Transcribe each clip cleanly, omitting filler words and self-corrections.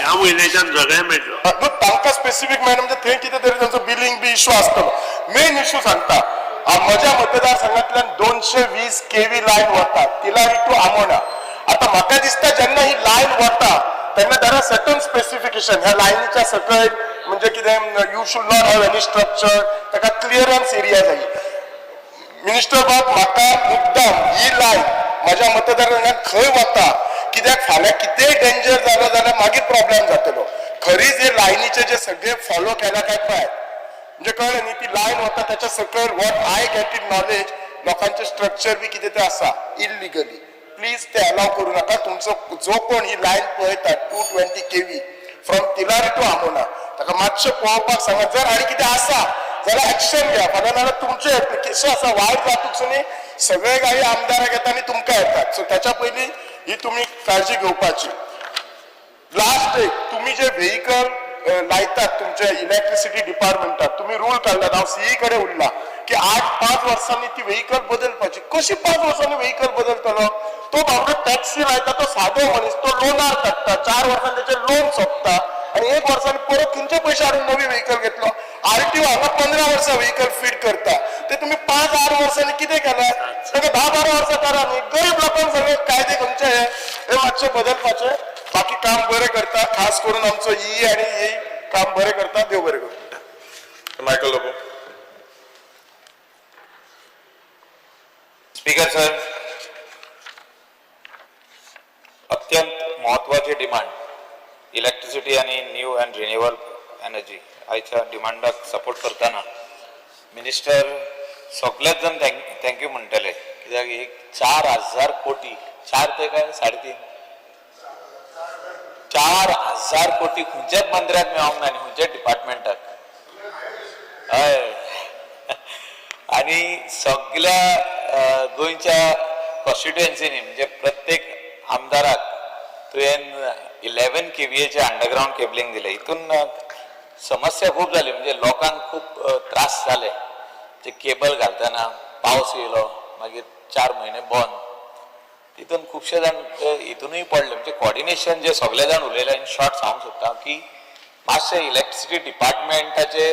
ह्या म्हयन्याच्यान सगळें मेळटलो. न्हू, तांकां स्पेसिफीक मेळना म्हणजे थंय कितें तरी तांचो बिलिंग बी इशू आसतलो. मेन इशू सांगता, म्हज्या मतदारसंघातल्यान 220 केवी लायन वता तिलारी टू आमोणा. आतां म्हाका दिसता जेन्ना ही लायन वता तेन्ना there are certain specification ह्या लायनीच्या सकयल, म्हणजे कितें you should not have any structure, ताका क्लियरन्स एरिया जाय. मिनिस्टर बाब, म्हाका मुद्दाम ही लायन म्हज्या मतदारसंघात खंय वता, कित्याक फाल्यां कितेंय डेंजर जालो जाल्यार मागीर प्रॉब्लेम जातलो. खरीच हे लायनीचे जे सगळे फॉलो केला काय पळय, म्हणजे कळ्ळें न्ही, ती लायन वता त्याच्या सकयल, what I get it knowledge, लोकांचे स्ट्रक्चर बी कितें तें आसा इलिगली. प्लीज ते अलाव करू नाका. तुमचो जो कोण ही लायन पळयता 220 KV from Tillari to Amona, ताका मातशें पळोवपाक सांगा. जर आनी कितें आसा जाल्यार एक्शन घ्या. फाल्यां नाल्यार तुमचे एप्लिकेशन आसा वायट जातूच न्ही, सगळे गाडी आमदाराक येता आनी तुमकां येतात. सो त्याच्या पयलीं ही तुमी काळजी घेवपाची. लास्ट एक, तुम्ही जे व्हेकल लायतात तुमच्या इलेक्ट्रिसिटी डिपार्टमेंटात, तुम्ही रूल काडला, हांव सीई कडेन उरला की 8-5 वर्सांनी ती व्हेकल बदलपाची. कशी 5 वर्सांनी व्हेकल बदलतलो? तो बाबडो टॅक्सी लायता, तो सादो मनीस, तो लोनार काडटा, 4 वर्सांनी तेचे लोन सोंपता आनी 1 वर्सांनी परत खंयचे पयशे हाडून नवी व्हेकल घेतलो. आरटीओ हांगा 15 वर्सां व्हेकल फीड करता, ते तुमी 5-8 वर्सांनी कितें केलां? ताका 10-12 वर्सां करा न्ही. गरीब लोकांक सगळे कायदे खंयचे हे, हे मातशे बदलपाचे. बाकी काम बरें करता, खास करून आमचो ई आनी ई काम बरें करता. देव बरें करूं. मायकल लोबो. स्पीकर सर, अत्यंत महत्वाची डिमांड इलेक्ट्रिसिटी आणि न्यू अँड रिन्युएबल एनर्जी आयच्या डिमांडाक सपोर्ट करतना मिनिस्टर सगळेच जण thank you म्हणटले, कित्याक एक 4,000 कोटी, 4 ते काय 3.5, 4,000 कोटी खंयच्याच मंत्र्याक मेळोंक ना आनी खंयच्याच डिपार्टमेंटाक. हय, आणि सगळ्या गोंयच्या कॉन्स्टिट्युएन्सीनी म्हणजे प्रत्येक आमदाराक तुवें 11 केवीएचे अंडरग्रावंड केबलिंग दिलें. हितून समस्या खूब जाली, म्हणजे लोकांक खूब त्रास जाले. ते केबल घालतना पावस येयलो, मागीर 4 म्हयने बंद, तितून खुबशे जाण हितूनय पडले. म्हणजे कॉर्डिनेशन जे सगळे जाण उलयले, इन शॉर्ट सांगूंक सोदता की मातशें इलेक्ट्रिसिटी डिपार्टमेंटाचे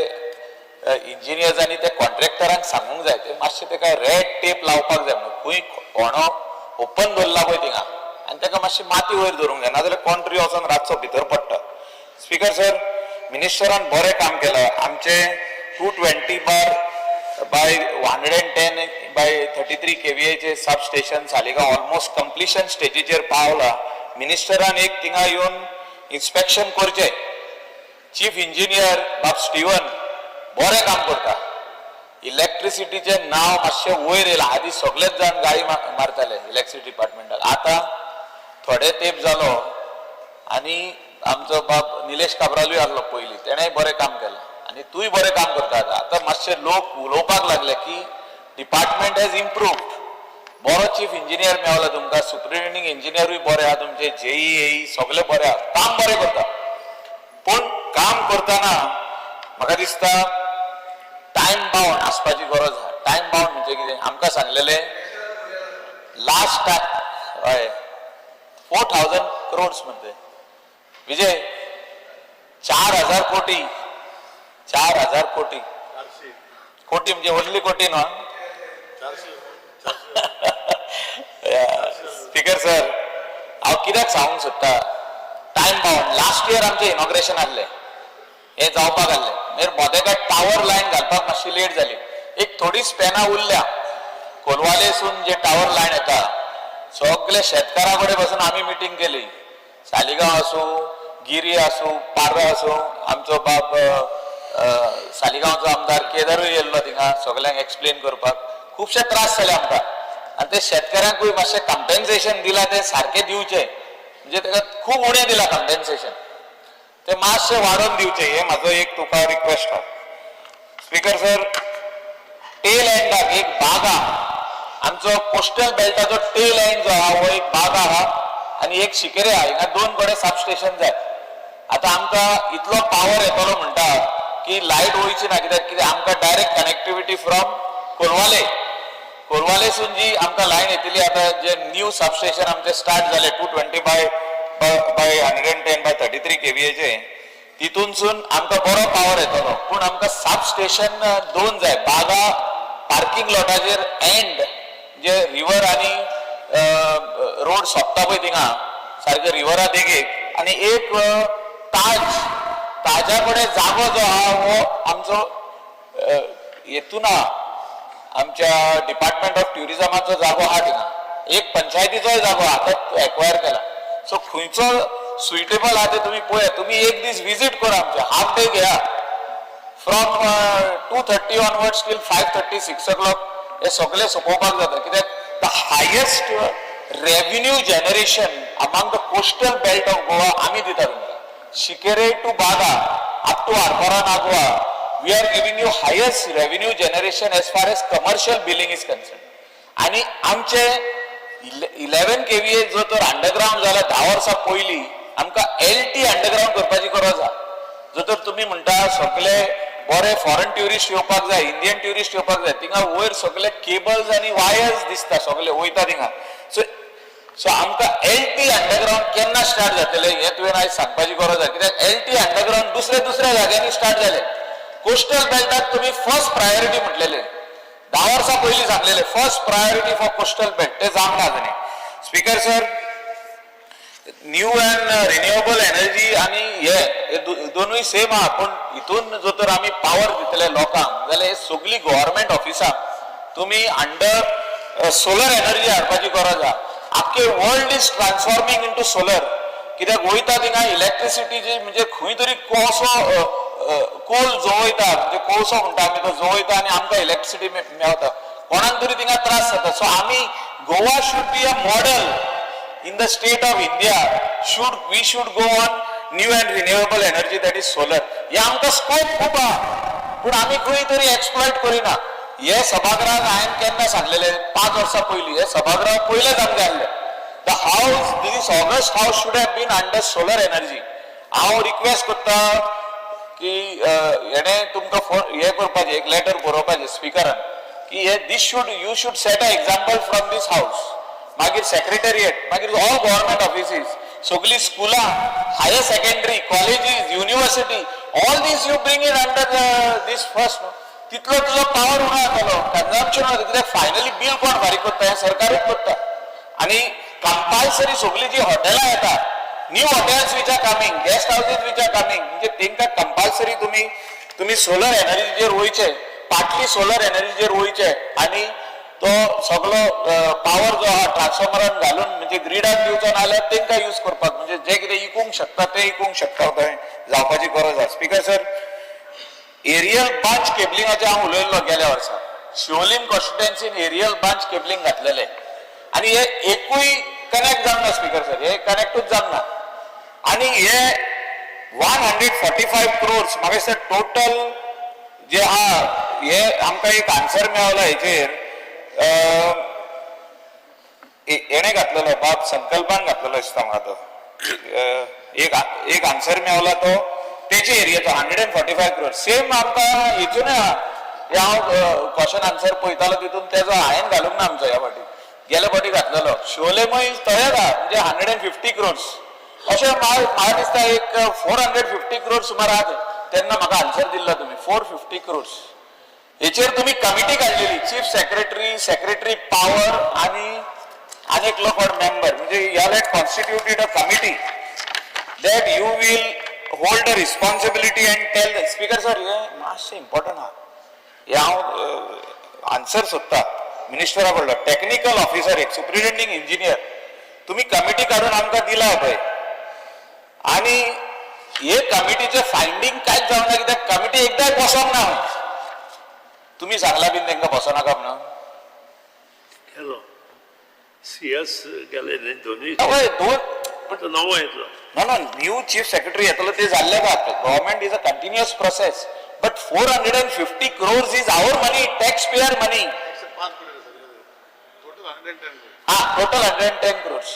इंजिनियर्स आनी त्या कॉन्ट्रॅक्टरांक सांगूंक जाय, ते मातशें तेका रेड टेप लावपाक जाय म्हणून. खंय कोणो ओपन दवरला पळय थिंगा आनी तेका मातशी माती वयर धरूंक जाय, नाजाल्यार कोण तरी वचोन रातचो भितर पडटा. स्पीकर सर, मिनिस्टरान बरें काम केलां. आमचे 220 bar by 110 by 33 केवीएचे sub station Saligao almost completion स्टेजीचेर पावला. मिनिस्टरान एक थिंगा येवन इन्स्पेक्शन करचें. चीफ इंजिनियर बाब स्टीवन बरें काम करता. इलेक्ट्रिसिटीचें नांव मातशें वयर येयलां. आदी सगळेच जाण गाळी मारताले इलेक्ट्रिसिटी डिपार्टमेंटाक, आतां थोडे तेंप जालो आनी आमचो बाब निलेश काब्रालूय आसलो पयलीं, तेणेय बरें काम केलां आनी तूंय बरें काम करता. आतां आतां मातशे लोक उलोवपाक लागले की डिपार्टमेंट हॅज इम्प्रूव्ड. बरो चीफ इंजिनियर मेवला तुमकां, सुप्रिटेंडिंग इंजिनियरूय बरे आहा तुमचे, जेई एई सगळे बरे आहा, काम बरें करता. पूण काम करतना म्हाका दिसता टायम बाउंड आसपाची गरज आहा. टायम बाउंड म्हणजे कितें, आमकां सांगलेलें लास्ट टायम, हय, 4,000 क्रोड्स म्हणते विजय, 4,000 कोटी, 4,000 कोटी, कोटी म्हणजे ओनली कोटी न्हू. स्पीकर सर, हांव कित्याक सांगूंक सोदता टायम बाउंड, लास्ट इयर आमचें इनॉग्रेशन आहलें, हें जावपाक आहलें, मागीर मोदेकाट टावर लायन घालपाक मातशी लेट जाली. एक थोडी स्पेनां उरल्या. कोलवालेसून जे टावर लायन येता, सगळे शेतकारा कडेन बसून आमी मिटींग केली. सालिगांव आसूं, गिरी आसूं, पार्रा आसूं, आमचो बाब सालिगांवचो आमदार केदारूय येयल्लो थिंगा सगल्यांक एक्सप्लेन करपाक. खुबशे त्रास जाले आमकां आनी ते शेतकारांकूय मातशें कंपेन्सेशन दिलां तें सारकें दिवचें, म्हणजे ताका खूब उणें दिलां कंपेन्सेशन, ते मातशें वाडोवन दिवचें, हें म्हाजो एक तुका रिक्वेस्ट आहा. स्पीकर सर, टेल एंडाक एक बागा, आमचो कोस्टल बेल्टाचो टेल एंड जो आहा हो एक बागा आहा आनी एक शिकेरे आहा, हिंगा 2 कडेन सब स्टेशन जाय. आतां आमकां इतलो पावर येतलो म्हणटा की लायट वयची ना, कित्याक कित्याक आमकां डायरेक्ट कनेक्टिविटी फ्रॉम कोलवाले, कोलवालेसून जी आमकां लायन येतली. आतां जे न्यू सब स्टेशन आमचे स्टार्ट जाले 220 बाय by 110 by 33 केव्हीएचे तितूनसून आमकां बरो पावर येतलो. पूण आमकां सब स्टेशन दोन जाय, बागा पार्किंग लॉटाचेर एंड जे रिवर आनी रोड सोंपता पळय थिंगा सारके रिवरा देगेक, आनी एक ताज ताजा कडेन जागो जो आहा हो आमचो हेतून आहा, आमच्या डिपार्टमेंट ऑफ ट्युरिजमाचो जागो आहा थिंगा, एक पंचायतीचोय जागो आहा, आतां एक्वायर केला. सो खंयचो सुइटेबल आहा ते तुमी पळया. तुमी एक दीस विजीट करा, आमचे हाफ डे घेया, from 2:30 onwards till 5:30, 6 o'clock हे सगळे सोंपोवपाक जाता. कित्याक the highest revenue generation among the coastal belt of Goa आमी दिता तुमकां. Shinkeri to Baga up to Arpora Nagua, we are giving you highest revenue generation as far as commercial billing is concern. आणि आमचे 11 kVA जो तर underground जाला 10 वर्सां पयलीं, आमकां एल टी अंडरग्राउंड करपाची गरज आहा. जो तर तुमी म्हणटा सगळे बरे फॉरेन ट्युरिस्ट येवपाक जाय, इंडियन ट्युरिस्ट येवपाक जाय, थिंगा वयर सगळे केबल्स आनी वायर्स दिसता सगळे वयता थिंगा. सो सो आमकां एल टी अंडरग्राउंड केन्ना स्टार्ट जातले हें तुवें आयज सांगपाची गरज आहा. कित्याक एल टी अंडरग्राउंड दुसऱ्या दुसऱ्या जाग्यांनी स्टार्ट जाले, कोस्टल बेल्टाक तुमी फर्स्ट प्रायोरिटी म्हटलेले, 10 वर्सां पयलीं सांगलेले first priority for coastal belt, ते जावंक ना अजून. Speaker sir, new and renewable energy आनी हे दोनूय सेम आहा, पूण हितून जो तर आमी पावर दितले लोकांक जाल्यार हे सगळी गव्हर्मेंट ऑफिसां तुमी अंडर सोलर एनर्जी हाडपाची गरज आहा. आख्खे world is transforming into solar. कित्याक वयता थिंगा इलेक्ट्रिसिटीची म्हणजे खंय तरी कोळसो, कोल जळयता, म्हणजे कोळसो म्हणटा आमी, तो जळयता आनी आमकां इलेक्ट्रिसिटी मेवता. कोणाक तरी थिंगा त्रास जाता. सो आमी Goa should be a model in the state of India. Should we should go on new and renewable energy, that is solar. हे आमकां स्कोप खूब आहा, पूण आमी खंय तरी एक्सप्लॉयट करिना. हे सभागृहाक हांवें केन्ना सांगलेले, 5 वर्सां पयलीं हे सभागृह पयलेच आमचें आहलें. The house, this august house should have been under solar energy. हांव रिक्वेस्ट करता की हेणे तुमकां फोन हे करपाचें, एक लेटर बरोवपाचें स्पिकरान की हे this should you should set a example from this house. मागीर सेक्रेटरिएट, मागीर ऑल गव्हर्मेंट ऑफिसीस, सगळी स्कुलां, higher secondary, colleges, university, all this you bring it under this first. तितलो तुजो पावर उणो जातलो, कन्जम्पशन जातलें. कित्याक फायनली बील कोण फारीक करता? हें सरकारूच करता. आनी कंपल्सरी सगळीं जी हॉटेलां येता, new hotels which are coming, guest houses which are coming, म्हणजे तेंकां कंपल्सरी तुमी सोलर एनर्जीचेर वयचे, पार्टली सोलर एनर्जीचेर वयचे आनी तो सगलो पावर जो आहा ट्रान्सफॉर्मरान घालून म्हणजे ग्रिडाक दिवचो, नाजाल्यार तेंकां यूज करपाक, म्हणजे जे कितें इकूंक शकता ते इकूंक शकता थंय जावपाची गरज आसा. स्पीकर सर, एरियल बांच केबलिंगाचेर हांव उलयल्लो गेल्या वर्सा. शिवोलीम कॉन्स्टिट्युएन्सीन एरियल बांच केबलिंग घातलेले आनी हे एकूय कनेक्ट जावंक ना. स्पीकर सर, हे कनेक्टूच जावंक ना. आनी हे 145 क्रोर्स म्हाका दिसता टोटल जे आहा, हे आमकां एक आन्सर मेळ्ळो हेचेर. हेणे घातलेलो, बाब संकल्पान घातलेलो दिसता म्हाका तो. एक एक आन्सर मेवला तो तेचे एरियाचो 145 क्रोर. सेम आमकां हितून आहा. हे हांव क्वेश्चन आन्सर पळयतालो, तितून तेजो हांवें घालूंक ना. आमचो ह्या फावटी, गेले फावटी घातलेलो शिवोलेमय तहेच आहा, म्हणजे 150 क्रोर्स अशें. म्हाका दिसता एक 450 क्रोर्स सुमार आहा ते. तेन्ना म्हाका आन्सर दिल्लो तुमी 450 क्रोर्स. हेचेर तुमी कमिटी काडलेली, चीफ सेक्रेटरी, सेक्रेटरी पॉवर आनी आनी एकलो कोण मेंबर, म्हणजे you had constituted a committee that you will hold a responsibility and tell. Speaker sir, हे मातशें इम्पॉर्टंट आहा. हे हांव आन्सर सोदता मिनिस्टरा कडलो. टेक्निकल ऑफिसर, एक सुप्रिटेंडिंग इंजिनियर, तुमी कमिटी काडून आमकां दिला पळय, आनी हे कमिटीचे फायंडींग कांयच जावंक ना, कित्याक कमिटी एकदाय बसोंक ना. तुमी सांगला बीन तांकां बसोनाका म्हणून? केलो, सीएस गेले न्ही दोनूय. हय, दोन. तो नवो येतलो. No, no, new chief secretary येतलो ते जाल्ले का. Government is a continuous process, but 450 crores is our money, tax payer money. 105 crore, total 110. हा, total 110 crores,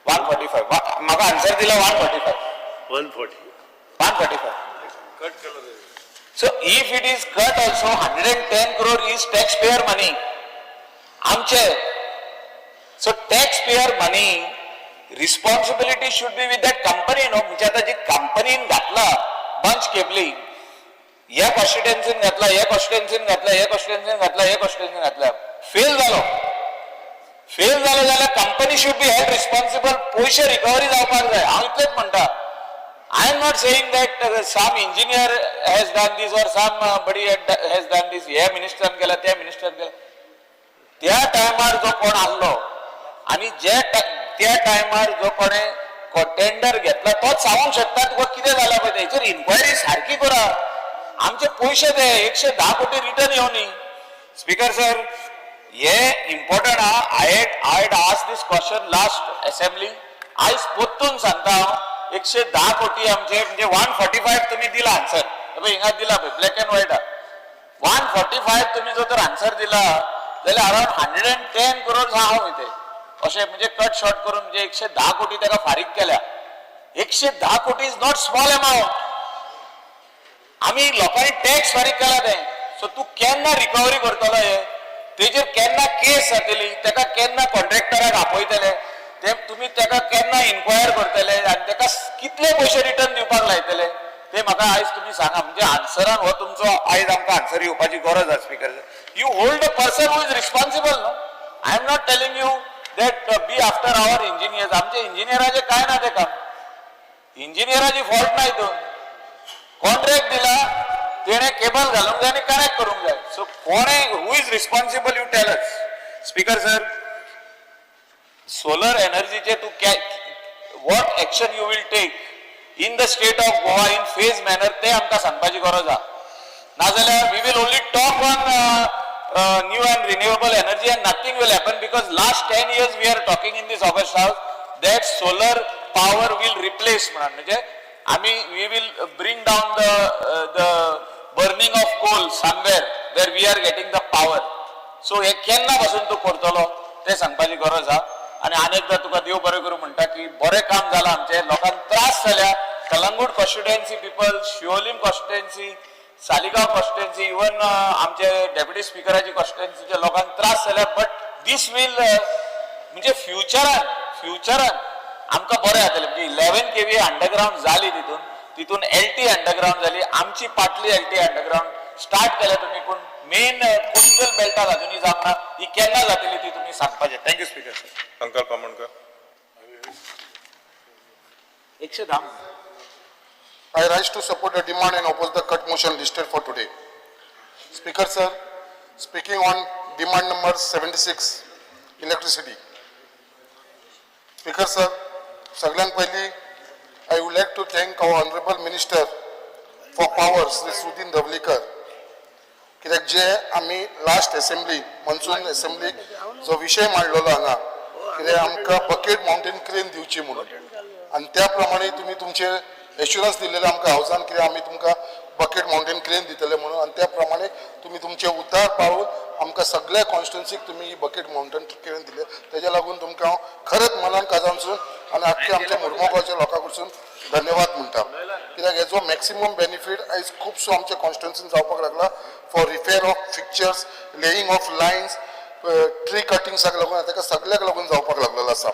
145. म्हाका आन्सर दिला 145. 140. 145. कट केलं. So if it is cut also, 110 crore is taxpayer money. आमचे. So taxpayer money Responsibility should be with that company न्हू. म्हणजे आतां जी कंपनीन घातला बंच केबलिंग, ह्या कॉन्स्टिट्युएन्सीन घातला, ह्या कॉन्स्टिट्युएन्सीन घातला, ह्या कॉन्स्टिट्युएन्सीन घातला, ह्या कॉन्स्टिट्युएन्सीन घातला, फेल जालो. फेल जालो जाल्यार company should be held responsible. पयशे रिकवरी जावपाक जाय. हांव इतलेंच म्हणटा. I am not saying that some engineer has done this or somebody has done this. ह्या मिनिस्टरान केला, त्या मिनिस्टरान केला. त्या टायमार जो कोण आहलो आनी जे त्या टायमार जो कोणे टेंडर घेतला तोच सांगूंक शकता तुका कितें जाला पळय. तेचेर इन्क्वायरी सारकी करा. आमचे पयशे ते 110 कोटी रिटर्न येवनी. स्पीकर सर, हे इम्पॉर्टंट आहा. I had asked this question last assembly. आयज परतून सांगता हांव, 110 कोटी आमचे, म्हणजे 145 तुमी दिला आन्सर. पळय हिंगा दिला पळय, ब्लॅक अँड व्हायट. 145 तुमी जर तर आन्सर दिला जाल्यार अराउंड 110 करोड आहा खंय ते. अशें म्हणजे कट शॉर्ट करून म्हणजे 110 कोटी ताका फारीक केल्या. 110 कोटी is not small amount. आमी लोकांनी टॅक्स फारीक केला ते. सो तूं केन्ना रिकवरी करतलो हे? तेजेर केन्ना केस जातली? ताका केन्ना कॉन्ट्रॅक्टराक आपयतले ते तुमी? ताका केन्ना इन्क्वायर करतले आनी ताका कितले पयशे रिटर्न दिवपाक लायतले ते म्हाका आयज तुमी सांगा. म्हणजे आन्सरान हो तुमचो आयज आमकां आन्सर येवपाची गरज आसा. Speaker, you hold a person who is responsible न्हू. I am not telling you that be after our engineers. आमचे इंजिनियराचे काय ना ते काम, इंजिनियराची फॉल्ट ना हितून. कॉन्ट्रॅक्ट दिला तेणे, केबल घालूंक जाय आनी कनेक्ट करूंक जाय. सो कोणे, who is responsible, you tell us. Speaker sir, solar एनर्जीचे तूं what action you will take in the state of Goa in phase manner ते आमकां सांगपाची गरज आहा. नाजाल्यार we will only talk on new and renewable energy and nothing will happen, because last 10 years we are talking in this august house that solar power will replace म्हणून. म्हणजे आमी we will bring down the burning of coal somewhere where we are getting the power. So हे केन्ना पासून तूं करतलो तें सांगपाची गरज आहा. आनी आनी एकदां तुका देव बरें करूं म्हणटा की बरें काम जालां. आमचें लोकांक त्रास जाल्या. Calangute constituency people, Siolim constituency, Saligao constituency, even आमचे डेप्युटी स्पिकराची कॉन्स्टिट्युएन्सीच्या लोकांक त्रास जाल्या. बट these will म्हणजे फ्युचरान आमकां बरें जातलें. म्हणजे 11 केवी अंडरग्रावंड जाली, तितून तितून एलटी अंडरग्रावंड जाली. आमची पाटली एलटी अंडरग्रावंड स्टार्ट केल्या तुमी, पूण मेन कोस्टल बेल्टाक अजुनूय जावंक ना. ही केन्ना जातली ती तुमी सांगपाचें. Thank you, speaker sir. Sankalp Amonkar. 110. I rise to support the demand and oppose the cut motion listed for today. Speaker sir, speaking on demand number 76, electricity. Speaker sir, सगळ्यात पहिली I would like to thank our honorable minister for power, Shri Sudin Dhavalikar. कित्याक जे आमी last assembly, monsoon assembly जो विशय मांडलेलो हांगा, कित्याक आमकां bucket mountain crane दिवची म्हणून, आनी त्या प्रमाणे तुमी तुमचे एश्युरन्स दिलेले आमकां हावसान कित्याक आमी तुमकां बकेट माउंटेन क्रेन दितले म्हणून. आनी त्या प्रमाणे तुमी तुमचे उतार पाळून आमकां सगळ्या कॉन्स्टिट्युन्सीक तुमी ही बकेट माउंटेन क्रेन दिले. तेज्या लागून तुमकां हांव खरेंच मनान काळजानसून आनी आख्ख्या आमच्या मुर्मोगांवच्या लोकां कडसून धन्यवाद म्हणटा. कित्याक हेजो मॅक्सिमम बेनिफीट आयज खुबसो आमच्या कॉन्स्टिट्युन्सीन जावपाक लागला for repair of fixtures, laying of lines, tree कटिंग्साक लागून, ताका सगळ्याक लागून जावपाक लागलेलो आसा.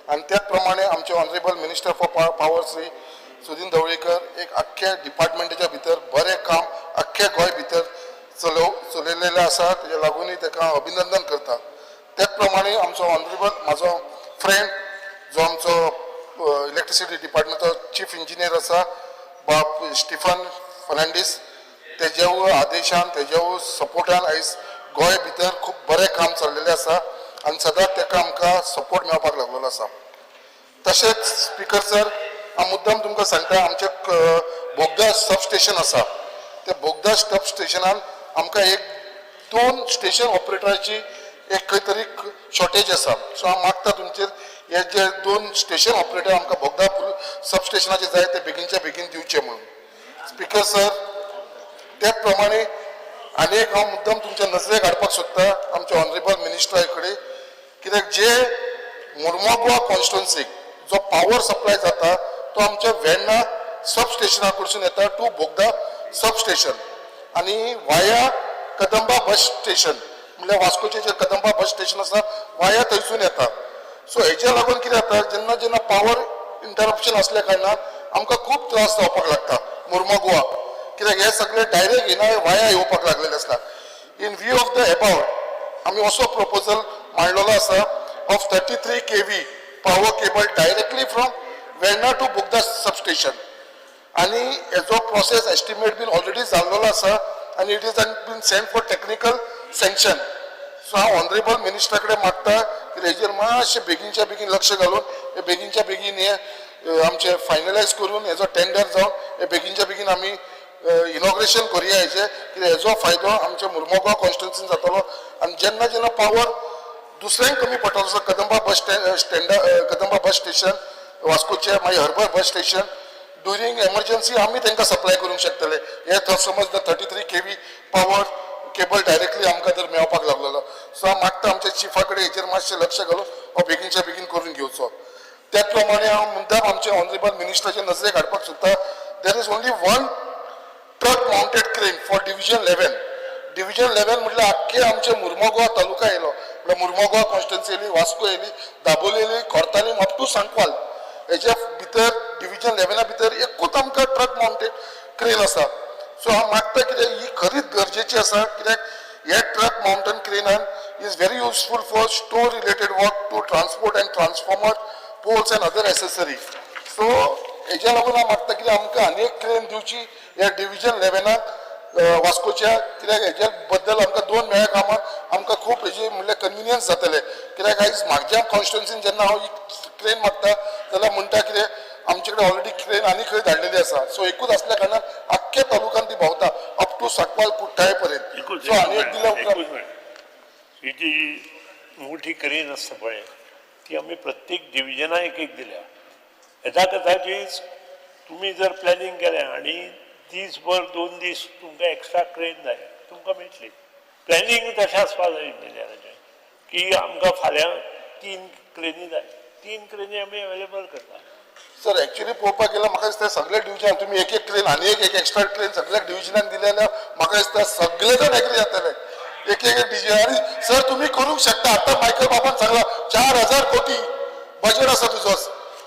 आनी त्याच प्रमाणे आमचे honourable minister for power Shri Sudin Dhavalikar एक आख्ख्या डिपार्टमेंटाच्या भितर बरें काम आख्ख्या गोंय भितर चलयलेलें आसा. तेज्या लागूनय ताका हांव अभिनंदन करता. त्याच प्रमाणे आमचो ऑनरेबल म्हाजो फ्रेंड जो आमचो इलेक्ट्रिसिटी डिपार्टमेंटाचो चीफ इंजिनियर आसा, बाब स्टिफन फर्नांडीस, तेज्या आदेशान, तेज्या सपोर्टान आयज गोंय भितर खूब बरें काम चल्लेलें आसा आनी सदांच ताका आमकां सपोर्ट मेळपाक लागलेलो आसा. तशेंच स्पिकर सर, हांव मुद्दाम तुमकां सांगता, आमचें बोगदा सब स्टेशन आसा, त्या बोगदा सब स्टेशनान आमकां एक दोन स्टेशन ऑपरेटराची एक खंय तरी शॉर्टेज आसा. सो हांव मागता तुमचेर, हे जे दोन स्टेशन ऑपरेटर आमकां बोगदा सब स्टेशनाचे जाय ते बेगीनच्या बेगीन दिवचे म्हणून. स्पिकर सर, त्याच प्रमाणे आनी एक हांव मुद्दाम तुमच्या नजरेक हाडपाक सोदता आमच्या ऑनरेबल मिनिस्टरा कडेन, कित्याक जे मुर्मोगोवा कॉन्स्टिट्युन्सीक जो पावर सप्लाय जाता तो आमच्या वेर्णा सब स्टेशना कडसून येता टू बोगदा सब स्टेशन आनी वाया कदंबा बस स्टेशन, म्हणल्यार वास्कोचे जे कदंबा बस स्टेशन आसा, वाया थंयसून येता. सो हेच्या लागून कितें जाता, जेन्ना जेन्ना पावर इंटरप्शन असल्या कारणान आमकां खूब त्रास जावपाक लागता मुर्मोगोवा, कित्याक हे सगळे डायरेक्ट हिना वाया येवपाक लागलेले आसता. In view of the above आमी असो प्रपोजल मांडलेलो आसा of 33 kV power cable directly from Verna to Bogda substation. आनी हेजो प्रोसेस एस्टिमेट बीन ऑलरेडी जाल्लेलो आसा आनी it is been send for technical sanction. So हांव ऑनरेबल मिनिस्टरा कडेन मागता की हेजेर मातशें बेगीनच्या बेगीन लक्ष घालून हे बेगीनच्या बेगीन हे आमचें फायनलायज करून हेजो टेंडर जावन हे बेगीनच्या बेगीन आमी इनॉग्रेशन करुया हेजें, कित्याक हेजो फायदो आमच्या मुर्मोगांव कॉन्स्टिट्युन्सीन जातलो. आनी जेन्ना जेन्ना पावर दुसऱ्यांक कमी पडटलो, जसो Kadamba bus stand स्टँडा Kadamba bus station वास्कोचे, मागीर Harbour bus station, during emergency आमी तांकां सप्लाय करूंक शकतले. हे समज 33 kV power cable directly आमकां जर मेळपाक लागलेलो. सो हांव मागता आमच्या चिफा कडेन हेजेर मातशें लक्ष घालून हो बेगीनच्या बेगीन करून घेवचो. त्याच प्रमाणे हांव मुद्दाम आमच्या ऑनरेबल मिनिस्टराच्या नजरेक हाडपाक सोदता, there is only one truck mounted crane for division 11. Division 11 म्हटल्यार आख्खे आमचे मुर्मोगोवा तालुका येयलो, म्हळ्यार मुर्मोगोवा कॉन्स्टिट्युन्सी येयली, वास्को येयली, दाबोली येयली, कोर्तालीम अप टू सांकवाल. हेच्या भितर डिविजन 11 भितर एकूच आमकां ट्रक माउंटेड क्रेन आसा. सो हांव मागता कित्याक ही खरीच गरजेची आसा, कित्याक हे ट्रक माउंटेड क्रेनान is very useful for store related work to transport and transformer poles and other accessory. So हेज्या लागून हांव मागता कित्याक आमकां आनी एक क्रेन दिवची ह्या डिविजन 11 वास्कोच्या, कित्याक हेज्या बद्दल आमकां दोन मेळ्या कामां आमकां खूब हेजी म्हणल्यार कन्विनियन्स जातलें. कित्याक आयज म्हाज्या कॉन्स्टिट्युन्सीन जेन्ना हांव ही क्रेन मागता जाल्यार म्हणटा कितें आमचे कडेन ऑलरेडी क्रेन आनी खंय धाडलेली आसा. सो एकूच आसल्या कारणान आख्ख्या तालुक्यान ती भोंवता अप टू सांकवाल कुठ्ठाळे पर्यंत. एकूच सो आनी एक दिल्या उपरांत एकूच मिनिट. ही जी मोठी क्रेन आसता पळय, ती आमी प्रत्येक डिविजना एक एक दिल्या. हेजा कदाचीत तुमी जर प्लॅनिंग केलें आनी दीसभर दोन दीस तुमकां एक्स्ट्रा क्रेन जाय, तुमकां मेळटली. प्लॅनिंग तशें आसपा जाय इंजिनियराचें की आमकां फाल्यां तीन क्रेनी जाय, तीन क्रेनी आमी अवेलेबल करता. सर, एक्चुअली पळोवपाक गेल्यार म्हाका दिसता सगळे डिविजन तुमी एक एक क्रेन आनी एक एक एक्स्ट्रा क्रेन सगळ्या डिविजनाक दिले जाल्यार म्हाका दिसता सगळे जाण एग्री जातले. एक एक डिविजन. आनी सर, तुमी करूंक शकता. आतां मायकल बाबान सांगला 4000 कोटी बजेट आसा तुजो.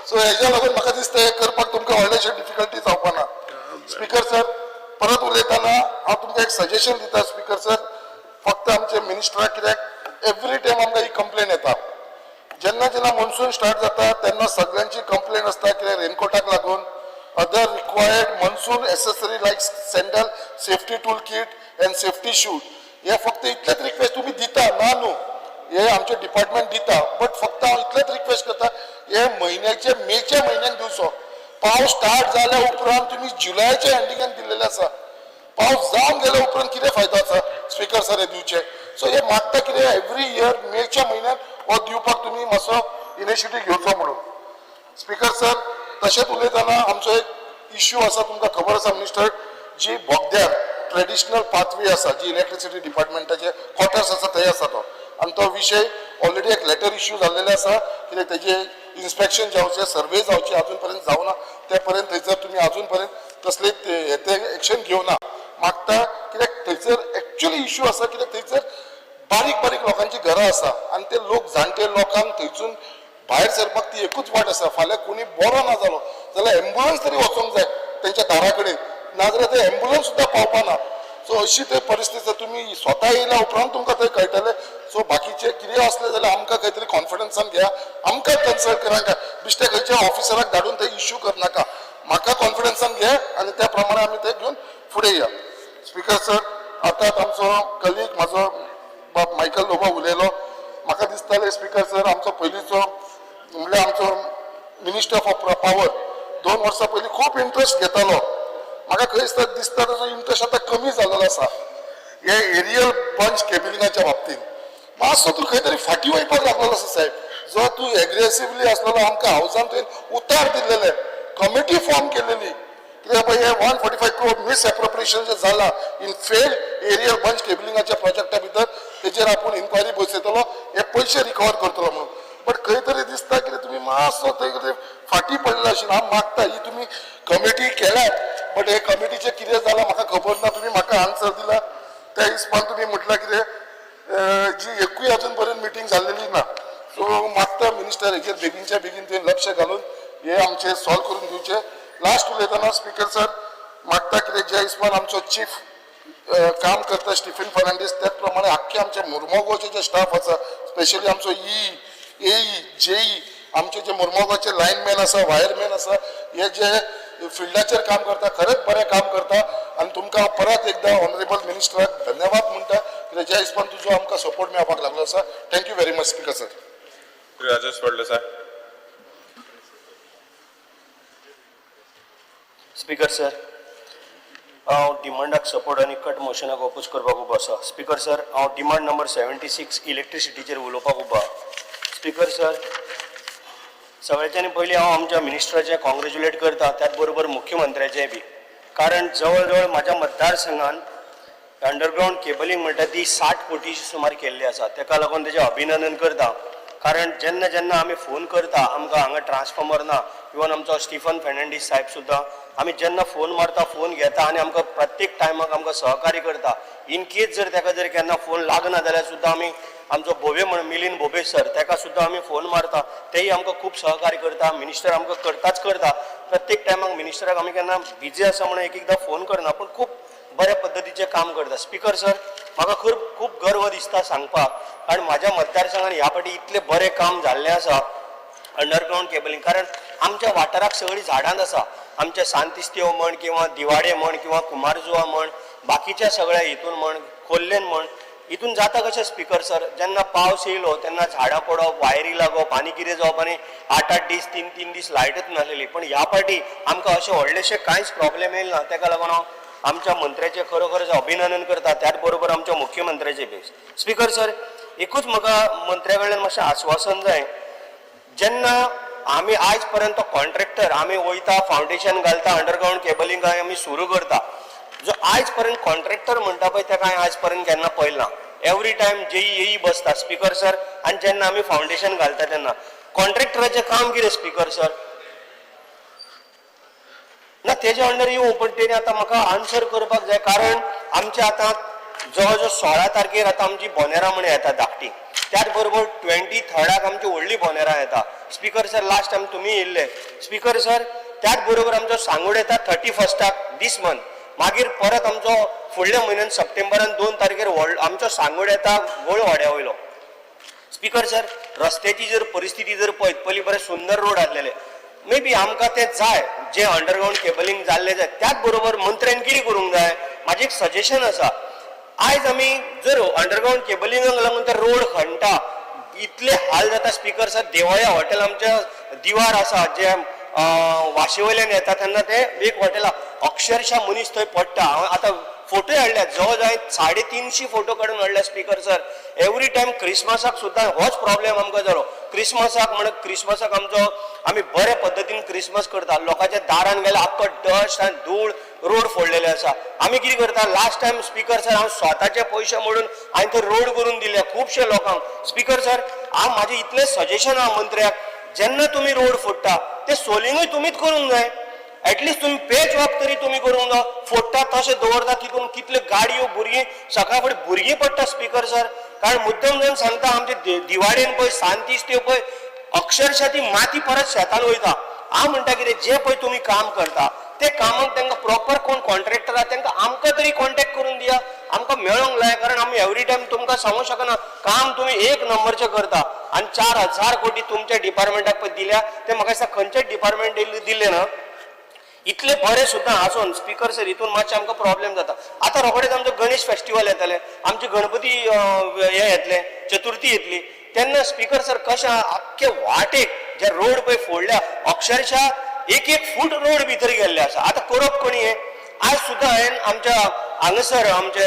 सो हेज्या लागून म्हाका दिसता हें करपाक तुमकां व्हडलेशे डिफिकल्टी जावपा ना. स्पीकर सर, परत उलयतना हांव तुमकां एक सजेशन दिता. स्पीकर सर, फक्त आमचे मिनिस्टराक, कित्याक एवरी टायम आमकां ही कंप्लेन येता. जेन्ना जेन्ना मॉन्सून स्टार्ट जाता तेन्ना सगळ्यांची कंप्लेन आसता कित्याक रेनकोटाक लागून other required monsoon accessory like sandal, safety tool kit and safety shoe. हे फक्त इतलेच रिक्वेस्ट तुमी दिता ना न्हू, हे आमचे डिपार्टमेंट दिता, बट फक्त हांव इतलेच रिक्वेस्ट करता, हे म्हयन्याचे मेच्या म्हयन्याक दिवचो. पावस स्टार्ट जाल्या उपरांत तुमी जुलयाच्या एंडिंगान दिल्लेले आसा. पावस जावन गेल्या उपरांत कितें फायदो आसा स्पीकर सर हे दिवचे? सो हे मागता कितें, एवरी इयर मेच्या म्हयन्यात हो दिवपाक तुमी मातसो इनिशिएटीव घेवचो म्हणून. स्पीकर सर, तशेंच उलयतना आमचो एक इश्यू आसा, तुमकां खबर आसा मिनिस्टर, जी बोगद्यार ट्रेडिशनल पाथवे आसा, जी इलेक्ट्रिसिटी डिपार्टमेंटाचे क्वॉर्टर्स आसा थंय आसा तो. आनी तो विशय ऑलरेडी एक लेटर इश्यू जाल्लेले आसा, कित्याक तेजे इन्स्पेक्शन जावचें, सर्वे जावची, अजून पर्यंत जावना. ते पर्यंत थंयसर तुमी अजून पर्यंत कसले ते एक्शन घेवना. मागता कित्याक थंयसर एक्चुअली इश्यू आसा, कित्याक थंयसर बारीक बारीक लोकांची घरां आसा आनी ते लोक जाणटे लोकांक थंयसून भायर सरपाक ती एकूच वाट आसा. फाल्यां कोणी बरो ना जालो जाल्यार एम्बुलन्स तरी वचोंक जाय तेंच्या दारा कडेन, नाजाल्यार ते एम्बुलन्स सुद्दां पावपाना. सो अशी ते परिस्थिती आसा. तुमी स्वता येयल्या उपरांत तुमकां थंय कळटलें. सो बाकीचे कितें आसलें जाल्यार आमकां खंय तरी कॉन्फिडन्सान घेया, आमकां कन्सल्ट करांका, बेश्टे खंयच्या ऑफिसराक धाडून थंय इश्यू करनाका. म्हाका कॉन्फिडन्सान घे आनी त्या प्रमाणे आमी ते घेवन फुडें या. स्पीकर सर, आतांच आमचो कलीग म्हाजो बाब मायकल लोबो उलयलो. म्हाका दिसतालें स्पीकर सर, आमचो पयलींचो म्हणल्यार आमचो मिनिस्टर ऑफ पावर 2 वर्सां पयलीं खूब इंट्रस्ट घेतालो. म्हाका खंय दिसता दिसता ताजो इंट्रस्ट आतां कमी जाल्लो आसा हे एरियल बंच केबलिंगाच्या बाबतींत. मातसो तूं खंय तरी फाटीं वयपाक लागलेलो आसा साहेब. जो तूं एग्रेसिवली आसलेलो, आमकां हावजान तुवें उतार दिल्लेले, कमिटी फॉर्म केलेली, कित्याक पळय हे 145 क्रोड मिसएप्रोप्रिएशन जे जाला इन फेल एरियल बंच केबलिंगाच्या प्रोजेक्टा भितर, तेजेर आपूण इन्क्वायरी बसयतलो, हे पयशे रिकवर करतलो म्हणून. बट खंय तरी दिसता कितें तुमी मातसो थंय कितें फाटीं पडलेले आशिल्ले. हांव मागता ही तुमी कमिटी केल्यात, बट हे कमिटीचें कितें जालां म्हाका खबर ना. तुमी म्हाका आन्सर दिला त्या हिसपान तुमी म्हटलां कितें जी एकूय अजून पर्यंत मिटींग जाल्लेली ना. सो मागता मिनिस्टर हेजेर बेगीनच्या बेगीन तुवें लक्ष घालून हे आमचे सॉल्व करून दिवचे. लास्ट उलयतना स्पिकर सर मागता कितें, ज्या हिसपान आमचो चीफ काम करता स्टिफन फर्नांडीस, त्याच प्रमाणे आख्खे आमचे मुर्मोगांवचे जे स्टाफ आसा, स्पेशली आमचो ई एई जेई, आमचे जे मुर्मोगांवचे लायनमॅन आसा, वायरमॅन आसा, हे जे फिल्डाचेर काम करता, खरेंच बरें काम करता. आनी तुमकां परत एकदां ऑनरेबल मिनिस्टराक धन्यवाद म्हणटा, कित्याक ज्या हिसपान तुजो आमकां सपोर्ट मेळपाक लागलो आसा. Thank you very much, speaker sir. Shri Rajesh Phaldesai. Speaker sir, हांव डिमांडाक सपोर्ट आनी कट मोशनाक ओपोज करपाक उबो आसा. स्पीकर सर, हांव डिमांड नंबर 76 इलेक्ट्रिसिटीचेर उलोवपाक उबो आहा. स्पीकर सर, सगळ्याच्यानी पयलीं हांव आमच्या मिनिस्टराचें कॉंग्रेच्युलेट करता, त्याच बरोबर मुख्यमंत्र्याचें बी, कारण जवळ जवळ म्हाज्या मतदारसंघान अंडरग्रावंड केबलिंग म्हणटा ती 60 कोटीची सुमार केल्ली आसा. तेका लागून तेजें अभिनंदन करता, कारण जेन्ना जेन्ना आमी फोन करता आमकां हांगा ट्रान्सफॉर्मर ना, इवन आमचो स्टिफन फेर्नांडीस साहेब सुद्दां आमी जेन्ना फोन मारता फोन घेता आनी आमकां प्रत्येक टायमाक आमकां सहकार्य करता. इन केस जर तेका जर केन्ना फोन लागना जाल्यार सुद्दां आमी आमचो भोबे म्हण मिलीन भोबे सर तेका सुद्दां आमी फोन मारता, तेय आमकां खूब सहकार्य करता. मिनिस्टर आमकां करताच करता, प्रत्येक टायमाक मिनिस्टराक आमी केन्ना बिजी आसा म्हणून एक एकदां फोन करना, पूण खूब बऱ्या पद्दतीचें काम करता. स्पीकर सर, म्हाका खूब खूब गर्व दिसता सांगपाक, कारण म्हाज्या मतदारसंघान ह्या फावटी इतलें बरें काम जाल्लें आसा अंडरग्रावंड केबलिंग, कारण आमच्या वाठाराक सगळीं झाडांच आसा. आमच्या सांतिस्तेव म्हण किंवा दिवाडे म्हण किंवा कुमारजुवा म्हण, बाकीच्या सगळ्या हितून म्हण, खोल्लेन म्हण, हितून जाता कशें स्पीकर सर, जेन्ना पावस येयलो तेन्ना झाडां पडप, वायरी लागप आनी कितें जावप आनी 8-8 दीस 3-3 दीस लायटच नासलेली. पण ह्या फावटी आमकां अशें व्हडलेशें कांयच प्रॉब्लेम येयला ना, तेका लागून हांव आमच्या मंत्र्याचें खरोखरच अभिनंदन करता, त्याच बरोबर आमच्या मुख्यमंत्र्याचें बी. स्पीकर सर, एकूच म्हाका मंत्र्या कडल्यान मातशें आस्वासन जाय, जेन्ना आमी आयज पर्यंत कॉन्ट्रॅक्टर आमी वयता, फावंडेशन घालता, अंडरग्रावंड केबलिंग आमी सुरू करता, जो आयज पर्यंत कॉन्ट्रॅक्टर म्हणटा पळय तेका हांवें आयज पर्यंत केन्ना पळयला ना. एवरी टायम जेई येई बसता स्पीकर सर, आनी जेन्ना आमी फावंडेशन घालता तेन्ना कॉन्ट्रॅक्टराचें काम कितें स्पीकर सर ना तेज्या अंडर येवं, पण तेणी आतां म्हाका आन्सर करपाक जाय, कारण आमचे आतां जवळ जवळ 16 तारखेर आतां आमची बोनेरां म्हण येता धाकटी, त्याच बरोबर 23 आमची व्हडली बोनेरां येता. स्पीकर सर, लास्ट टायम तुमी येयल्ले स्पीकर सर, त्याच बरोबर आमचो सांगोड येता 31 दीस मंथ, मागीर परत आमचो फुडल्या म्हयन्यान सप्टेंबरान 2 तारखेर व्हड आमचो सांगोड येता गोळवाड्या वयलो. स्पीकर सर, रस्त्याची जर परिस्थिती जर पळयत, पयलीं बरे सुंदर रोड आसलेले, मे बी आमकां ते जाय जे अंडरग्रावंड केबलिंग जाल्ले जाय. त्याच बरोबर मंत्र्यान कितें करूंक जाय, म्हाजें एक सजेशन आसा, आयज आमी जर अंडरग्रावंड केबलिंगाक लागून ते रोड खणटा, इतले हाल जाता स्पीकर सर. देवळ्या हॉटेल आमच्या दिवार आसा, जे वाशे वयल्यान येता तेन्ना ते एक हॉटेल अक्षरशा मनीस थंय पडटा. हांव आतां फोटो हाडल्या, जवळ जवळ 350 फोटो काडून हाडल्या स्पीकर सर. एवरी टायम क्रिसमसाक सुद्दां होच प्रॉब्लेम आमकां जालो. क्रिसमसाक म्हण क्रिसमसाक आमचो आमी बरे पद्दतीन क्रिसमस करता, लोकांच्या दारान गेल्यार आख्खो डस्ट आनी धूळ रोड फोडलेले आसा. आमी कितें करता, लास्ट टायम स्पीकर सर हांव स्वताचे पयशे मोडून हांवें थंय रोड करून दिले खुबशे लोकांक. स्पीकर सर, हांव म्हाजें इतलें सजेशन आहा मंत्र्याक, जेन्ना तुमी रोड फोडटा ते सोलिंगूय तुमीच करूंक जाय, एटलिस्ट तुमी पेच वर्क तरी तुमी करूंक जाय. फोडटा तशें दवरता, तितून कितल्यो गाडयो भुरगीं सकाळ फुडें भुरगीं पडटा स्पीकर सर. कारण मुद्दम जावन सांगता, आमचे दिवाडेन पळय सांतिस्त्यो पळय अक्षरशा ती माती परत शेतान वयता. हांव म्हणटा कितें, जे पळय तुमी काम करता ते कामाक तांकां प्रॉपर कोण कॉन्ट्रॅक्टर आहा तांकां आमकां तरी कॉन्टेक्ट करून दिया, आमकां मेळोंक लाय, कारण आमी एवरी टायम तुमकां सांगूंक शकना. काम तुमी एक नंबरचें करता आनी 4000 कोटी तुमच्या डिपार्टमेंटाक पळय दिल्या, ते म्हाका दिसता खंयच्याच डिपार्टमेंट दिल्ले ना इतले बरे सुद्दां आसून. स्पीकर सर, हितून मातशें आमकां प्रॉब्लेम जाता. आतां रोखडेच आमचो गणेश फेस्टिवल येतलें, आमचे गणपती हे येतले, चतुर्थी येतली, तेन्ना स्पीकर सर कशें आख्खे वाटेक जे रोड पळय फोडल्या, अक्षरशा 1-1 फूट रोड भितर गेल्ले आसा. आतां करप कोणी हें? आयज सुद्दां हांवें आमच्या हांगासर आमचे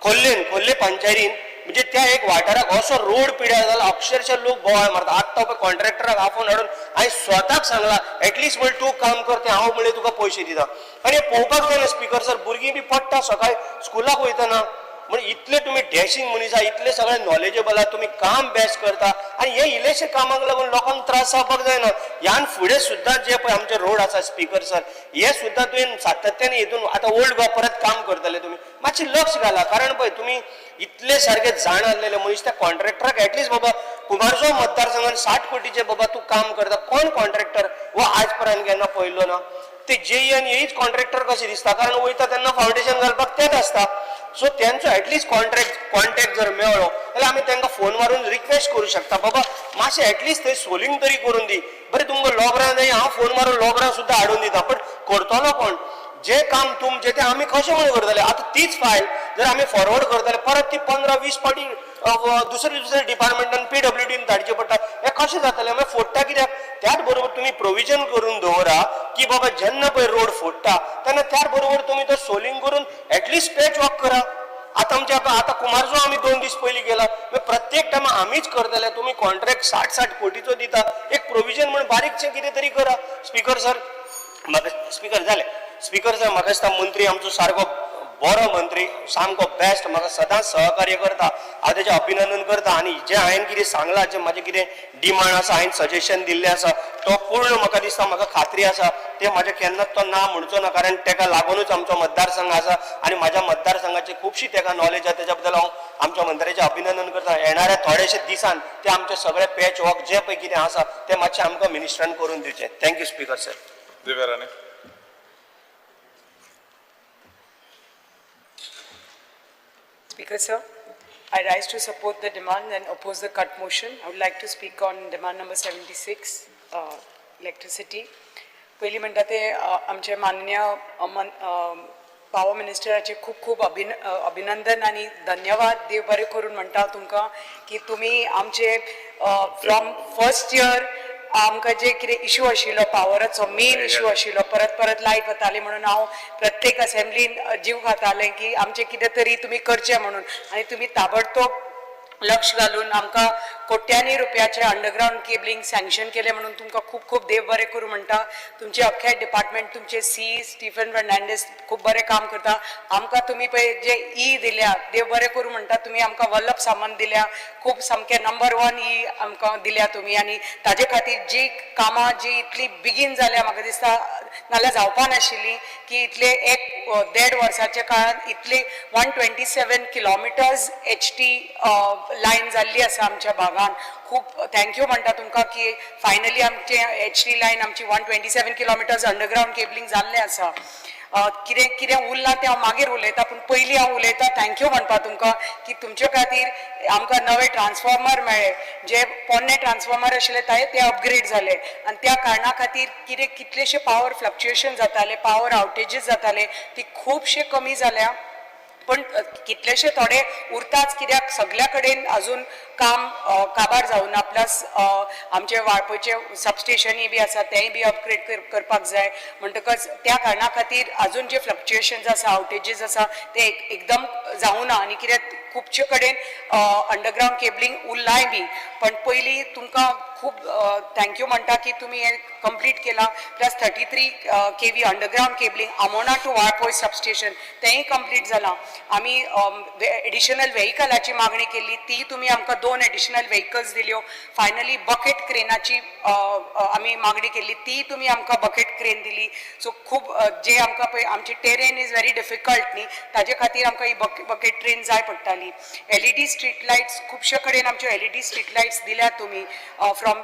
खोल्लेन, खोल्ले पंचायतीन म्हणजे त्या एक वाठाराक असो रोड पिड्यार जाला, अक्षरशा लोक बोवाळ मारता. आत्तां पळय कॉन्ट्रॅक्टराक आपोवन हाडून हांवें स्वताक सांगला, एटलिस्ट म्हणलें तूं काम कर, तें हांव म्हणलें तुका पयशे दिता. आनी हें पळोवपाक जायना स्पीकर सर, भुरगीं बी पडटा सकाळी स्कुलाक वयतना. म्हणून इतले तुमी डॅशिंग मनीस आहा, इतले सगळे नॉलेजेबल आहा, तुमी काम बेस्ट करता आनी हे इल्लेशे कामाक लागून लोकांक त्रास जावपाक जायना. ह्यान फुडें सुद्दां जे पळय आमचे रोड आसा स्पीकर सर, हे सुद्दां तुवें सातत्यान हितून आतां ओल्ड गोवा परत काम करतले, तुमी मातशें लक्ष घाला. कारण पळय तुमी इतले सारके जाण आसलेले मनीस, त्या कॉन्ट्रॅक्टराक एटलिस्ट बाबा कुमारजुंव मतदारसंघान 60 कोटीचे बाबा तूं काम करता, कोण कॉन्ट्रॅक्टर हो आज पर्यंत केन्ना पळयल्लो ना. ते जेई आनी हेच कॉन्ट्रॅक्टर कशें दिसता, कारण वयता तेन्ना फावंडेशन घालपाक तेच आसता. सो तेंचो एटलिस्ट कॉन्टॅक्ट जर मेळ्ळो जाल्यार आमी तांकां फोन मारून रिक्वेस्ट करूं शकता, बाबा मातशें एटलिस्ट थंय सोलिंग तरी करून दी. बरें तुमकां लोबरां जाय, हांव फोन मारून लोबरां सुद्दां हाडून दिता, बट करतलो कोण? जे काम तुमचें तें आमी कशें म्हणून करतले? आतां तीच फायल जर आमी फॉरवर्ड करतले, परत ती 15-20 फावटी दुसरे दुसरे डिपार्टमेंटान पीडब्ल्यूडीन धाडचें पडटा. हें कशें जातलें? मागीर फोडटा कित्याक? त्याच बरोबर तुमी प्रोविजन करून दवरा की बाबा जेन्ना पळय रोड फोडटा तेन्ना त्याच बरोबर तुमी तो सोलिंग करून एटलिस्ट पॅच वर्क करा. आतां आमच्या आतां कुमारजुंव आमी 2 दीस पयलीं गेला, प्रत्येक टायमा आमीच करतले. तुमी कॉन्ट्रॅक्ट 60-60 कोटीचो दिता, एक प्रोविजन म्हण बारीकशें कितें तरी करा. स्पीकर सर म्हाका स्पीकर जालें. स्पीकर सर म्हाका दिसता मंत्री आमचो सारको बरो मंत्री, सामको बेस्ट, म्हाका सदांच सहकार्य करता. हांव तेजें अभिनंदन करता आनी जें हांवें कितें सांगलां, जें म्हाजें कितें डिमांड आसा, हांवें सजेशन दिल्लें आसा, तो पूर्ण म्हाका दिसता, म्हाका खात्री आसा ते म्हाजें केन्नाच तो ना म्हणचो ना, कारण तेका लागुनूच आमचो मतदारसंघ आसा आनी म्हाज्या मतदारसंघाची खुबशी तेका नॉलेज आसा. तेज्या बद्दल हांव आमच्या मंत्र्याचें अभिनंदन करता. येणाऱ्या थोडेशे दिसान ते आमचे सगळे पॅच वर्क जे पळय कितें आसा तें मातशें आमकां मिनिस्टरान करून दिवचें. Thank you speaker sir. Divya Rane. Speaker sir, I rise to support the demand and oppose the cut motion. I would like to speak on demand number 76, electricity. पयलीं म्हणटा ते आमचे माननीय पावर मिनिस्टराचे खूब खूब अभिनंदन आनी धन्यवाद. देव बरें करून म्हणटा तुमकां की तुमी आमचे फ्रॉम फर्स्ट इयर आमकां जे कितें इशू आशिल्लो पावराचो, मेन इशू आशिल्लो, परत परत लायट वताली म्हणून हांव प्रत्येक असेंब्लीन जीव खातालें की आमचें कितें तरी तुमी करचें म्हणून, आनी तुमी ताबडतोब लक्ष घालून आमकां कोट्यांनी रुपयाचे अंडरग्रावंड केबलिंग सँक्शन केलें म्हणून तुमकां खूब खूब देव बरें करूं म्हणटा. तुमचे अख्खे डिपार्टमेंट, तुमचे सी स्टिफन फर्नांडीस खूब बरें काम करता. आमकां तुमी पळय जे ई दिल्या, देव बरें करूं म्हणटा, तुमी आमकां वल्लभ सामंत दिल्या, खूब सामकें नंबर 1 ई आमकां दिल्या तुमी, आनी ताजे खातीर जी कामां जी इतली बेगीन जाल्या म्हाका दिसता नाल्यार जावपा नाशिल्ली की इतले 1-1.5 वर्साच्या काळांत इतले 127 किलोमिटर्स HT line जाल्ली आसा आमच्या भागान. खूब thank you म्हणटा तुमकां की फायनली आमचे HT line आमची 127 किलोमिटर्स अंडरग्रावंड केबलिंग जाल्लें आसा. कितें कितें उरलां तें हांव मागीर उलयतां, पूण पयलीं हांव उलयतां thank you म्हणपा तुमकां की तुमचे खातीर आमकां नवे ट्रान्सफॉर्मर मेळ्ळे, जे पोन्ने ट्रान्सफॉर्मर आशिल्ले ते अपग्रेड जाले आनी त्या कारणा खातीर कितें कितलेशे पावर फ्लक्च्युएशन जाताले, पावर आवटेजीस जाताले, ती खुबशे कमी जाल्या. पण कितलेशे थोडे उरताच, कित्याक सगल्या कडेन अजून काम काबार जावना. प्लस आमचे वाळपयचे सबस्टेशनूय बी आसा, तेंय बी अपग्रेड करपाक जाय. म्हणटकच त्या कारणा खातीर अजून जे फ्लक्च्युएशन्स आसा, आवटेजीस आसा, ते एकदम जावना आनी कित्याक खुबशे कडेन अंडरग्रावंड केबलिंग उरलाय बी. पण पयलीं तुमकां खूब thank you म्हणटा की तुमी हें कंप्लीट केलां. Plus 33 kV underground cabling Amona to Valpoi substation तेंय कंप्लीट जालां. आमी एडिशनल व्हेकलाची मागणी केल्ली, ती तुमी आमकां 2 एडिशनल व्हेकल्स दिल्यो. फायनली बकेट क्रेनाची आमी मागणी केल्ली, ती तुमी आमकां बकेट क्रेन दिली. सो खूब जे आमकां पळय आमची टेरेन is very difficult न्ही, ताजे खातीर आमकां ही बकेट ट्रेन जाय पडटाली. LED street lights खुबशे कडेन आमच्यो LED street lights दिल्या तुमी. From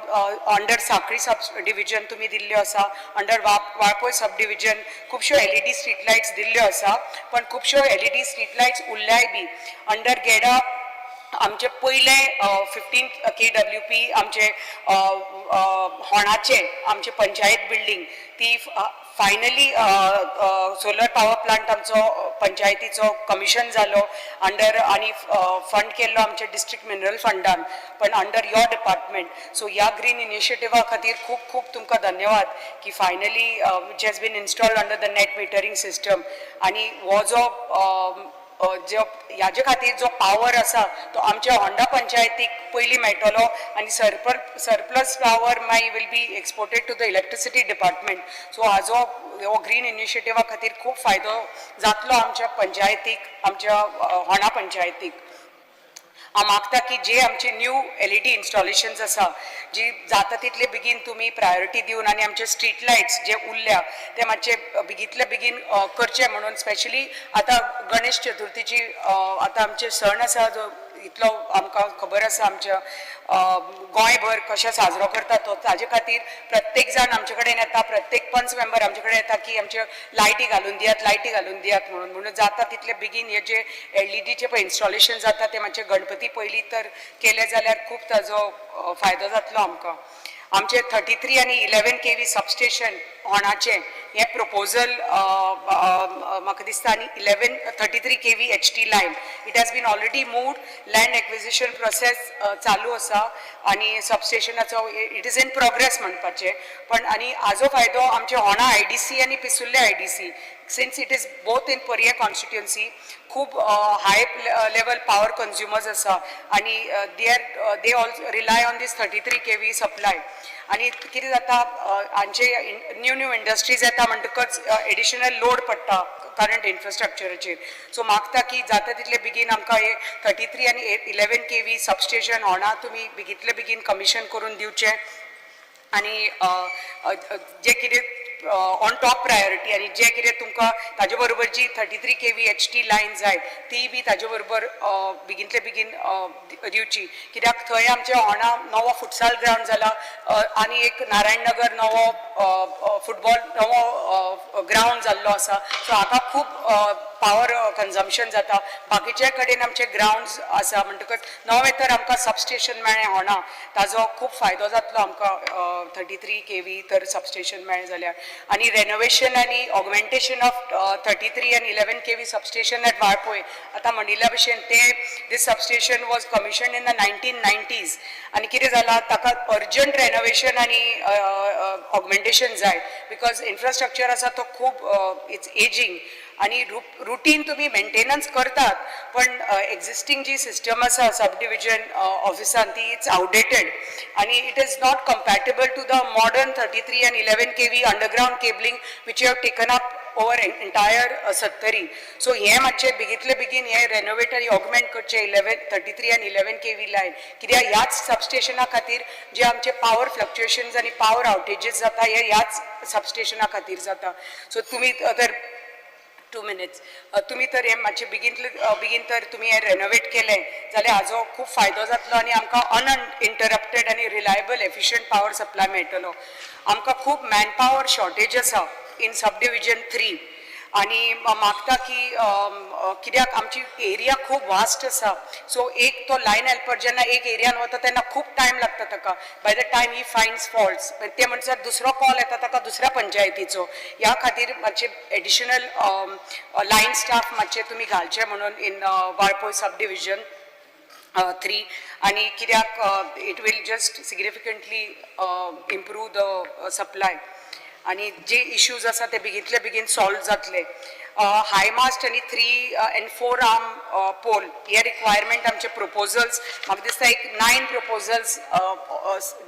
under Sanquelim sub division तुमी दिल्ल्यो आसा, अंडर वाळपय सब डिविजन खुबश्यो LED street lights दिल्ल्यो आसा, पण खुबश्यो LED street lights उरल्याय बी. अंडर गेडा आमचे पयले 15 KWP आमचे होणाचे आमचे पंचायत बिल्डींग ती फायनली सोलर पावर प्लांट आमचो पंचायतीचो कमिशन जालो अंडर आनी फंड केल्लो आमचे डिस्ट्रिक्ट मिनरल फंडान, पण अंडर your department. सो ह्या ग्रीन इनिशिएटिवा खातीर खूब खूब तुमकां धन्यवाद की finally which has been installed under the net metering system. आनी हो जो जो ह्याजे खातीर जो पावर आसा तो आमच्या होंडा पंचायतीक पयलीं मेळटलो आनी सरप्लस पावर मागीर will be exported to the electricity department. So हाजो हो ग्रीन इनिशिएटिवा खातीर खूब फायदो जातलो आमच्या पंचायतीक, आमच्या होणा पंचायतीक. हांव मागता की जे आमचे न्यू एलईडी इन्स्टॉलेशन्स आसा, जी जाता तितले बेगीन तुमी प्रायोरिटी दिवन आनी आमचे स्ट्रीट लायट्स जे उरल्या ते मातशे बेगींतले बेगीन करचे म्हणून. स्पेशली आतां गणेश चतुर्थीची आतां आमचे सण आसा, जो इतलो आमकां खबर आसा आमच्या गोंयभर कशें साजरो करता तो, ताजे खातीर प्रत्येक जाण आमचे कडेन येता, प्रत्येक पंच मेंबर आमचे कडेन येता की आमच्यो लायटी घालून दियात, लायटी घालून दियात म्हणून. म्हणून जाता तितले बेगीन हे जे एलईडीचे पळय इन्स्टॉलेशन जाता ते मातशे गणपती पयलीं तर केले जाल्यार खूब ताजो फायदो जातलो आमकां. आमचे 33 आनी 11 केवी सबस्टेशन होणाचें हें प्रपोजल म्हाका दिसता आनी 11 33 KV HT line, it has been already moved, land acquisition process चालू आसा आनी सबस्टेशनाचो it is in progress म्हणपाचें. पण आनी हाजो फायदो आमचे होणा आयडीसी आनी Pissurlem IDC, since it is both in Parye constituency, खूब हाय लेवल पावर कंज्युमर्स आसा आनी they all rely on this 33 KV supply. आनी कितें जाता, हांचे न्यू न्यू इंडस्ट्रीज येता म्हणटकच एडिशनल लोड पडटा करंट इन्फ्रास्ट्रक्चराचेर. सो मागता की जाता तितले बेगीन आमकां हे 33 आनी 11 केवी सबस्टेशन होणा तुमी बेगींतले बेगीन कमिशन करून दिवचें आनी जे कितें ऑन टॉप प्रायोरिटी आनी जे कितें तुमकां ताजे बरोबर जी 33 KV HT line जाय ती बी ताजे बरोबर बेगीनतले बेगीन दिवची, कित्याक थंय आमच्या होणा नवो फुटसाल ग्रावंड जाला आनी एक नारायण नगर नवो फुटबॉल नवो ग्रावंड जाल्लो आसा. सो हाका खूब पावर कन्जम्पशन जाता. बाकीचे कडेन आमचे ग्रावंड्स आसा म्हणटकच नवें तर आमकां सबस्टेशन मेळ्ळें होणा, ताजो खूब फायदो जातलो आमकां 33 केवी तर सबस्टेशन मेळ्ळें जाल्यार. आनी रेनोवेशन आनी augmentation of 33 आनी 11 KV substation at Valpoi, आतां म्हणिल्ल्या भशेन ते this substation was commission in the 1990s आनी कितें जालां, ताका अर्जंट रेनोवेशन आनी ऑगमेंटेशन जाय, because infrastructure आसा तो खूब it's ageing आनी रुटीन तुमी मेंटेनन्स करतात, पण एक्झिस्टींग जी सिस्टम आसा सब डिविजन ऑफिसान ती it's outdated आनी it is not compatible to the modern 33 and 11 KV underground cabling which you have taken up over entire Sattari. So हें मातशें बेगींतले बेगीन हें रेनोवेट आनी ऑगमेंट करचें 11 33 आनी 11 केवी लायन, कित्याक ह्याच सबस्टेशना खातीर जे आमचे पावर फ्लक्च्युएशन्स आनी पावर आवटेजीस जाता, हे ह्याच सबस्टेशना खातीर जाता. सो तुमी तर 2 मिनिट्स, तुमी तर हे मातशें बेगीनतले बेगीन तर तुमी हें रेनोवेट केलें जाल्यार हाजो खूब फायदो जातलो आनी आमकां अनइंटरप्टेड आनी रिलायबल एफिशियंट पावर सप्लाय मेळटलो. आमकां खूब मॅन पावर शॉर्टेज आसा इन सब डिविजन 3 आनी मागता की कित्याक आमची एरिया खूब वास्ट आसा. सो एक तो लायन हेल्पर जेन्ना एक एरियान वता तेन्ना खूब टायम लागता ताका, by the time he finds faults ते म्हणसर दुसरो कॉल येता ताका दुसऱ्या पंचायतीचो. ह्या खातीर मातशे एडिशनल लायन स्टाफ मातशे तुमी घालचे म्हणून इन वाळपय सब डिविजन 3 आनी कित्याक it will just significantly improve the supply आनी जे इश्यूज आसा ते बेगींतले बेगीन सॉल्व जातले. हाय मास्ट आनी 3 and 4 arm pole hey requirement आमचे प्रपोजल्स म्हाका दिसता एक 9 प्रपोजल्स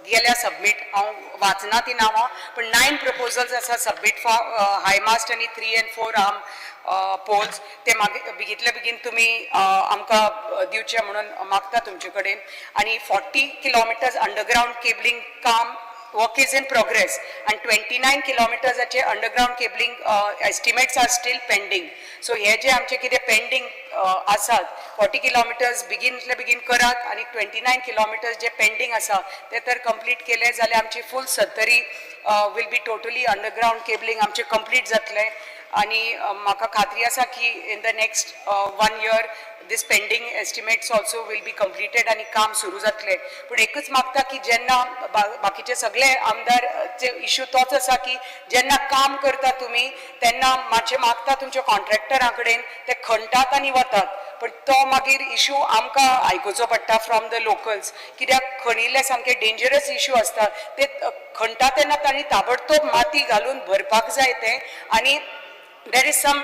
गेल्या सबमीट. हांव वाचना ती नांवां, पण 9 प्रपोजल्स आसा सबमीट फॉर हाय मास्ट आनी 3 and 4 arm poles. ते मागीर बेगींतले बेगीन तुमी आमकां दिवचे म्हणून मागता तुमचे कडेन. आनी 40 किलोमिटर्स अंडरग्रावंड केबलिंग काम work is in progress and 29 kilometers चे underground cabling estimates are still pending. So हे जे आमचे कितें पेंडींग आसात, 40 किलोमिटर्स बेगीनतले बेगीन करात आनी 29 किलोमिटर्स जे पेंडींग आसा ते तर कंप्लीट केले जाल्यार आमची full Sattari will be totally underground cabling आमचें कंप्लीट जातलें. आनी म्हाका खात्री आसा की in the next one year this pending estimates also will be completed आनी काम सुरू जातलें. पूण एकूच मागता की जेन्ना बाकीचे सगळे आमदार चे इशू तोच आसा की जेन्ना काम करता तुमी तेन्ना मातशें मागता तुमच्या कॉन्ट्रॅक्टरा कडेन, ते खणटात आनी वतात, पण तो मागीर इशू आमकां आयकुचो पडटा फ्रॉम the locals, कित्याक खणिल्ले सामके डेंजरस इशू आसता. ते खणटा तेन्ना तांणी ताबडतोब माती घालून भरपाक जाय तें आनी There is some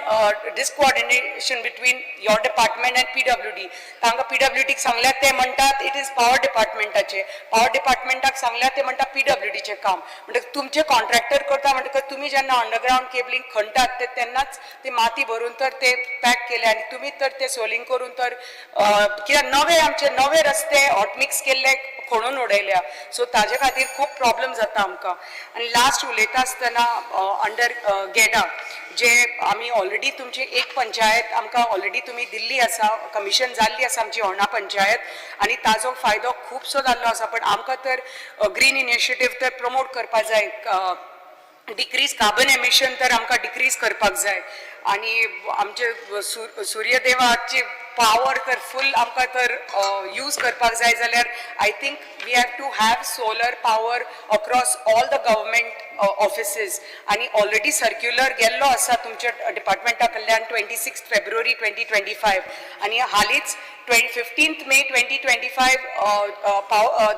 discoordination between your department and PWD. तांकां PWD क सांगल्यार ते म्हणटात it is power डिपार्टमेंटाचे, पावर डिपार्टमेंटाक सांगल्यार ते म्हणटात PWD चें काम. म्हणटकच तुमचे कॉन्ट्रॅक्टर करता, म्हणटकच तुमी जेन्ना अंडरग्रावंड केबलिंग खणटात ते तेन्नाच ती माती भरून तर ते पॅक केले आनी तुमी तर ते सोलिंग करून तर कित्याक नवे आमचे नवे रस्ते हॉटमिक्स केल्ले खणून उडयल्या. सो ताजे खातीर खूब प्रॉब्लम जाता आमकां. आनी लास्ट उलयता आसतना अंडर गेडा जे आमी ऑलरेडी तुमची एक पंचायत आमकां ऑलरेडी तुमी दिल्ली आसा, कमिशन जाल्ली आसा आमची होर्णा पंचायत, आनी ताजो फायदो खुबसो जाल्लो आसा. पण आमकां तर ग्रीन इनिशिएटीव तर प्रमोट करपा जाय, डिक्रीज कार्बन एमिशन तर आमकां डिक्रीज करपाक जाय, आनी आमचे सुर्यदेवाची पावर तर फूल आमकां तर यूज करपाक जाय जाल्यार I think we have to have solar power across all the government offices. आनी ऑलरेडी सर्क्युलर गेल्लो आसा तुमच्या डिपार्टमेंटा कडल्यान 26 February 2025, आनी हालींच 15 May 2025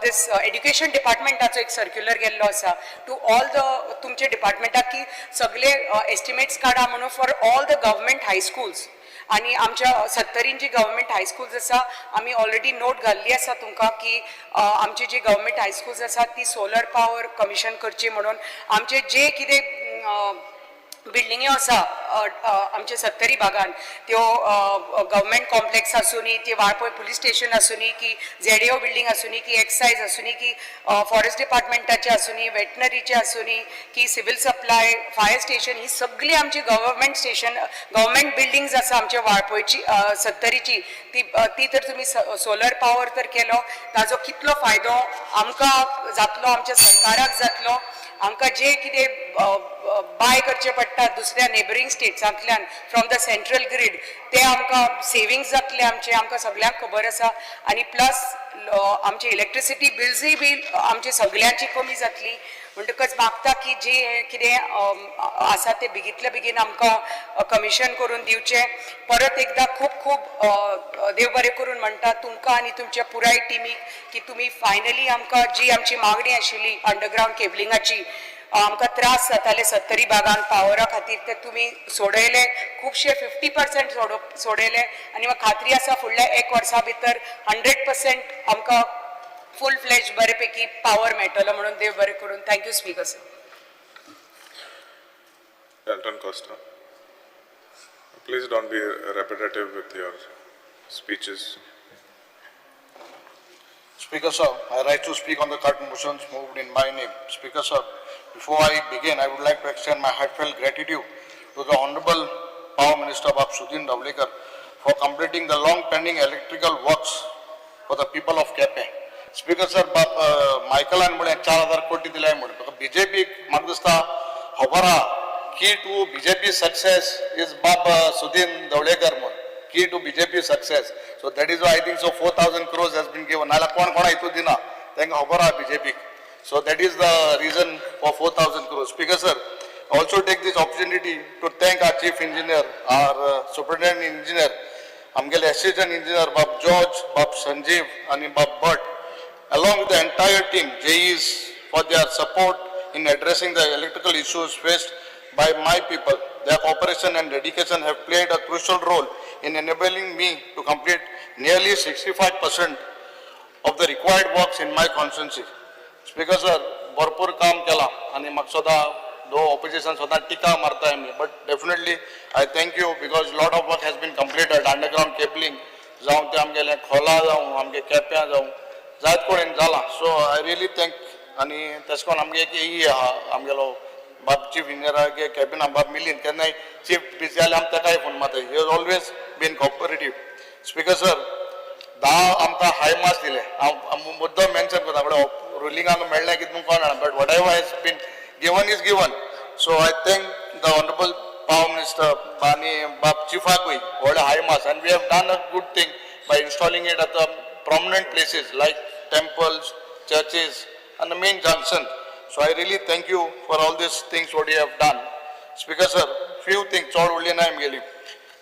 this education डिपार्टमेंटाचो एक सर्क्युलर गेल्लो आसा टू ऑल the तुमच्या डिपार्टमेंटाक की सगळे एस्टिमेट्स काडा म्हणून for all the government high schools. आनी आमच्या सत्तरीन जी गव्हर्मेंट हायस्कूल्स आसा, आमी ऑलरेडी नोट घाल्ली आसा तुमकां की आमची जी गव्हर्मेंट हायस्कूल्स आसा ती सोलर पावर कमिशन करची म्हणून. आमचे जे कितें बिल्डिंग्यो आसा आमच्या सत्तरी भागान, त्यो गव्हर्मेंट कॉम्प्लेक्स आसूनी, ती वाळपय पुलीस स्टेशन आसूनी, की झेडीओ बिल्डींग आसूनी, की एक्सायज आसूनी, की फॉरेस्ट डिपार्टमेंटाचे आसूनी, वेटनरीचे आसूनी, की सिव्हिल सप्लाय, फायर स्टेशन, ही सगळी आमची गव्हर्मेंट स्टेशन, गव्हर्मेंट बिल्डिंग्स आसा आमच्या वाळपयची, सत्तरीची, ती तर तुमी सोलर पावर तर केलो, ताजो कितलो फायदो आमकां जातलो, आमच्या सरकाराक जातलो. आमकां जे कितें बाय करचें पडटा दुसऱ्या नेबरींग स्टेट्सांतल्यान फ्रॉम the central grid, ते आमकां सेविंग्स जातले आमचे, आमकां सगळ्यांक खबर आसा. आनी प्लस आमची इलेक्ट्रिसिटी बिल्सूय बी आमची सगळ्यांची कमी जातली. म्हणटकच मागता की जे कितें आसा ते बेगीतले बेगीन आमकां कमिशन करून दिवचें. परत एकदां खूब खूब देव बरें करून म्हणटा तुमकां आनी तुमच्या पुराय टिमीक की तुमी फायनली आमकां जी आमची मागणी आशिल्ली अंडरग्रावंड केबलिंगाची, आमकां त्रास जाताले सत्तरी भागान पावरा खातीर, ते तुमी सोडयले, खुबशे 50% सोडयले. आनी म्हाका खात्री आसा फुडल्या एक वर्सा भितर 100% आमकां फूल फ्लॅज बरे पैकी पावर मेळटलो म्हणून. देव बरें करून. Thank you, Speaker sir. Dalton Costa. Please don't be repetitive with your speeches. Speaker sir, I rise to speak on the cut motions moved in my name. Speaker sir, before I begin, I would like to extend my heartfelt gratitude to the Honorable Power Minister Bab Sudin Dhavalikar for completing the long pending electrical works for the people of Quepem. Speaker sir, बाब मायकलान म्हळें 4000 कोटी दिले म्हणून बीजेपीक म्हाका दिसता खबर आहा, key to BJP success is बाब सुदीन धवळेकर म्हूण, key to BJP success. So that is why I think so 4,000 crores has been given. नाल्यार कोण कोणा हितून दिना, तांकां खबर आहा बीजेपीक. So that is the reason for 4,000 crores. Speaker sir, also take this opportunity to thank our chief engineer, our superintendent engineer, आमगेले assistant engineer बाब जॉर्ज, बाब संजीव आनी बाब भट, along with the entire team, JEs, for their support in addressing the electrical issues faced by my people. Their cooperation and dedication have played a crucial role in enabling me to complete nearly 65% of the required works in my constituency. Speaker sir, भरपूर काम केलां आनी म्हाका सदां दो opposition सदां टिका मारता आमी, but definitely I thank you because lot of work has been completed. Underground cabling जावं, ते आमगेलें खोला जावं, आमगे केप्यां जावं, जायत कडेन जालां. So I really thank. आनी तशें करून आमगे एक एई आहा आमगेलो बाब चीफ इंजिनियरागे कॅबिना बाब मिलीन, केन्नाय चीफ बिजी जाल्यार आमी ताकाय फोन मारता. He has always been cooperative. Speaker sir, 10 आमकां हाय मास दिले. हांव मुद्दम मेन्शन करता, कडेन रुलिंगाक मेळ्ळें कितें म्हूण कोण जाणा, but whatever has been given is given. So I thank the honourable power minister आनी बाब चिफाकूय व्हडले हाय मास, and we have done a good thing by installing it at the prominent places like temples, churches and the main junction. So I really thank you for all these things what you have done. Speaker sir, few things, चड उरली ना आमगेली.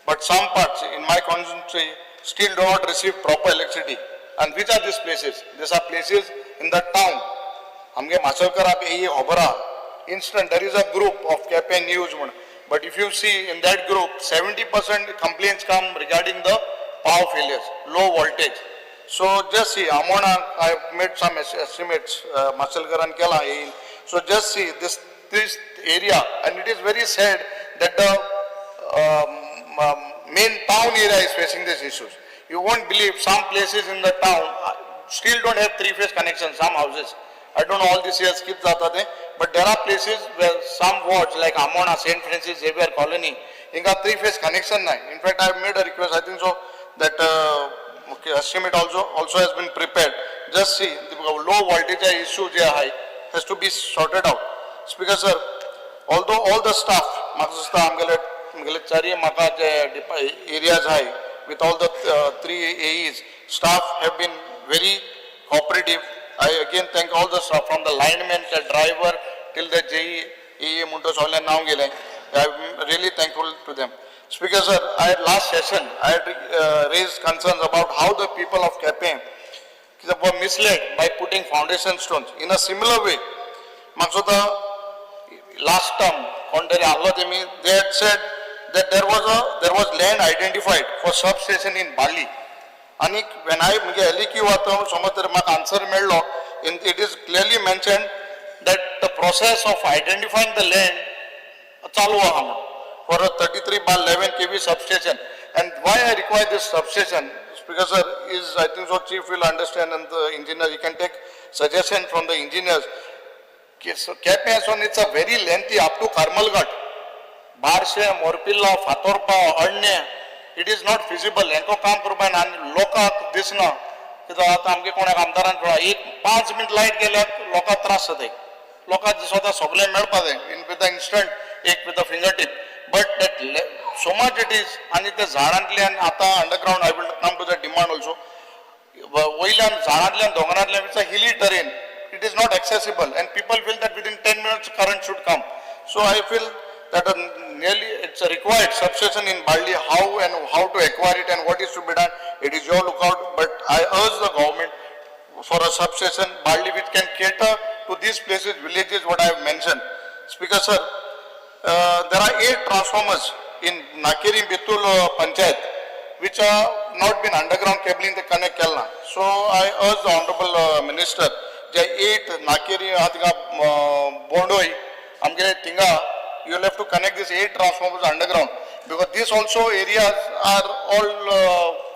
But some parts in my constituency still do not receive proper electricity. And which are these places? These are places in the town. आमगे मासोळकराक ही खबर आहा. Instant there is a group of Quepem news म्हूण. But if you see in that group, 70% complaints come regarding the power failures, low voltage. So just see, Amona, I have made some estimates, Masalkaran केला येईल. So just see this area, and it is very sad that the main town area is facing these issues. You won't believe some places in the town still don't have three-phase connection, some houses. I don't know all these years कित जाता ते, but there are places where some wards like Amona, St. Francis Xavier Colony, हिंगा three-phase connection नाही. In fact, I have made a request, I think so, that okay, estimate also has been prepared. Just see, the low voltage issue जे आहे has to be sorted out. Speaker sir, although all the staff, म्हाका दिसता आमगेले म्हगेले चारय म्हाका जे areas आहाय with all the three AEs, staff have been very cooperative. I again thank all the staff from the lineman, the driver till the JE, AE म्हणतो सगळ्या नाव गेलें. I am really thankful to them. Speaker sir, I had last session, I had raised concerns about how the people of Quepem were misled by putting foundation stones. In a similar way, म्हाका सुद्दां last term कोण तरी आहलो तेमी, they had said that there was land identified for substation in Balli. आनी when I म्हगे LEQ वता समज तर म्हाका आन्सर मेळ्ळो, in it is clearly mentioned that the process of identifying the land चालू आहा म्हणून for a 33/11 kV substation. And why I require this substation, Speaker sir, is I think so chief will understand and the engineer, you can take suggestion from the engineers. So Quepem it's a very lengthy up to Karmalghat, Barshi, Morpillo, Fatorpa, Adne, it is not feasible. Hancko काम करपा ना आनी लोकांक दिसना कित्याक आतां आमगे कोणाक आमदारान पळय एक 5 मिनट लायट गेल्यार लोकांक त्रास जाताय. लोकांक दिसता सगळें मेळपा जाय in with the instant एक with the finger tip, but that so much it is. आनी ते झाडांतल्यान आतां underground, I will come to the demand also, वयल्यान झाडांतल्यान दोंगरांतल्यान, it's a hilly terrain, it is not accessible and people feel that within 10 minutes current should come. So I feel that nearly it's a required substation in Balli. How and how to acquire it and what is to be done, it is your lookout, but I urge the government for a substation Balli which can cater to these places, villages what I have mentioned. Speaker sir, there are 8 transformers in Nakeri Betul Panchayat which are not been underground cabling ते connect केला. So I urge the honorable minister, J 8 Nakeri आहा थिंगा बोंडोय आमगे थिंगा, you will have to connect these 8 transformers underground because these also areas are all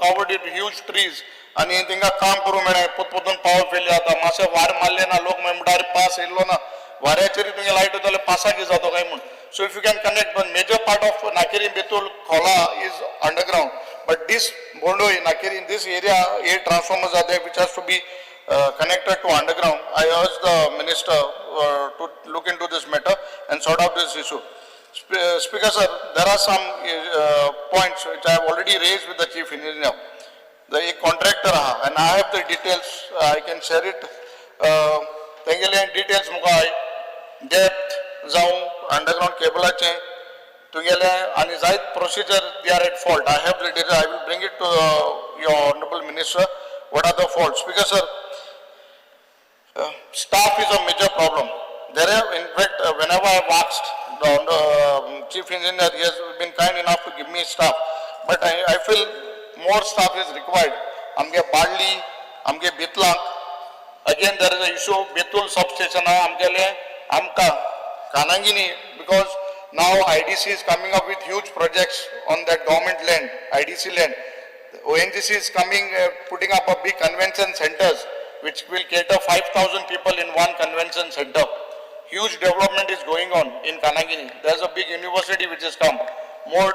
covered with huge trees. आनी थिंगा काम करूं मेळ्ळें पोत पोतून पावर फेल जाता. मातशें वारें मारलें ना लोक मागीर म्हणटा, अरे पास येयल्लो ना, वाऱ्याचेर तुगे लायट वयता जाल्यार पासाक कितें जातो काय म्हूण. So if you can connect, but major part of Nakeri Betul Khola is underground, but this Bondoi Nakeri, in this area 8 transformers are there which has to be connected to underground. I urge the minister to look into this matter and sort out this issue. Speaker sir, there are some points which I have already raised with the chief engineer. The एक contractor आहा and I have the details, I can share it. तेंगेले details मुका depth जावं underground केबलाचे तुगेले आनी जायत procedure, they are at fault. I have the details, I will bring it to your honorable minister what are the faults. Speaker sir, staff is a major problem. There are, in fact, whenever I have asked the chief engineer, he has been kind enough to give me staff. But I feel more staff is required. आमगे बाळ्ळी, आमगे बेतलांक, again there is a issue, Betul substation आहा आमगेले आमकां कानांगिनी, because now IDC is coming up with huge projects on that government land, IDC land. ONGC is coming, putting up a big convention centers which will cater 5,000 people in one convention center. Huge development is going on in Kanangini. There's a big university which has come. More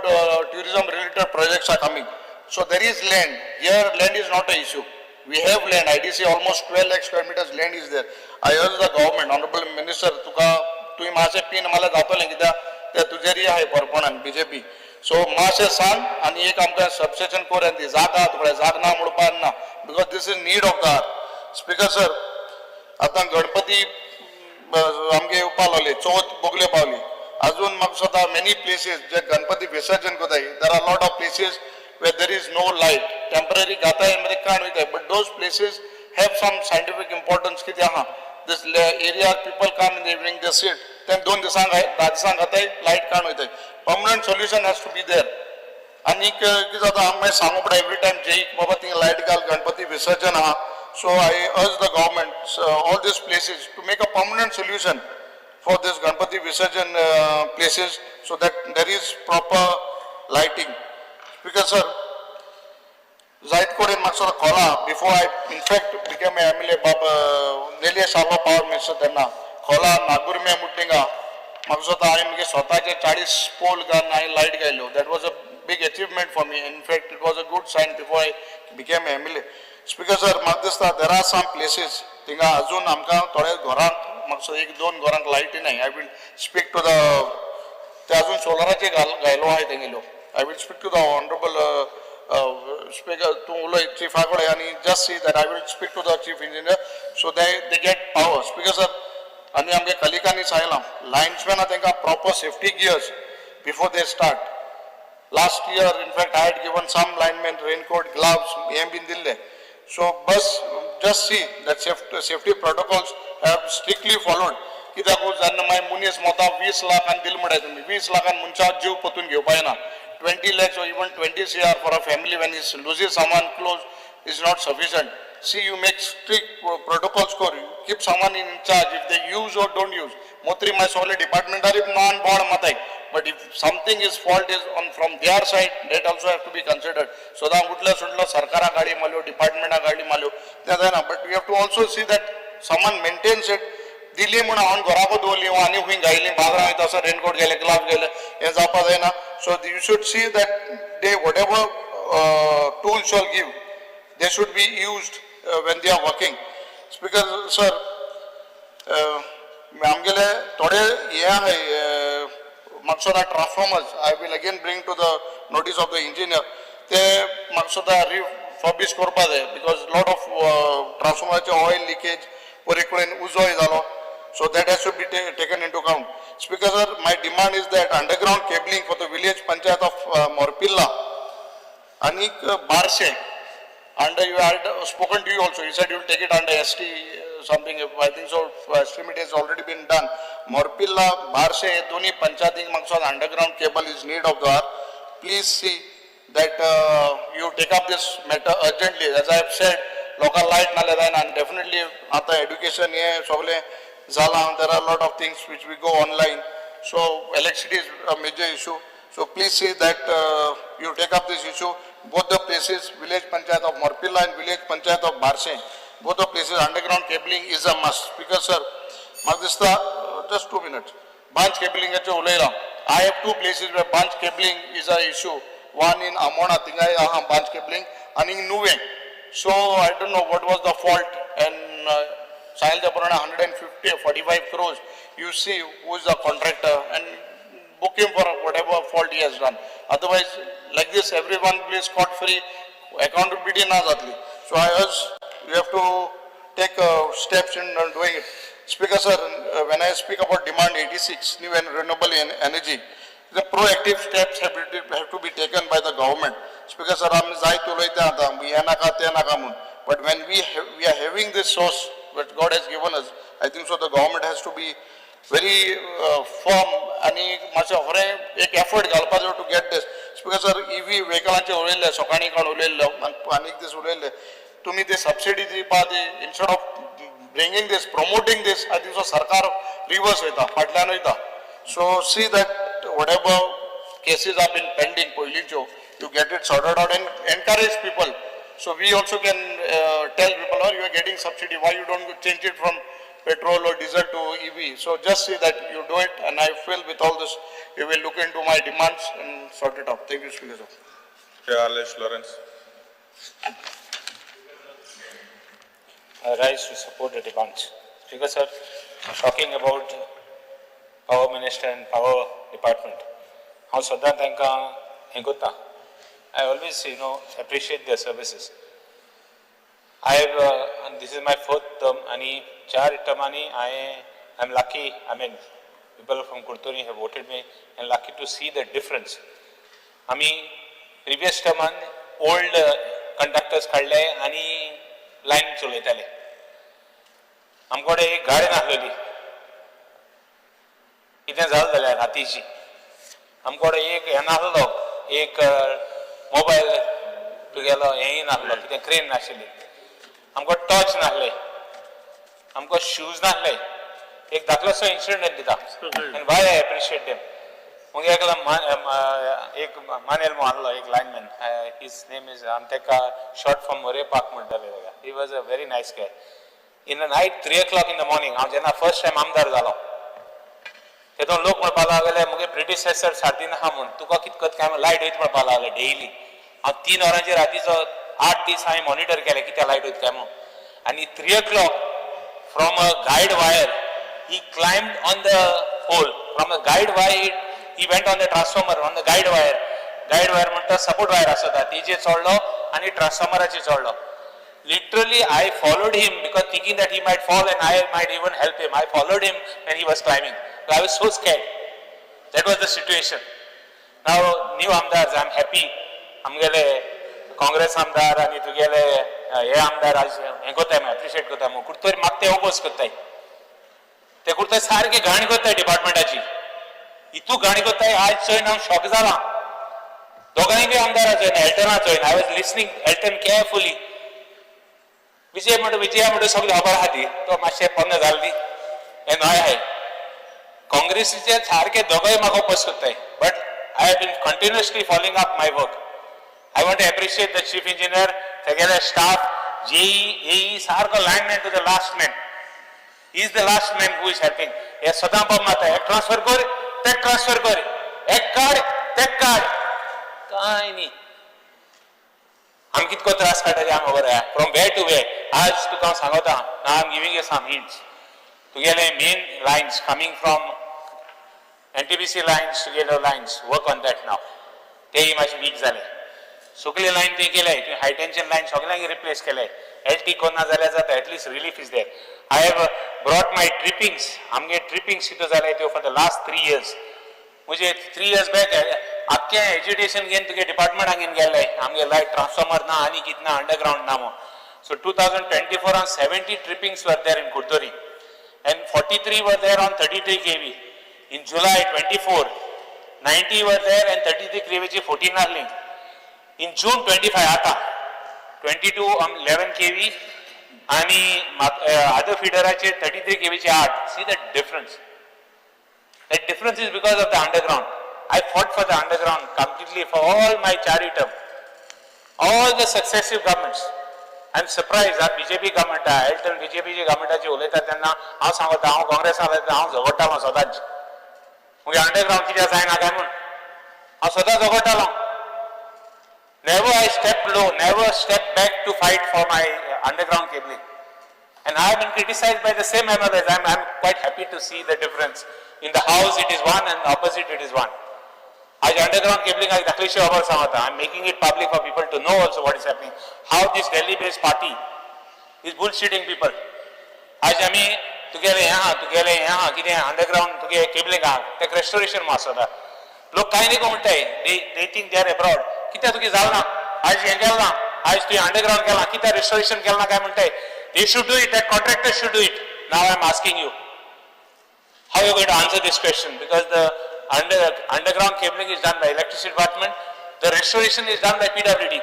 tourism related projects are coming. So there is land. Here land is not an issue. We have land. IDC almost 12 lakh square meters land is there. I urge the government, honorable minister, तुका तुवें मातशें pin मला जातलें कित्याक ते तुजेरय आहाय बरपणान BJP. So मातशें सांग आनी एक आमकां सबस्टेशन कर आनी ती जागा तुका जाग ना म्हणपाक ना, because this is need of the hour. Speaker sir, आतां गणपती आमगे येवपा लागले, चवथ बगले पावली. अजून म्हाका दिसता मेनी प्लेसीस जे गणपती विसर्जन करताय, there are lot of places where there is no light. Temporary घाताय मध्ये काण वयताय, but those places have some scientific importance. कितें आहा, this area people come in the evening, they sit. ते दोन दिसांक धा दिसांक खाताय लायट काडून वयताय. Permanent solution has to be there. आनीक कितें जाता, हांव मागीर सांगू पडटा एवरी टायम जेईक, बाबा थिंगा लायट घाल, गणपती विसर्जन आहा. So I urge the government, all these places to make a permanent solution for this Ganpati Visarjan places so that there is proper lighting. Because sir, जायत कडेन म्हाका खोला, before I in fact became MLA, बाब निलेश आलो power minister तेन्ना खोला नागुर्मे मुटिंगा म्हाका दिसता हांवें म्हगे स्वताचे 40 पोल घालून हांवें light घायल्यो. That was a big achievement for me. In fact, it was a good sign before I became MLA. Speaker sir, म्हाका दिसता there are some places थिंगा अजून आमकां थोड्या घरांक, म्हाका एक दोन घरांक लायटी नाय. I will speak to the ते अजून सोलराचे घाल घायलो आहाय तेंगेल्यो. I will speak to the honourable speaker. तूं उलय चिफा कडेन आनी just see that I will speak to the chief engineer so they get power. Speaker sir, आनी आमगे कलिकांनी सांगलां, लायन्समॅना तांकां proper safety gears before they start. Last year, in fact, I had given some linemen raincoat, gloves हें बीन दिल्लें. So bus just see that safety protocols have strictly followed. कित्याक जेन्ना मागीर मनीस मोता, 20 लाखान दिल म्हणटाय तुमी, 20 लाखान मनशा जीव परतून घेवपा येना. 20 lakhs or even 20 CR for a family when is loses someone close is not sufficient. See, you make strict protocols कर, keep someone in charge if they use or don't use. मोत्री मागीर सगळे डिपार्टमेंटारी नॉन बोर्ड माताय, but if something is fault is on from their side, that also have to be considered. सदां उठलो सुटलो सरकारा गाडी मारल्यो, डिपार्टमेंटा गाडी मारल्यो, तें जायना. But you have to also see that someone maintains it. दिली म्हूण हांवें घराको दवरली आनी खंय घायली, बाजारां वयता आसतना रेनकोट गेले, ग्लाव्स गेले, हें जावपा जायना. So you should see that they, whatever tools shall give, they should be used when they are working. Speaker sir, आमगेले थोडे हे आहाय म्हाका transformers, I will again bring to the notice of the engineer. ते म्हाका सुद्दां refurbish करपा जाय because lot of ट्रान्सफॉर्मराचे ऑयल लिकेज, परी कडेन उजोय जालो. So that has to be taken into account. Speaker sir, my demand is that underground cabling for the village panchayat of Morpilla आनीक बारशे under, you had spoken to you also, you said you will take it under ST something, I think so estimate has already been done. Morpilla, Barse हे दोन्ही पंचायतींक म्हाका underground cable is need of the hour. Please see that you take up this matter urgently. As I have said, लोकांक light नाल्यार जायना आनी definitely आतां education हें सगळें जालां, there are lot of things which we go online, so electricity is a major issue. So please see that you take up this issue. Both the places, village panchayat of Morpilla and village panchayat of Barse, both the places underground cabling is a must. Because sir, म्हाका दिसता, just 2 minutes, बांज केबलिंगाचें उलयलां. I have two places where branch cabling is a issue. One in Amona, थिंगाय आहा बांज cabling, आनी नुवें. So I don't know what was the fault and सांगले त्या प्रमाणे 150, 45 crores. You see who is the contractor and book him for whatever fault he has done. Otherwise, like this, everyone will be scot free, accountability ना जातली. So I urge, you have to take steps in doing it. Speaker sir, when I speak about demand 86, new and renewable energy, the proactive steps have to be taken by the government. Speaker sir, आमी जायत उलयता आतां, हें नाका तें नाका म्हूण. But when we are having this source that God has given us, I think so the government has to be very firm आनी मातशें खरें एक एफर्ट घालपा जाय to get this. Speaker sir, EV व्हेकलांचे उलयल्ले, सकाळीं कोण उलयल्लो आनी एक दीस उलयल्ले तुमी, ते सबसिडी दिवपा ती, instead of bringing this, promoting this, I think so सरकार रिवर्स वयता, फाटल्यान वयता. So see that whatever cases are been pending पयलींच्यो, you get it sorted out and encourage people. So we also can tell people, "Oh, you are getting subsidy, why you don't change it from petrol or diesel to EV?" So just see that you do it, and I feel with all this, you will look into my demands and sort it out. Thank you, Speaker sir. Alice Lawrence. I rise to support the demands. Speaker sir, talking about power minister and power department, हांव सदां तांकां हें करता. I always appreciate their services. I have, this is my fourth term आनी चार टर्मांनी I am lucky, I mean, people from Curtorim have voted me and lucky to see the difference. आमी previous टर्मान old conductors काडले आनी line चलयताले. आमचे कडेन एक गाडी नासलेली. कितें जालें जाल्यार रातीची आमकोडे एक हें नासलो, एक मोबायल तुगेलो हेंय नासलो, कितें क्रेन नाशिल्ली, आमकां टॉर्च नासले, आमकां शूज नासले. एक धाकलोसो इन्सिडंट दिता आनी why I appreciate them. मागीर एकलो एक मानेल म्हूण आसलो एक लायनमॅन, his name is, आमी ताका शॉर्ट फॉर्म मोरे पाक म्हणटाले ताका. He was a very nice guy. In the night 3 o'clock in the morning, हांव जेन्ना फर्स्ट टायम आमदार जालो तेदोन लोक म्हणपाक लागले मुगे प्रिडिसेसर सार्दीन आहा म्हूण, तुका कित करता काय लायट वयता म्हणपाक लागले डेली. हांव 3 वरांचेर रातीचो 8 दीस हांवें मॉनिटर केलें कित्याक लायट वयता काय म्हूण. आनी 3 o'clock from a guide wire he climbed on the pole. From a guide wire he went on the transformer, on the guide wire. Guide wire म्हणटा सपोर्ट वायर आसता तेजेर चडलो आनी ट्रान्सफॉर्मराचेर चडलो. Literally I followed him because thinking that he might fall and I might even help him. I followed him when he was climbing. I was so scared. That was the situation. Now new आमदार, I am happy. आमगेले काँग्रेस आमदार आनी तुगेले हे आमदार आज हें करताय, एप्रिशिएट करता. कुठतरी म्हाका ते ओपोज करताय, ते कुठतरी सारके घाण करताय डिपार्टमेंटाची, इतू घाण करताय. आज चोयन हांव शॉक जाला. दोगांय बी आमदारा चोयन, एल्टना चोयन, I was listening Elton carefully. Vijay म्हणटा, विजया म्हणटा सगळी खबर आहा ती, तो मातशें पोन्ने जाल्ली हें न्हय आहाय. काँग्रेसीचे सारके दोगांय म्हाका ओपोज करताय, but I have been continuously following up my work. I want to appreciate the chief engineer, तेगेले स्टाफ, जेई, एई, सारको lineman to the last man. Is the last man who is helping. हे सदां बाब मारता, एक transfer कर, तेक transfer कर, एक काड तेक काड, कांय न्ही. आमी कितको त्रास काडटा ते आमकां खबर आहा, फ्रॉम वे टू वे. आज तुका हांव सांगता, I am giving you some hints. तुगेले main lines coming from NTPC lines, तुगेले lines, work on that now. तेय मातशे वीक जाले. सगळे लायन ते केले, तुवें हाय टेन्शन लायन सगळ्यांक रिप्लेस केले. एल टी कोन्ना जाल्यार जाता, at least relief is there. I have brought my trippings. आमगे ट्रिपिंग्स कितें जाले त्यो for the last 3 years. म्हणजे 3 इयर्स बॅक आख्खें एज्युकेशन घेवन तुगे डिपार्टमेंटाक घेवन गेल्ले, आमगे लायट ट्रान्सफॉर्मर ना आनी कितें ना, अंडरग्रावंड ना म्हूण. So 2024 on 70 trippings were there in Curtorim and 43 were there on 33 kV. In July 24, 90 were there and 33 kV ची 14 आहली. In June 25 आता 22 on 11 kV आणि अदर फिडराचे 33 kV चे 8. See the difference. That difference is because of the underground. I fought for the underground completely for all my Chari term. All the successive governments. I am surprised that BJP government, Elton BJP गव्हर्मेंटाची उलयता तेन्ना हांव सांगता, हांव काँग्रेसान हांव झगडटालो सदांच. मागीर underground कित्याक जायना काय म्हूण हांव सदां झगडटालो. Never I step low, never step back to fight for my underground cabling. And I have been criticized by the same MLAs. I'm quite happy to see the difference. In the house it is one and the opposite it is one. आज underground cabling आज दाखलीशी खबर सांगता. I am making it public for people to know also what is happening. How this Delhi based party is bullshitting people. आज आमी तुगेले हें आहा, तुगेले हें आहा, कितें अंडरग्रावंड तुगे केबलिंग आहा, तेका रेस्टोरेशन म्हूण आसता. लोक कांय न्ही म्हणटाय, they think they are abroad. कित्याक तुगे जालें ना, आज हें केलें ना, आज तुवें अंडरग्रावंड केलां, कित्याक रेस्टोरेशन केलें ना काय म्हणटाय. They should do it, that contractor should do it. Now I am asking you, how you going to answer this question? Because the underground cabling is done by electricity department, the restoration is done by PWD.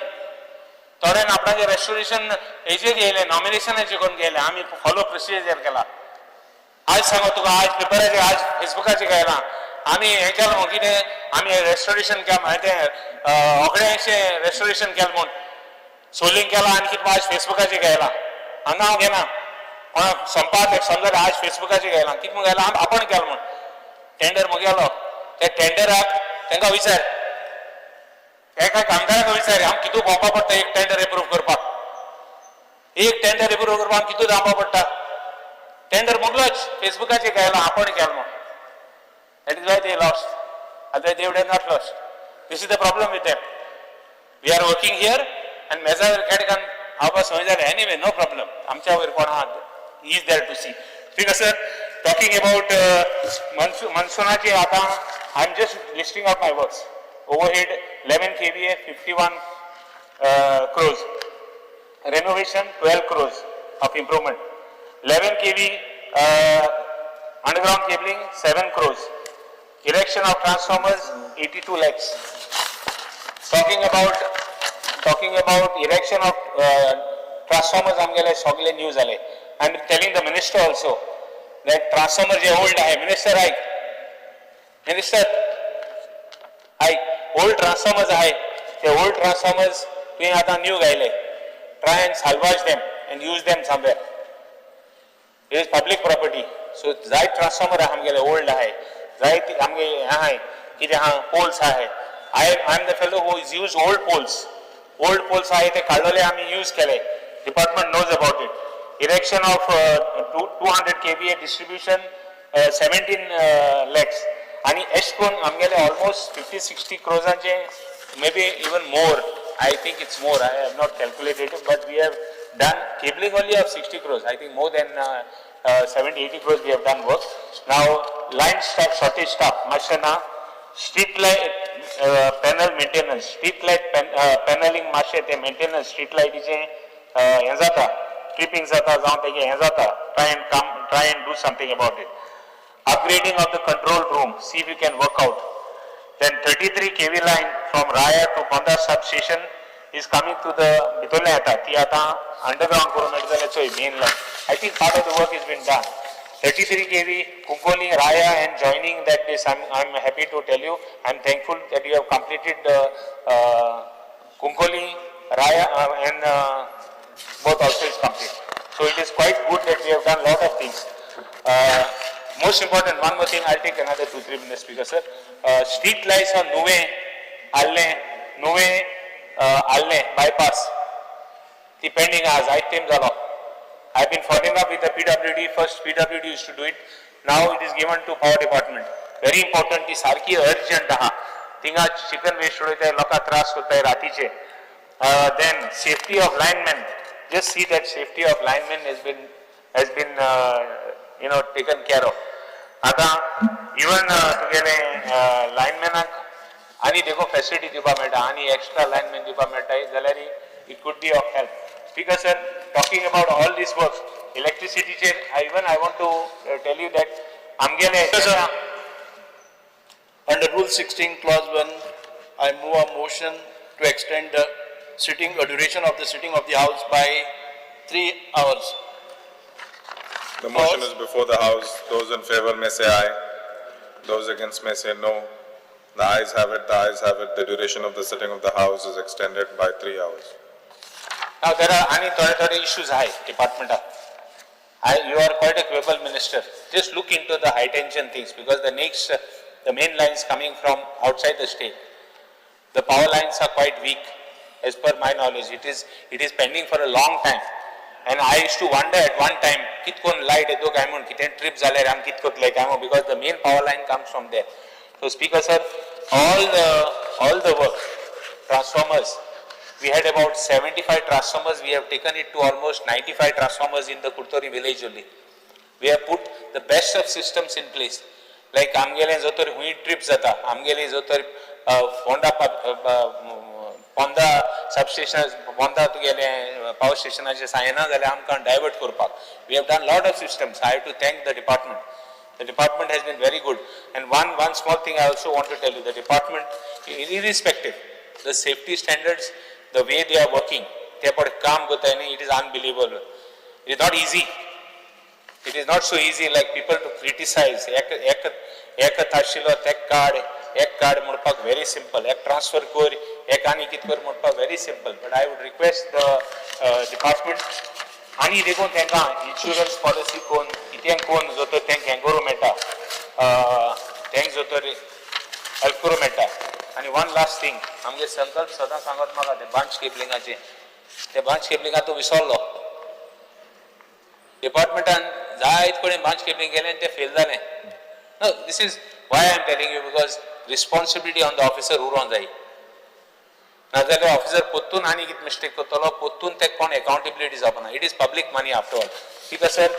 थोड्यान आपणाचे restoration हेजेर येयले, नॉमिनेशनाचे करून गेले, आमी follow procedure केला. आज सांगो तुका, आज पेपराचेर, आज फेसबुकाचेर गेला, आमी हें केलां म्हूण, कितें आमी रेस्टोरेशन केलां तें ओगड्यांचें रेस्टोरेशन केलें म्हूण सोलिंग केलां आनी कितें आज फेसबुकाचेर गेला. हांगा हांव घेना कोणाक संपात समजा, आज फेसबुकाचेर गेला, कितें म्हूण गेला, आपण केलां म्हूण टेंडर मुगेलो. त्या टेंडराक तांकां विचार, एका कामदाराक विचार, आम कितू भोंवपा पडटा एक टेंडर एप्रूव करपाक. एक टेंडर एप्रूव करपाक आम कितू धांवपा पडटा. टेंडर मुगलोच फेसबुकाचेर गेला, आपण केलो म्हूण. That is why they lost. Otherwise they would have not lost. This is the problem with them. We are working here and मेजा वयर खेडकान हांव समज जालें. Anyway, no problem. आमच्या वयर कोण आहा, is there to see. ठीक आसा sir. Talking about मॉन्सुनाची आतां I am just listing out my works. Overhead 11 kVA 51 crores, renovation 12 crores of improvement, 11 kV underground cabling 7 crores. Erection of transformers 82 lakhs. Talking about erection of transformers, आमगेले सगळे new जाले. I am telling the minister also that transformer J old आहे, minister ऐक, minister ऐक, old transformers आहे, ते old transformers तुवें आतां new घायले, try and salvage them and use them somewhere. It is public property. So जायत transformer आहा आमगेले ओल्ड आहे, जायत आमगे हें आहाय कितें आहा, पोल्स आहाय. I am the fellow who is use old poles. Old poles आहाय ते काडलेले आमी यूज केले. Department knows about it. Erection of 200 kVA distribution 17 lakhs. आनी एश करून आमगेले almost 50-60 क्रोजांचे, maybe even more, I think it's more, I have not calculated, but we have done cabling only of 60 crores. I think more than 70, 80 crores we have done work. Now, line staff, shortage staff, मातशें ना, street light panel maintenance, street light paneling मातशें ते maintenance, street लायटीचें हें जाता, tripping जाता जावं तेजें हें जाता, try and come, try and do something about it. Upgrading of the control room, see if you can work out. Then 33 kV line from Raya to Ponda substation is coming to the भितरलें येता, ती आतां underground करूंक मेळटा जाल्यार चोय main line. I think part of the work is been done. 33 kV Cuncolim Raya and joining that this, I'm happy to tell you, I'm thankful that you have completed the Cuncolim Raya and both also is complete. So it is quite good that we have done lot of things. Most important, one more thing, I'll take another 2-3 minutes, Speaker sir. Street lights on Nuvem, Arlem, Nuvem, Arlem bypass. ती pending आज जायत तेंप जालो. I been following up with the PWD. First PWD used to do it, now it is given to power department. Very important, ती सारकी urgent आहा. थिंगा chicken waste उडयताय, लोकांक त्रास करताय रातीचे. Then safety of linemen, just see that safety of linemen has been taken care of. आतां even तुगेले लायनमॅनाक आनी देखो फॅसिलिटी दिवपाक मेळटा आनी एक्स्ट्रा लायनमॅन दिवपाक मेळटा जाल्यार it could be of help. Speaker sir, talking about all this work, इलेक्ट्रिसिटीचेर even I want to tell you that आमगेले Sir. Under Rule 16, Clause 1, I move a motion to extend the sitting, duration of the sitting of the House by 3 hours. The motion is before the House. Those in favor may say aye. Those against may say no. The ayes have it, the ayes have it. The duration of the sitting of the House is extended by 3 hours. Now there are आनी थोडे थोडे issues आहे डिपार्टमेंटात. You are quite a capable minister. Just look into the high tension things because the main lines coming from outside the state. The power lines are quite weak as per my knowledge. It is pending for a long time. And I used to wonder at one time, कितकोन light येतो काय म्हणून, कितें trip जाल्यार आमी कित करतले काय म्हणून, because the main power line comes from there. So Speaker sir, all the work, transformers, we had about 75 transformers, we have taken it to almost 95 transformers in the Curtorim village only. We have put the best of systems in place. Like आमगेले जो तर हुंय trip जाता, आमगेले जो तर फोंडा पोंदा substation, पोंदा तुगेले पावर स्टेशनाचे सायना जाल्यार आमकां डायवर्ट करपाक. We have done lot of systems. I have to thank the department. The department has been very good. And one small thing I also want to tell you, the department, irrespective, the safety standards, the way they are working, ते पळय काम करताय न्ही, it is unbelievable. It is not easy. It is not so easy like people to criticize. एक एक एक आशिल्लो तेक काड, एक काड म्हणपाक व्हेरी सिंपल, एक ट्रान्सफर कर, एक आनी कित कर म्हणपाक very simple, but I would request the department आनी देखून तांकां इन्शुरन्स पॉलिसी कोन कितें कोन जो तर तांकां हें करूं मेळटा, तांकां जो तर हेल्प करूं मेळटा. आनी वन लास्ट थिंग, आमगे संकल्प सदां सांगत म्हाका ते बांच केबलिंगाचे, ते बांच केबलिंगा तो विसरलो. डिपार्टमेंटान जायत कडेन बांच केबलिंग केलें आनी तें फेल जालें. No, this is why I am telling you, because responsibility on the officer उरोंक जाय. नाजाल्यार ऑफिसर पोत्तून आनी कितें मिस्टेक करतलो, पोत्तून ते कोण अकाउंटेबिलिटी जावपाना. It is public money after all. Because sir,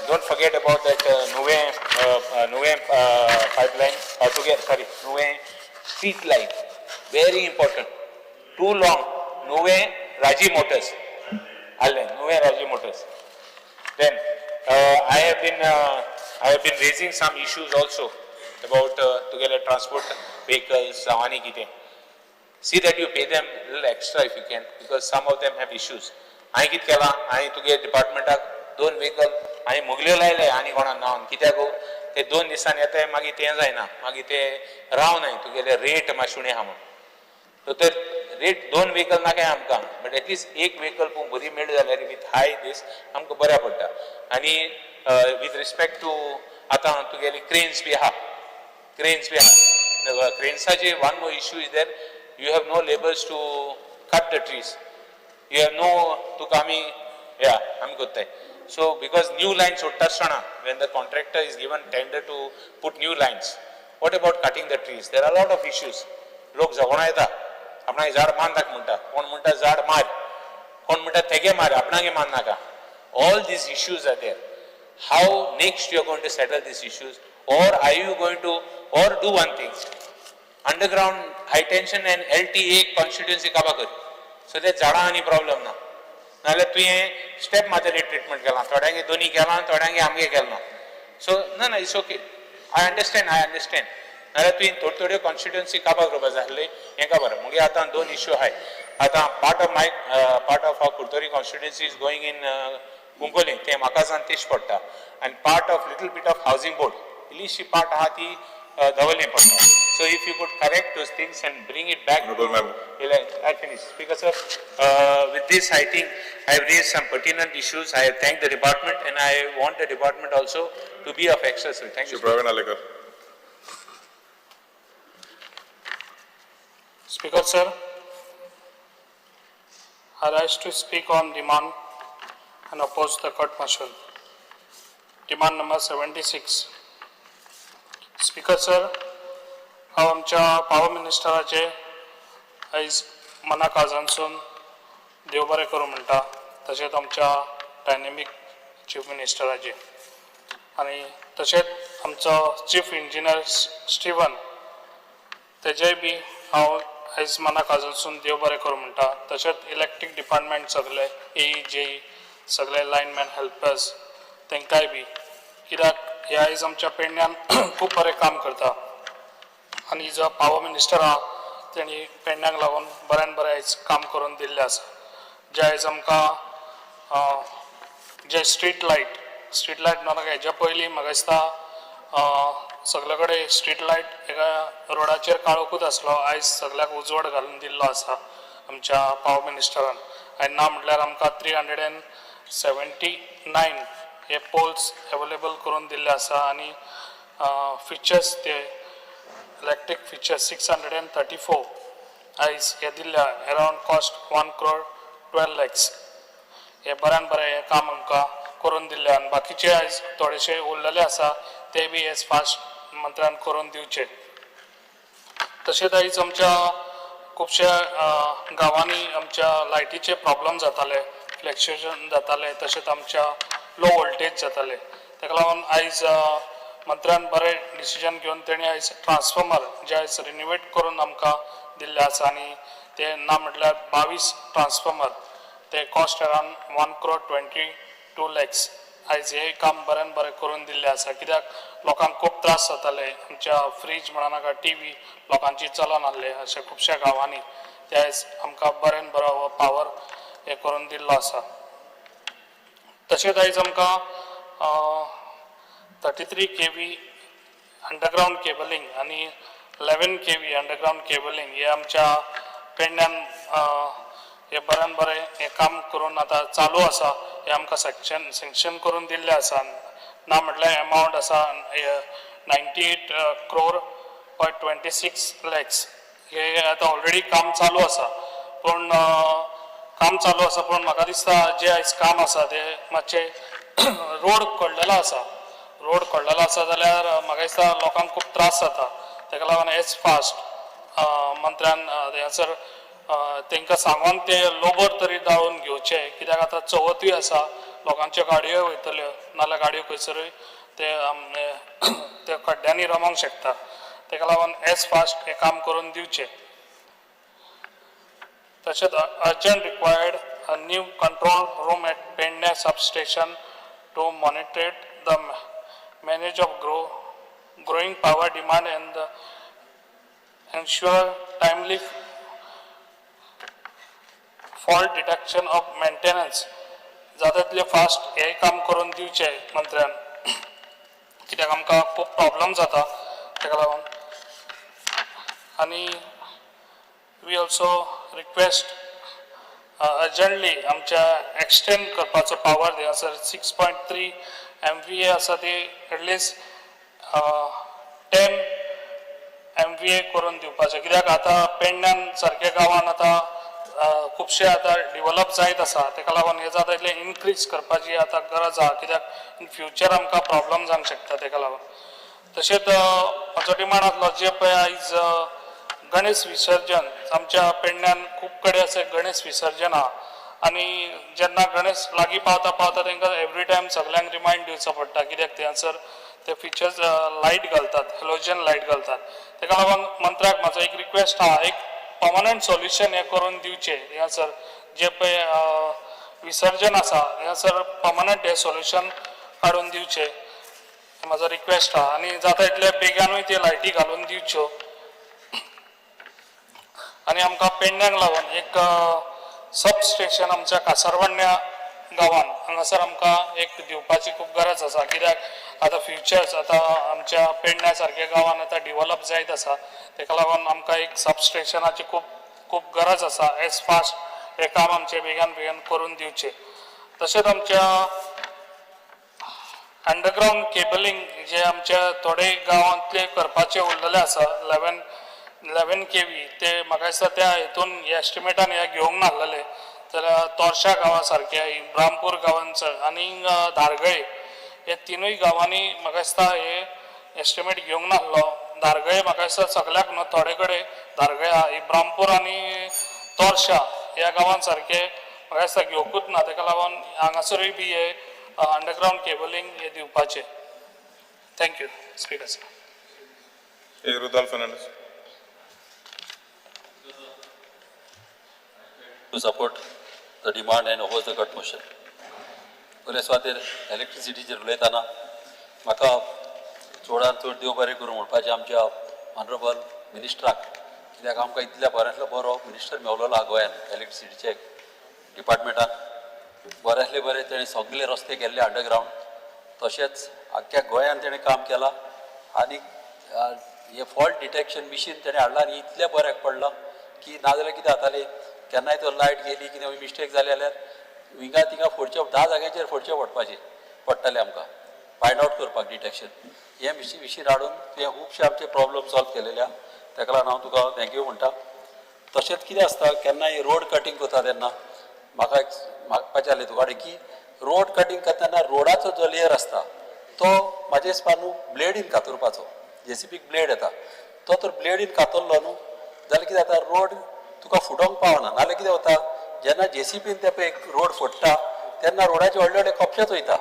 don't forget about that Nuvem pipeline तुगे, sorry, Nuvem street light, very important, too long. Nuvem Rajiv Motors आलें, नुवें Rajiv motors. Then I have been raising some issues also. about तुगेले transport vehicles जावं आनी कितें. See that you pay them little extra if you can, because some of them have issues. हांवें कितें केलां, हांवें तुगे डिपार्टमेंटाक दोन व्हेकल हांवें मुगल्यो लायले आनी कोणा नांवान, कित्याक ते 2 दिसांनी येताय, मागीर तें जायना, मागीर ते रावनाय, तुगेले रेट मातशे उणें आहा म्हूण. सो ते रेट 2 व्हेकल नाकाय आमकां, बट एटलिस्ट एक व्हेकल पूण बरी मेळ्ळी जाल्यार विथ हाय दीस आमकां बऱ्या पडटा. आनी विथ रिस्पेक्ट टू आतां तुगेली क्रेन्स बी आहा, क्रेन्स बी आहा, क्रेन्साचे one more issue is there, you have no labours to cut the trees, you have no, तुका आमी या आमी करताय. सो because new line सोडटा आसतना when the contractor is given tender to put new lines, what about cutting the trees? There are lot of issues. लोक झगडो येता, आपणाक झाड मारनाका म्हणटा, कोण म्हणटा झाड मार, कोण म्हणटा तेगे मार, आपणागे मारनाका. All these issues are there. How next you are going to settle these issues, or are you going to, or do one thing, underground high tension and LTA constituency काबा कर, सो ते झाडां आनी प्रॉब्लम ना. नाजाल्यार तुवें step मारतली treatment केलां, थोड्यांगे दोनी केलां, थोड्यांगे आमगे केलें ना. सो ना ना, it's okay, I understand, I understand. नाजाल्यार तुवें थोड्यो थोड्यो कॉन्स्टिट्युएन्सी काबा करपा जाय आसली, हें खबर. मुगे आतां 2 इश्यू आहाय. आतां part of my part of our Curtorim constituency is going in Cuncolim, तें म्हाका जावन तेश पडटा, आनी part of little bit of housing board इल्लीशी पार्ट आहा ती धवले पडटा. So if you could correct those things and bring it back. Honorable member. I finish. Speaker sir, with this I think I have raised some pertinent issues. I have thanked the department and I want the department also to be of extra service. Thank you. Shri Praveen Alekar. Speaker sir, I rise to speak on demand and oppose the cut motion. Demand number 76. Speaker sir, हांव आमच्या power मिनिस्टराचे आयज मना काळजांसून देव बरें करूं म्हणटा, तशेंच आमच्या डायनेमीक चीफ मिनिस्टराचे आनी तशेंच आमचो चीफ इंजिनियर स्टिवन तेजेय बी हांव आयज मना काळजांसून देव बरें करूं म्हणटा. तशेंच इलेक्ट्रीक डिपार्टमेंट सगळे ए जे सगळे लायनमॅन हेल्पर्स तांकांय बी, कित्याक हे आयज आमच्या पेडण्यान खूब बरें काम करता आनी जो पावर मिनिस्टर आहा तेणी पेडण्याक लागून बऱ्यान बरें आयज काम करून दिल्लें आसा. जे आयज आमकां जे स्ट्रीट लायट, स्ट्रीट लायट म्हणून हेज्या पयलीं म्हाका दिसता सगळे कडेन स्ट्रीट लायट एका रोडाचेर काळोखूच आसलो, आयज सगळ्याक उजवाड घालून दिल्लो आसा आमच्या पावर मिनिस्टरान. आनी ना म्हटल्यार आमकां 379 हे पोल्स एवेलेबल करून दिल्ले आसा आनी फिचर्स ते इलेक्ट्रीक फिचर्स 634 आयज हे दिल्ले, around cost 1 crore 12 lakhs. हे बऱ्यान बरें हें काम आमकां करून दिल्लें आनी बाकीचे आयज थोडेशे उरलेले आसा ते बी एज फास्ट मंत्र्यान करून दिवचे. तशेंच आयज आमच्या खुबश्या गांवांनी आमच्या लायटीचे प्रॉब्लम जाताले, फ्लक्चुएशन जाताले, तशेंच आमच्या लो वोल्टेज जाताले. ताका लागून आयज मंत्र्यान बरें डिसिजन घेवन तेणी आयज ट्रान्सफॉर्मर जे आयज रिनोवेट करून आमकां दिल्ले आसा आनी ते ना म्हटल्यार 22 ट्रान्सफॉर्मर ते cost around 1 crore 22 lakhs. आयज हें काम बऱ्यान बरें करून दिल्लें आसा, कित्याक लोकांक खूब त्रास जाताले. आमच्या फ्रीज म्हणा नाका टी व्ही लोकांची चलना आसले अशें खुबश्या गांवांनी, ते आयज आमकां बऱ्यान बरो हो पावर हें करून दिल्लो आसा. तशेंच आयज आमकां 33 kV underground cabling आनी 11 kV underground cabling हे आमच्या पेडण्यान हे बऱ्यान बरें हें काम करून आतां चालू आसा. हें आमकां सँक्शन करून दिल्लें आसा. ना म्हटल्यार एमावंट आसा 98 crore point 26 lakhs. हे आतां ऑलरेडी काम चालू आसा, पूण काम चालू आसा पूण म्हाका दिसता जें आयज काम आसा तें मातशें रोड कडलेलो आसा. रोड कडलेलो आसा जाल्यार म्हाका दिसता लोकांक खूब त्रास जाता. ताका लागून एज फास्ट मंत्र्यान हांगासर तांकां सांगून ते लोबर तरी दाळून घेवचे, कित्याक आतां चवथूय आसा, लोकांच्यो गाडयो वयतल्यो, नाल्यार गाडयो खंयसरूय ते ते खड्ड्यांनी रमोंक शकता. ताका लागून एज फास्ट हें काम करून दिवचें. तशेंच urgent required a new control room at Pedne substation to monitor the manage of grow growing power demand and ensure timely fault detection of maintenance. जाता तितले फास्ट हें काम करून दिवचें मंत्र्यान, कित्याक आमकां खूब प्रॉब्लम जाता ताका लागून. आनी we also request urgently आमच्या एक्सटेंड करपाचो पावर थंयसर 6.3 MVA आसा ती एटलिस्ट 10 MVA करून दिवपाचें, कित्याक आतां पेडण्यान सारक्या गांवान आतां खुबशे आतां डिवलप जायत आसा. ताका लागून हें जाता तितलें इनक्रीज करपाची आतां गरज आहा, कित्याक इन फ्युचर आमकां प्रॉब्लम जावंक शकता ताका लागून. तशेंच म्हजो डिमांड आसलो जे पळय आयज गणेश विसर्जन आमच्या पेडण्यान खूब कडेन अशें गणेश विसर्जन आहा आनी जेन्ना गणेश लागीं पावता पावता तांकां एवरी टायम सगल्यांक रिमायंड दिवचो पडटा, कित्याक थंयसर ते फिचर्स लायट घालतात, हेलोजन लायट घालतात. ताका लागून मंत्र्याक म्हाजो एक रिक्वेस्ट आहा, एक पर्मनंट सोल्युशन हें करून दिवचें. हांगासर जे पळय विसर्जन आसा हांगासर पर्मनंट हें सोल्युशन काडून दिवचें, म्हाजो रिक्वेस्ट आहा. आनी जाता तितले बेगानूय त्यो लायटी घालून दिवच्यो. आनी आमकां पेडण्याक लागून एक सब स्टेशन आमच्या कासारवाडण्या गांवान हांगासर आमकां एक दिवपाची खूब गरज आसा, कित्याक आतां फ्युचर्स आतां आमच्या पेडण्या सारक्या गांवान आतां डिवलप जायत आसा. ताका लागून आमकां एक सब स्टेशनाची खूब खूब गरज आसा. एज फास्ट हें काम आमचें बेगान बेगीन करून दिवचें. तशेंच आमच्या अंडरग्रावंड केबलिंग जे आमच्या थोडे गांवांतले करपाचे उरलेले आसा 11 kV, ते म्हाका दिसता त्या हितून एस्टिमेटान हे घेवंक नासलेले. जाल्यार तोरशा गांवा सारके, इब्रामपूर गांवान आनी धारगळे हे तिनूय गांवांनी म्हाका दिसता हे एस्टिमेट घेवंक नासलो. धारगळे म्हाका दिसता सगल्याक न्हू, थोडे कडेन धारगळे आहा. इब्रामपूर आनी तोरशा ह्या गांवान सारके म्हाका दिसता घेवंकूच ना. ताका लागून हांगासरूय बी हे अंडरग्रावंड केबलिंग हे दिवपाचें. Thank you, Speaker sir. Shri Rudolph Fernandez. To support the demand and oppose the cut motion. पयले सुवातेर इलेक्ट्रिसिटीचेर उलयतना म्हाका चडान चड देव बरें करूं म्हणपाचें आमच्या ऑनरेबल मिनिस्टराक, कित्याक आमकां इतल्या बऱ्यांतलो बरो मिनिस्टर मेवलेलो आहा गोंयान. इलेक्ट्रिसिटीचे डिपार्टमेंटान बऱ्यांतले बरें तेणें सगळे रस्ते केल्ले अंडरग्रावंड, तशेंच आख्ख्या गोंयान तेणें काम केलां आनी हें फॉल्ट डिटेक्शन मिशीन तेणें हाडलां आनी इतलें बऱ्याक पडलां की नाजाल्यार कितें जातालें, केन्नाय तर लायट गेली, कितें मिस्टेक जाली जाल्यार हिंगा थिंगा फोडचें, 10 जाग्यांचेर फोडचें पडपाचें पडटालें आमकां फायंड आवट करपाक डिटेक्शन. हें मिशीन हाडून तुवें खुबशे आमचे प्रॉब्लम सॉल्व केलेले आहा. ताका लागून हांव तुका thank you म्हणटा. तशेंच कितें आसता, केन्नाय रोड कटींग करता तेन्ना म्हाका एक मागपाचें आसलें तुका कडेन की रोड कटींग करतना रोडाचो जो लेयर आसता तो म्हाजे हिसपान न्हू ब्लेडीन कातरपाचो. जेसीबीक ब्लेड येता, तो तर ब्लेडीन कातरलो न्हू जाल्यार कितें जाता, रोड तुका फुटोंक पावना. नाजाल्यार कितें जाता, जेन्ना जेसीबीन ते पळय रोड फोडटा तेन्ना रोडाचे व्हडले व्हडले कपशेच वयता.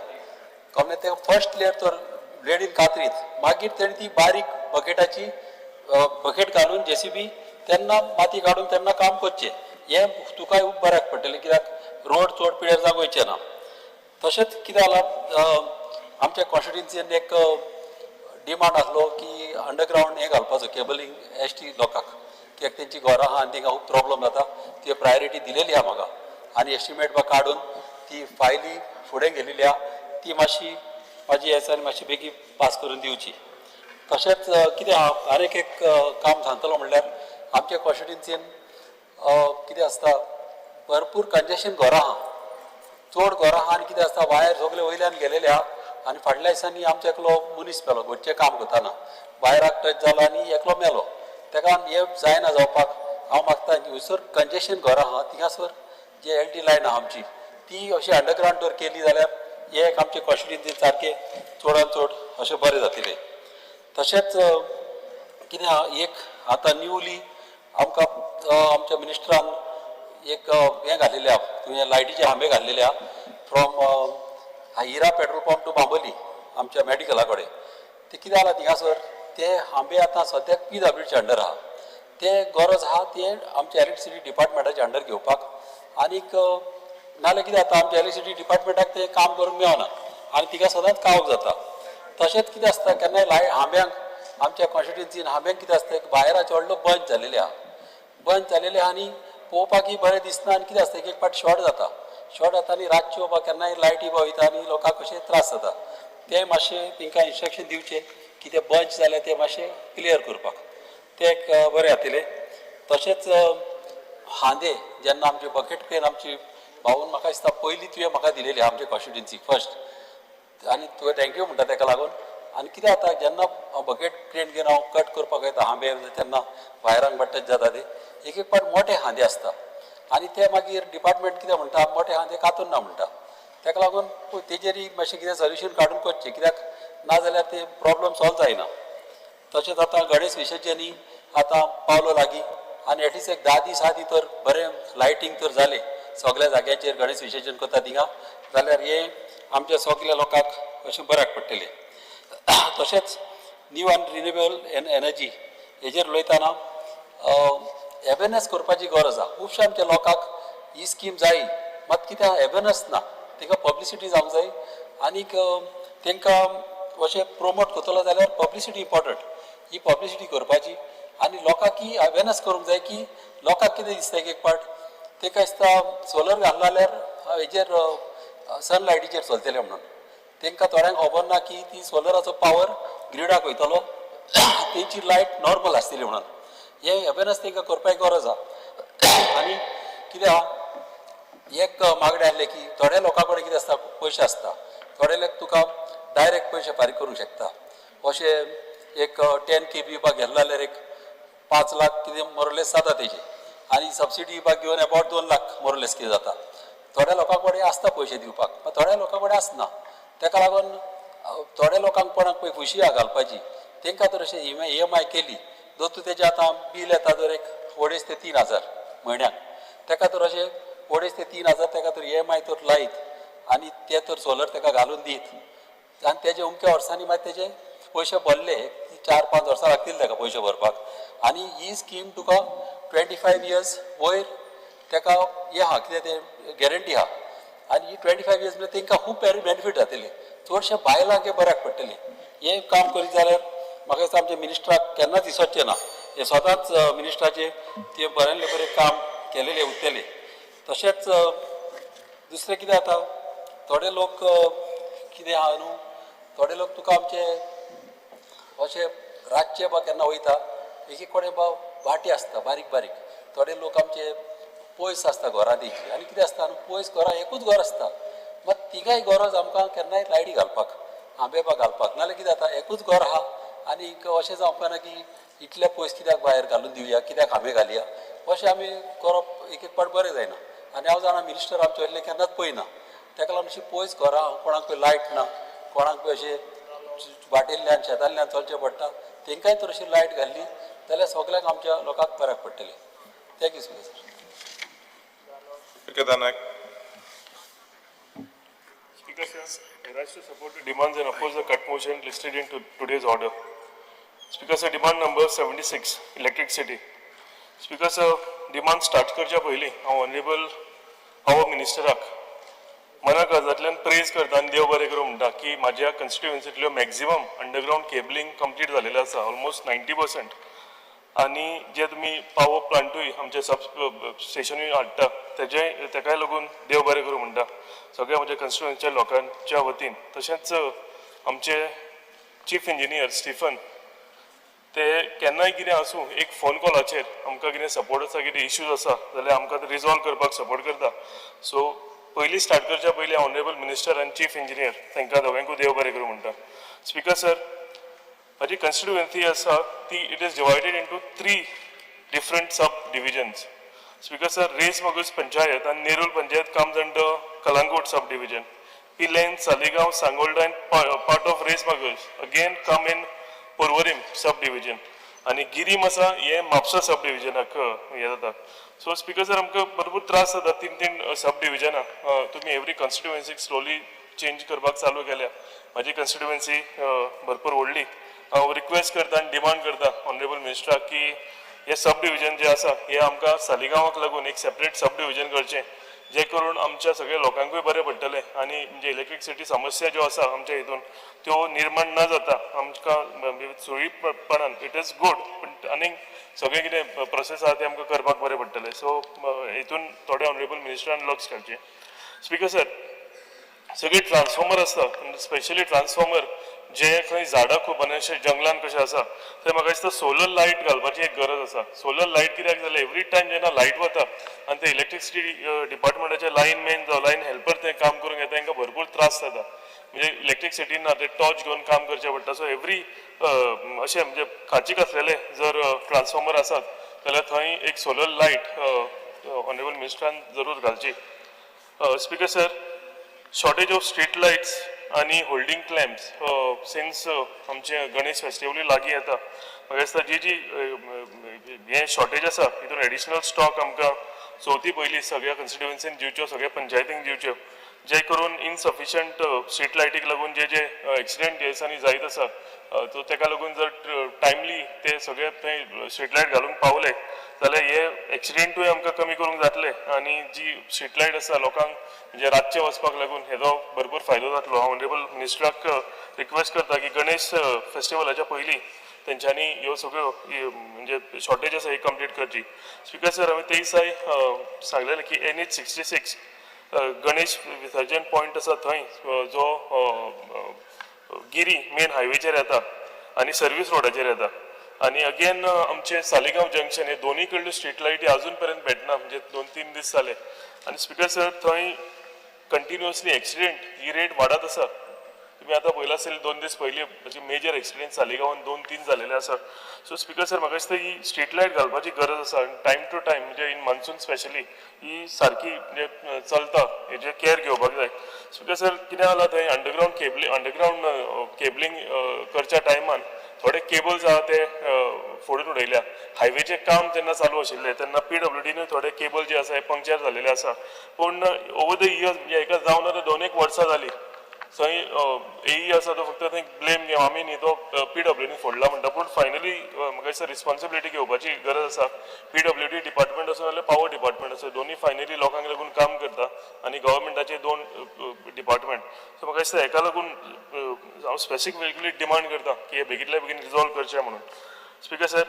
कमले ते फर्स्ट लेयर तर ब्लेडीन कातरीत, मागीर तेणी ती बारीक बकेटाची बकेट घालून जेसीबी तेन्ना माती काडून तेन्ना काम करचें. हें तुकाय खूब बऱ्याक पडटलें, कित्याक रोड चड पिड्यार जावंक वयचें ना. तशेंच कितें जालां, आमच्या कॉन्स्टिट्युन्सीन एक डिमांड आसलो की अंडरग्रावंड हें घालपाचो केबलिंग एसटी लोकांक, कित्याक तेंची घरां आहा आनी तांकां खूब प्रॉब्लम जाता. ती प्रायोरिटी दिलेली आहा म्हाका आनी एस्टिमेट बा काडून ती फायली फुडें गेलेली आहा. ती मातशी म्हाजी हेच्यान मातशी बेगीन पास करून दिवची. तशेंच कितें आहा, आनीक एक काम सांगतलो म्हणल्यार आमच्या कॉन्स्टिट्युन्सीन कितें आसता, भरपूर कंजेशन घरां आहा, चड घरां आहा आनी कितें आसता, वायर सगळे वयल्यान गेलेले आहा. आनी फाटल्या दिसांनी आमचो एकलो मनीस मेलो, घरचें काम करतना वायराक टच जालो आनी एकलो मेलो. ताका हें जायना जावपाक. हांव मागता, हयसर कंजेशन घरां आहा थिंगासर जे एल टी लायन आहा आमची ती अशी अंडरग्रावंड जर केली जाल्यार हे एक आमचे कॉन्स्टिट्युन्सीन सारकें चडान चड अशें बरें जातलें. तशेंच कितें आहा, एक आतां न्यूली आमकां आमच्या मिनिस्टरान एक हें घातलेलें आहा, तुवें लायटीचे खांबे घातलेले आहा from Ira petrol pump to Bambolim आमच्या मॅडिकला कडेन. ते कितें जालां, थिंगासर ते खांबे आतां सद्याक पीडब्ल्यूडीच्या अंडर आहा. ते गरज आहा ते आमच्या इलेक्ट्रिसिटी डिपार्टमेंटाच्या अंडर घेवपाक. आनीक नाजाल्यार कितें जाता, आमच्या इलेक्ट्रिसिटी डिपार्टमेंटाक तें काम करूंक मेळना आनी तिका सदांच कावक जाता. तशेंच कितें आसता, केन्नाय लायट खांब्यांक आमच्या कॉन्स्टिट्युन्सीन हांबेन कितें आसता, एक वायराचे व्हडलो बंच जालेले आहा, बंच जालेले आहा आनी पळोवपाकय बरें दिसना. आनी कितें आसता, एक एक फावट शॉर्ट जाता, शॉर्ट जाता आनी रातची बाबा केन्नाय लायटी वयता आनी लोकांक कशें त्रास जाता. तें मातशें तांकां इन्स्ट्रक्शन दिवचें की ते बंच जाल्यार ते मातशें क्लियर करपाक, तें एक बरें जातलें. तशेंच हांदे जेन्ना आमचे बकेट क्रेन आमची भाऊन म्हाका दिसता पयली तुवें म्हाका दिलेली आमचे कॉन्स्टिट्युन्सीक फर्स्ट, आनी तुवें thank you म्हणटा तेका लागून. आनी कितें जाता, जेन्ना बकेट क्रेन घेवन हांव कट करपाक वयता हांबे, तेन्ना वायरांक टच जाता ते. एक एक फावट मोठे हांदे आसता आनी ते मागीर डिपार्टमेंट कितें म्हणटा, मोठे हांदे कातून ना म्हणटा. तेका लागून तेजेरय मातशें कितें सोल्युशन काडून करचें, कित्याक ना जाल्यार ते प्रॉब्लम सॉल्व जायना. तशेंच आतां गणेश विसर्जनी आतां पावलो लागीं आनी एटलिस्ट एक 10 दीस आदीं तर बरें लायटींग तर जालें सगल्या जाग्यांचेर गणेश विसर्जन करता थिंगा, जाल्यार हें आमच्या सगल्या लोकांक अशें बऱ्याक पडटलें. तशेंच न्यू आनी रिन्युएबल एनर्जी हेजेर उलयतना एवेरनेस करपाची गरज आसा. खुबश्या आमच्या लोकांक ही स्कीम जाय, मात कितें एवेरनेस ना. तांकां पब्लिसिटी जावंक जाय आनीक तांकां अशें प्रोमोट करतलो जाल्यार पब्लिसिटी इम्पॉर्टंट. ही पब्लिसिटी करपाची आनी लोकांक ही अवेरनेस करूंक जाय की लोकांक कितें दिसता, एक एक पाट ताका दिसता सोलर घाललो जाल्यार हेजेर सनलायटीचेर चलतलें म्हणून. तांकां थोड्यांक खबर ना की ती सोलराचो पावर ग्रिडाक वयतलो, तेंची लायट नॉर्मल आसतली म्हणून. हें अवेरनेस तांकां करपाक गरज आहा. आनी कितें आहा, एक मागणें आहलें की थोड्या लोकां कडेन कितें आसता, पयशे आसता, थोडे लोक तुका डायरेक्ट पयशे फारीक करूंक शकता. अशें एक 10 केवी बा घेतलो जाल्यार एक 5 लाख कितें मोरलेस जाता तेजे, आनी सबसिडी बा घेवन एबावट 2 लाख मोरलेस कितें जाता. थोड्या लोकां कडेन आसता पयशे दिवपाक, पण थोड्या लोकां कडेन आसना. तेका लागून थोड्या लोकांक कोणाक पळय खुशी आहा घालपाची, तांकां तर अशें ईएमआय केली, जर तूं तेजें आतां बील येता जर एक 2.5 ते 3 हजार म्हयन्याक, तेका तर अशें 2.5 ते 3 हजार तेका तर ईएमआय तर लायत आनी ते तर सोलर तेका घालून दीत आनी तेजे अमक्या वर्सांनी मागीर तेजे पयशे भरले, 4-5 वर्सां लागतली तेका पयशे भरपाक. आनी ही स्कीम तुका 25 इयर्स वयर तेका हें आहा, कितें तें, गॅरंटी आहा. आनी ही 25 इयर्स म्हळ्यार तेंकां खूब बेनिफीट जातलें, चडशे बायलांक हें बऱ्याक पडटलें. हें काम करीत जाल्यार म्हाका दिसता आमच्या मिनिस्टराक केन्नाच दिसचें ना, हें सदांच मिनिस्टराचें तें बऱ्यांतलें बरें काम केलेलें उरतलें. तशेंच दुसरें कितें जाता, थोडे लोक कितें आहा न्हू, थोडे लोक तुका आमचे अशे रातचे बा केन्ना वयता, एक एक कडेन बा वाटी आसता बारीक बारीक. थोडे लोक आमचे पयस आसता घरां तेंची, आनी कितें आसता न्हू, पयस घरां, एकूच घर आसता, मात तिगाय गरज आमकां केन्नाय लायटी घालपाक, आंबे बा घालपाक. नाल्यार कितें जाता, एकूच घर आहा आनी अशें जावपाना की इतले पयस कित्याक भायर घालून दिवया, कित्याक आंबे घालया, अशें आमी करप एक एक फावट बरें जायना. आनी हांव जाणा मिनिस्टर आमचे असलें केन्नाच पळयना. तेका लागून अशी पयस घरां, कोणाक लायट ना, कोणाक अशें वाटेल्ल्यान शेतांतल्यान चलचें पडटा, तेंकांय तर अशी लायट घाल्ली जाल्यार सगल्यांक आमच्या लोकांक बऱ्याक पडटलें. Thank you sir. Speaker Naik. Speaker, sir, I rise to support the demands and oppose the cut motion listed in today's order. Speaker, sir, demand number 76, electricity. Speaker, sir, demand start करच्या पयलीं हांव honourable power मिनिस्टराक मना काळजांतल्यान प्रेज करता आनी देव बरें करूं म्हणटा की म्हाज्या कॉन्स्टिट्युएन्सींतल्यो मॅक्झिमम अंडरग्रावंड केबलिंग कंप्लीट जालेलें आसा, ऑलमोस्ट 90%. आनी जे तुमी पावर प्लांटूय आमचे सब स्टेशनूय हाडटा, तेजे तेकाय लागून देव बरें करूं म्हणटा सगळ्या म्हज्या कॉन्स्टिट्युएन्सीच्या लोकांच्या वतीन. तशेंच आमचे चीफ इंजिनियर स्टिफन, ते केन्नाय कितें आसूं, एक फोन कॉलाचेर आमकां कितें सपोर्ट आसा, कितें इश्यूज आसा जाल्यार आमकां ते रिजॉल्व करपाक सपोर्ट करता. सो पयलीं स्टार्ट करच्या पयलीं ऑनरेबल मिनिस्टर आनी चीफ इंजिनियर तांकां दोगांकूय देव बरें करूं म्हणटा. स्पिकर सर, म्हजी कॉन्स्टिट्युएन्सी आसा ती it is divided into three different sub divisions. Speaker sir, Reis Magos panchayat आनी Nerul panchayat comes under Calangute sub division. Pilerne, Saligao, Sangolda and part of Reis Magos again come in Porvorim sub division. आनी गिरीम आसा हें म्हापसा सब डिविजनाक हें जाता. So speaker sir, आमकां भरपूर त्रास जाता, तीन तीन सब डिविजनां तुमी एवरी कॉन्स्टिट्युएन्सीक स्लोली चेंज करपाक चालू केल्या. म्हाजी कॉन्स्टिट्युएन्सी भरपूर व्हडली. हांव रिक्वेस्ट करता आनी डिमांड करता ऑनरेबल मिनिस्टराक की हे सब डिविजन जे आसा हे आमकां सालिगांवाक लागून एक सेपरेट सब डिविजन करचें. जे करून आमच्या सगळ्या लोकांकूय बरें पडटलें आनी म्हणजे इलेक्ट्रिसिटी समस्या ज्यो आसा आमच्या हितून त्यो निर्माण न जाता आमकां सुरळीतपणान it is good, पण आनीक सगळें कितें प्रोसेस आसा तें आमकां करपाक बरें पडटलें. सो हितून थोडे ऑनरेबल मिनिस्टरान लक्ष घालचें. स्पिकर सर, सगळे ट्रान्सफॉर्मर आसता, स्पेशली ट्रान्सफॉर्मर जे खंय झाडां खूब आनी अशें जंगलान कशें आसा, थंय म्हाका दिसता सोलर लायट घालपाची एक गरज आसा. सोलर लायट कित्याक जाल्यार एवरी टायम जेन्ना लायट वता आनी ते इलेक्ट्रिसिटी डिपार्टमेंटाचे लायन मॅन जावं लायन हेल्पर ते काम करूंक येता, तांकां भरपूर त्रास जाता. म्हणजे इलेक्ट्रिसिटी ना, ते टॉर्च घेवन काम करचें पडटा. सो एवरी अशें म्हणजे खाचीक आसलेले जर ट्रान्सफॉर्मर आसात जाल्यार थंय एक सोलर लायट ऑनरेबल मिनिस्टरान जरूर घालची. Speaker sir, shortage of street lights आनी होल्डींग क्लॅम्प्स, सिन्स आमचे गणेश फेस्टिवलूय लागीं येता, म्हाका दिसता जी जी हें शॉर्टेज आसा हितून एडिशनल स्टॉक आमकां चवथी पयलीं सगळ्या कॉन्स्टिट्युएन्सीन दिवच्यो, सगळ्या पंचायतींक दिवच्यो, जे करून इनसफिशंट स्ट्रीट लायटीक लागून जे जे एक्सिडेंट ह्या दिसांनी जायत आसा, सो तेका लागून जर टायमली ते सगळे थंय स्ट्रीट लायट घालूंक पावले जाल्यार हे एक्सिडेंटूय आमकां कमी करूंक जातले आनी जी स्ट्रीट लायट आसा लोकांक म्हणजे रातचे वचपाक लागून हेजो भरपूर फायदो जातलो. हांव ऑनरेबल मिनिस्टराक रिक्वेस्ट करता की गणेश फेस्टिवलाच्या पयलीं तेंच्यांनी ह्यो सगळ्यो म्हणजे शॉर्टेज आसा ही कंप्लीट करची. स्पिकर सर, हांवें ते दिसाय सांगलेलें की NH 66 Ganesh विसर्जन पॉयंट आसा थंय जो गिरी मेन हायवेचेर येता आनी सर्वीस रोडाचेर येता आनी अगेन आमचे सालिगांव जंक्शन हे दोनूय कडल्यो स्ट्रीट लायटी अजून पर्यंत भेटना, म्हणजे 2-3 दीस जाले. आनी स्पिकर सर, थंय कंटिन्युअसली एक्सिडेंट ही रेट वाडत आसा. तुमी आतां पळयला आसतलें, 2 दीस पयलीं म्हणजे मेजर एक्सिडेंट सालिगांवान 2-3 जालेले आसा. सो स्पिकर सर, म्हाका दिसता ही स्ट्रीट लायट घालपाची गरज आसा आनी टायम टू टायम, म्हणजे इन मॉन्सून स्पेशली ही सारकी म्हणजे चलता हेजे केअर घेवपाक जाय. स्पिकर सर, कितें जालां, थंय अंडरग्रावंड केबलिंग करच्या टायमान थोडे केबल्स आहा ते फोडून उडयल्या. हायवेचें काम जेन्ना चालू आशिल्लें तेन्ना पीडब्ल्यूडीन थोडे केबल जे आसा हे पंक्चर जालेले आसा. पूण ओवर the years, म्हणजे हेका जावन आतां दोन एक वर्सां जालीं, थंय एई आसा तो फक्त थंय ब्लेम घेवन आमी न्ही तो पीडब्ल्यूडीन फोडला म्हणटा. पूण फायनली म्हाका दिसता रिस्पॉन्सिबिलिटी घेवपाची गरज आसा. पीडब्ल्यूडी डिपार्टमेंट आसूं नाल्यार पावर डिपार्टमेंट आसूं, दोनूय फायनली लोकांक लागून काम करता आनी गव्हर्मेंटाचे दोन डिपार्टमेंट. सो म्हाका दिसता हेका लागून हांव स्पेसिफिकली डिमांड करता की हे बेगीतल्या बेगीन रिजॉल्व करचें म्हणून. Speaker sir,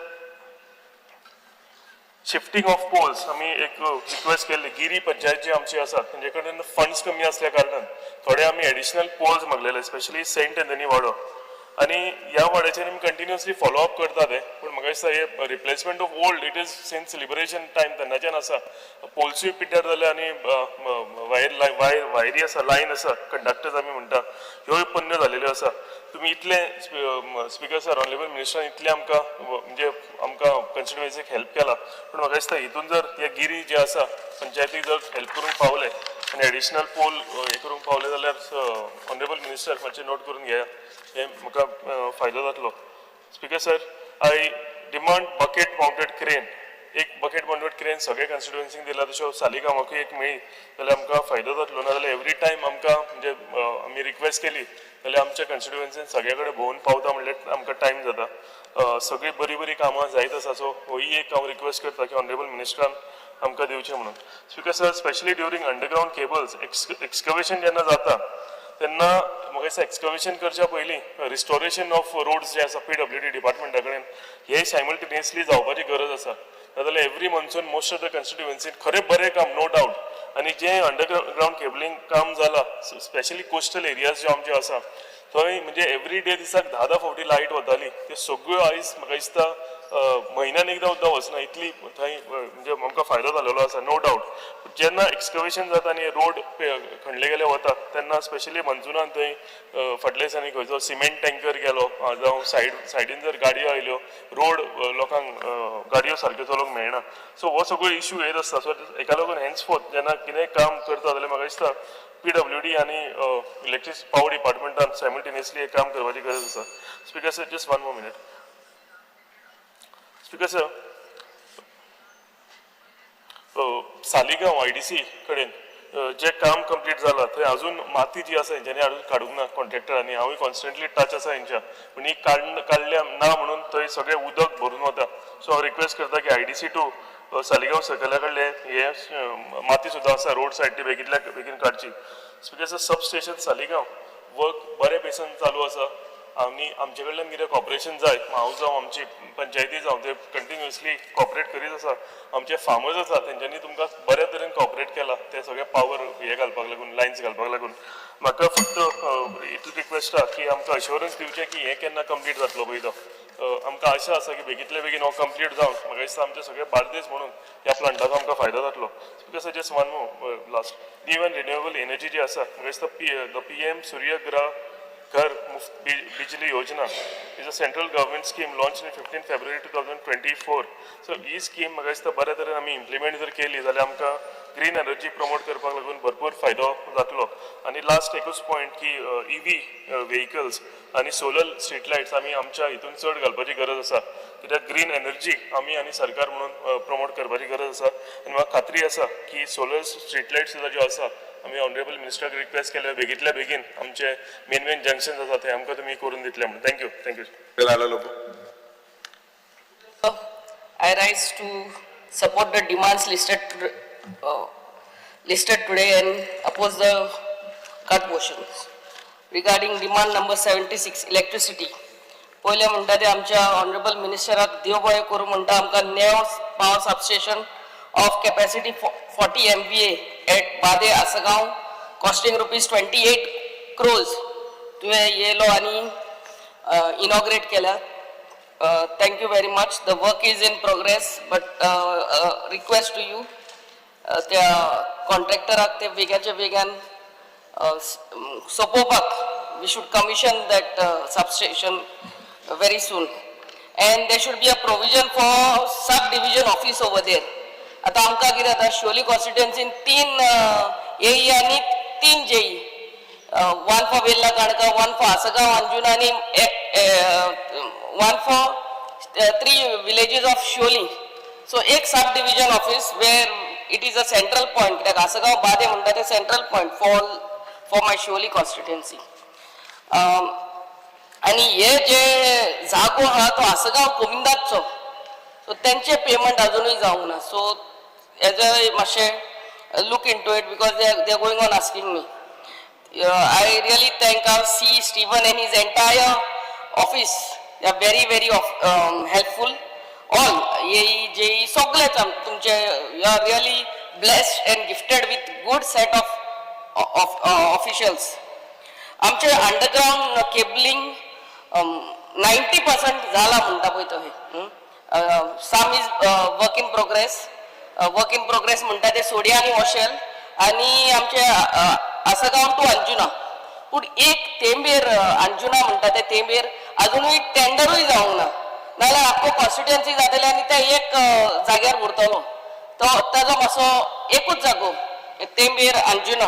shifting of poles आमी एक रिक्वेस्ट केल्ली. गिरी पंचायत जी आमची आसा तेंचे कडेन फंड्स कमी असल्या कारणान थोडे आमी एडिशनल पोल्स मागलेले, स्पेशली सेंट एंथनी वाडो आनी ह्या वाड्याचेर आमी कंटिन्युअसली फॉलो अप करता ते. पूण म्हाका दिसता हे replacement of old, it is since liberation time तेन्नाच्यान आसा. पोल्सूय पिड्ड्यार जाले आनी वायर वायर वायरी आसा, लायन आसा, कंडक्टर्स आमी म्हणटा, ह्योय पोन्न्यो जालेल्यो आसा. तुमी इतले, स्पिकर सर, ऑनरेबल मिनिस्टरान इतलें आमकां म्हणजे आमकां कॉन्स्टिट्युएन्सीक हेल्प केला, पूण म्हाका दिसता हितून जर हे गिरी जे आसा पंचायतीक जर हेल्प करूंक पावले आनी एडिशनल पोल हे करूंक पावले जाल्यार ऑनरेबल मिनिस्टर मातशें नोट करून घेया, हे म्हाका फायदो जातलो. Speaker sir, I demand bucket mounted crane. एक बकेट माउंटेड क्रेन सगळे कॉन्स्टिट्युएन्सीक दिला, तश्यो सालिगांवाकूय एक मेळ्ळी जाल्यार आमकां फायदो जातलो. ना जाल्यार एवरी टायम आमकां म्हणजे आमी रिक्वेस्ट केली जाल्यार आमच्या कॉन्स्टिट्युएन्सीन सगळे कडेन भोंवून पावता म्हणल्यार आमकां टायम जाता. सगळीं बरीं बरीं कामां जायत आसा. सो होय एक हांव रिक्वेस्ट करता की ऑनरेबल मिनिस्टरान आमकां दिवचें म्हणून. Speaker sir, specially during underground cables excavation जेन्ना जाता तेन्ना म्हाका दिसता एक्सकवेशन करच्या पयलीं रिस्टोरेशन ऑफ रोड्स जे आसा पीडब्ल्यूडी डिपार्टमेंटा कडेन, हे सायमल्टेनियसली जावपाची गरज आसा. नाजाल्यार every monsoon most of the कॉन्स्टिट्युएन्सीन खरें बरें काम, नो डावट, आनी जें अंडरग्रावंड केबलिंग काम जालां, स्पेशली कोस्टल एरियाज ज्यो आमच्यो आसा थंय म्हणजे एवरी डे दिसाक 10-10 फावटी लायट वताली, ते सगळ्यो आयज म्हाका दिसता म्हयन्यान एकदां सुद्दां वचना. इतली थंय म्हणजे आमकां फायदो जालेलो आसा, नो डावट. जेन्ना एक्सकवेशन जाता आनी रोड खणले गेले वता तेन्ना स्पेशली मॉन्सुनान थंय फाटल्या दिसांनी खंयचो सिमेंट टँकर गेलो जावं सायडीन जर गाडयो आयल्यो, रोड लोकांक गाडयो सारक्यो चलोवंक मेळना. सो हो सगळो इश्यू येत आसता. सो हेका लागून हेन्सफोर्थ जेन्ना कितेंय काम करता जाल्यार म्हाका दिसता पीडब्ल्यूडी आनी इलेक्ट्रिक पावर डिपार्टमेंटान सायमल्टेनियसली एक काम करपाची गरज आसा. Speaker sir, just one more minute. Speaker sir, Saligao IDC कडेन जें काम कंप्लीट जालां थंय अजून माती जी आसा हेंच्यांनी अजून काडूंक ना कॉन्ट्रॅक्टरांनी. हांवूय कॉन्स्टंटली टच आसा हेंच्या, पूण ही काडल्या ना म्हणून थंय सगळें उदक भरून वता. सो हांव रिक्वेस्ट करता की आयडीसी टू सालिगांव सकयल्या कडले हे माती सुद्दां आसा रोड सायड ती बेगीतल्या बेगीन काडची. Speaker sir, sub station Saligao work बरे बेसन चालू आसा आनी आमचे कडल्यान कितें कॉपरेशन जाय, हांव जावं आमची पंचायती जावं, ते कंटिन्युअसली कॉपरेट करीत आसा. आमचे फार्मर्स आसा तेंच्यांनी तुमकां बऱ्या तरेन कॉपरेट केला ते सगळे पावर हे घालपाक लागून, लायन्स घालपाक लागून. म्हाका फक्त इतली रिक्वेस्ट आहा की आमकां अश्योरन्स दिवचें की हें केन्ना कंप्लीट जातलो पळय तो. आमकां आशा आसा की बेगींतल्या बेगीन हो कंप्लीट जावन म्हाका दिसता आमचे सगळे बार्देस म्हणून ह्या प्लांटाचो आमकां फायदो जातलो. Because just one more last, new and renewable energy जी आसा, म्हाका दिसता P the PM Surya Ghar Muft Bijli Yojana is a central government scheme launched in 15 February 2024. So he scheme म्हाका दिसता बऱ्या तरेन आमी इम्प्लिमेंट जर केली जाल्यार आमकां ग्रीन एनर्जी प्रमोट करपाक लागून भरपूर फायदो जातलो. आनी लास्ट एकूच पॉयंट की ईव्ही व्हेकल्स आनी सोलर स्ट्रीट लायट्स आमी आमच्या हितून चड घालपाची गरज आसा, कित्याक ग्रीन एनर्जी आमी आनी सरकार म्हणून प्रमोट करपाची गरज आसा. आनी म्हाका खात्री आसा की सोलर स्ट्रीट लायट्स सुद्दां ज्यो आसा, आमी ऑनरेबल मिनिस्टराक रिक्वेस्ट केल्या बेगींतल्या बेगीन आमचे मेन मेन जंक्शन्स आसा थंय आमकां तुमी करून दितले म्हणून. Thank you, thank you. Delilah Lobo. I rise to support the demands listed today and oppose the cut motions. Regarding demand number 76, electricity. पयलें म्हणटा ते आमच्या ऑनरेबल मिनिस्टराक देव बरें करूं म्हणटा, आमकां नेव power substation of capacity 40 MVA at Bade Assagao costing rupees 28 crores तुवें येयलो आनी इनॉग्रेट केल्या. Thank you very much. The work is in progress, but request to you, त्या कॉन्ट्रॅक्टराक ते वेगाच्या वेगान सोंपोवपाक, we should commission that substation very soon. And there should be a provision for sub division office over there. आतां आमकां कितें जाता, शिवोली कॉन्स्टिट्युएन्सीन 3 एई आनी 3 JE, one for Velha Canacona, one for Assagao Anjuna आनी one for 3 villages of Siolim. So एक sub division office where it is a central point, कित्याक आसगांव बादे म्हणटा ते central point for my Siolim constituency. आनी हे जे जागो आहा तो आसगांव कोमिंदादचो, सो तेंचे पेमेंट अजुनूय जावंक ना. सो एज अ मातशें look into it because they are going on asking me. I really thank our C Steven and his entire office. They are very very helpful. All AE JE सगळेच तुमचे, you are really blessed and gifted with good set of officials. आमचे underground cabling 90% जाला म्हणटा पळय तो, some is work in progress. Work in progress म्हणटा ते सोडिया आनी वशेल आनी आमचे आसगांव टू अंजुना. पूण एक तेंबेर अंजुना म्हणटा ते तेंबेर अजुनूय टेंडरूय जावंक ना, नाजाल्यार आख्खो कॉन्स्टिट्युएन्सी जातले आनी ते एक जाग्यार उरतलो तो, ताजो मातसो एकूच जागो तेंबेर अंजुना,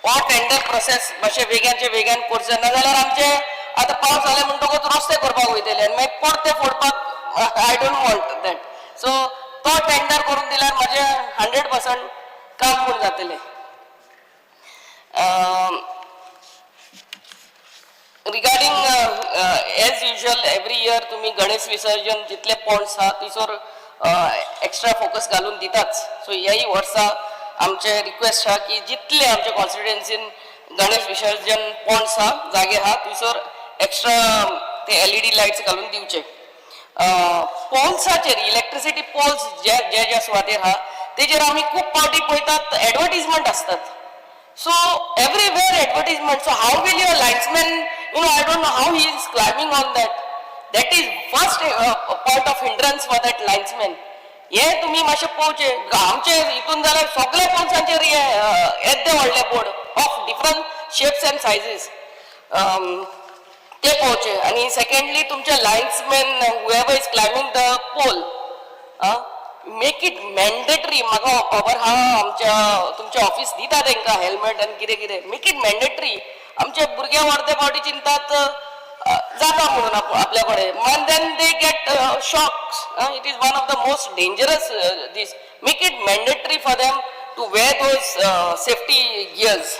हो टेंडर प्रोसेस मातशें वेगानचे वेगान करचें, नाजाल्यार आमचे आतां पावस जाले म्हणटकूच रस्ते करपाक वयतले आनी मागीर परते फोडपाक, I don't want that. So तो टेंडर करून दिल्यार म्हाजें 100% काम पूण जातलें. Regarding as usual every year तुम्ही गणेश विसर्जन जितले पॉयंट्स आहा थंयसर एक्स्ट्रा फोकस घालून दिताच. सो ह्याही वर्सा आमचे रिक्वेस्ट आहा की जितले आमच्या कॉन्स्टिट्युएन्सीन गणेश विसर्जन पॉयंट्स आहा, जागे आहा, थंयसर एक्स्ट्रा ते एलईडी लायट्स घालून दिवचे. पोल्साचेर, इलेक्ट्रिसिटी पोल्स जे जे ज्या सुवातेर आहा तेजेर आमी खूब फावटी पळयतात एडवर्टीजमेंट आसतात. So everywhere advertisement. So how will your linesman, I don't know how he is climbing on that. That is first point of hindrance for that linesman. हे तुम्ही मातशें पळोवचें. आमचे हितून जाल्यार सगळे पोल्सांचेर हे येद्दे व्हडले board of different shapes and sizes, ते पळोवचे. आनी सेकंडली तुमचे linesman, whoever is climbing the pole, make it mandatory. म्हाका खबर आहा आमच्या तुमच्या ऑफिस दिता तांकां हेल्मेट आनी कितें कितें, make it mandatory. आमचे भुरगे अर्दे फावटी चिंतात जाता म्हणून आपल्या कडेन, and then they get shocks. It is one of the most dangerous this. Make it mandatory for them to wear those safety gears.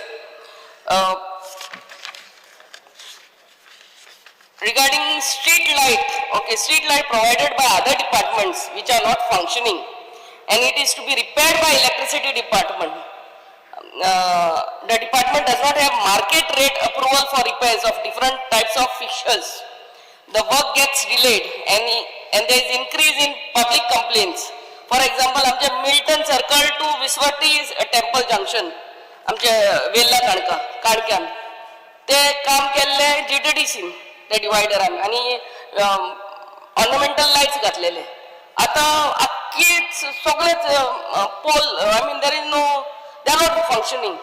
Regarding street light, okay, street light provided by other departments which are not functioning. and it is to be repaired by electricity department. The department does not have market rate approval for repairs of different types of fixtures. The work gets delayed and there is increase in public complaints. For example, आमचे Milton circle to Viswati temple junction, आमचे वेल्ला काणका काणक्यान ते काम केल्ले जीटीडीसीन ते डिवायडरान आनी ornamental lights घातलेले. आतां आख्खीच सगळेच pole, I mean, there is no, they are not functioning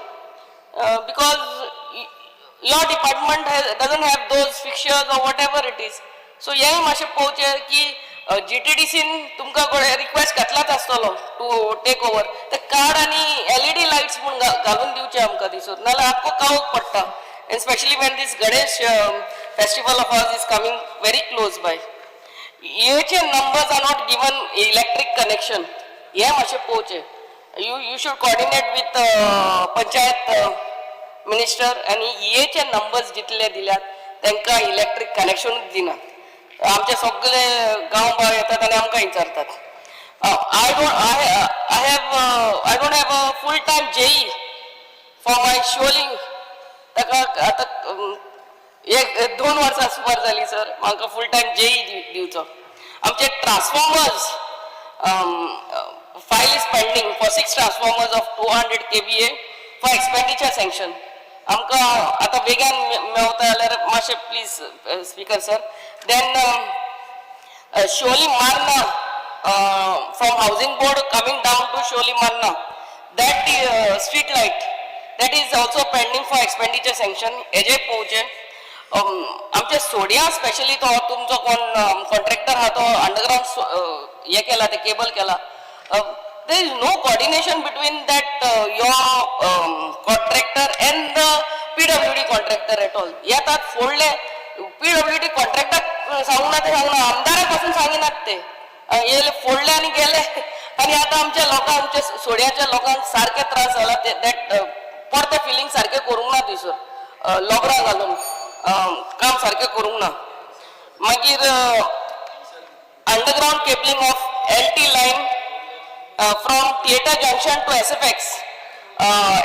because your department doesn't have those fixtures or whatever it is. So हेंय मातशें पळोवचें की जीटीडीसीन तुमकां रिक्वेस्ट घातलाच आसतलो टू टेक ओवर. ते काड आनी एलईडी लायट्स म्हूण घालून दिवचे आमकां दिसून, नाजाल्यार आख्खो काळोख पडटा, and specially when this Ganesh festival of ours is coming very close by. हेचे numbers are not given electric connection, हें मातशें पळोवचें. You should coordinate with panchayat minister आनी ईएचे नंबर्स जितले दिल्यात तांकां इलेक्ट्रीक कनेक्शनूच दिना. आमचे सगळे गांव भाव येतात आनी आमकां विचारतात. I don't have a full time JE for my Siolim. ताका आतां एक दोन वर्सां सुमार जाली सर, म्हाका फूल टायम जेई दिवचो. आमचे transformers, file is pending for six transformers of 200 KVA for expenditure sanction. आमकां आतां बेगान मेवता जाल्यार मातशें please, speaker sir. Then Siolim Marna, from housing board coming down to Siolim Marna, that street light, that is also pending for expenditure sanction. हेजे पळोवचें. आमचे सोडिया specially तो तुमचो कोण कॉन्ट्रॅक्टर आहा, तो अंडरग्रावंड हे केला, ते केबल केला. There is no coordination between that your contractor and the PWD contractor at all. येतात, फोडले. पीडब्ल्यूडी कॉन्ट्रॅक्टर सांगूना, ते सांगना, आमदारा पासून सांगिनात ते. येयले, फोडले आनी गेले. आनी आतां आमच्या लोकांक, आमच्या सोड्याच्या लोकांक सारके त्रास जाला. ते that परते फिलींग सारकें करूंक ना थंयसर, लोबरां घालून काम सारकें करूंक ना. मागीर underground cabling of LT line from Theatre Junction to SFX.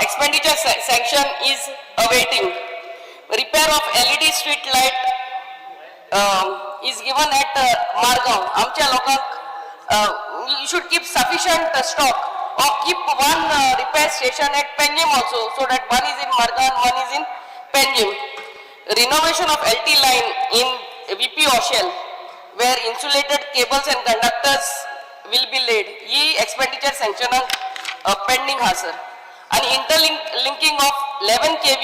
Expenditure sanction is awaiting. Repair of LED street light is given at Margao. आमच्या लोकांक you should keep sufficient stock or keep one repair station at Panjim also, so that one is in Margao and one is in Panjim. Renovation of LT line in VP Oshel, where insulated cables and conductors will be laid. He expenditure sanction pending हा sir. आणि interlink linking of 11 kV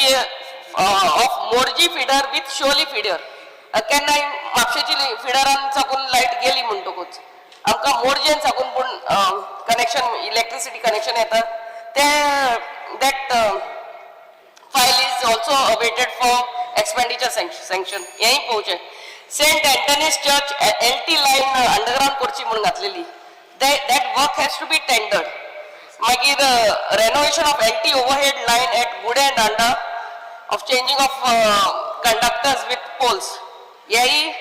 of Morjim feeder with Siolim feeder. केन्नाय म्हापशेची फिडरान साकून light गेली म्हणटकूच आमकां मोरजेन साकून पूण connection, electricity connection येता ते, that file is also awaited for expenditure sanction. हेंय पळोवचें. Saint Anthony's church LT line underground करची म्हणून घातलेली, that work has to be tendered. मागीर renovation of LT overhead line at Gudem and Danda of changing of conductors with poles, हेंय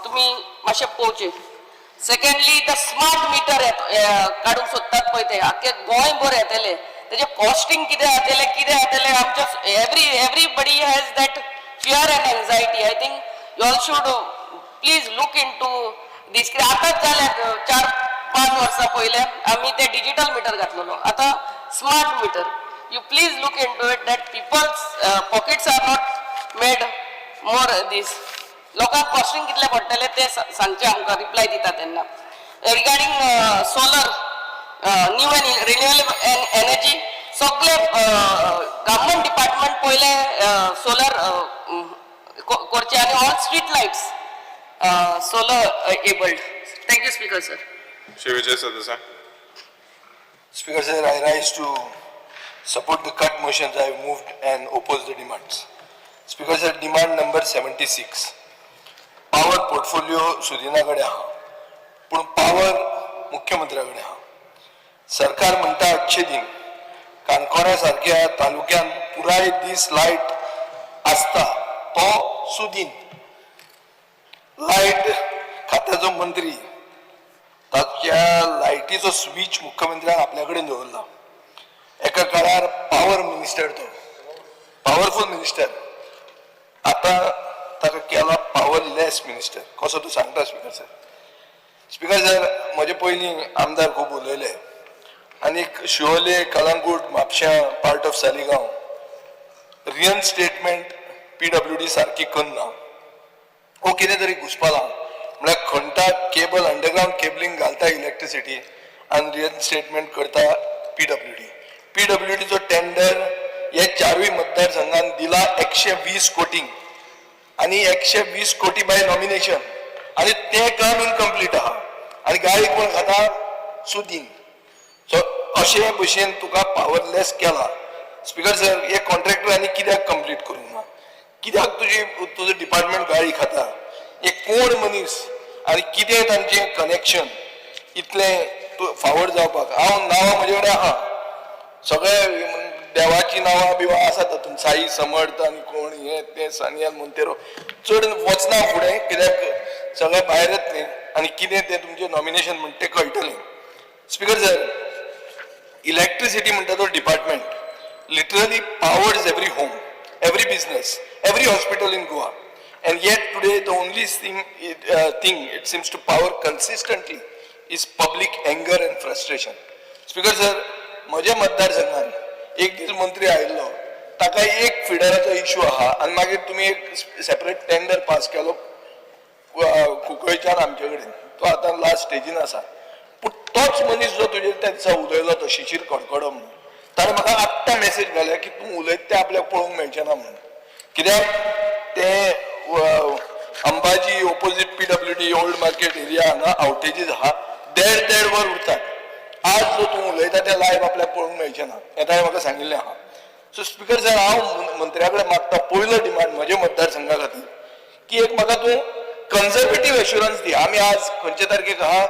तुमी मातशें पळोवचें. सेकंडली, the smart meter काडूंक सोदतात पळय, ते आख्खे गोंयभर येतले. तेजे कॉस्टिंग कितें जातलें, कितें जातलें, आमच्या everybody has that fear and anxiety. I think you all should please look into this. कित्याक आतांच जालें, 4-5 वर्सां पयलें आमी ते डिजिटल मिटर घातलेलो, आतां smart meter. You please look into it that people's pockets are not made more this. लोकांक कॉस्टिंग कितलें पडटलें तें सांगचें आमकां, रिप्लाय दिता तेन्ना. Regarding solar, new and renewable energy, सगळे गव्हर्मेंट डिपार्टमेंट पयले सोलर करचे आनी all street lights solar abled. Thank you, Speaker sir. Shri Vijay Sardesai. Speaker sir, I rise to support the cut motions. I have moved and oppose the demands. Speaker sir, demand number 76. Power portfolio सुदिना कडेन आहा, पूण power मुख्यमंत्र्या कडेन आहा. सरकार म्हणटा अच्छे दिन. काणकोणा सारक्या तालुक्यान पुराय दीस लायट आसता तो सुदीन. लायट खात्याचो मंत्री आमच्या लायटीचो स्विच मुख्यमंत्र्यान आपल्या कडेन दवरला. एका काळार पावर मिनिस्टर, तो पावरफूल मिनिस्टर, आतां ताका केला पावरलेस मिनिस्टर कसो तो सांगता. स्पिकर सर, स्पिकर सर, म्हजे पयलीं आमदार खूब उलयले आनीक शिवोले, कलंगूट, म्हापश्यां, part of Saligao reinstatement PWD सारकी करना. वो कितें तरी घुसपालां. म्हळ्यार खणटा केबल, अंडरग्रावंड केबलिंग घालता इलेक्ट्रिसिटी आनी रिइन्स्टेटमेंट करता पीडब्ल्यूडी. पीडब्ल्यूडीचो टेंडर हे चारूय मतदारसंघान दिला 120 कोटी आनी 120 कोटी बाय नॉमिनेशन आनी तें काम इनकम्प्लीट आहा आनी गाळी कोण खाता? सुदीन. सो अशे भशेन तुका पावरलेस केला. स्पिकर सर, हे कॉन्ट्रॅक्टर आनी कित्याक कंप्लीट करूंक ना? कित्याक तुजी तुजो डिपार्टमेंट गाळी खाता? हे कोण मनीस आनी कितें तांचें कनेक्शन इतलें तूं फावर जावपाक? हांव नांवां म्हजे कडेन आहा, सगळे देवाची नांवां बिवां आसा तातूंत, साई समर्थ आनी कोण हे ते सानियल मोंतेरो. चड वचना फुडें कित्याक सगळें भायर येतलें आनी कितें तें तुमचें नॉमिनेशन म्हणटा तें कळटलें. स्पिकर सर, इलेक्ट्रिसिटी म्हणटा तो department literally powers every home, every business, every hospital in Goa. And yet today the only thing it seems to power consistently is public anger and frustration. Speaker sir, म्हज्या मतदारसंघान एक दीस मंत्री आयिल्लो, ताका एक फिडराचो issue आहा आनी मागीर तुमी एक सेपरेट टेंडर पास केलो कुंकळच्यान आमचे कडेन. तो आतां लास्ट स्टेजीन आसा. पूण तोच मनीस जो तुजेर त्या दिसा उलयलो, तो शिशीर कडकडो म्हणून, ताणें म्हाका आत्तां मॅसेज घाल्या की तूं उलयता तें आपल्याक पळोवंक मेळचें ना म्हणून, कित्याक ते Ambaji opposite PWD old market area हांगा आवटेजीस आहा, देड देड वर उरतात. आज जो तूं उलयता तें लायव्ह आपल्याक पळोवंक मेळचें ना हें ताणें म्हाका सांगिल्लें आहा. सो स्पिकर सर, हांव मंत्र्या कडेन मागता पयलो डिमांड म्हज्या मतदारसंघा खातीर की एक म्हाका तूं कन्झर्वेटीव एश्युरन्स दी. आमी आज खंयचे तारखेक आहा?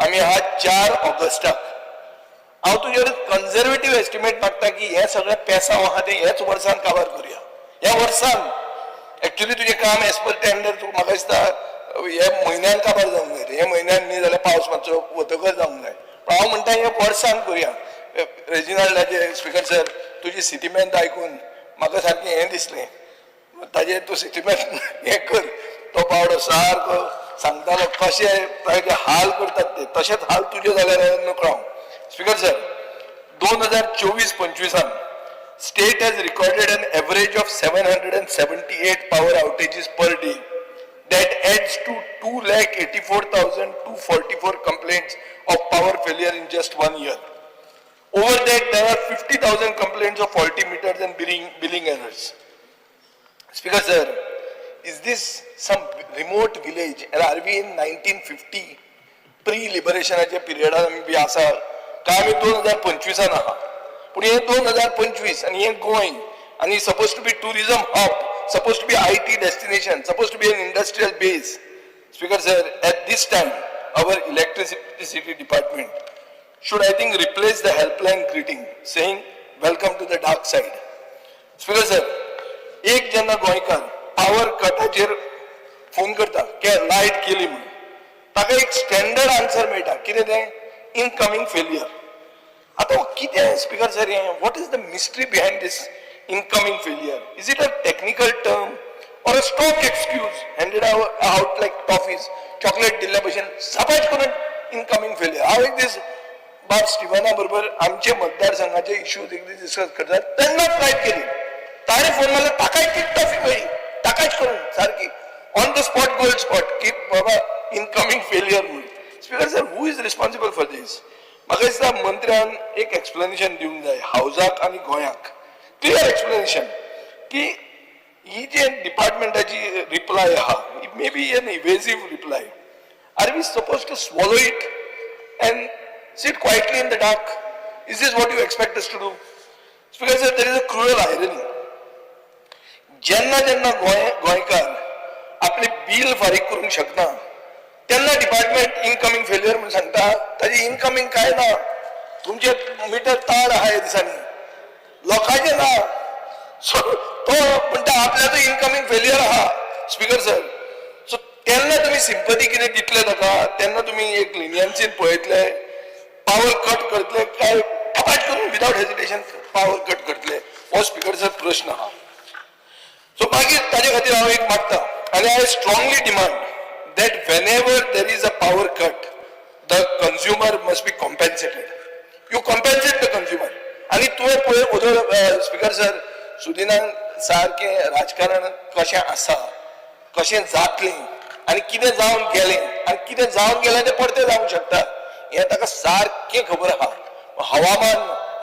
आमी आहा 4 ऑगस्टाक. हांव तुजेर कन्झर्वेटीव एस्टिमेट मागता की हें सगळें पेसांव आहा तें हेच वर्सान काबार करुया. ह्या वर्सान एक्चुली तुजें काम एज पर टेंडर तुका म्हाका दिसता हे म्हयन्यान काबार जावंक जाय रे. हे म्हयन्यान न्ही जाल्यार पावस मातसो वतकच जावंक जाय, पूण हांव म्हणटा हे वर्सान करुया. रेजिनाल्डाचे, स्पिकर सर, तुजी सिटीमेंट आयकून म्हाका सारकें हें दिसलें. ताजेर तूं सिटीमेंट हें कर. तो बावडो सारको सांगतालो कशे ताजे हाल करतात ते, तशेंच हाल तुजे जाल्यार नकळो हांव. स्पिकर सर, 2024-25आन state has recorded an average of 778 power outages per day. That adds to 2,84,244 complaints of power failure in just one year. Over that, there are 50,000 complaints of faulty meters and billing errors. Speaker sir, is this some remote village and are we in 1950 प्री-लिबरेशनाच्या पिरियडान आमी बी आसा काय आमी 2025आन आहा? पूण हे 2025 आनी हें गोंय आनी suppose to be tourism hub, suppose to be IT destination, suppose to be an industrial base. Speaker sir, at this time our electricity department should, I think, replace the helpline greeting saying, "Welcome to the dark side." Speaker sir, एक जेन्ना गोंयकार power कटाचेर phone करता की light गेली म्हणून, ताका एक standard answer मेळटा. कितें तें? Incoming failure. आतां कितें स्पिकर सर हें? What is the mystery behind this incoming failure? Is it a technical term or a stock excuse handed out like toffees? Chocolate दिल्ल्या भशेन सपाट करून इनकमींग फेलियर. हांव एक दीस बाब स्टिवना बरोबर आमचे मतदारसंघाचे इश्यूज एक दीस डिस्कस करतात तेन्नाच लायट गेली. ताणें फोन मारलो, ताकाय ती टॉफी मेळ्ळी ताकाच करून सारकी on the spot, gold spot, की बाबा इनकमींग फेलियर म्हणून. Speaker sir, who is responsible for this? म्हाका दिसता मंत्र्यान एक एक्सप्लेनेशन दिवंक जाय हावजाक आनी गोंयाक, क्लियर एक्सप्लेनेशन की ही जे डिपार्टमेंटाची रिप्लाय आहा, it may be an evasive reply. Are we suppose to swallow it and sit quietly in the dark? Is this what you expect us to do? Speaker sir, there is a cruel irony. जेन्ना जेन्ना गोंय गोंयकार आपले bill फारीक करूंक शकना तेन्ना department incoming failure म्हणून सांगता. ताजी इनकमींग काय ना, तुमचे मिटर ताड आहा ह्या दिसांनी, लोकांचे ना. सो तो म्हणटा आपल्याचो इनकमींग फेलियर आहा. Speaker sir, so तेन्ना तुमी सिंपती कितें दितले ताका, तेन्ना तुमी एक लिनियन्सीन पळयतले, पावर कट करतले काय कपाट करून विदाउट हेजिटेशन पावर कट करतले, हो स्पीकर सर प्रश्न आहा. सो मागीर ताजे खातीर हांव एक मागता आनी I strongly demand that whenever there is a power cut, the consumer must be compensated. You compensate the consumer. आनी तुवें पळय ओदोळ स्पीकर सर, सुदिनान सारकें राजकारण कशें आसा, कशें जातलें आनी कितें जावन गेलें आनी कितें जावन गेलें तें परतें जावंक शकता हें ताका सारकें खबर आहा. हवामान,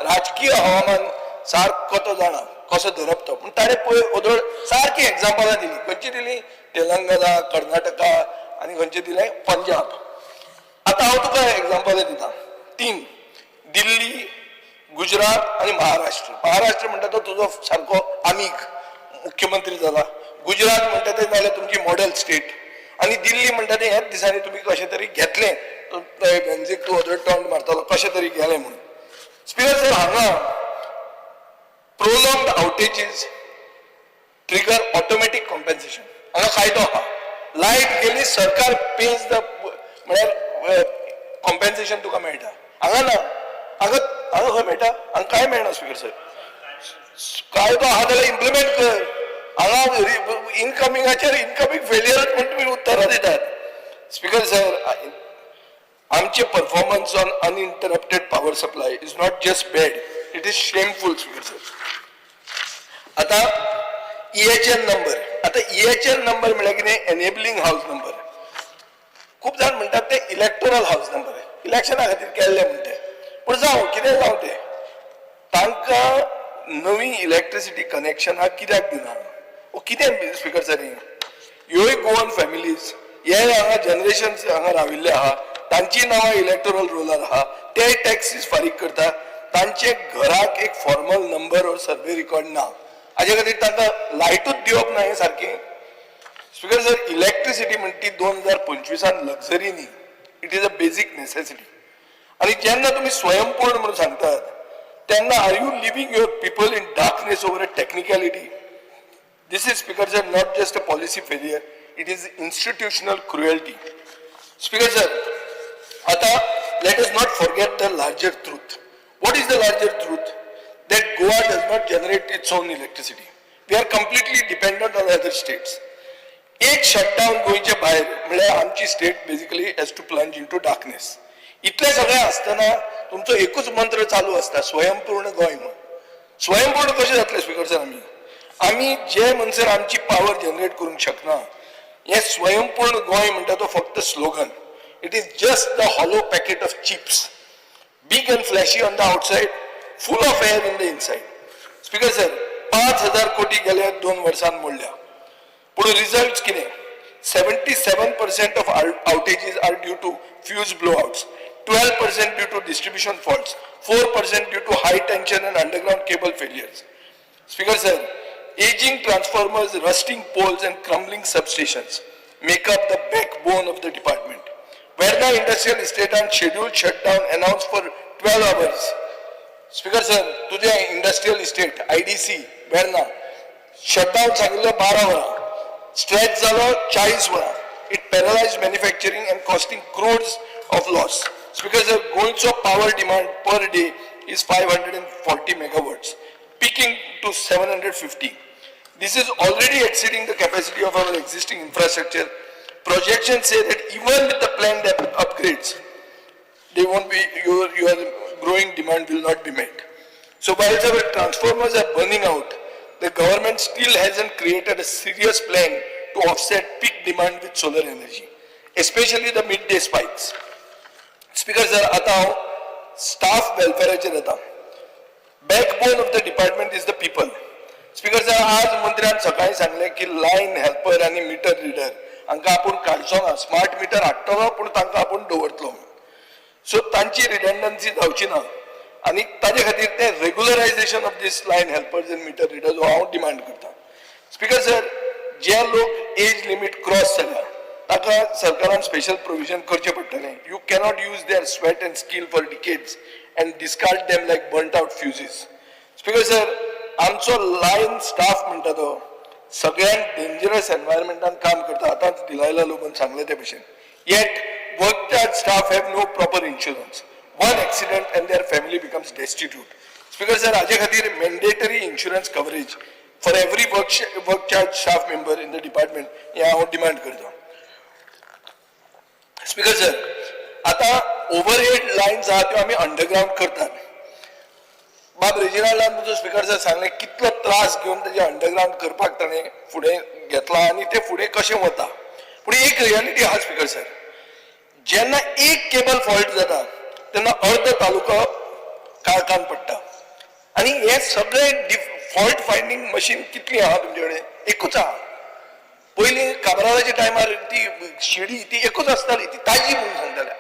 राजकीय हवामान सारको तो जाणा कसो धरप तो. पूण ताणें पळय ओदोळ सारकी एग्जाम्पलां दिलीं. खंयची दिलीं? तेलंगना, कर्नाटका आनी खंयचें दिलें? पंजाब. आतां हांव तुका एग्जाम्पलां दिता तीन, दिल्ली, गुजरात आनी महाराष्ट्र. महाराष्ट्र म्हणटा तो तुजो सारको आमीग मुख्यमंत्री जाला, गुजरात म्हणटा तें जाल्यार तुमची मॉडेल स्टेट, आनी दिल्ली म्हणटा तें ह्याच दिसांनी तुमी कशें तरी घेतलें, बेंजीक तूं ओदोळ टोंड मारतालो कशें तरी गेलें म्हणून. स्पीकर सर, हांगा prolonged outages trigger automatic compensation. हांगा कायदो आहा, लायट गेली सरकार पेज the, म्हळ्यार कॉम्पेन्सेशन तुका मेळटा. हांगा ना, हांगा हांगा खंय मेळटा? हांगा कांय मेळना स्पीकर सर. कायदो आहा जाल्यार इम्प्लिमेंट कर. हांगा इनकमिंगाचेर इनकमींग फेलियरच म्हण तुमी उत्तरां दितात. स्पीकर सर, आमचे performance on uninterrupted power supply is not just bad, it is shameful, Speaker sir. आता EHN number, आता EHN number म्हळ्यार कितें? Enabling house number. खूब जाण म्हणटात ते इलेक्टोरल हावज नंबर, इलेक्शना खातीर केल्ले म्हणटे. पूण जावं कितें जावं तें, तांकां नवी इलेक्ट्रिसिटी कनेक्शनां कित्याक दिना? ओ कितें स्पीकर सर, ह्योय गोवन फॅमिलीज हे हांगा जनरेशन हांगा राविल्ले आहा, तांची नांवां इलेक्टोरल रोलार आहा, ते टॅक्सीस फारीक करता, तांचे घराक एक formal number or survey record ना, हाजे खातीर तांकां लायटूच दिवप ना हें सारकें? स्पीकर सर, इलेक्ट्रिसिटी म्हणटी ती 2025 लग्जरी न्ही, it is a basic necessity. आनी जेन्ना तुमी स्वयंपूर्ण म्हणून सांगतात तेन्ना are you leaving your people in darkness over a technicality? This is, Speaker sir, not just a policy failure, it is institutional cruelty. Speaker sir, आता let us not forget the larger truth. What is the larger truth? That Goa does not generate its own electricity. We are completely dependent on other states. एक shutdown गोंयच्या भायर म्हळ्यार आमची state basically has to plunge into darkness. इतलें सगळें आसतना तुमचो एकूच मंत्र चालू आसता, स्वयंपूर्ण गोंय म्हण. स्वयंपूर्ण कशें जातलें स्पीकर सर? आमी आमी जे म्हणसर आमची पावर जनरेट करूंक शकना, हें स्वयंपूर्ण गोंय म्हणटा तो फक्त slogan. It is just the hollow packet of chips, big and flashy on the outside, full of air in the inside. Speaker sir, 5,000 कोटी गेल्या 2 वर्सांत मोडल्या, पूण रिजल्ट कितें? 77% of outages are due to fuse blowouts, 12% due to distribution faults, 4% due to high tension and underground cable failures. Speaker sir, aging transformers, rusting poles and crumbling substations make up the backbone of the department. Verna Industrial Estate on scheduled shutdown announced for 12 hours. Speaker sir, तुझे industrial estate IDC Verna shutdown सांगितलं 12 वरां, stretch जालो 40 वरां. It paralyse manufacturing and costing crores of loss. Speaker sir, गोंयचो power demand per day is 540 megawatts, peaking to 750. This is already exceeding the capacity of our existing infrastructure. Projections say that even with the planned upgrades, they won't be, your growing demand will not be met. So while our transformers are burning out, the government still hasn't created a serious plan to offset peak demand with solar energy, especially the midday spikes. Speaker sir, आता हांव staff वेलफेराचेर येता. Backbone of the department is the people. Speaker sir, आज मंत्र्यान सकाळी सांगलें की line helper आनी metre reader हांकां आपूण काडचो ना, स्मार्ट मिटर हाडटलो पूण तांकां आपूण दवरतलो म्हणून. सो तांची रिडंडन्सी जावची ना आनी ताजे खातीर ते regularization of this line helpers and meter readers हो हांव डिमांड करता. स्पीकर सर, जे लोक एज लिमीट क्रॉस जाल्या ताका सरकारान स्पेशल प्रोविजन करचें पडटलें. You cannot use there sweat and skill for decades and discard them like burnt out fuses. Speaker sir, आमचो लायन स्टाफ म्हणटा तो सगळ्यांत डेंजरस एनवायरमेंटान काम करता. आतांच डिलायला लोबोन सांगलें ते भशेन. Yet work charge staff have no proper insurance. One accident and their family becomes destitute. Speaker sir, हाजे खातीर mandatory insurance coverage for every work charge staff member in the department हें हांव डिमांड करता. Speaker sir, आतां overhead lines आहा त्यो आमी underground करतात. बाब रेजिनाल्डान तुजो स्पीकर सर सांगलें कितलो त्रास घेवन तेजें अंडरग्रावंड करपाक ताणें फुडें घेतला आनी तें फुडें कशें वता. पूण एक रियलिटी आहा स्पीकर सर, जेन्ना एक केबल फॉल्ट जाता तेन्ना अर्द तालुको काळखान पडटा. आनी हे सगळे फॉल्ट फायंडींग मशीन कितली आहा तुमचे कडेन? एकूच आहा. पयलीं काब्रालाच्या टायमार ती शिडी ती एकूच आसताली, ती ताजी म्हणून सांगताले.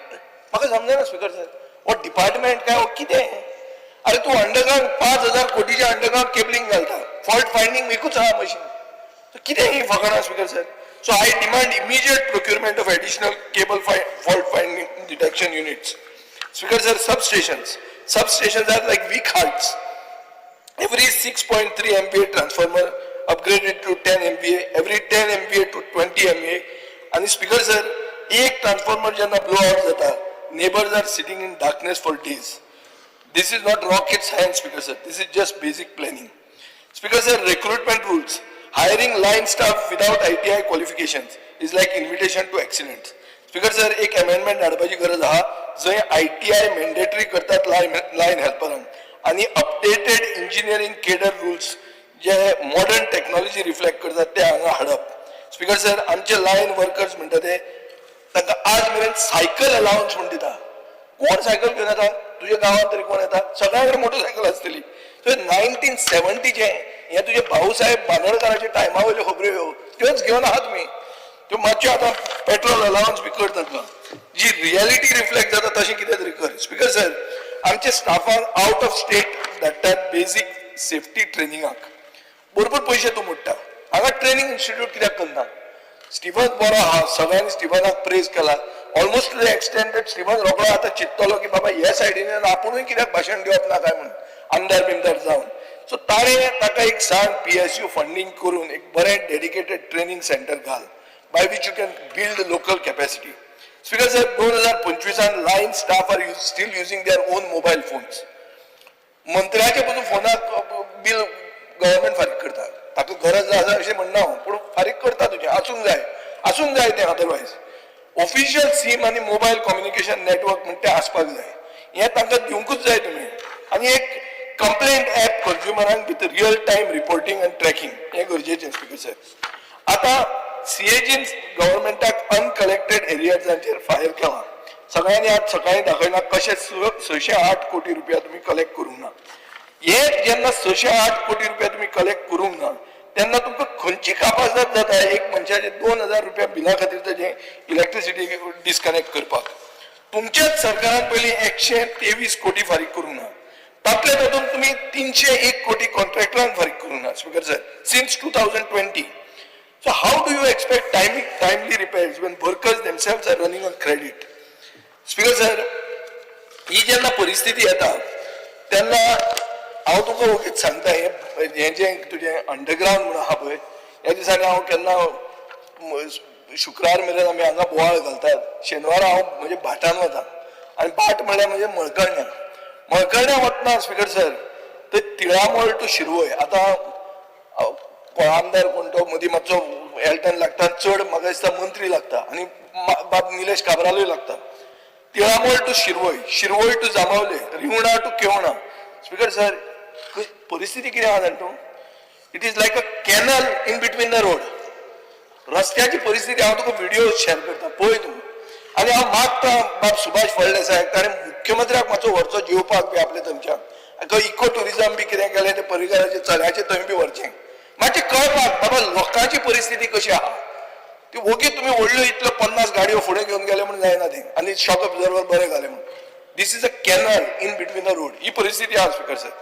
म्हाका समजना स्पीकर सर, हो डिपार्टमेंट काय हो कितें? अरे तूं अंडरग्रावंड 5,000 कोटीचे अंडरग्रावंड केबलिंग घालता, फॉल्ट फायंडींग एकूच आहा मशीन, कितें ही फकाणां speaker sir? So I demand immediate procurement of additional cable fault finding detection units. Speaker sir, substations. Substations are like weak hearts. Every 6.3 MVA transformer upgraded to 10 MVA, every 10 MVA to 20 MVA. आणि speaker sir, एक transformer जेन्ना blow out जाता, neighbours are sitting in darkness for days. This is not rocket science, Speaker sir. This is just basic planning. Speaker sir, recruitment rules. Hiring line staff without ITI qualifications is like invitation to accidents. Speaker sir, एक amendment हाडपाची गरज आहा जंय ITI mandatory करतात line हेल्परांक आनी updated engineering cadre rules जे modern technology reflect करतात ते हांगा हाडप. स्पीकर सर, आमचे लायन वर्कर्स म्हणटा ते तांकां आज मेरेन सायकल अलावन्स म्हूण दिता. कोण सायकल घेवन येता तुज्या गांवांत तरी? कोण येता? सगळ्या कडेन मोटरसायकल आसतली. सो 1970चें हें तुजे भाऊसाहेब बांदोडकाराच्या टायमा वयल्यो खबऱ्यो ह्यो, त्योच घेवन आहा तुमी. त्यो मातश्यो आतां पेट्रोल अलावन्स बी कर तांकां, जी रियलिटी रिफ्लेक्ट जाता तशें कितें तरी कर. स्पीकर सर, आमचे स्टाफाक आउट ऑफ स्टेट धाडटात बेजीक सेफ्टी ट्रेनिंगाक, बरोबर पयशे तूं मोडटा. हांगा ट्रेनिंग इन्स्टिट्यूट कित्याक करना? स्टिवन बरो आहा, सगळ्यांनी स्टिवनाक प्रेज केला almost to the extent that Steven रोकडो आतां चिंततलो की बाबा हे सायडीन आपुणूय कित्याक भाशण दिवप ना काय म्हणून आमदार बिमदार जावन. सो ताणें ताका एक सांग, पीएसयू फंडींग करून एक बरें डेडिकेटेड ट्रेनिंग सेंटर घाल by which you can build local capacity. Speaker sir, 2025 line staff are still using their own mobile phones. मंत्र्याचे पसून फोनाक बील गव्हर्मेंट फारीक करता. ताका गरज आसा अशें म्हणना हांव, पूण फारीक करता तुजें आसूंक जाय, आसूंक जाय तें. अदरवायज ऑफिशियल सीम आनी मोबायल कम्युनिकेशन नेटवर्क म्हण तें आसपाक जाय. हें तांकां दिवंकूच जाय तुमी. आनी एक कंप्लेंट ऍप कंज्युमरांक with real time reporting and tracking हें गरजेचें. स्पीकर सर, आतां सीएजीन गव्हर्मेंटाक अनकलेक्टेड एरियर्सांचेर फायर केला. सगळ्यांनी आज सकाळी दाखयला कशें 608 कोटी रुपया तुमी कलेक्ट करूंक ना. हे जेन्ना 608 कोटी रुपया तुमी कलेक्ट करूंक ना तेन्ना तुमकां खंयची कापासाद जाता एक मनशाचे 2000 रुपया बिला खातीर ताजें इलेक्ट्रिसिटी डिस्कनेक्ट करपाक? तुमच्याच सरकारान पयलीं 123 कोटी फारीक करूंक ना, तातले तातूंत तुमी 301 कोटी कॉन्ट्रॅक्टरांक फारीक करूंक ना, Speaker sir, since 2020. So how do you expect timely repairs when workers themselves are running on credit? Speaker sir, ही जेन्ना परिस्थिती येता तेन्ना हांव तुका ओगीच सांगता, हें हें जें तुजें अंडरग्रावंड म्हणून आहा पळय, ह्या दिसांनी हांव केन्ना शुक्रार मेरेन आमी हांगा बोवाळ घालतात. शेनवारा हांव म्हज्या भाटान वता आनी भाट म्हणल्यार म्हणजे मळकर्ण्या. मळकर्ण्या वतना स्पीकर सर, ते तिळामोळ टू शिरवय, आतां कोण आमदार कोण तो मदीं मातसो एल्टन लागता, चड म्हाका दिसता मंत्री लागता आनी बाब निलेश काब्रालूय लागता. तिळामोळ टू शिरवय, शिरवय टू जांबावले, रिवणा टू केवणा. स्पीकर सर, परिस्थिती कितें आहा जाणा तूं? It is like a canal in between the road. रस्त्याची परिस्थिती हांव तुका व्हिडिओ शेअर करता, पळय तूं. आनी हांव मागता बाब सुभाष फळदेसाय, ताणें मुख्यमंत्र्याक मातसो व्हरचो जेवपाक बी आपले थंयच्यान, इको टुरिझम बी कितें केलें तें पर्रीकाराचे चल्याचे थंय बी व्हरचें, मातशें कळपाक बाबा लोकांची परिस्थिती कशी आहा ती. ओगी तुमी व्हडल्यो इतल्यो 50 गाडयो फुडें घेवन गेले म्हणून जायना तें आनी शॉक ऑब्जर्वर बरें घालें म्हणून. This is a canal in between the road, ही परिस्थिती आहा speaker sir.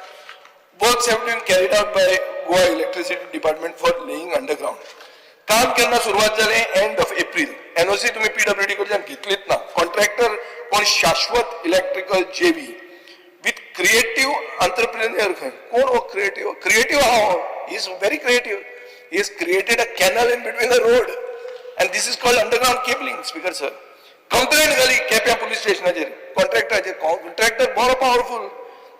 Works have been carried out by Goa Electricity Department for laying underground. काम केन्ना सुरवात जालें? End of April. NOC तुम्ही पीडब्ल्यूडी कडल्यान घेतलीच ना. कॉन्ट्रॅक्टर कोण? शाश्वत electrical JV with creative entrepreneur. खंय कोण हो क्रिएटिव्ह? क्रिएटिव्ह आहा, is very creative. He has created a canal in between the road and this is called underground cabling. Speaker sir, complaint घाली केप्यां पुलीस स्टेशनाचेर कॉन्ट्रॅक्टराचेर. कॉन्ट्रॅक्टर बरो पावरफूल,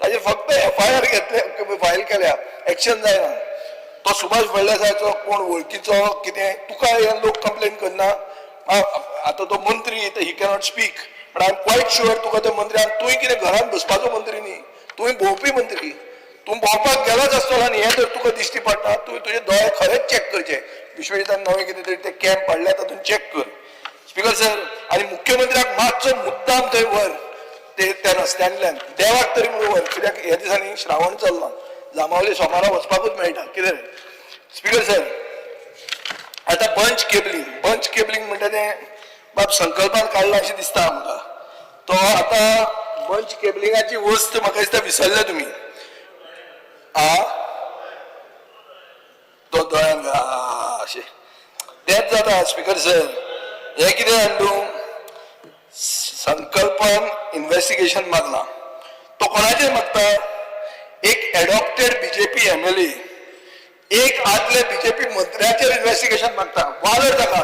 ताजेर फक्त एफआयआर घेतले, फायल केल्या, एक्शन जायना. तो सुभाष फळदेसायाचो कोण वळखीचो कितें तुका हे लोक कंप्लेन करना. आतां तो मंत्री, he cannot speak, but I am quite sure तुका तो मंत्री. आनी तुवें कितें घरांत बसपाचो मंत्री न्ही, तुवें भोंवपी मंत्री. तूं भोंवपाक गेलोच आसतलो न्ही, हें जर तुका दिश्टी पडटा, तुवें तुजे दोळे खरेंच चॅक करचे. विश्वजितान नवें कितें तरी ते कॅम्प हाडल्या, तातूंत चॅक कर. स्पीकर सर, आनी मुख्यमंत्र्याक मातसो मुद्दाम थंय व्हर, ते त्या रस्त्यांतल्यान देवाक तरी म्हणून व्हर, कित्याक ह्या दिसांनी श्रावण चल्ला, जांबावले सोमारा वचपाकूच मेळटा कितें रे. स्पीकर सर, आतां बंच केबलिंग, बंच केबलिंग म्हणटा तें बाब संकल्पान काडला अशें दिसता आमकां. तो आतां बंच केबलिंगाची वस्त म्हाका दिसता विसरले तुमी. आ तो दोळ्यान अशें तेंच जाता. स्पीकर सर, हें कितें जाणा, संकल्पान इन्व्हेस्टिगेशन मागला. तो कोणाचेर मागता? एक एडॉप्टेड बीजेपी एमएलए, एक आदले बीजेपी मंत्र्याचेर इन्व्हेस्टिगेशन मागता. वालोर ताका.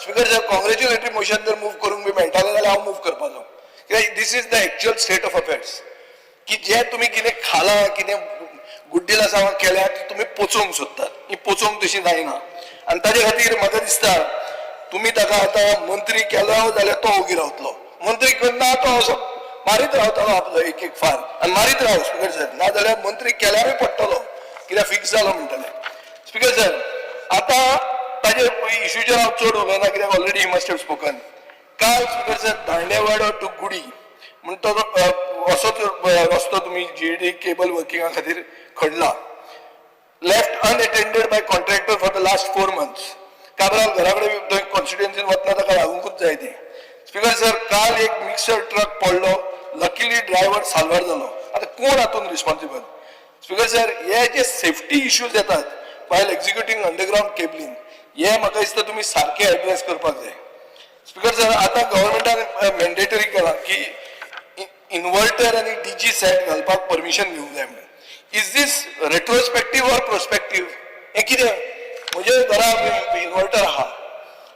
स्पीकर सर, कॉंग्रेच्युलेटरी मोशन जर मूव करूंक बी मेळटालें जाल्यार हांव मूव करपाचो, कित्याक this is the actual state of affairs की जे तुमी कितें खालां, कितें गुड्डील आसा केल्या, ती तुमी पोचोवंक सोदतात, ही पोचोवंक तशी जायना. आनी ताजे खातीर म्हाका दिसता तुमी ताका आतां मंत्री केलो जाल्यार तो ओगी रावतलो, मंत्री करना तो असो मारीत रावतलो आपलो एक एक फार आनी मारीत राव. स्पीकर सर, नाजाल्यार मंत्री केल्यारूय पडटलो, कित्याक फिक्स जालो म्हणटले. स्पीकर सर, आतां ताजे इशूचेर हांव चड उलयना, कित्याक already he must have spoken. काल स्पीकर सर, दांडेवाडो टू गुडी म्हण तो असोच रस्तो तुमी जीईडी केबल वर्किंगा खातीर खणला, left unattended by contractor for the last 4 months. Cabral घरा कडेन थंय कॉन्स्टिट्युएन्सीन वतना ताका लागूंकूच जाय तें. स्पीकर सर, काल एक मिक्सर ट्रक पडलो, लकीली ड्रायव्हर साल्वार जालो. आतां कोण हातून रिस्पॉन्सिबल? स्पीकर सर, हे जे सेफ्टी इश्यूज येतात वायल एक्झिक्युटींग अंडरग्रावंड केबलिंग, हे म्हाका दिसता तुमी सारके एड्रेस करपाक जाय. स्पीकर सर, आतां गव्हर्मेंटान मॅन्डेटरी केलां की इन्वर्टर आनी डीजी सेट घालपाक परमिशन घेवंक जाय म्हणून. Is this retrospective or prospective? हें कितें? म्हजे घरा इन्वर्टर आहा,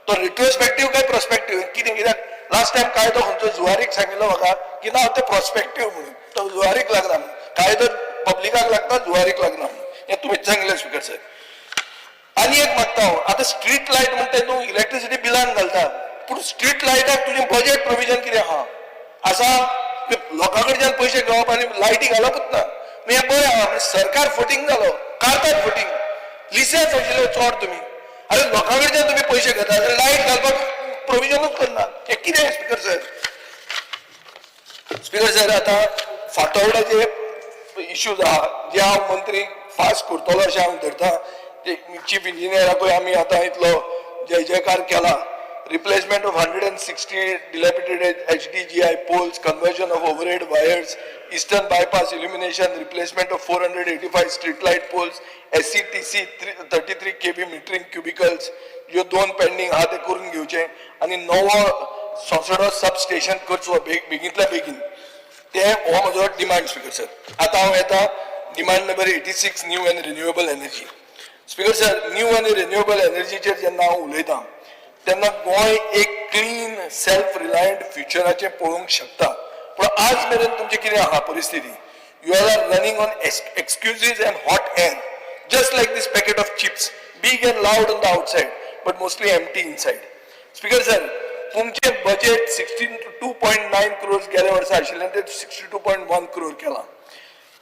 तो रेट्रोस्पेक्टीव काय प्रोस्पेक्टीव कितें? कित्याक लास्ट टायम कायदो खंयचो जुवारीक सांगिल्लो म्हाका की ना, ते प्रोस्पेक्टीव म्हणून, तो जुवारीक लागना म्हणून. कायदो पब्लिकाक लागता, जुवारीक लागना म्हणून, हें तुमीच सांगिल्लें. स्पीकर सर, आनी एक मागता हांव. आतां स्ट्रीट लायट म्हणटा तूं इलेक्ट्रिसिटी बिलान घालता, पूण स्ट्रीट लायटाक तुजें बजेट प्रोविजन कितें आहा? आसा लोकां कडच्यान पयशे घेवप आनी लायटी घालपूच ना. हें बरें आहा म्हणजे सरकार फटींग जालो, काडतात फटींग लिसेंस आशिल्ले चोड तुमी. आरे, लोकां कडच्यान तुमी पयशे घेतात, लायट घालपाक प्रोविजनूच करना, हें कितें? स्पीकर सर, स्पीकर सर, आतां फातोर्डाचे इश्यूज आहा, जे हांव मंत्री फास्ट करतलो अशें हांव धरता. ते चीफ इंजिनियराकूय आमी आतां इतलो जय जयकार केला. Replacement of 160 dilapidated HDGI poles, conversion of overhead wires, eastern bypass illumination, replacement of 485 street light poles, SETC 33 kV metering cubicles, ह्यो दोन पेंडींग आहा ते करून घेवचे आनी नवो सोसडो सब स्टेशन करचो बेगींतल्या बेगीन. ते हो म्हजो डिमांड. स्पीकर सर, आतां हांव येता demand number 86, new and renewable energy. Speaker sir, new आनी रिन्युएबल एनर्जीचेर जेन्ना हांव उलयतां तेन्ना गोंय एक क्लीन सेल्फ रिलायंट फ्युचराचें पळोवंक शकता. पूण आज मेरेन तुमचें कितें आहा परिस्थिती? You are running on excuses and hot air, just like this packet of chips, big and loud on the outside but mostly empty inside. Speaker sir, तुमचें बजेट 62.9 crores गेल्या वर्सा आशिल्लें, ते 62.1 crore केलां.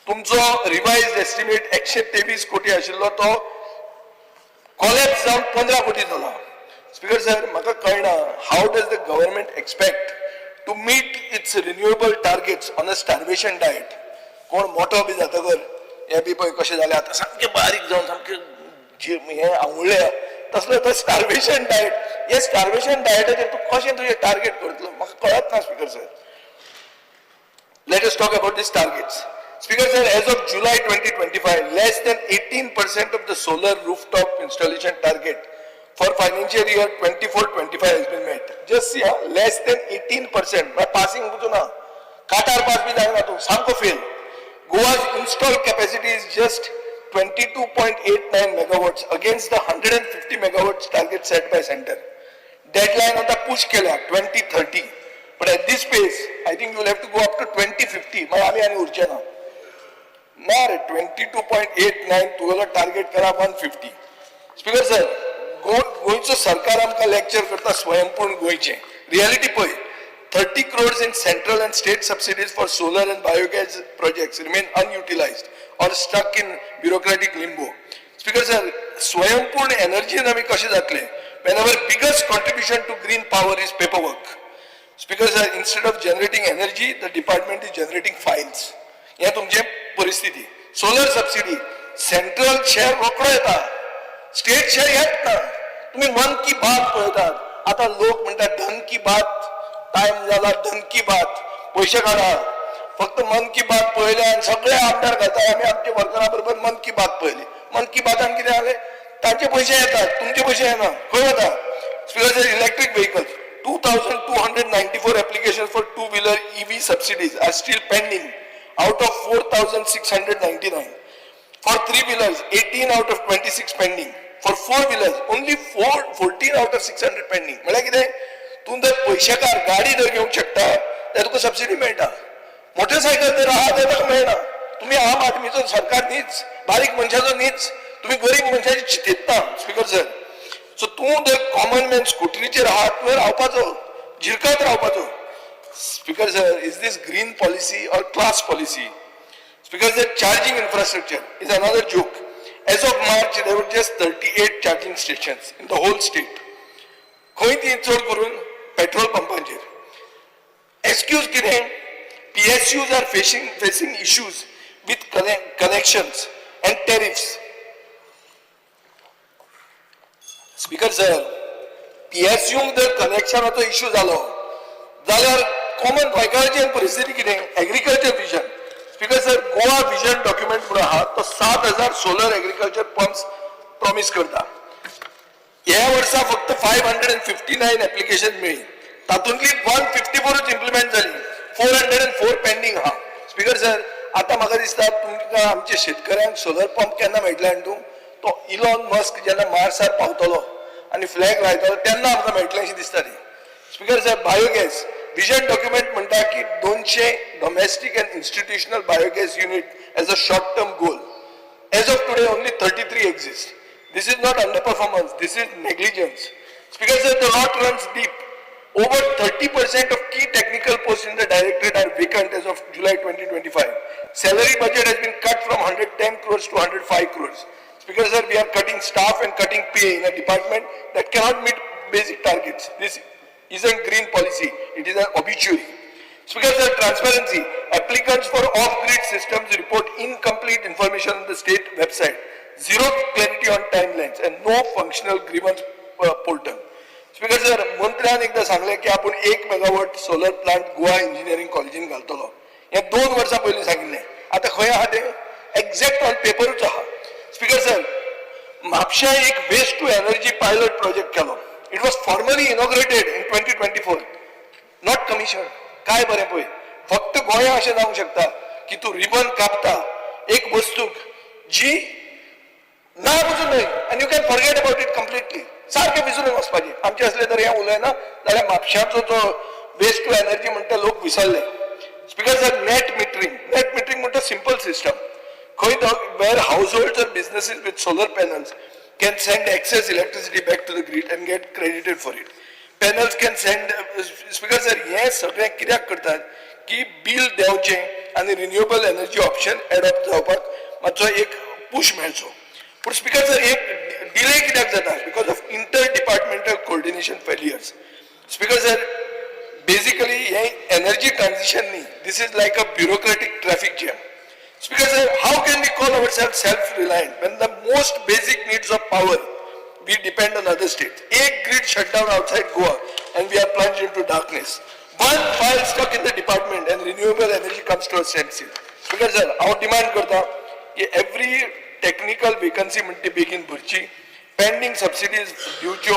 तुमचो रिवायज एस्टिमेट 123 कोटी आशिल्लो, तो कोलॅप्स जावन 15 कोटी जाला. स्पीकर सर, म्हाका कळना, how does the government expect to meet its renewable targets on a starvation diet? कोण मोठो बी जातकर हे बी पळय कशें जालें आतां, सामकें बारीक जावन सामकें हे आंवुळ्ळे तसलो तो स्टार्वेशन डायट. हे स्टार्वेशन डायटाचेर तूं कशें तुजें टार्गेट करतलो, म्हाका कळत ना. Speaker sir, let us talk about these targets. Speaker sir, as of July 2025, less than 18% of the solar rooftop installation target for financial year 24-25 has been met. Just see, huh? Less than 18%. By passing ना, काटार pass बी जायना तूं, सामको fail. Goa's installed capacity is just 22.89 megawatts against the 150 megawatts target set by centre. Deadline आतां push केल्या 2030, but at this pace I think you will have to go up to 2050. मागीर आमी आनी उरचे ना. ना रे, 22.89 तुगेलो टार्गेट करा 150. स्पीकर सर, गोंयचो सरकार आमकां लेक्चर करता स्वयंपूर्ण गोंयचें. रियलिटी पळय, 30 crores in central and state subsidies for solar and biogas projects remain unutilized or stuck in bureaucratic limbo. Speaker sir, स्वयंपूर्ण एनर्जीन आमी कशें जातले when our biggest contribution to green power is paperwork? Speaker sir, instead of generating energy, the department is generating files. हें तुमचें परिस्थिती. Solar subsidy, central share रोकडो येता, state share येत ना. तुम्ही मन की बात पळयतात, आतां लोक म्हणटात धन की बात, टायम जाला धन की बात, पयशे काडा. फक्त मन की बात पळयले आनी सगळे आमदार घालता, आमी आमच्या वर्करा बरोबर मन की बात पळयली. मन की बातान कितें जालें? तांचे पयशे येतात, तुमचे पयशे येना. खंय वता? Speaker sir, electric vehicles, 2,294 application for two wheeler EV subsidies are still pending out of 4,699. For three wheelers, 18 out of 26 pending. For four wheelers, only 14 out of 600 pending. म्हळ्यार कितें, तूं जर पयशेकार गाडी जर घेवंक शकता जाल्यार तुका सबसिडी मेळटा. मोटरसायकल जर आहा जाल्यार ताका मेळना. तुमी आम आदमीचो सरकार न्हीच, बारीक मनशाचो न्हीच, तुमी गरीब मनशाची चिंतित ना. स्पीकर सर, सो तूं जर कॉमन मॅन स्कुटरीचेर आहा, तुवें रावपाचो, झिरकत रावपाचो. Speaker sir, is this green policy or class policy? Speaker sir, charging infrastructure is another joke. As of March, there were just 38 charging stations in the whole state. खंय ती? चड करून पेट्रोल पंपांचेर. एक्सक्यूज कितें? PSUs are facing issues with connections and tariffs. Speaker sir, पीएसयूंक जर कनेक्शनाचो issue जालो जाल्यार common गोंयकाराची परिस्थिती कितें? Agriculture vision, speaker sir, Goa vision document म्हणून आहा, तो 7000 सोलर एग्रीकल्चर पंप्स प्रॉमीस करता. ह्या वर्सा फक्त 559 एप्लिकेशन मेळ्ळी. तातूंतली 154च इम्प्लिमेंट जाली, 404 पेंडींग आहा. स्पीकर सर, आतां म्हाका दिसता तुमकां आमच्या शेतकऱ्यांक सोलर पंप केन्ना मेळटले आनी तूं तो इलॉन मस्क जेन्ना मार्सार पावतलो आनी फ्लॅग लायतलो तेन्ना आमकां मेळटलें अशें दिसता ती. Speaker sir, biogas vision document म्हणटा की 200 domestic and institutional biogas unit as a short term goal. As of today, only 33 exist. This is not underperformance, this is negligence. Speaker sir, the rot runs deep. Over 30% of key technical posts in the directorate are vacant as of July 2025. Salary budget has been cut from 110 crores to 105 crores. Speaker sir, we are cutting staff and cutting pay in a department that cannot meet basic targets. This isn't green policy, it is an obituary. Speaker sir, transparency. Applicants for off-grid systems report incomplete information on the state website, zero clarity on timelines and no functional grievance portal. Speaker sir, मंत्र्यान एकदा सांगलें की आपूण 1 megawatt solar plant Goa engineering कॉलेजीन घालतलो. हें 2 वर्सां पयलीं सांगिल्लें. आतां खंय आहा तें? एक्झॅक्ट ऑन पेपरूच आहा. स्पीकर सर, म्हापश्या एक waste to energy pilot project केलो. It was formally inaugurated in 2024, not commission. काय बरें पळय, फक्त गोंया अशें जावंक शकता की तूं रिबन कापता एक वस्तूक जी ना पसून न्हय आनी you can forget about it completely. सारकें विसरून वचपाचें. आमचें असलें तर हें उलयना जाल्यार म्हापशाचो जो वेस्ट टू एनर्जी म्हणटा, लोक विसरले. Speaker sir, net metering. Net metering म्हणटा सिंपल सिस्टम खंय where household or businesses with solar panels can send excess electricity back to the grid and get credited for it. Panels can send. Speaker sir, हें सगळें कित्याक करतात की bill देंवचें आनी renewable energy option adopt जावपाक मातसो एक पूश मेळचो. पूण स्पीकर सर, एक डिले कित्याक जाता? Because of inter departmental coordination failures. Speaker sir, basically hey energy transition न्ही, this is like a bureaucratic traffic jam. Speaker sir, how can we call ourself self reliant when the most basic needs of power we depend on other states? एक grid shutdown outside Goa and we are plunged into darkness. One file stuck in the department and renewable energy comes to a standstill. Speaker sir, हांव demand करता की every technical vacancy म्हणटी बेगीन भरची, pending subsidies दिवच्यो,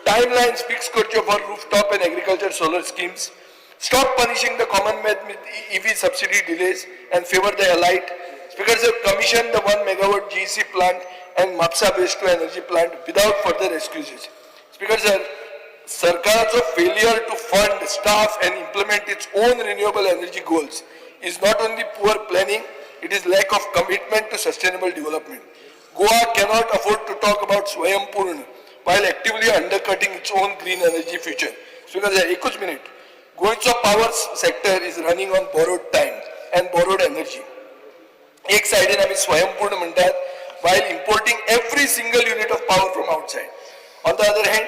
टायमलायन्स fix करच्यो for rooftop and agriculture solar schemes. Stop punishing the common man with EV subsidy delays and favor the elite. Speaker Speaker sir, commission the 1 megawatt GEC plant and Mapsa waste to energy plant without further excuses. Speaker sir, सरकाराचो failure to fund, staff and implement its own renewable energy goals is not only poor planning, it is lack of commitment to sustainable development. Goa cannot afford to talk about Swayampurna while actively undercutting its own green energy future. Speaker sir, एकूच minute. गोंयचो power sector is running on borrowed time and borrowed energy. एक सायडीन आमी स्वयंपूर्ण म्हणटात while importing every single unit of power from outside. On the other hand,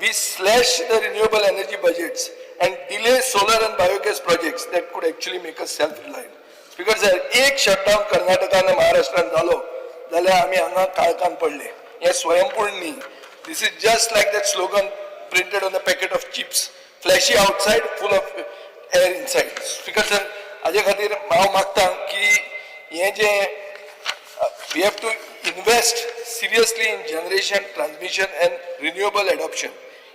we slash the renewable energy budgets and delay solar and biogas projects that could actually make us self-reliant. Speaker sir, एक shutdown कर्नाटकान महाराष्ट्रान जालो जाल्यार आमी हांगा काळखान पडले. हें स्वयंपूर्ण न्ही. This is just like that slogan printed on the packet of chips, flashy outside, full of air inside. Speaker sir, हाजे खातीर हांव मागता की हें जें we have to invest seriously in generation, transmission and renewable adoption.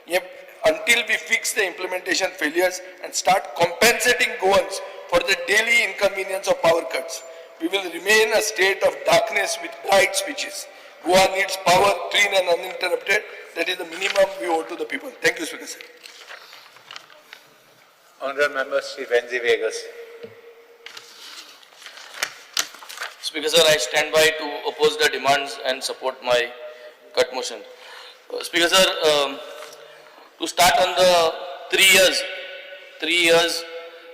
Yep, until we fix the implementation failures and start compensating Goans for the daily inconvenience of power cuts, we will remain a state of darkness with bright speeches. Goa needs power, clean and uninterrupted. That is the minimum we owe to the people. Thank you, Speaker sir. Honorable Member Shri Venzi Viegas. Speaker sir, I stand by to oppose the demands and support my cut motion. Speaker sir, to start on the 3 years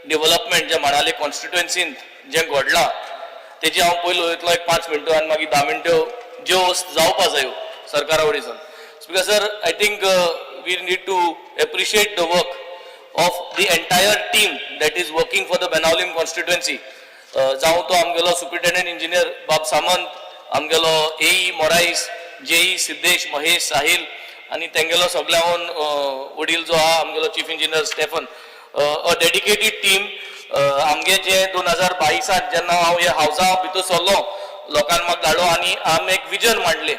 development जे म्हणाले कॉन्स्टिट्युएन्सींत जें घडलां तेजी हांव पयलो उलयतलो एक 5 मिनटां आनी मागीर 10 मिनटां ज्यो जावपा जायो सरकारा वटेच्यान. Speaker sir, I think we need to appreciate the work of the entire team that is working for the Benaulim constituency. जावं तो आमगेलो सुप्रिटेंडंट इंजिनियर बाब सामंत, आमगेलो एई मोराईस, जेई सिद्धेश, महेश, साहिल आनी तेंगेलो सगळ्याहून वडील जो आहा आमगेलो chief engineer Stephen, a dedicated team. आमगे जे 2022त जेन्ना हांव ह्या हावजा भितर सरलो, लोकांक म्हाका धाडलो आनी आमी एक विजन मांडलें,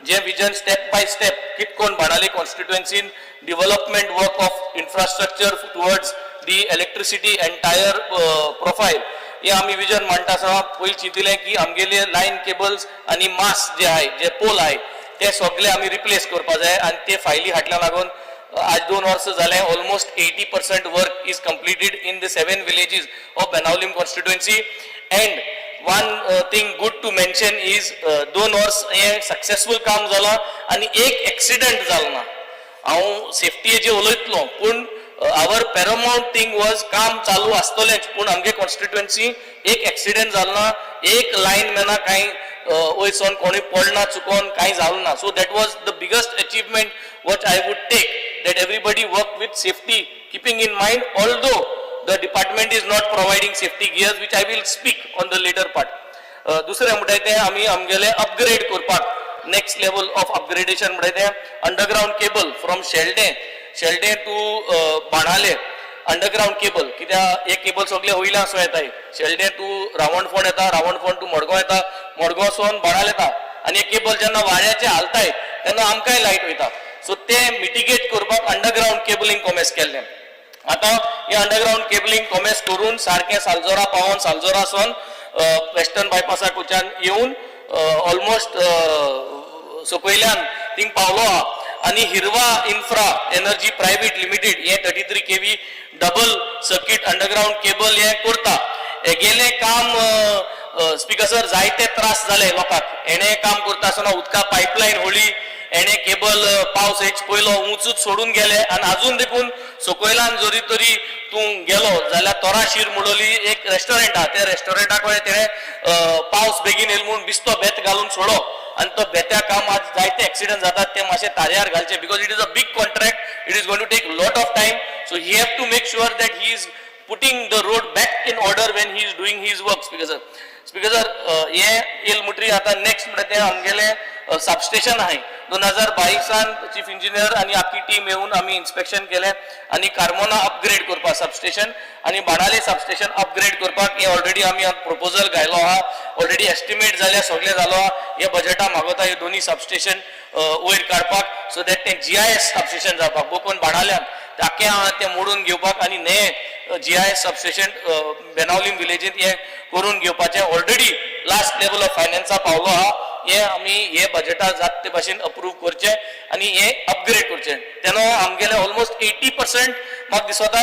जे विजन स्टेप बाय स्टेप कितकोन Benaulim कॉन्स्टिट्युएन्सीन development work of infrastructure towards the electricity entire profile हे आमी विजन मांडटा आसतना पयलीं चिंतिलें की आमगेले लायन केबल्स आनी मास जे आहाय, जे पोल आहाय, ते सगळे आमी रिप्लेस करपा जाय आनी ते फायली हाडल्या लागून आज 2 वर्सां जालें, almost 80% work is completed in the seven villages of Benaulim constituency. And one thing good to mention is 2 वर्स हें सक्सेसफूल काम जालां आनी एक एक्सिडंट जालो ना. हांव सेफ्टीचेर उलयतलो, पूण our paramount thing was काम चालू आसतलेंच, पूण आमगे कॉन्स्टिट्युएन्सी एक एक्सिडंट जालो ना, एक लायन मॅना कांय वयसोन कोणूय पडना चुकोन कांय जालो ना. So that was the biggest achievement what I would take, that everybody work with safety keeping in mind, although the department is not providing safety gears, which I will speak on the later part. दुसरें म्हणटाय तें आमी आमगेले upgrade करपाक next level of upgradation म्हणटाय तें underground cable from Sheldem to Benaulim underground cable, कित्याक हे केबल सगळे वयल्या आसो येताय, शेल्डें टू रावणफोंड येता, रावणफोंड टू मडगांव येता, मडगांवसून बाणाले येता आनी हे केबल जेन्ना वाऱ्याचे हालताय तेन्ना आमकांय लायट वयता. सो ते मिटिगेट करपाक अंडरग्रावंड केबलिंग कॉमेस केल्लें. आतां हे अंडरग्रावंड केबलिंग कॉमेस करून सारकें सालजोरा पावोन, सालजोरासून वेस्टर्न बायपासा कडच्यान येवन ऑलमोस्ट सकयल्यान थिंग पावलो आहा. आनी हिरवा इन्फ्रा एनर्जी प्रायव्हेट लिमिटेड हे 33 kV double circuit underground cable हे करता. हेगेलें काम, स्पिकर सर, जायते त्रास जाले लोकांक. हेणे काम करता आसतना उदका पायपलायन होळी, हेणे केबल पावस हेच पयलो उंचूच सोडून गेले आनी अजून देखून सकयल्यान जरी तरी तूं गेलो जाल्यार तोराशीर म्हणली एक रेस्टॉरंट आहा, त्या रेस्टॉरंटा कडेन तेणे पावस बेगीन येयलो म्हूण बिस्तो बेत घालून सोडो आनी तो बेत्या काम आज जायते एक्सिडंट जातात. ते मातशे ताऱ्यार घालचे, because it is a big contract, it is going to take lot of time, so he have to make sure that he is putting the road back in order when he is doing his work. Speaker sir, speaker sir, हे येल म्हणटरी आतां next म्हणटा तें आमगेलें substation आहाय. 2022आन chief engineer आनी आख्खी टीम येवन आमी इन्स्पेक्शन केलें आनी कार्मोना अपग्रेड करपाक सबस्टेशन आनी बाणाले सबस्टेशन अपग्रेड करपाक हे ऑलरेडी आमी प्रपोजल घायलो आहा. ऑलरेडी एस्टिमेट जाल्या, सगळें जालो आहा. हे बजेटा मागोता हे दोन्ही सबस्टेशन वयर काडपाक, सो that तें जीआयएस सबस्टेशन जावपाक बोकोन बाणाल्यान आख्खें आहा तें मोडून घेवपाक आनी न्हें जीआयएस सबस्टेशन बेनावलीम विलेजींत हें करून घेवपाचें ऑलरेडी लास्ट लेवल ऑफ फायनान्सा पावलो आहा. हें आमी हे बजेटाक जात ते भाशेन अप्रूव करचें आनी हें अपग्रेड करचें. तेन्ना आमगेले ऑलमोस्ट 80% म्हाका दिसता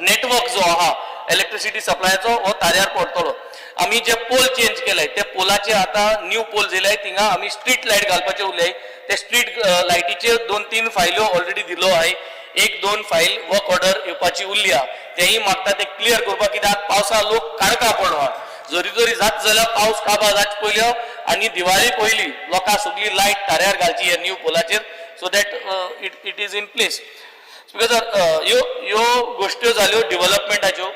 नेटवर्क जो आहा इलेक्ट्रिसिटी सप्लायाचो हो ताऱ्यार पडटलो. आमी जे पोल चेंज केले ते पोलाचे आतां न्यू पोल येयले, थिंगा आमी स्ट्रीट लायट घालपाचे उरले. ते स्ट्रीट लायटीचे 2-3 फायल्यो ऑलरेडी दिलो आहाय, 1-2 फायल वर्क ऑर्डर येवपाची उरली आहा, तेंय मागता ते क्लियर करपाक, कित्याक पावसा लोक काडका पडलो आहा. जरी जरी जात जाल्यार पावस काबार जावचे पयल्यो आनी दिवाळी पयली लोकां सगळी लायट ताऱ्यार घालची ह्या new पोलाचेर, so that it is in place. Because ह्यो ह्यो गोश्ट्यो जाल्यो डिवलपमेंटाच्यो.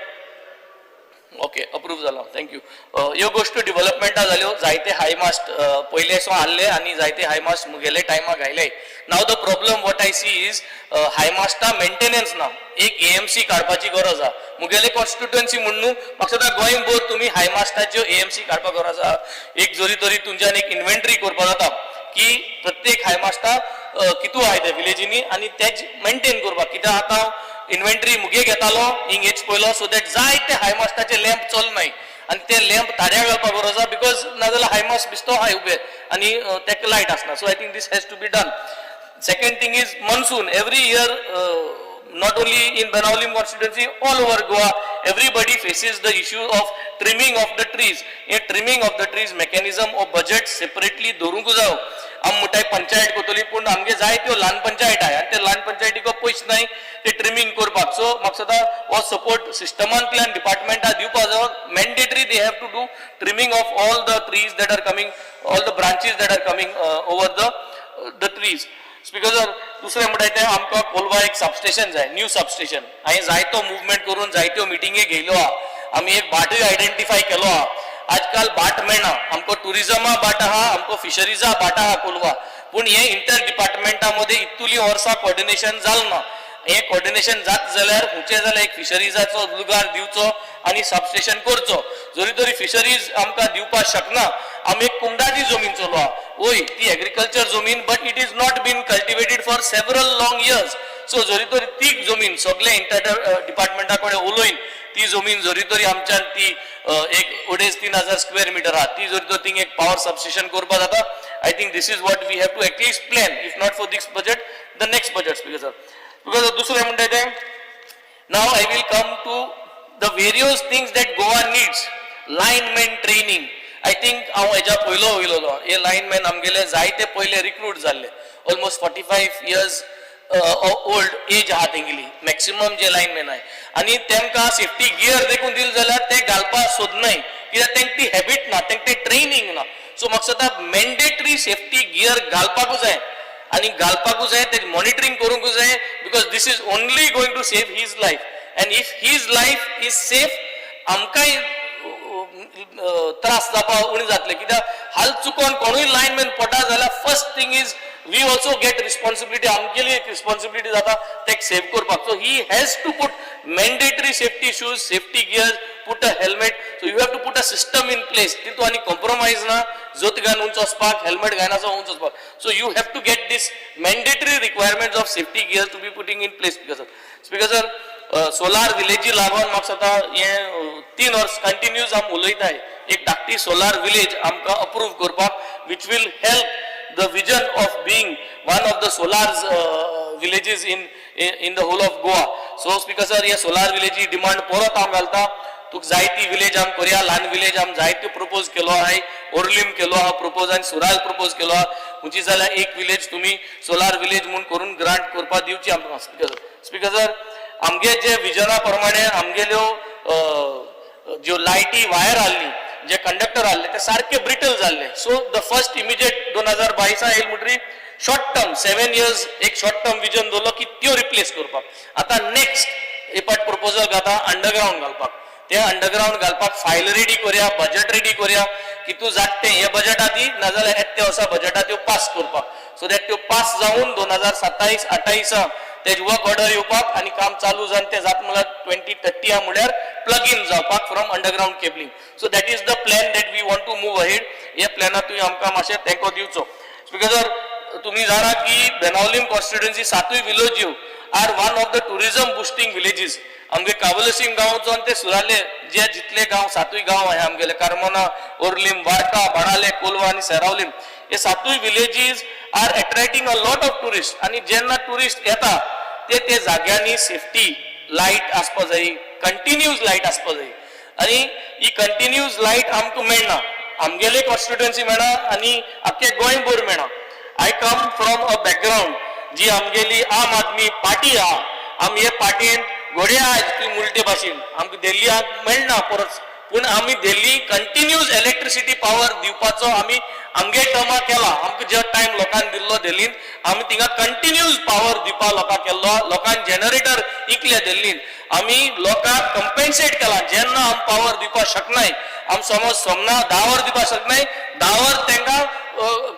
ओके, अप्रूव जाला, thank you. ह्यो गोश्ट्यो डिवलपमेंटा जाल्यो. जायते हायमास्ट पयले सो आहले आनी जायते हायमास्ट मुगेले टायमाक घायले. Now the problem what I see is हायमास्टा maintenance ना, एक एएमसी काडपाची गरज आहा. मुगेले कॉन्स्टिट्युएन्सी म्हूण न्हू, म्हाका दिसता गोंयभर तुमी हायमास्टाच्यो एएमसी काडपाक गरज आहा. एक जरी तरी तुमच्यान एक इन्व्हेंटरी करपाक जाता की प्रत्येक हायमास्टा कितू आहाय ते विलेजींनी आनी तेज मेंटेन करपाक, कित्याक आतां इन्व्हेंटरी मुगे घेतालो हिंग हेच पयलो, सो that जायते हायमास्टाचे लॅम्प चलनाय आनी ते लॅम्प ताऱ्या घालपाक गरज आहा, because नाजाल्यार हायमास्ट बिस्तो आहाय उबे आनी तेका लायट आसना. So I think this has to be done. Second thing is monsoon. Every year, not only in Benaulim constituency, all over Goa, everybody faces the issue of trimming of the trees. हे trimming of the trees mechanism of budget separately धरूंक जायो. आमी म्हणटाय पंचायत करतली, पूण आमगे जायत्यो ल्हान पंचायत आहाय आनी ते ल्हान पंचायतीक पयशे नाय ते ट्रिमींग करपाक. सो म्हाका दिसता हो सपोर्ट सिस्टमांतल्यान डिपार्टमेंटा दिवपा जायो. Mandatory they have to do trimming of all the trees that are coming, all the branches that are coming over the trees. Speaker sir, दुसरें म्हणटा तें आमकां कोलवा एक सबस्टेशन जाय, न्यू सबस्टेशन. हांवें जायतो मुवमेंट करून जायत्यो मिटिंगी घेयल्यो आहा. आमी एक भाटूय आयडेंटिफाय केलो आहा. आजकाल भाट मेळना आमकां, टुरिजमा भाट आहा, आमकां फिशरीजा भाट आहा कोलवा, पूण हें इंटर डिपार्टमेंटा मदीं इतुली वर्सां कॉर्डिनेशन जालें ना. हें कॉर्डिनेशन जात जाल्यार खुंयचें जाल्यार एक फिशरीजाचो लुगार दिवचो आनी सबस्टेशन करचो. जरी तरी फिशरीज आमकां दिवपाक शकना, आमी एक कुंडाची जमीन चलो आहा, वय ती एग्रीकल्चर जमीन, but it is not been cultivated for several long years. So जरी तरी ती जमीन सगळे इंटर डिपार्टमेंटा कडेन उलोवन ती जमीन जरी तरी आमच्यान ती एक 2.5-3 हजार स्क्वेअर मिटर आहा, ती जरी तर थिंग एक पावर सबस्टेशन करपाक जाता. I think this is what we have to at least plan, if not for this budget, the next budget. Speaker sir, because दुसरें म्हणटा तें, now I will come to the various things that Goa needs. Lineman training. I think हांव हेज्या पयलो वयलोलो. हे lineman आमगेले जायते पयले रिक्रूट जाल्ले, almost 45 years old age आहा तेंगेली मॅक्सिमम जे लायनमॅन आहाय, आनी तेमकां सेफ्टी गियर देखून दिले जाल्यार ते घालपाक सोदनाय, कित्याक तेंका ती हॅबिट ना, तेंका ते ट्रेनिंग ना. सो म्हाका दिसता मॅन्डेटरी सेफ्टी गियर घालपाकूच जाय आनी घालपाकूच जाय, तेजें मॉनिटरींग करूंकूच जाय, because this is only going to save his life, and if his life is safe, आमकांय त्रास जावपा उणें जातले. कित्याक हाल चुकोन कोणूय लायनमॅन पडटा जाल्यार first thing is we also get responsibility, आमगेली एक रिस्पॉन्सिबिलिटी जाता तेका सेव करपाक. So he has to put mandatory safety shoes, safety gear, put a helmet. So you have to put a system in place. तितू आनी compromise ना, जोत घालून उंच वचपाक, हेल्मेट घायनासो उंच वचपाक. So you have to get this mandatory requirements of safety gear to be putting in place. Speaker sir, speaker sir, solar विलेजी लागून म्हाका दिसता हें 3 वर्स कंटिन्यूज आमी उलयताय, एक धाकटी सोलार विलेज आमकां अप्रूव करपाक, which will help the vision of being one of the solar villages in the whole of Goa. So speaker sir, हे सोलार विलेजी डिमांड परत हांव घालता. तुका जायती विलेज आम करया, ल्हान विलेज आम जायत्यो प्रपोज केलो आहाय, ओर्लीम केलो आहा प्रपोज आनी सुराल प्रपोज केलो आहा. खंयची जाल्यार एक विलेज तुमी सोलार विलेज म्हूण करून ग्रांट करपाक दिवची आमकां. स्पीकर सर, स्पीकर सर, आमगे जे विजना प्रमाणे आमगेल्यो ज्यो लायटी वायर आहली, जे कंडक्टर आहले, ते सारके ब्रिटल जाल्ले. सो the first immediate 2022 येयल म्हणटरी शॉर्ट टर्म 7 इयर्स एक शॉर्ट टर्म विजन दवरलो की त्यो रिप्लेस करपाक. आतां नेक्स्ट एक पाट प्रपोजल घाता अंडरग्रावंड घालपाक. ते अंडरग्रावंड घालपाक फायल रेडी करया, बजेट रेडी करया की तूं जाता तें हे बजेटा दी, नाजाल्यार येता वर्सा बजेटा त्यो पास करपाक, सो that त्यो पास जावन 2027-28 तेज वर्क ऑर्डर येवपाक आनी काम चालू जावन ते जाता म्हणल्यार 2030 म्हळ्यार प्लग इन जावपाक from underground cabling. So that is the plan that we want to move ahead. हे प्लॅनात तुवें आमकां मातशें तेंको दिवचो. स्पीकर सर, तुमी जाणा की बेनावलीम कॉन्स्टिट्युएन्सी सातूय विलेज्यो are one of the tourism boosting villages. आमगे कावलसीम गांवचो आनी ते सुराले जे जितले गांव, सातूय गांव आहे आमगेले, कार्मोना, ओर्लीम, वार्का, बाणाले, कोलवा आनी सेरावलीम, हे सातूय villages are attracting a lot of tourist. आनी जेन्ना टुरिस्ट येता ते ते जाग्यांनी सेफ्टी लायट आसपा जाय, कंटिन्यूज लायट आसपा जाय. आनी ही कंटिन्यूज लायट आमकां मेळना, आमगेले कॉन्स्टिट्युएन्सी मेळना आनी आख्खे गोंयभर मेळना. I come from a background जी आमगेली आम आदमी पार्टी आहा. आमी हे पार्टीन घोडे आहाय ती मुलटे भाशेन आमकां दिल्लीक मेळना परत, पूण आमी दिल्ली कंटिन्यूज इलेक्ट्रिसिटी पावर दिवपाचो आमी आमगे टर्मा केला. आमकां जो टायम लोकांक दिल्लो दिल्लीन, आमी थिंगा कंटिन्यूज पावर दिवपा लोकांक केल्लो. लोकांक जनरेटर इकले दिल्लीन, आमी लोकांक कंपेन्सेट केला. जेन्ना आमी पावर दिवपाक शकनाय, आमी समज सोमना 10 वर दिवपाक शकनाय, 10 वर तांकां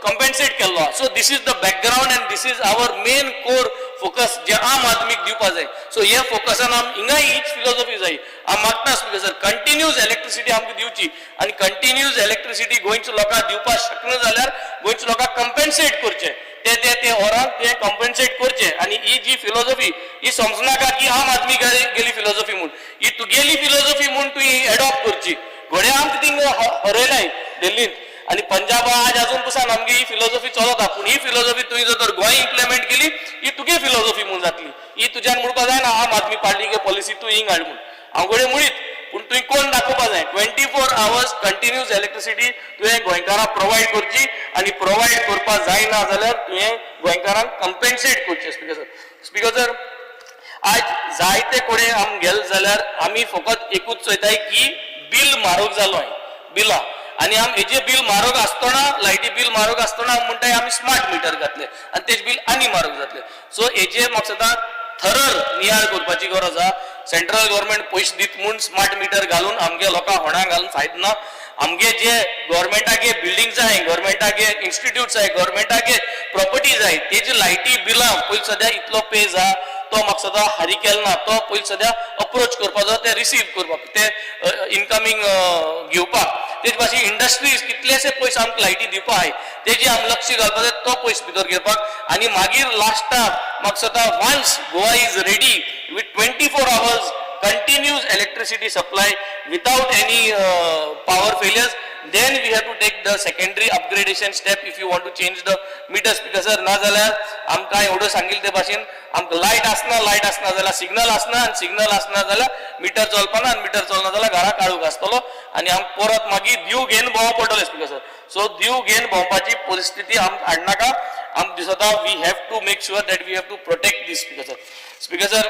कंपेन्सेट केल्लो. So this is the background and this is our main core focus जे आम आदमीक दिवपा जाय. सो हे फोकसान आम हिंगाय हीच फिलॉसॉफी जाय. आम मागता स्पीकर सर, कंटिन्यूज इलेक्ट्रिसिटी आमकां दिवची आनी कंटिन्यूज इलेक्ट्रिसिटी गोंयच्या लोकांक दिवपाक शकना जाल्यार गोंयच्या लोकांक कंपेन्सेट करचें, ते ते ते वरांक ते कंपेन्सेट करचे. आनी ही जी फिलॉसॉफी ही समजनाका की आम आदमी गेली फिलॉसॉफी म्हूण, ही तुगेली फिलॉसॉफी म्हूण तुवें एडॉप्ट करची. घोडे आमकां थिंगा हरयलाय दिल्लींत आनी पंजाबा आज अजून पसून आमगे ही फिलॉसॉफी चलता. पूण ही फिलॉसॉफी तुवें जर तर गोंय इम्प्लिमेंट केली, ही तुगे फिलॉसॉफी म्हूण जातली. ही तुज्यान म्हणपा जायना आम आदमी पार्टी पॉलिसी तूं हिंग हाड म्हूण. हांव घडये मुळीत, पूण तुवें कोण दाखोवपा जाय. 24 hours continuous electricity तुवें गोंयकारांक प्रोवायड करची आनी प्रोवायड करपाक जायना जाल्यार तुवें गोंयकारांक कंपेन्सेट करचें. स्पीकर सर, स्पीकर सर, आज जायते कडेन आम गेले जाल्यार आमी फकत एकूच चोयताय की बील म्हारग जालो आहे बिलां. आनी आम हेजे बील म्हारग आसतना, लायटी बील म्हारग आसतना आमी म्हणटाय आमी स्मार्ट मिटर घातले आनी तेजे बील आनी म्हारग जातले. सो हेजे म्हाका थरर नियाळ करपाची गरज आहा. सेंट्रल गव्हर्मेंट पयशे दित म्हूण स्मार्ट मिटर घालून आमगे लोकांक होणाक घालून फायदो ना. आमगे जे गव्हर्मेंटागे बिल्डिंग्स आहाय, गव्हर्मेंटागे इन्स्टिट्यूट्स आहाय, गव्हर्मेंटागे प्रॉपर्टीज आहाय, तेजी लायटी बिलां पयलीं सद्या इतलो पेज आहा तो म्हाका सदां हारी केलो ना. तो पयलीं सद्या अप्रोच करपाचो, ते रिसीव करपाक, ते इनकमींग घेवपाक. तेज भाशेन इंडस्ट्रीज कितलेशे पयशे आमकां लायटी दिवपा आहाय, तेजी आमी लक्ष घालपाक जाय, तो पयशे भितर घेवपाक. आनी मागीर लास्टाक म्हाका दिसता, once Goa is ready with 24 hours continuous electricity supply without any power failures, then we have to take the secondary upgradation step if you want to change the meters. Because sir, ना जाल्यार आमकां एवढं सांगिल ते भाशेन आमकां light आसना, light आसना जाल्यार सिग्नल आसना आनी सिग्नल आसना जाल्यार मिटर चलपाना आनी मिटर चलना जाल्यार घरा काळोख आसतलो आनी आमकां परत मागीर दिव घेवन भोंवप पडटलें. स्पीकर सर, सो दिव घेवन भोंवपाची परिस्थिती आमकां हाडनाका. आमकां दिसता, we have to make sure that we have to protect this. Speaker sir, speaker sir,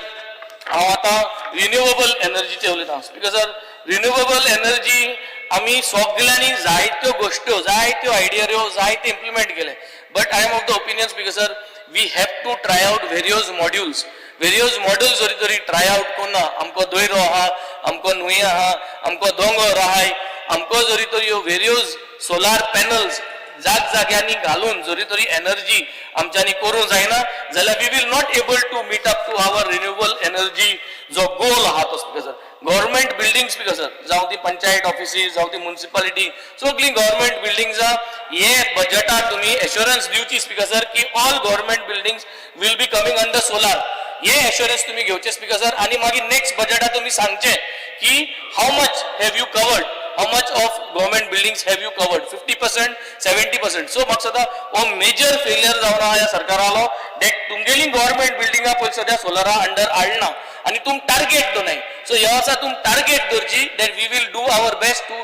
हांव आतां रिन्युएबल एनर्जीचेर उलयतां. स्पीकर सर, रिन्युएबल एनर्जी आमी सगल्यांनी जायत्यो गोश्ट्यो, जायत्यो आयडियो, जायते इम्प्लिमेंट केले, but I am of the opinion, Speaker sir, we have to try out various modules. Various models जरी तरी ट्राय आउट करुना, आमकां दर्यो आहा, आमकां न्हंय आहा, आमकां दोंगर आहाय, आमकां जरी तरी ह्यो वेरियस सोलार पॅनल्स जाग जाग्यांनी घालून जरी तरी एनर्जी आमच्यांनी करूंक जायना जाल्यार we will not able to meet up to our renewable energy जो गोल आहा तो. Speaker sir, government buildings, Speaker sir, जावं ती पंचायत ऑफिसीस, जावं ती म्युनिसिपालिटी, सगळीं गव्हर्मेंट बिल्डिंग्सां हे बजेटात तुमी एश्योरन्स दिवची, स्पीकर सर, की all government buildings will be coming under solar. हे एश्योरन्स तुमी घेवचे, स्पीकर सर. आनी मागीर नेक्स्ट बजेटात तुमी सांगचे की how much have you covered, how much of government buildings have you covered, 50%, 70%. So म्हाका दिसता हो मेजर फेलियर जावन आहा ह्या सरकारालो, that तुमगेली गव्हर्मेंट बिल्डिंगा पयलीं सद्या सोलरा अंडर हाडना आनी तुम टार्गेट दोनाय. सो ह्या वर्सा तुम टार्गेट दवरची that we will do our best to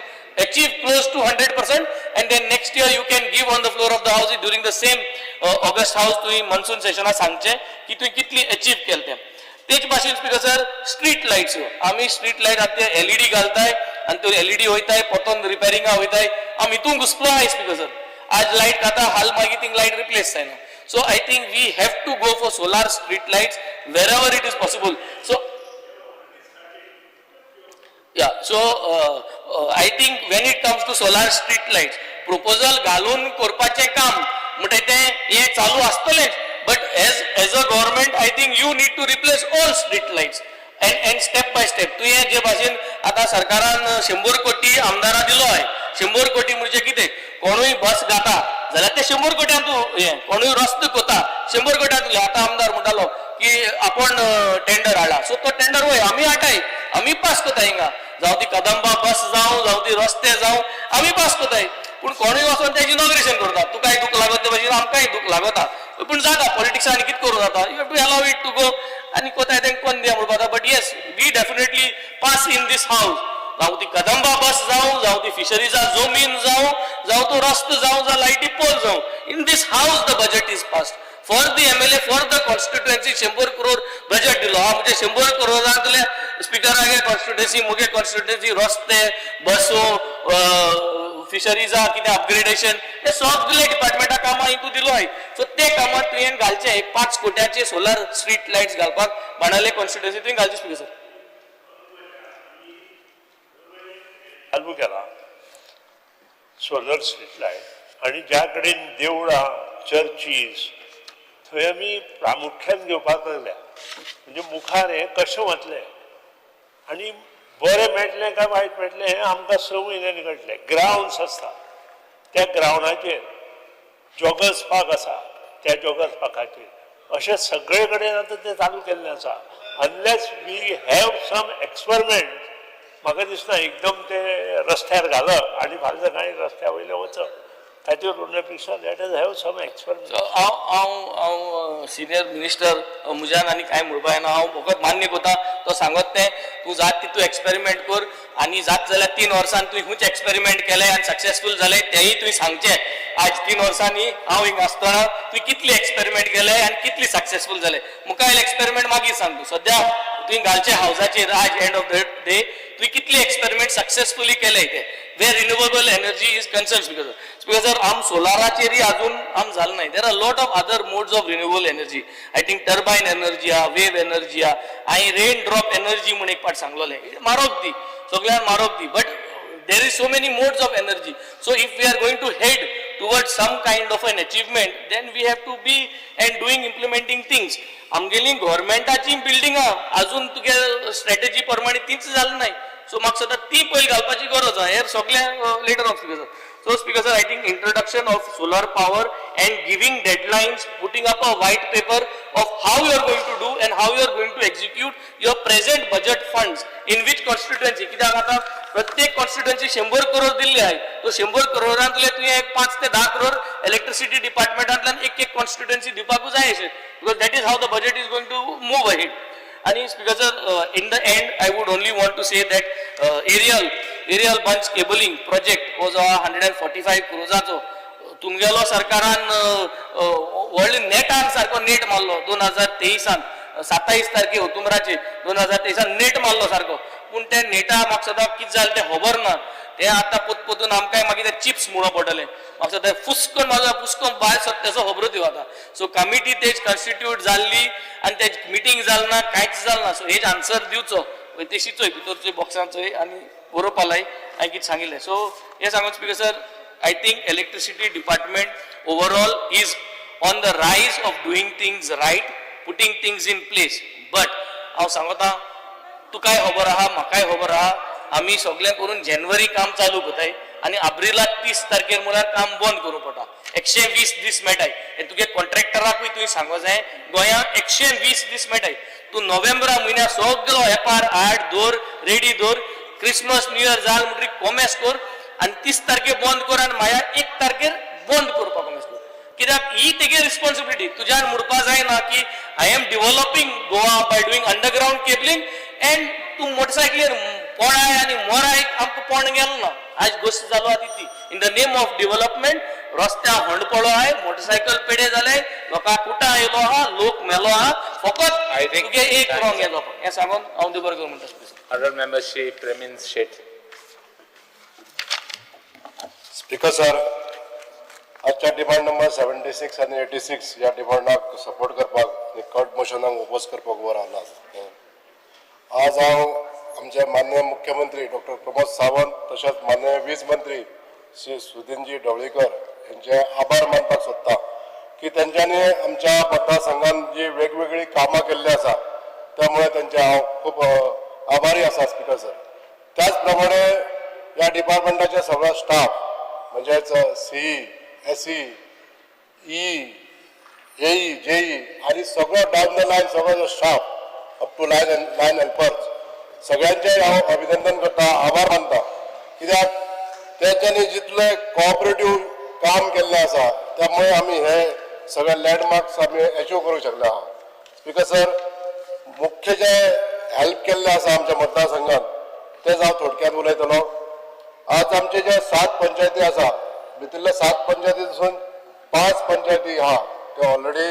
achieve close to 100%, and then next year you can give on the floor of the house during the same August house. तुवें monsoon session सांगचे की तुवें कितली achieve केले तें. तेच भाशेन, speaker sir, street lights, आमी स्ट्रीट लायट आतां एलईडी घालताय आनी त्यो एलईडी वयताय, परतून रिपेरिंगा वयताय. आमी हितून घुसपलो आहाय, स्पीकर सर. आज लायट खाता, हाल मागीर थिंग लायट रिप्लेस जायना. So I think we have to go for solar street lights wherever it is possible. So yeah, so I think when it comes to solar street lights, proposal घालून करपाचें काम म्हणटा तें हें चालू आसतलेंच, but as a government I think you need to replace all street lights and step by step. तुवें जे भाशेन आतां सरकारान 100 कोटी आमदारां दिलो आहे, 100 कोटी म्हणजे कितें? कोणूय बस घाता जाल्यार ते 100 कोट्यान तूं हें, कोणूय रस्तो कोता 100 कोट्यान. आतां आमदार म्हणटालो की की आपण टेंडर हाडला. सो तो टेंडर वय आमी हाडटाय, आमी पास कोताय हिंगा, जावं ती कदंबा बस जावं, जावं ती रस्ते जावं, आमी पास कोताय. पूण कोणूय वचोन तेजी इनॉग्रेशन करता, तुकाय दूख लागत ते भाशेन आमकांय दूख लागता. पूण जाता पॉलिटिक्सान आनी कितें करूं जाता, you have to allow it to go. आनी कोताय तेंका कोन दिया म्हणपा जाता. But yes, we definitely pass in this house, जावं ती कदंबा बस जावं, जावं ती फिशरीजा जमीन जावं, जावं तो रस्तो जावं, जावं लायटी पोल जावं, in this house the budget is passed for the MLA, for the constituency. 100 crore budget दिलो हा, म्हणजे 100 करोडांतले स्पिकरागे कॉन्स्टिट्युएन्सी, मुगे कॉन्स्टिट्युएन्सी रस्ते, बसो, फिशरीजा कितें अपग्रेडेशन, हे सगळे डिपार्टमेंटा कामां हितून दिलो आहाय. सो ते कामां तुवें घालचे, एक 5 कोट्याचे सोलर स्ट्रीट लायट्स घालपाक बाणावले कॉन्स्टिट्युएन्सी तुवें घालचे. स्पिकर सर, चालू केला सोलर स्ट्रीट लायट आनी ज्या कडेन देवळां, चर्चीस, थंय आमी प्रामुख्यान घेवपाक लागल्या. म्हणजे मुखार हें कशें वतलें आनी बरें मेळटलें काय वायट मेळटलें हें आमकां 6 म्हयन्यांनी कळटलें. ग्रावंड्स आसता, त्या ग्रावंडाचेर जॉगर्स पार्क आसा, त्या जॉगर्स पार्काचेर अशें सगळे कडेन आतां तें चालू केल्लें आसा. Unless we have some experiment, म्हाका दिसना एकदम ते रस्त्यार घालप आनी फाल्यां सकाळीं रस्त्या वयले वचप, ताचेर उरण्या पेक्षा let us have some experiment. हांव हांव हांव सिनियर मिनिस्टर, म्हज्यान आनी कांय म्हणपा जायना. हांव फकत मान्य करता तो सांगत तें. तूं जात तितू एक्सपेरिमेंट कर आनी जात जाल्यार 3 वर्सान तुवें खंयचे एक्सपेरिमेंट केले आनी सक्सेसफूल जाले तेंय तुवें सांगचें. आज 3 वर्सांनी हांव हिंगा आसतना तुवें कितले एक्सपेरिमेंट केले आनी कितले सक्सेसफूल जाले, मुखायल एक्सपेरिमेंट मागीर सांग. तूं सद्या तुवें घालचे हावजाचेर आज एंड ऑफ the day तुवें कितले एक्सपेरिमेंट सक्सेसफुली केले ते where renewable energy is concern. Speaker sir, आम सोलाराचेरय अजून आम जालें ना. There are lot of other modes of renewable energy. I think turbine energy आहा, वेव एनर्जी आहा, आनी रेन ड्रॉप एनर्जी म्हूण एक पाट सांगलोलें. मारोग ती सगळ्यान मारोग ती, but there is so many modes of energy. So if we are going to head towards some kind of an achievement, then we have to be and doing implementing things. आमगेली गव्हर्मेंटाची बिल्डिंगां अजून तुगे स्ट्रॅटेजी प्रमाणे तीच जालें नाय. So म्हाका सद्दां ती पयली घालपाची गरज आहा, हे सगळें later on. Speaker sir, so speaker sir, I think introduction of solar power and giving deadlines, putting up a white paper of how you are going to do and how you are going to execute your present budget funds in which constituency. कित्याक आतां प्रत्येक constituency 100 crore दिल्ले आहे, तो 100 करोडांतले तुवें एक 5 ते 10 crore electricity डिपार्टमेंटांतल्यान एक एक कॉन्स्टिट्युएन्सी दिवपाकूच जाय अशें, because that is how the budget is going to move ahead. आणि speaker sir, in the end I would only want to say that aerial bunch cabling project was 145 क्रोजाचो. तुमगेलो सरकारान व्हडले नेटान सारको नेट मारलो 2023 27 तारखे ऑक्टोबराचे 2023 नेट मारलो सारको. पूण ते नेटा म्हाका सदां कितें जालें तें खबर ना. ते आतां पोत पोतून आमकांय मागीर ते चिप्स म्हणून पडटले. म्हाका सदां फुसकन म्हाका फुसकन भायर सरता तेजो खबरूच दिव आतां. सो कमिटी तेज कॉन्स्टिट्यूट जाल्ली आनी तेज मिटींग जाल ना, कांयच जाल ना. सो हेज आन्सर दिवचो तेशी चोय भितर चोय बॉक्सान चोय आनी बरोवपा लाय हांवें कितें सांगिल्लें. सो हें सांगून speaker sir, I think electricity department overall is on the rise of doing things right, putting things in place. But हांव सांगता, तुकाय खबर आहा, म्हाकाय खबर आहा, आमी सगळें करून जानेवारी काम चालू करताय आनी एप्रिलाक 30 तारखेर म्हळ्यार काम बंद करूंक पडटा. 120 दीस मेळटाय हे तुगे कॉन्ट्रॅक्टराकूय तुवें सांगो जाय. गोंयांक 120 दीस मेळटाय. तूं नोव्हेंबरा म्हयन्या सगळो वेपार हाड दवर, रेडी दवर, क्रिसमस न्यू इयर जाल म्हणटकीर कोमेस कर आनी 30 तारखेर बंद कर आनी मागीर 1 तारखेर बंद करपाक कोमेस कर. कित्याक ही तेगे रिस्पॉन्सिबिलिटी. तुज्यान म्हणपा जायना की I am developing Goa by doing underground cabling and तूं मोटरसायकलीर पोडाय आनी मोराय, आमकां पोण गेलो ना. आज गोश्ट जालो आहा ती in the name of development रस्त्या होंड पडलो आहाय, मोटरसायकल पेडे जाले, लोकांक कुटां आयलो आहा, लोक मेलो आहा, फकत I think तुगे एक रॉंग हें जावपाक. हें सांगून हांव देव बरें करूं म्हणटा. Honorable Member Shri Premin Shet. Speaker sir, आजच्या डिमांड नंबर 76 आनी 86 ह्या डिमांडाक सपोर्ट करपाक आनी कट मोशनाक ओपोज करपाक उबो रावला. आज हांव आमचे माननीय मुख्यमंत्री डॉक्टर प्रमोद सावंत तशेंच माननीय वीज मंत्री श्री सुदिनजी ढवळीकर यांचे आभार मानपाक सोदता की तेंच्यांनी आमच्या मतदारसंघात जी वेगवेगळी कामां केल्ली आसा, त्यामुळे तेंचे हांव खूब आभारी आसा. स्पिकर सर, त्याच प्रमाणे ह्या डिपार्टमेंटाचे सगळो स्टाफ म्हणजेच सीई, एसई, ई, एई, जेई आनी सगळो डावन the line सगळो जो staff up to line helpers सगळ्यांचें हांव अभिनंदन करता, आभार मानता. कित्याक तेंच्यांनी जितलें कॉपरेटीव काम केल्लें आसा त्यामुळे आमी हे सगळे लँडमार्क्स आमी एचीव करूंक शकले आहा. स्पीकर सर, मुख्य जे हेल्प केल्लें आसा आमच्या मतदारसंघात तेच हांव थोडक्यात उलयतलो. आज आमचे जे 7 पंचायती आसा भितरल्या 7 पंचायतीसून 5 पंचायती आहा ते already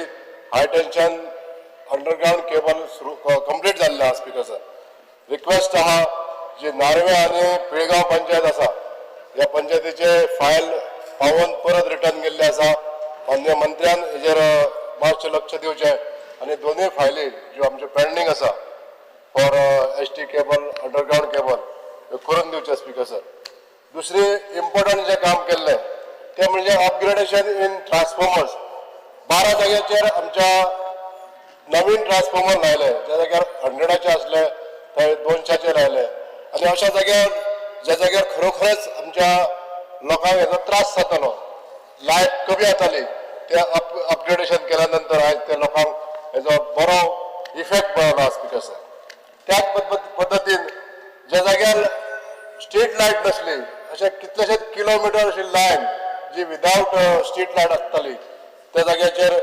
high tension underground cable सुरू कंप्लीट जाल्ले आहा. स्पीकर सर, रिक्वेस्ट आहा जी नार्वे आनी पिळगांव पंचायत आसा ह्या पंचायतीचे फायल पावोवन परत रिटर्न गेल्ले आसा. मान्य मंत्र्यान हेजेर मातशें लक्ष दिवचें आनी दोनूय फायली ज्यो आमच्यो पेंडींग आसा for HT cable underground cable ह्यो करून दिवचें. स्पीकर सर, दुसरी इम्पॉर्टंट जें काम केल्लें तें म्हणजे अपग्रेडेशन इन ट्रान्सफॉर्मर्स. 12 जाग्याचेर आमच्या नवीन ट्रान्सफॉर्मर लायले, ज्या जाग्यार 100 आसले थंय 200 लायले आनी अशा जाग्यार ज्या जाग्यार खरोखरच आमच्या लोकांक हेजो त्रास जातालो, लायट कमी जाताली, ते अपग्रेडेशन केल्या नंतर आयज ते लोकांक हेजो बरो इफेक्ट मेळ्ळो. स्पीकर सर, त्याच पद्दतीन ज्या जाग्यार स्ट्रीट लायट नासली अशे कितलेशेच किलोमिटर अशी लायन जी विदावट स्ट्रीट लायट आसताली त्या जाग्याचेर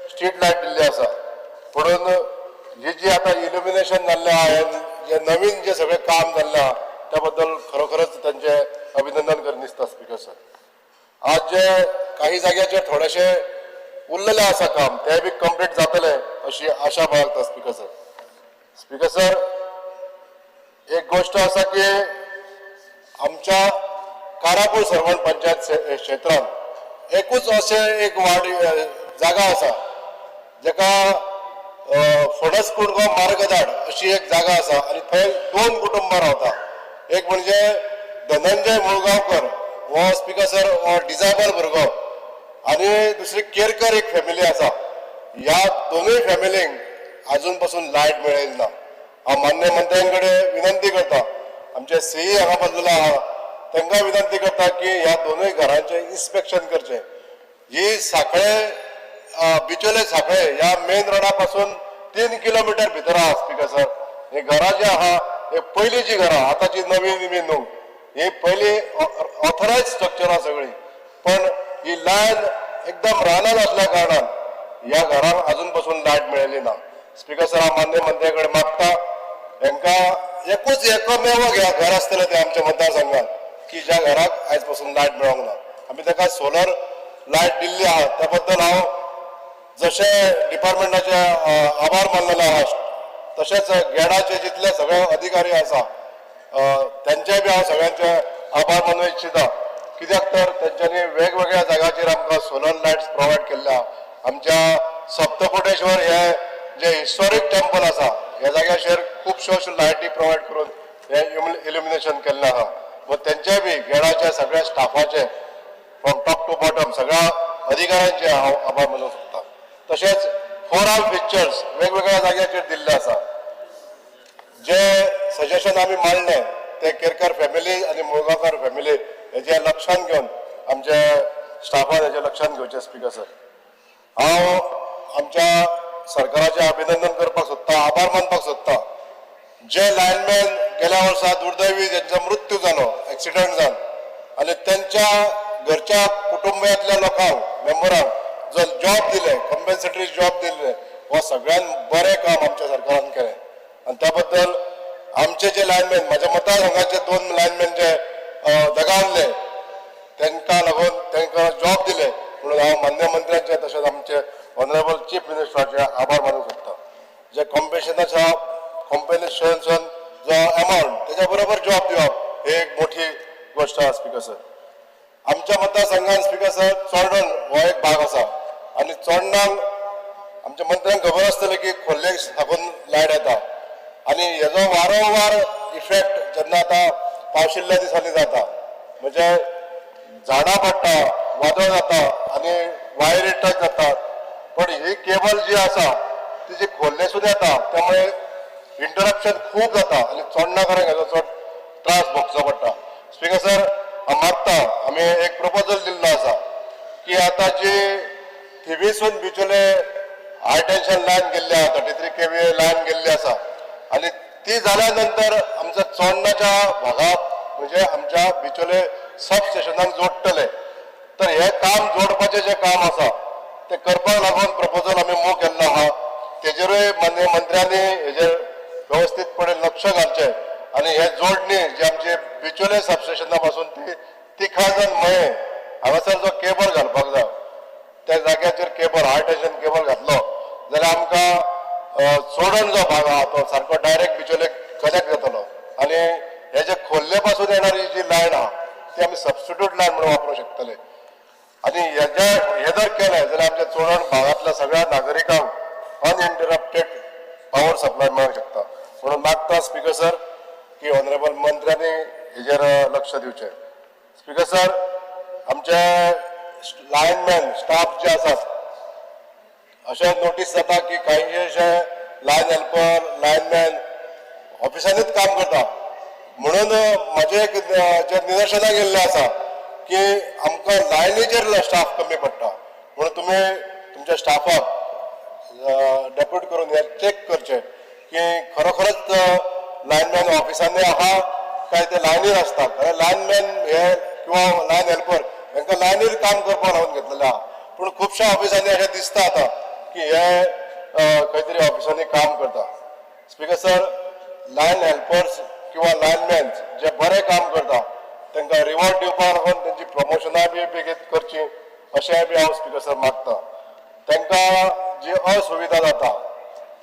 स्ट्रीट लायट दिल्ली आसा. म्हणून ही जी आतां इल्युमिनेशन जाल्लें आहा, जे नवीन जे सगळें काम जाल्लें आहा त्या बद्दल खरोखरच तांचें अभिनंदन करीन दिसता. स्पीकर सर, आज जे काही जाग्याचेर थोडेशें उरलेलें आसा काम तें बी कंप्लीट जातलें अशी आशा बाळगता. स्पीकर सर, स्पीकर सर, एक गोश्ट आसा की आमच्या कारापूर सरवण पंचायत क्षेत्रांत एकूच अशें एक वार्ड जागा आसा जेका फणस कुडगो मार्गदाड अशी एक जागा आसा आनी थंय 2 कुटुंबां रावता. एक म्हणजे धनंजय मुळगांवकर हो स्पीकर सर हो डिजेबल भुरगो आनी दुसरी केरकर एक फॅमिली आसा. ह्या दोनूय फॅमिलींक आजून पासून लायट मेळयली ना. हांव मान्य मंत्र्यां कडेन विनंती करता, आमचे सीई हांगा बसलेलो आहा तांकां विनंती करता की ह्या दोनूय घरांचें इन्स्पेक्शन करचें. ही सांखळे बिचोले सांखळे ह्या मेन रोडा पासून 3 किलोमिटर भितर आहा. स्पीकर सर, ही घरां जी आहा हे पयलींची घरां, आतांची नवीन नवीन न्हू, ही पयलीं ऑथरायज स्ट्रक्चर आहा सगळी, पण ही लायन एकदम रानान आसल्या कारणान ह्या घरांक अजून पासून लायट मेळ्ळी ना. स्पीकर सर, हांव मान्य मंत्र्या कडेन मागता हेंकां एकूच एकमेव घर आसतलें तें आमच्या मतदारसंघात की ज्या घराक आयज पासून लायट मेळोंक ना. आमी ताका सोलर लायट दिल्ली आहा त्या बद्दल हांव जशें डिपार्टमेंटाचे आभार मानलेले आहा तशेंच गेडाचे जितले सगळे अधिकारी आसा तेंचे बी हांव सगळ्यांचे आभार मानूंक इच्छिता. कित्याक तर तेंच्यांनी वेगवेगळ्या जाग्याचेर आमकां सोलर लायट्स प्रोवायड केल्ले आहा. आमच्या सप्तकोटेश्वर हे जे हिस्टॉरीक टेम्पल आसा ह्या जाग्याचेर खुबश्यो अश्यो लायटी प्रोवायड करून हे इल्युमिनेशन केल्लें आहा. व तेंचे बी गेडाच्या सगळ्या स्टाफाचे फ्रॉम टॉप टू बॉटम सगळ्या अधिकाऱ्यांचे हांव आभार मानूंक सोदता. तशेंच 4 आर्म पिक्चर्स वेगवेगळ्या जाग्याचेर दिल्ले आसा. जे सजेशन आमी मांडले ते केरकर फॅमिली आनी मुळगांवकर फॅमिली हेजे लक्षांत घेवन आमच्या स्टाफान हेजे लक्षांत घेवचें. स्पीकर सर, हांव आमच्या सरकाराचें अभिनंदन करपाक सोदता, आभार मानपाक सोदता. जे लायनमॅन गेल्या वर्सा दुर्दैवी ज्यांचो मृत्यू जालो एक्सिडंट जावन आनी तेंच्या घरच्या कुटुंबांतल्या लोकांक मेंबरांक जो जॉब दिले, कॉम्पेन्सेटरी जॉब दिले, हो सगळ्यात बरें काम आमच्या सरकारान केलें. आनी त्या बद्दल आमचे जे लायनमॅन म्हाज्या मतदारसंघाचे 2 लायनमॅन जे दगावले तांकां लागून तांकां जॉब दिले म्हणून हांव मान्य मंत्र्यांचे तशेंच आमचे ऑनरेबल चीफ मिनिस्टराचे आभार मानूंक सोदता. जे कॉम्पेन्सेशन जो अमावंट तेच्या बरोबर जॉब दिवप ही एक मोठी गोश्ट आसा. स्पीकर सर, आमच्या मतदारसंघात स्पीकर सर चोडण हो एक भाग आसा आनी चोडणाक आमच्या मंत्र्यांक खबर आसतलें की खोर्ले साकून लायट येता आनी हेजो वारंवार इफेक्ट जेन्ना आतां पावशिल्ल्या दिसांनी जाता, म्हणजे झाडां पडटा, वादळ जाता आनी वायरी टच जातात. पण ही केबल जी आसा ती जी खोर्लेसून येता त्यामुळे इंटरप्शन खूब जाता आनी चोडणाकारांक हेजो चड त्रास भोगचो पडटा. स्पीकर सर, हांव मागता आमी एक प्रपोजल दिल्लो आसा की आतां जी थिवीसून बिचोले हाय टेन्शन लायन गेल्ली आहा, 33 kV line गेल्ली आसा आनी ती जाल्या नंतर आमच्या चोडणाच्या भागाक म्हणजे आमच्या बिचोले सब स्टेशनाक जोडटले. तर हे काम जोडपाचें जें काम आसा तें करपाक लागून प्रपोजल आमी मूव केल्लो आहा. तेजेरूय माननीय मंत्र्यांनी हेजेर वेवस्थीतपणे लक्ष घालचें आनी हे जोडणी जी आमची बिचोले सबस्टेशना पासून ती तिखाजन मये हांगासर जो केबल घालपाक जाय, त्या जाग्याचेर केबल, हाय टेन्शन केबल घातलो जाल्यार आमकां चोडण जो भाग आहा तो सारको डायरेक्ट बिचोले कनेक्ट जातलो आनी हे जे खोल्ले पासून येणारी जी लायन आहा ती आमी सबस्टिट्यूट लायन म्हणून वापरूंक शकतले. आनी हेजे हे जर केलें जाल्यार आमच्या चोडण भागांतल्या सगळ्या नागरिकांक अनइंटरप्टेड पावर सप्लाय मेळूंक शकता. म्हणून मागता स्पिकर सर की ऑनरेबल मंत्र्यांनी हेजेर लक्ष दिवचें. स्पिकर सर, आमचे लायनमॅन स्टाफ जे आसात, अशें नोटीस जाता की काही अशे लायन हेल्पर, लायनमॅन ऑफिसांनीच काम करता. म्हणून म्हजें एक जे निदर्शनाक गेल्लें आसा की आमकां लायनीचेर स्टाफ कमी पडटा. म्हणून तुमी तुमच्या स्टाफाक डेप्यूट करून हें चॅक करचें की खरोखरच लायनमॅन ऑफिसांनी आहा काय ते लायनीर आसतात. कारण लायनमॅन हे किंवा लायन हेल्पर हेंकां लायनीर काम करपाक लावन घेतलेलें आहा, पूण खुबश्या ऑफिसांनी अशें दिसता आतां की हे खंय तरी ऑफिसांनी काम करता. स्पिकर सर, लायन हेल्पर्स किंवा लायनमॅन जे बरें काम करता तांकां रिवॉर्ड दिवपाक लागून तेंची प्रमोशनां बी बेगीन करची अशेंय बी हांव स्पिकर सर मागता. तांकां जी असुविधा जाता,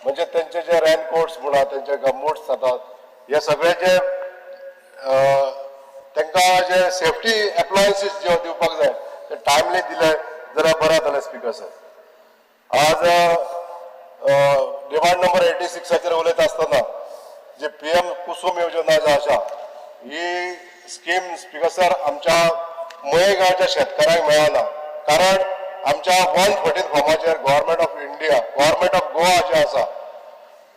म्हणजे तेंचे जे रेनकोट्स म्हणा, तेंचे गमबूट्स जातात, हे सगळे जे तांकां जे सेफ्टी एप्लायन्सीस जे दिवपाक जाय ते टायमली दिले जाल्यार बरें जातलें. स्पिकर सर, आज डिमांड नंबर 86चाचेर उलयता आसतना जे पीएम कुसुम योजना जी आसा, ही स्कीम स्पिकर सर आमच्या मये गांवच्या शेतकारांक मेळना, कारण आमच्या 114 फॉर्माचेर Government of India, Government of Goa जे आसा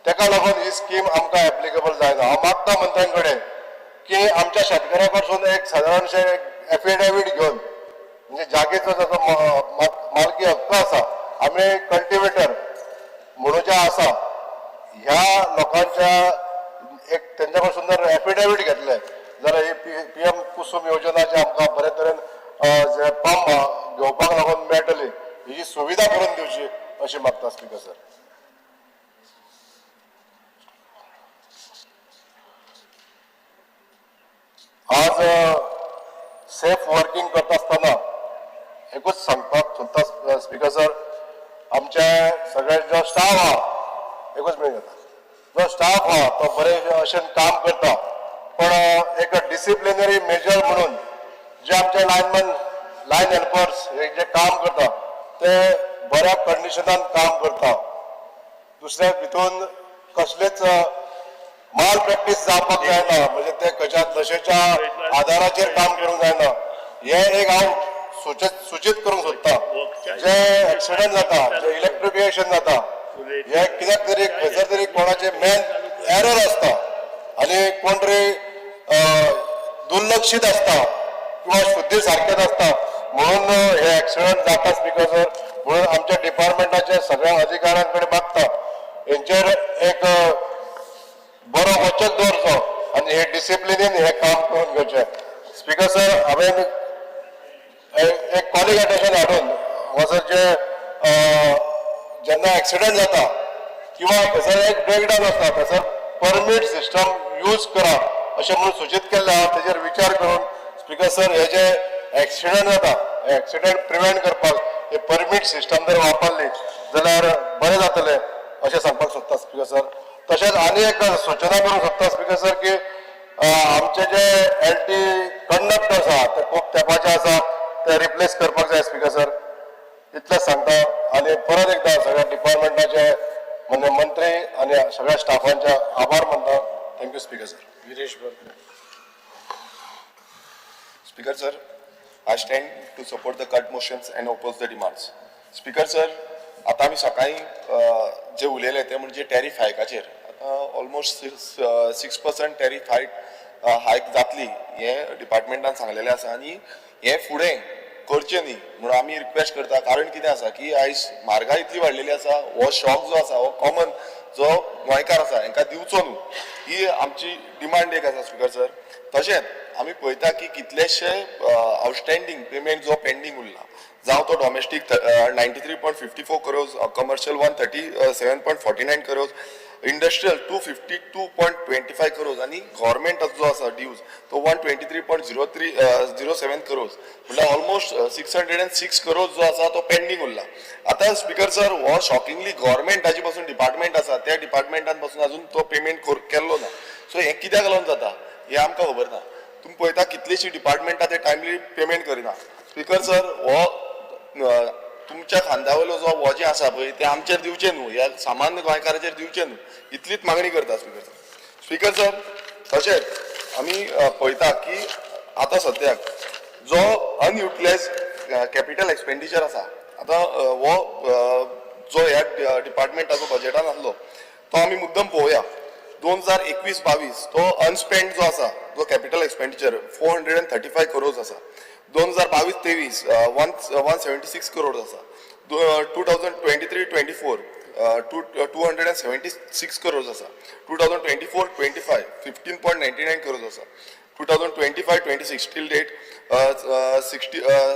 तेका लागून ही स्कीम आमकां एप्लिकेबल जायना. हांव मागता मंत्र्यां कडेन की आमच्या शेतकऱ्या कडसून एक सादारणशें एक एफिडेवीट घेवन, म्हणजे जागेचो जाचो मालकी हक्क आसा, आमी कल्टिवेटर म्हणून जे आसा ह्या लोकांच्या एक तेंच्या कडसून जर एफिडेवीट घेतले जाल्यार ही पीएम कुसुम योजना जी आमकां बरे तरेन जे पंप घेवपाक लागून मेळटली, ही सुविधा करून दिवची अशी मागता स्पिकर सर. आज सेफ वर्किंग करता आसतना एकूच सांगपाक सोदता स्पिकर सर, आमचे सगळे जो स्टाफ आहा, एकूच मिनिट जाता, जो स्टाफ आहा तो बरे अशें काम करता, पण एक डिसिप्लिनरी मेजर म्हणून जे आमचे लायनमॅन, लायन हेल्पर्स हे जे काम करता ते बऱ्या कंडिशनान काम करता. दुसऱ्या भितून कसलेच माल प्रॅक्टीस जावपाक जायना, म्हणजे ते खंयच्या नशेच्या आदाराचेर काम करूंक जायना. हे एक हांव सुचीत करूंक सोदता. जे एक्सिडंट जाता, जे इलेक्ट्रिफिकेशन जाता, हे कित्याक तरी खंयसर तरी कोणाचे मेन एरर आसता आनी कोण तरी दुर्लक्षीत आसता किंवा शुद्धी सारकें नासता, म्हणून हे एक्सिडंट जाता स्पिकर सर. म्हणून आमच्या डिपार्टमेंटाच्या सगळ्या अधिकाऱ्यां कडेन मागता, हेंचेर एक बरो वचक दवरचो आनी हे डिसिप्लिनीन हे काम करून घेवचें. स्पिकर सर, हांवें एक कॉलिंग अटेन्शन हाडून हांगासर जे जेन्ना एक्सिडंट जाता किंवा थंयसर एक ब्रेकडावन आसता, थंयसर परमीट सिस्टम यूज करा अशें म्हणून सुचीत केल्लें आहा. तेजेर विचार करून स्पिकर सर, हे जे एक्सिडंट जाता हे एक्सिडंट प्रिवेंट करपाक हे परमीट सिस्टम जर वापरली जाल्यार बरें जातलें अशें सांगपाक सोदता स्पिकर सर. तशेंच आनी एक सुचना करूंक सोदता स्पिकर सर की आमचे जे एलटी कंडक्टर्स आहा ते खूब तेंपाचे आसा, ते रिप्लेस करपाक जाय स्पिकर सर. इतलेंच सांगता आनी परत एकदा सगळ्या डिपार्टमेंटाचे म्हणजे मंत्री आनी सगळ्या स्टाफांचे आभार मानता. Thank you, Speaker sir. Viresh Borkar. Speaker sir, I stand to support the cut motions and oppose the demands. Speaker sir, आता आमी सकाळी जे उलयले ते म्हणजे टॅरीफ हायकाचेर. आतां almost 6% tariff hike जातली हें डिपार्टमेंटान सांगलेलें आसा आनी हें फुडें करचें न्ही म्हणून आमी रिक्वेस्ट करता. कारण कितें आसा की आयज म्हारगाय इतली वाडलेली आसा, हो शॉक जो आसा हो कॉमन जो गोंयकार आसा हेंकां दिवचो न्हू, ही आमची डिमांड एक आसा स्पीकर सर. तशेंच आमी पळयता की कितलेशे आउटस्टँडींग पेमेंट जो पेंडींग उरला, जावं तो domestic 93.54 crores, commercial 137.49 crores, industrial 252.25 crores आनी गव्हर्मेंट जो आसा ड्यूज तो 123.03 07 crores, म्हणल्यार ऑलमोस्ट 606 crores जो आसा तो पेंडींग उरला. आतां स्पीकर सर हो शॉकिंगली गव्हर्मेंटाची पासून डिपार्टमेंट आसा त्या डिपार्टमेंटान पासून अजून तो पेमेंट केल्लो ना. सो हें कित्याक लागून जाता हें आमकां खबर ना. तुमी पळयता कितलीशीं डिपार्टमेंटां ते टायमली पेमेंट करिना. स्पीकर सर हो तुमच्या खांद्या वयलो जो वजें आसा पळय तें आमचेर दिवचें न्हू, ह्या सामान्य गोंयकाराचेर दिवचें न्हू, इतलीच मागणी करता स्पीकर सर. स्पीकर सर तशेंच आमी पळयता की आतां सद्याक जो अनयुटिलायज कॅपिटल एक्सपेंडिचर आसा, आतां हो जो ह्या डिपार्टमेंटाचो बजेटान आसलो तो आमी मुद्दम पळोवया. 2021-22 तो अनस्पेंड जो आसा जो कॅपिटल एक्सपेंडिचर 435 crores आसा. 2022-23 176 crores आसा. 2023-24 276 crores आसा. 2024-25 15.99 crores आसा. 2025-26 till date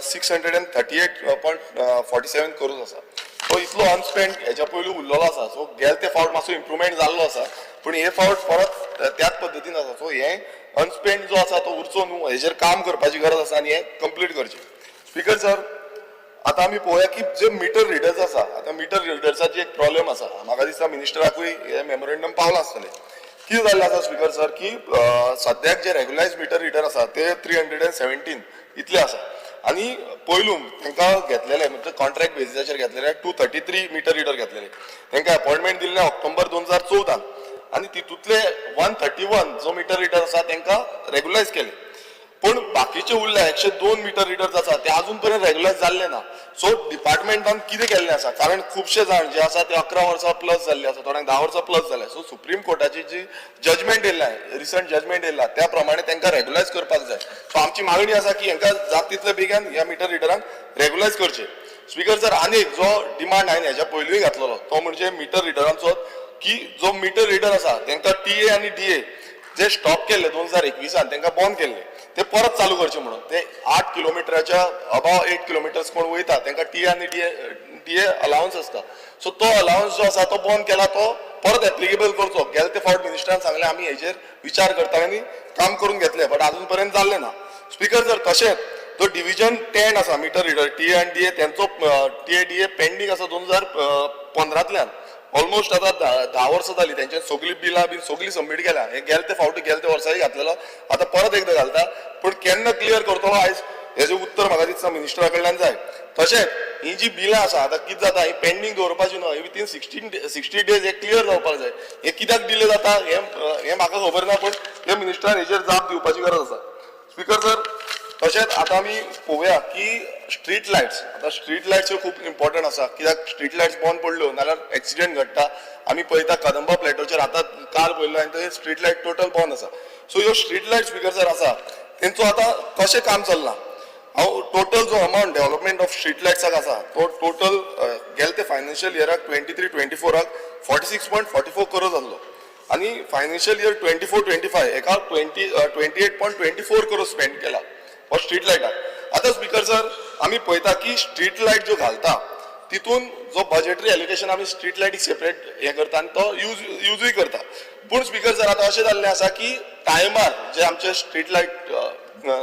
638.47 crores आसा. सो इतलो अनस्पेंड हेच्या पयलू उरलेलो आसा. सो गेले ते फावट मातसो इम्प्रुवमेंट जाल्लो आसा, पूण हे फावट परत त्याच पद्दतीन आसा. सो हे अनस्पेंड जो आसा तो उरचो न्हू, हेजेर काम करपाची गरज आसा आनी हें कंप्लीट करचें. स्पीकर सर आतां आमी पळोवया की जे मिटर रिडर्स आसा, आतां मिटर रिडर्साची एक प्रॉब्लेम आसा. म्हाका दिसता मिनिस्टराकूय हें मेमोरेंडम पावलां आसतलें. कितें जाल्लें आसा स्पीकर सर की सद्याक जे रेगुलायज मिटर रिडर आसा ते 317 इतले आसा आनी पयलू तांकां घेतलेले म्हणजे कॉन्ट्रॅक्ट बेजीसाचेर घेतलेले 233 मिटर रिडर घेतलेले, तांकां अपॉयंटमेंट दिल्ले ऑक्टोबर 2014 आनी तितूंतले 131 जो मिटर रिडर आसा तांकां रेगुलायज केले, पूण बाकीचे उरले 102 मिटर रिडर्स आसा ते अजून पर्यंत रेगुलायज जाल्ले ना. सो डिपार्टमेंटान कितें केल्लें आसा, कारण खुबशे जाण जे आसा ते 11 वर्सां प्लस जाल्ले आसा, थोड्यांक 10 वर्सां प्लस जाले. सो सुप्रीम कोर्टाची जी जजमेंट येयल्या, रिसंट जजमेंट येयला त्या प्रमाणे तांकां रेगुलायज करपाक जाय. सो आमची मागणी आसा की हांकां जाता तितले बेगीन ह्या मिटर रिडरांक रेगुलायज करचें. स्पीकर सर आनी एक जो डिमांड हांवें हेज्या पयलूय घातलेलो तो म्हणजे मिटर रिडरांचो, की जो मिटर रिडर आसा तांकां टीए आनी डीए जे स्टॉप केल्ले 2021 तांकां बंद केल्ले ते परत चालू करचे म्हणून. ते 8 किलोमिटराच्या अबाव 8 किलोमिटर्स कोण वयता तांकां टीए आनी डीए अलावन्स आसता. सो तो अलावन्स जो आसा तो बंद केला तो परत एप्लिकेबल करचो. गेले ते फावट मिनिस्टरान सांगलें आमी हेजेर विचार करता आनी काम करून घेतले, बट अजून पर्यंत जाल्लें ना. स्पीकर सर तशेंच जो डिविजन 10 आसा मिटर रिडर टीए आनी डीए तेंचो टीए डीए पेंडींग आसा 2015 ऑलमोस्ट आतां 10 वर्सां जालीं. तेंचे सगळीं बिलां बीन सगळीं सबमीट केल्या. हे गेले ते फावटी गेले ते वर्साय घातलेलो, आतां परत एकदां घालता, पूण केन्ना क्लियर करतलो आयज हेजें उत्तर म्हाका दिसता मिनिस्टरा कडल्यान जाय. तशेंच ही जी बिलां आसा आतां कितें जाता ही पेंडींग दवरपाची न्हय, विथीन 60 डेज हे क्लियर जावपाक जाय. हे कित्याक डिले जाता हें म्हाका खबर ना, पूण हे मिनिस्टरान हेजेर जाप दिवपाची गरज आसा. स्पीकर सर तशेंच आतां आमी पळोवया की स्ट्रीट लायट्स, आतां स्ट्रीट लायट्स ह्यो खूब इम्पॉर्टंट आसा, कित्याक स्ट्रीट लायट्स बंद पडल्यो नाल्यार एक्सिडंट घडटा. आमी पळयता कदंबा प्लेटोचेर आतां काल पळयल्लो आनी थंय स्ट्रीट लायट टोटल बंद आसा. सो ह्यो स्ट्रीट लायट स्पीकर सर आसा तेंचो आतां कशें काम चल्लां, हांव टोटल जो अमावंट डेव्हलपमेंट ऑफ स्ट्रीट लायट्साक आसा तो टोटल गेले ते फायनान्शियल इयराक 23-24 46.44 crores आसलो आनी फायनान्शियल इयर 24-25 हेका 28.24 crores spend केला फॉर स्ट्रीट लायटाक. आतां स्पीकर सर आमी पळयता की स्ट्रीट लायट ज्यो घालता तितून जो बजेटरी एलोकेशन आमी स्ट्रीट लायटीक सेपरेट हें करता आनी तो युजूय करता, पूण स्पीकर सर आतां अशें जाल्लें आसा की टायमार जे आमचे स्ट्रीट लायट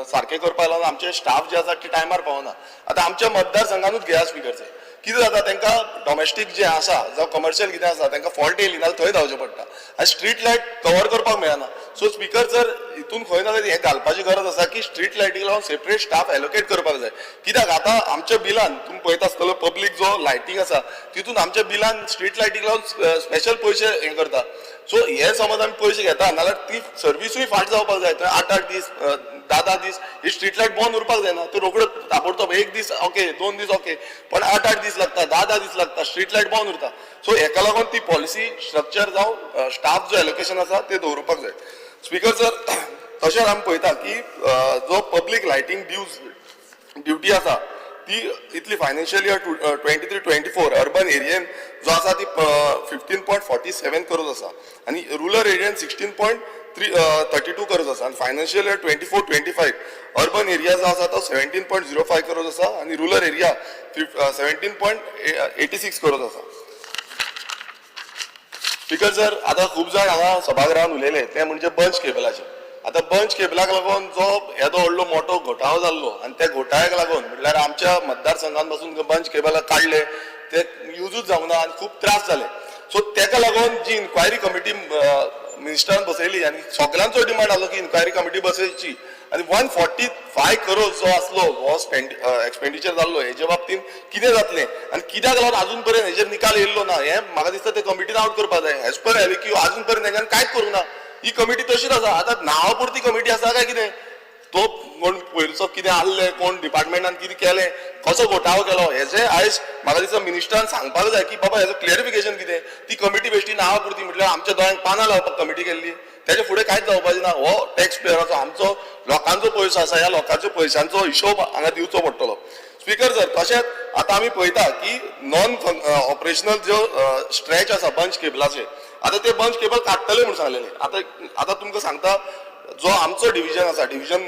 सारकें करपाक लागून आमचे स्टाफ जे आसा ते टायमार पावना. आतां आमच्या मतदारसंघानूच घेया स्पीकर सर, कितें जाता तांकां डॉमेस्टीक जें आसा जावं कमर्शियल कितें आसा तांकां फॉल्ट येयली नाल्यार थंय धांवचें पडटा आनी स्ट्रीट लायट कवर करपाक मेळना. सो स्पीकर सर हितून खंय ना खंय हें घालपाची गरज आसा की स्ट्रीट लायटीक लागून सेपरेट स्टाफ एलोकेट करपाक जाय, कित्याक आतां आमच्या बिलान तुमी पळयता आसतलो पब्लीक जो लायटींग आसा तितून आमच्या बिलान स्ट्रीट लायटीक लागून स्पेशल पयशे हें करता. सो हे समज आमी पयशे घेता नाल्यार ती सर्विसूय फाट जावपाक जाय. थंय 8-8 दीस 10-10 दीस ही स्ट्रीट लायट बंद उरपाक जायना, त्यो रोखड्यो ताबडतोब 1 दीस ओके 2 दीस ओके, पण 8-8 दीस लागता, 10-10 दीस लागता, स्ट्रीट लायट बंद उरता. सो हेका लागून ती पॉलिसी स्ट्रक्चर जावं स्टाफ जो एलोकेशन आसा ते दवरुपाक जाय. स्पीकर सर तशेंच आमी पळयता की जो पब्लीक लायटींग ड्युटी आसा ती इतली financial year 23-24 urban एरियेन जो आसा ती 15.47 crores आसा आनी रुरल एरियेन 16.332 crores आसा. आनी financial year 24-25 urban area जो आसा तो 17.05 crores आसा आनी रुरल एरिया 17.86 crores आसा. स्पीकर सर, आतां खूब जाण हांगा सभागृहान उलयले ते म्हणजे बंच केबलाचे. आतां बंच केबलाक लागून जो येदो व्हडलो मोठो घोटाळो जाल्लो आनी त्या घोटाळ्याक लागून म्हटल्यार आमच्या मतदारसंघान पासून बंच केबलाक काडले ते युजूच जावंक ना आनी खूब त्रास जाले. सो तेका लागून जी इन्क्वायरी कमिटी मिनिस्टरान बसयली आनी सगल्यांचो डिमांड आसलो की इन्क्वायरी कमिटी बसयची आनी 145 करोड जो आसलो हो एक्सपेंडिचर जाल्लो हेजे बाबतींत कितें जातलें आनी कित्याक लागून अजून पर्यंत हेजेर निकाल येयल्लो ना हें म्हाका दिसता ते कमिटीन आवट करपाक जाय. एज पर एलक्यू अजून पर्यंत हेज्यान कांयच करूंक ना. ही कमिटी तशीच आसा. आतां नांवा पुरती कमिटी आसा काय कितें? तो कोण पयरचो कितें आहले, कोण डिपार्टमेंटान कितें केलें, कसो घोटाळो केलो हेजें आयज म्हाका दिसता मिनिस्टरान सांगपाक जाय की बाबा हेजो क्लॅरिफिकेशन कितें. ती कमिटी बेश्टी नांवा पुरती म्हटल्यार आमच्या दोळ्यांक पानां लावपाक कमिटी केल्ली, तेजे फुडें कांयच जावपाचें ना. हो टॅक्स पेयराचो आमचो लोकांचो पयसो आसा, ह्या लोकांचो पयशांचो हिशोब हांगा दिवचो पडटलो. स्पीकर सर, तशेंच आतां आमी पळयता की नॉन ऑपरेशनल ज्यो स्ट्रेच आसा बंच केबलाचे, आतां ते बंच केबल काडटले म्हूण सांगलेले. आतां आतां तुमकां सांगता जो आमचो डिविजन आसा, डिविजन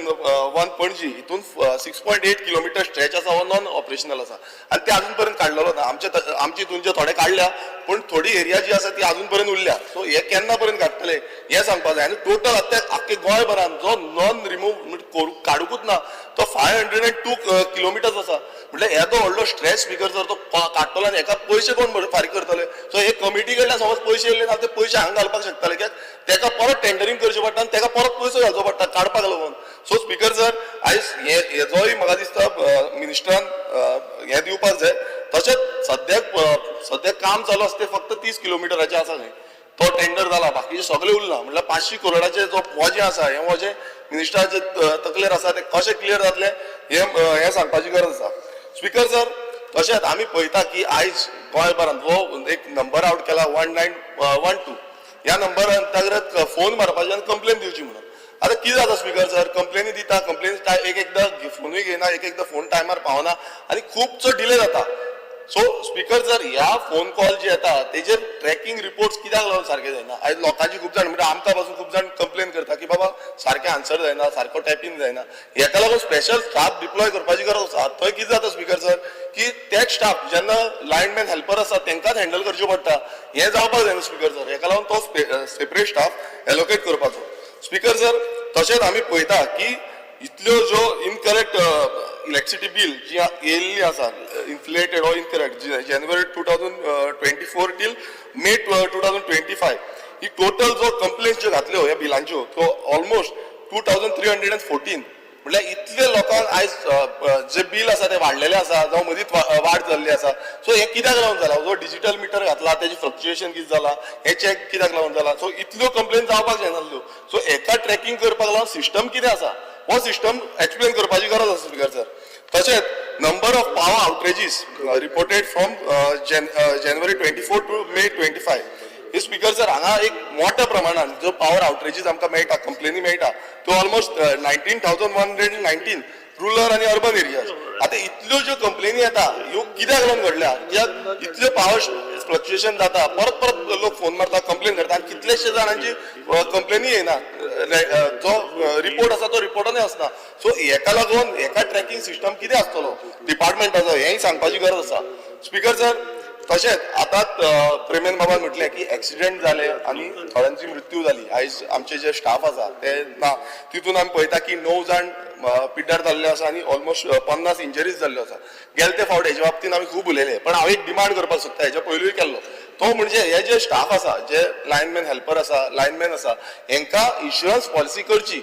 1 पणजी, हितून 6.8 किलोमिटर स्ट्रेच आसा हो नॉन ऑपरेशनल आसा आनी ते अजून पर्यंत काडलेलो ना. आमचे आमचे हितून जे थोडे काडल्या पूण थोडी एरिया जी आसा ती अजून पर्यंत उरल्या. सो हे केन्ना पर्यंत काडटले हें सांगपाक जाय. आनी टोटल आतां आख्खे गोंयभरान जो नॉन रिमूव काडुकूच ना तो 502 किलोमिटर्स आसा. म्हटल्यार येदो व्हडलो स्ट्रेच स्पीकर जर तो काडटलो आनी हेका पयशे कोण फारीक करतले? सो हे कमिटी कडल्यान समज पयशे येयले ना ते पयशे हांगा घालपाक शकताले कित्याक तेका परत टेंडरींग करचें पडटा आनी तेका परत पयसो घालचो पडटा काडपाक लागून. सो स्पीकर सर, आयज हेजोय म्हाका दिसता मिनिस्टरान हें दिवपाक जाय. तशेंच सद्याक सद्याक काम चालू आसा तें फक्त 30 किलोमिटराचें आसा न्हय, तो टेंडर जाला, बाकीचे सगळे उरला. म्हटल्यार 500 करोडाचे जो वजें आसा हें वजें मिनिस्टराचे तकलेर आसा, तें कशें क्लियर जातलें हें सांगपाची गरज आसा. स्पीकर सर, तशेंच आमी पळयता की आयज गोंयभरांत हो एक नंबर आवट केला 1912, ह्या नंबर अंतर्गत फोन मारपाची आनी कंप्लेन दिवची म्हणून. आतां कितें जाता स्पीकर सर, कंप्लेनी दिता, कंप्लेन एक एकदां फोनूय घेयना, एक एकदां फोन टायमार पावना आनी खुबसो डिले जाता. सो स्पीकर सर, ह्या फोन कॉल जे येता तेजेर ट्रॅकिंग रिपोर्ट्स कित्याक लागून सारके जायना? आयज लोकांची खूब जाण म्हणजे आमकां पासून खूब जाण कंप्लेन करता की बाबा सारकें आन्सर जायना, सारको टॅपीन जायना. हेका लागून स्पेशल स्टाफ डिप्लॉय करपाची गरज आसा. थंय कितें जाता स्पीकर सर की तेच स्टाफ जेन्ना लायनमॅन हेल्पर आसा तेंकांच हँडल करचें पडटा, हें जावपाक जायना स्पीकर सर. हेका लागून तो सेपरेट स्टाफ एलोकेट करपाचो. स्पीकर सर, तशेंच आमी पळयता की इतल्यो ज्यो इनकरेक्ट इलेक्ट्रिसिटी बील जी येयल्ली आसा, inflated or incorrect, January 2024 till May 2025, he total जो कंप्लेन्स ज्यो घातल्यो ह्या बिलांच्यो त्यो ऑलमोस्ट 2314. म्हटल्यार इतले लोकांक आयज जे बील आसा ते वाडलेले आसा जावं मदींच वाड जाल्ली आसा. सो हें कित्याक लागून जाला? जो डिजिटल मिटर घातला तेजें फ्लक्च्युएशन कितें जाला हें चॅक कित्याक लागून जाला? सो इतल्यो कंप्लेन जावपाक जायनासल्यो. सो हेका ट्रॅकिंग करपाक लागून सिस्टम कितें आसा हो सिस्टम एक्सप्लेन करपाची गरज आसा स्पीकर सर. तशेंच number of power outages reported from January 24 to May 25. Hey speaker sir, हांगा एक मोठ्या प्रमाणान जो पावर आवटरेजीस आमकां मेळटा, कंप्लेनी मेळटा त्यो ऑलमोस्ट 19,119 रुरल आनी अर्बन एरियाज. आतां इतल्यो ज्यो कंप्लेनी येता ह्यो कित्याक लागून घडल्या? कित्याक इतल्यो पावर फ्लक्च्युएशन जाता? परत परत लोक फोन मारता, कंप्लेन करता आनी कितलेशे जाणांची कंप्लेनी येयना, जो रिपोर्ट आसा तो रिपोर्टानूय आसना. सो हेका लागून हेका ट्रॅकिंग सिस्टम कितें आसतलो डिपार्टमेंटाचो हेंय सांगपाची गरज आसा. स्पीकर सर, तशेंच आतां प्रेमेन बाबान म्हटलें की एक्सिडेंट जाले आनी थोड्यांची मृत्यू जाली. आयज आमचे जे स्टाफ आसा ते ना, तितून आमी पळयता की 9 जाण पिड्ड्यार जाल्ले आसा आनी ऑलमोस्ट 50 इंजरीज जाल्ल्यो आसा. गेले ते फावट हेजे बाबतीन आमी खूब उलयले, पण हांव एक डिमांड करपाक सोदता, हेच्या पयलूय केल्लो तो म्हणजे हे जे स्टाफ आसा, जे लायनमॅन हेल्पर आसा, लायनमॅन आसा, हेंकां इन्शुरन्स पॉलिसी करची.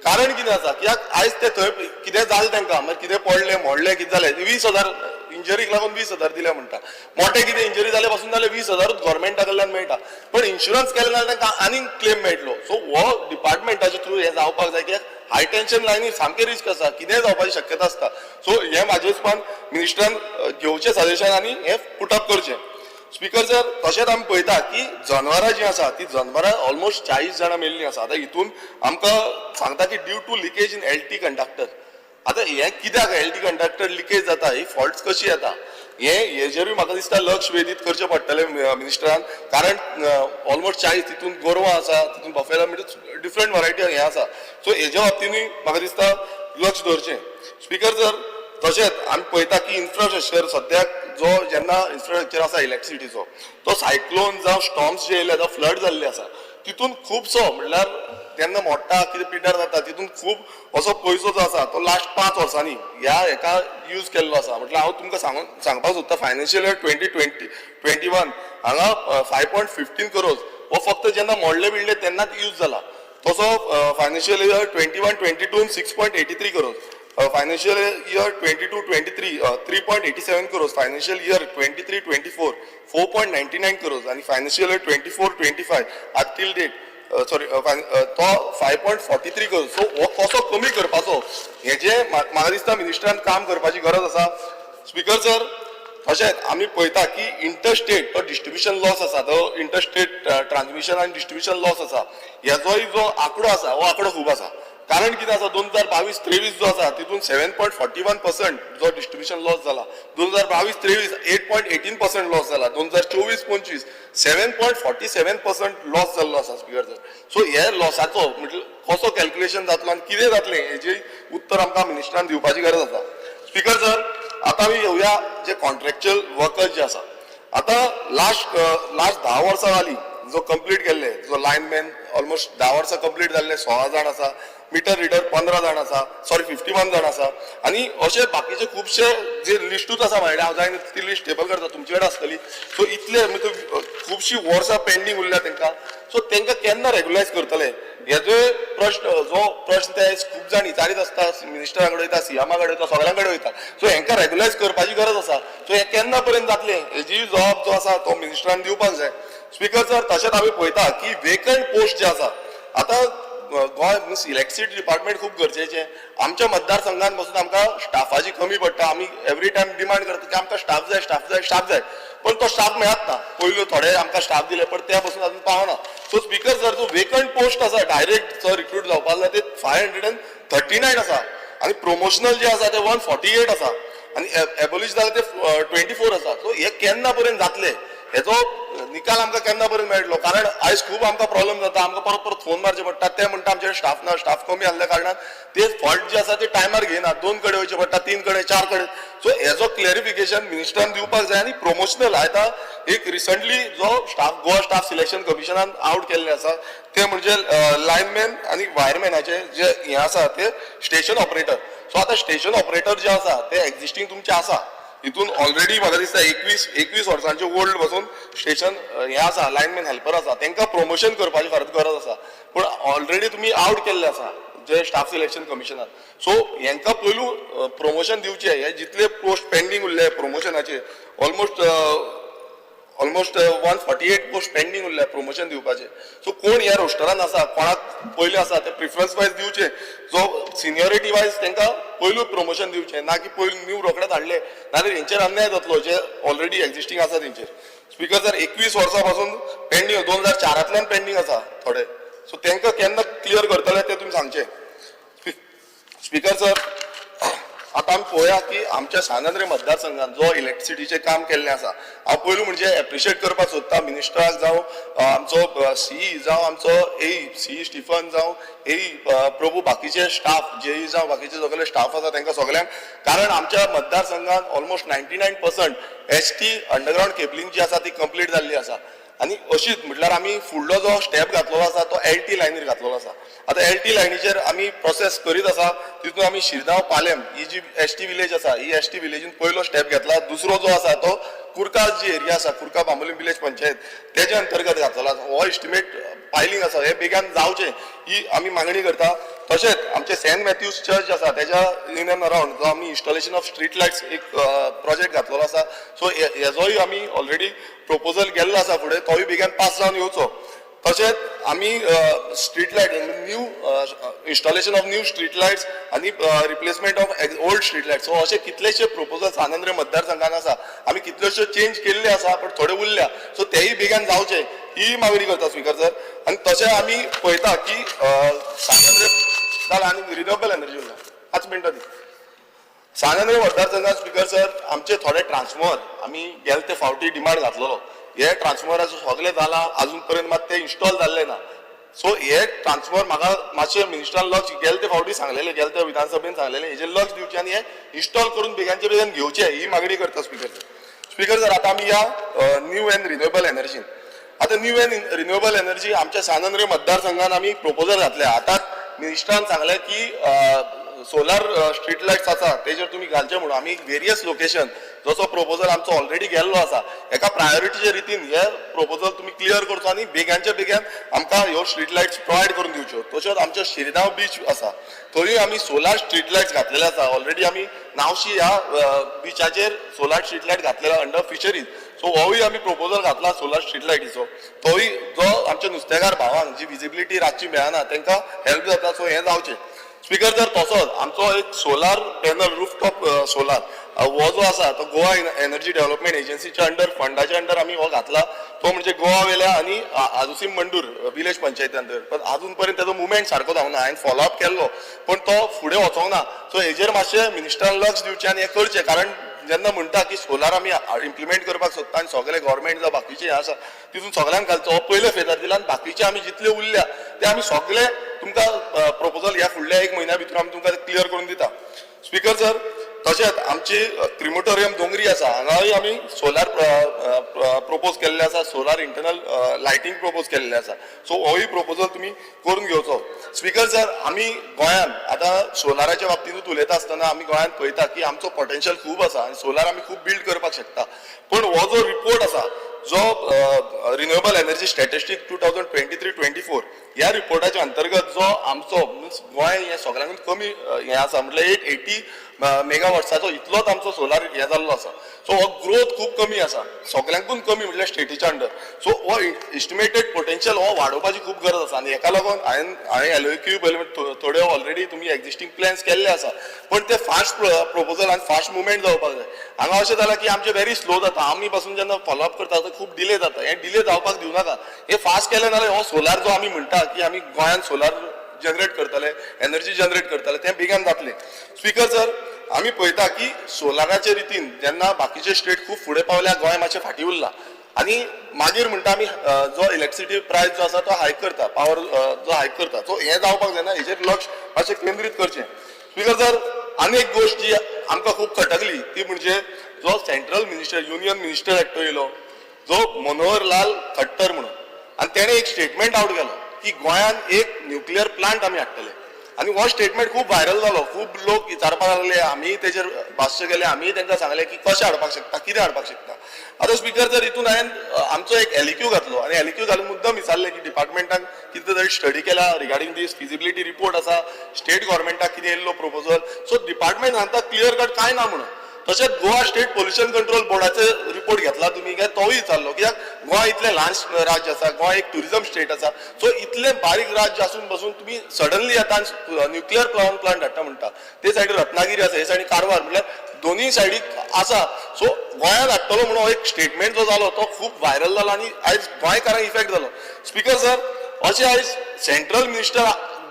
कारण कितें आसा कित्याक आयज ते थंय कितें जालें तांकां, मागीर कितें पडलें मोडलें कितें जालें, 20,000 इंजरीक लागून 20,000 दिले म्हणटा. मोठे कितें इंजरी जाले पासून जाल्यार 20,000 गव्हर्मेंटा कडल्यान मेळटा, पण इन्शुरन्स केलें जाल्यार तांकां आनीक क्लेम मेळटलो. सो हो डिपार्टमेंटाच्या थ्रू हें जावपाक जाय कित्याक हाय टेन्शन लायनी सामकें रिस्क आसा, कितेंय जावपाची शक्यता आसता. सो हें म्हाजे हिसपान मिनिस्टरान घेवचें सजेशन आनी हें पुटअप करचें. स्पीकर सर, तशेंच आमी पळयता की जनवरां जीं आसा ती जनवरां ऑलमोस्ट 40 जाणां मेल्लीं आसा. आतां हितून आमकां सांगता की due to leakage in LT conductor. आतां हें कित्याक एल टी कंडक्टर लिकेज जाता, ही फॉल्ट्स कशी येता, हे हेजेरूय म्हाका दिसता लक्ष वेधीत करचें पडटलें मिनिस्टरान. कारण ऑलमोस्ट 40 तितून गोरवां आसा, तितून बफेला, म्हणजे डिफरंट वरायटी हें आसा. सो हेज्या बाबतीनूय म्हाका दिसता लक्ष दवरचें. स्पीकर सर, तशेंच आमी पळयता की इन्फ्रास्ट्रक्चर सद्याक जो जेन्ना इन्फ्रास्ट्रक्चर आसा इलेक्ट्रिसिटीचो, तो सायक्लोन जावं स्टॉर्म्स जे येयले जावं फ्लड जाल्ले आसा, तितून खुबसो म्हणल्यार तेन्ना मोडटा कितें पिड्ड्यार जाता, तितून खूब असो पयसो जो आसा तो लास्ट 5 वर्सांनी ह्या हेका यूज केल्लो आसा. म्हटल्यार हांव तुमकां सांगपाक सोदता, फायनान्शियल इयर 2020-21 हांगा 5.15 करोज हो फक्त जेन्ना मोडले बिडले तेन्नाच यूज जाला. तसो financial year 21-22 6.83 crores, financial year 22-23 3.87 crores, financial year 23-24 4.99 crores आनी फायनान्शियल इयर 24-25 आतां टील डेट सॉरी तो 5.43 करोज. सो हो कसो कमी करपाचो हेजें म्हाका दिसता मिनिस्टरान काम करपाची गरज आसा. स्पीकर सर, तशेंच आमी पळयता की इंटरस्टेट तो डिस्ट्रिब्युशन लॉस आसा, तो इंटरस्टेट ट्रान्समिशन आनी डिस्ट्रिब्युशन लॉस आसा, हेजोय जो आंकडो आसा हो आंकडो खूब आसा. कारण कितें आसा, 2022-23 जो आसा तितून 7.41% जो डिस्ट्रिब्युशन लॉस जाला, 2022-23 8.18% लॉस जाला, 2024-25 7.47% लॉस जाल्लो आसा. स्पीकर सर, सो हे लॉसाचो म्हटल्यार कसो कॅल्क्युलेशन जातलो आनी कितें जातलें हेजें उत्तर आमकां मिनिस्टरान दिवपाची गरज आसा. स्पीकर सर, आतां आमी येवया जे कॉन्ट्रॅक्च्युअल वर्कर्स जे आसा, आतां लास्ट 10 वर्सां जालीं जो कंप्लीट केल्ले, जो लायनमॅन ऑलमोस्ट 10 वर्सां कंप्लीट जाल्ले 16 जाण आसा, मिटर रिडर 15 जाण आसा, सॉरी 51 जाण आसा, आनी अशे बाकीचे खुबशे जे लिस्टूच आसा म्हणल्यार हांव जायना ती लिस्ट टेबल करता, तुमचे कडेन आसतली. सो इतले म्हणजे खुबशीं वर्सां पेंडींग उरल्या तांकां. सो तांकां केन्ना रेगुलायज करतले हेजो प्रश्न, जो प्रश्न ते खूब जाण विचारीत आसता, मिनिस्टरा कडेन वयता, सीएमा कडेन वयता, सगळ्यां कडेन वयता. सो हेंकां रेगुलायज करपाची गरज आसा. सो हें केन्ना पर्यंत जातलें हेजी जबाब जो आसा तो मिनिस्टरान दिवपाक जाय. स्पीकर सर, तशेंच आमी पळयता की वेकंट पोस्ट जे आसा, आतां गोंय मिन्स इलेक्ट्रिसिटी डिपार्टमेंट खूब गरजेचें. आमच्या मतदारसंघात पासून आमकां स्टाफाची कमी पडटा. आमी एवरी टायम डिमांड करता की आमकां स्टाफ जाय, स्टाफ जाय, स्टाफ जाय, पण तो स्टाफ मेळत ना. पयलू थोडे आमकां स्टाफ दिले पण त्या पासून अजून पावना. सो स्पीकर सर, जो वेकंट पोस्ट आसा डायरेक्ट जो रिक्रूट जावपाक जाय ते 539 आसा, आनी प्रोमोशनल जे आसा ते 148 आसा, आनी एबोलिश जाले ते 24 आसा. सो हे केन्ना पर्यंत जातले हेजो निकाल आमकां केन्ना पर्यंत मेळटलो? कारण आयज खूब आमकां प्रॉब्लम जाता, आमकां परत परत फोन मारचे पडटा, ते म्हणटा आमचे स्टाफ ना, स्टाफ कमी आसल्या कारणान ते फॉल्ट जे आसा ते टायमार घेयना, 2 कडेन वयचे पडटा, 3 कडेन, 4 कडेन. सो हेजो क्लॅरिफिकेशन मिनिस्टरान दिवपाक जाय. आनी प्रोमोशनल आतां एक रिसंटली जो स्टाफ गोवा स्टाफ सिलेक्शन कमिशनान आवट केल्ले आसा ते म्हणजे लायनमॅन आनी वायरमॅनाचे जे हें आसा ते स्टेशन ऑपरेटर. सो आतां स्टेशन ऑपरेटर जे आसा ते एक्झिस्टींग तुमचे आसा, हितून ऑलरेडी म्हाका दिसता 21 वर्सांचे ओल्ड पासून स्टेशन हें आसा, लायनमॅन हेल्पर आसा, तांकां प्रमोशन करपाची खरेंच गरज आसा. पूण ऑलरेडी तुमी आवट केल्ले आसा जे स्टाफ सिलेक्शन कमिशनान. सो हेंकां पयलू प्रमोशन दिवचें. हे जितले पोस्ट पेंडींग उरले प्रमोशनाचे, ऑलमोस्ट 148 पोस्ट पेंडींग उरल्या प्रमोशन दिवपाचे. सो कोण ह्या रोस्टरान आसा, कोणाक पयलें आसा ते प्रिफरन्स वायज दिवचे, जो सिनियोरिटी वायज तांकां पयलू प्रमोशन दिवचें, ना की पयलू न्यू रोखडेच हाडले नाजाल्यार हेंचेर अन्याय जातलो जे ऑलरेडी एक्झिस्टींग आसा तेंचेर. स्पीकर सर, 21 वर्सां पासून पेंडींग, 2004 पेंडींग आसा थोडे. सो तांकां केन्ना क्लियर करतले ते तुमी सांगचे. स्पीकर सर, आतां आमी पळोवया की आमच्या सान आंद्रे मतदारसंघात जो इलेक्ट्रिसिटीचें काम केल्लें आसा, हांव पयलू म्हणजे एप्रिशिएट करपाक सोदता मिनिस्टराक जावं आमचो सीई जावं आमचो एई सीई स्टिफन जावं एई प्रभू, बाकीचे स्टाफ जेई जावं बाकीचे सगळे स्टाफ आसा तांकां सगळ्यांक, कारण आमच्या मतदारसंघात ऑलमोस्ट 99% एसटी अंडरग्रावंड केबलिंग जी आसा ती कंप्लीट जाल्ली आसा. आनी अशीच म्हटल्यार आमी फुडलो जो स्टेप घातलेलो आसा तो एल टी लायनीर घातलेलो आसा. आतां एल टी लायनीचेर आमी प्रोसेस करीत आसा. तितून आमी शिरगांव पालेम ही जी एस टी विलेज आसा ही एस टी विलेजीन पयलो स्टेप घेतला. दुसरो जो आसा तो कुरका जी एरिया आसा, कुरका बांबोलीम विलेज पंचायत तेजे अंतर्गत घातलेलो आसा. हो एस्टिमेट पायलिंग आसा, हे बेगान जावचें ही आमी मागणी करता. तशेंच आमचे सेंट मॅथ्यूज चर्च आसा तेज्या इन एंड अरावंड जो आमी इन्स्टॉलेशन ऑफ स्ट्रीट लायट्स एक प्रोजेक्ट घातलेलो आसा. सो हेजोय आमी ऑलरेडी प्रपोजल गेल्लो आसा फुडें, तोय बेगीन पास जावन येवचो. तशेंच आमी street light new installation of new street lights आनी replacement of old street lights, so अशे कितलेशे प्रपोजल सान आंद्रे मतदारसंघान आसा. आमी कितलेशे चेंज केल्ले आसा पण थोडे उरल्या, सो तेय बेगीन जावचे ही मागणी करता स्पीकर सर. आनी तशें आमी पळयता की सान आंद्रे जालें आनी रिन्युएबल एनर्जी उरला 5 मिनटां दी. सांत आंद्रे मतदारसंघात स्पीकर सर आमचे थोडे ट्रान्सफॉर्मर आमी गेले ते फावटी डिमांड घातलेलो, हे ट्रान्सफॉर्मराचो सगळें जाला, अजून पर्यंत मात ते इन्स्टॉल जाल्ले ना. सो हे ट्रान्सफॉर्मर म्हाका मातशें मिनिस्टरान लक्ष, गेले ते फावटी सांगलेले, गेले ते विधानसभेन सांगलेले, हेजेर लक्ष दिवचें आनी हे इन्स्टॉल करून बेगानचे बेगीन घेवचे ही मागणी करता स्पीकर सर. स्पीकर सर, आतां आमी ह्या न्यू एंड रिन्युएबल एनर्जीन, आतां न्यू एंड रिन्युएबल एनर्जी आमच्या सांत आंद्रे मतदारसंघान आमी प्रपोजल घातले. आतां मिनिस्टरान सांगलें की सोलार स्ट्रीट लायट्स आसा तेजेर तुमी घालचे म्हणून. आमी वेरियस लोकेशन जसो प्रपोजल आमचो ऑलरेडी गेल्लो आसा, एका प्रायोरिटीच्या रितीन हे प्रपोजल तुमी क्लियर करचो आनी बेगानच्या बेगीन आमकां ह्यो स्ट्रीट लायट्स प्रोवायड करून दिवच्यो. तश्योच आमच्यो शिरगांव बीच आसा थंयूय आमी सोलार स्ट्रीट लायट्स घातलेले आसा. ऑलरेडी आमी नावशी ह्या बिचाचेर सोलार स्ट्रीट लायट घातलेला अंडर फिशरीज. सो होवूय आमी प्रपोजल घातला सोलार स्ट्रीट लायटीचो, तोय जो आमच्या नुस्तेकार भावांक जी विजिबिलिटी रातची मेळना तांकां हेल्प जाता. सो हें जावचें. स्पीकर सर, तसोच आमचो एक सोलार पॅनल रुफटॉप सोलार हो जो आसा तो गोवा एनर्जी डेव्हलपमेंट एजन्सीच्या अंडर फंडाच्या अंडर आमी हो घातला, तो म्हणजे गोवा वेल्या आनी आजुसीम मंडूर विलेज पंचायती अंडर. पण अजून पर्यंत तेजो मुवमेंट सारको जावना. हांवें फॉलोअप केल्लो पण तो फुडें वचोंक ना. सो हेजेर मातशें मिनिस्टरान लक्ष दिवचें आनी हें करचें, कारण जेन्ना म्हणटा की सोलार आमी इम्प्लिमेंट करपाक सोदता आनी सगळे गव्हर्मेंट जावं बाकीचे हें आसा तितून सगळ्यांक घालचो, हो पयले फेजार दिला आनी बाकीचे आमी जितले उरल्या ते आमी सगळे तुमकां प्रपोजल ह्या फुडल्या एक म्हयन्या भितर आमी तुमकां क्लियर करून दिता. स्पीकर सर, तशेंच आमची क्रिमोटोरियम दोंगरी आसा हांगाय आमी सोलार प्रपोज केल्ले आसा, सोलार इंटरनल लायटींग प्रपोज केल्ले आसा. सो होय प्रपोजल तुमी करून घेवचो. स्पीकर सर, आमी गोंयांत आतां सोलाराच्या बाबतींतूच उलयता आसतना आमी गोंयांत पळयता की आमचो पोटेन्शियल खूब आसा आनी सोलार आमी खूब बिल्ड करपाक शकता. पूण हो जो रिपोर्ट आसा जो रिन्युएबल एनर्जी स्टॅटिस्टीक 2023-24 ह्या रिपोर्टाच्या अंतर्गत जो आमचो मिन्स गोंय हें सगळ्यांकून कमी हें आसा, म्हटल्यार 880 मेगावॉट्साचो इतलोच आमचो सोलार हें जाल्लो आसा. सो हो ग्रोथ खूब कमी आसा, सगळ्यांकून कमी म्हटल्यार स्टेटीच्या अंडर. सो हो एस्टिमेटेड पोटेन्शियल हो वाडोवपाची खूब गरज आसा आनी हेका लागून हांवें एलओक्यू पयलें, थोड्यो ऑलरेडी तुमी एक्झिस्टींग प्लॅन्स केल्ले आसा, पण ते फास्ट प्रपोजल आनी फास्ट मुवमेंट जावपाक जाय. हांगा अशें जालां की आमचें व्हेरी स्लो जाता, आमी पासून जेन्ना फॉलोअप करता ते खूब डिले जाता. हें डिले जावपाक दिवं नाका, हें फास्ट केलें जाल्यार हो सोलार जो आमी म्हणटा की आमी गोंयांत सोलार जनरेट करतले, एनर्जी जनरेट करतले, तें बेगीन जातलें. स्पीकर सर, आमी पळयता की सोलाराचे रितीन जेन्ना बाकीचे स्टेट खूब फुडें पावल्या, गोंय मातशें फाटीं उरला आनी मागीर म्हणटा आमी जो इलेक्ट्रिसिटी प्रायस जो आसा तो हायक करता, पावर जो हायक करता. सो हें जावपाक जायना, हेजेर लक्ष मातशें केंद्रीत करचें. स्पीकर सर, आनी एक गोश्ट जी आमकां खूब खटकली ती म्हणजे जो सेंट्रल मिनिस्टर, युनियन मिनिस्टर एकटो येयलो जो मनोहर लाल खट्टर म्हणून, आनी तेणें एक स्टेटमेंट आवट केलो की गोंयांत एक न्युक्लियर प्लांट आमी हाडटले आनी हो स्टेटमेंट खूब व्हायरल जालो. खूब लोक विचारपाक लागले, आमी तेजेर भाश्य केलें, आमी तांकां सांगलें की कशें हाडपाक शकता, कितें हाडपाक शकता. आतां स्पीकर सर, हितून हांवें आमचो एक एलइक्यू घातलो आनी एलइक्यू घालून मुद्दम विचारलें की डिपार्टमेंटान कितें तरी स्टडी केला रिगार्डींग दीस, फिजिबिलिटी रिपोर्ट आसा, स्टेट गव्हर्मेंटाक कितें येयल्लो प्रपोजल. सो डिपार्टमेंट सांगता क्लियर कट कांय ना म्हणून. तशेंच गोवा स्टेट पोल्युशन कंट्रोल बोर्डाचे रिपोर्ट घेतला तुमी काय, तोय विचारलो, कित्याक गोंय इतलें ल्हान राज्य आसा, गोंय एक ट्युरिजम स्टेट आसा. सो इतलें बारीक राज्य आसून बसून तुमी सडनली आतां न्युक्लियर पावर प्लांट हाडटा म्हणटा. ते सायडीन रत्नागिरी आसा, हे सायडीन कारवार, म्हटल्यार दोनूय सायडीक आसा. सो गोंयांत हाडटलो म्हणून हो एक स्टेटमेंट जो जालो तो खूब व्हायरल जालो आनी आयज गोंयकारांक इफेक्ट जालो. स्पीकर सर, अशें आयज सेंट्रल मिनिस्टर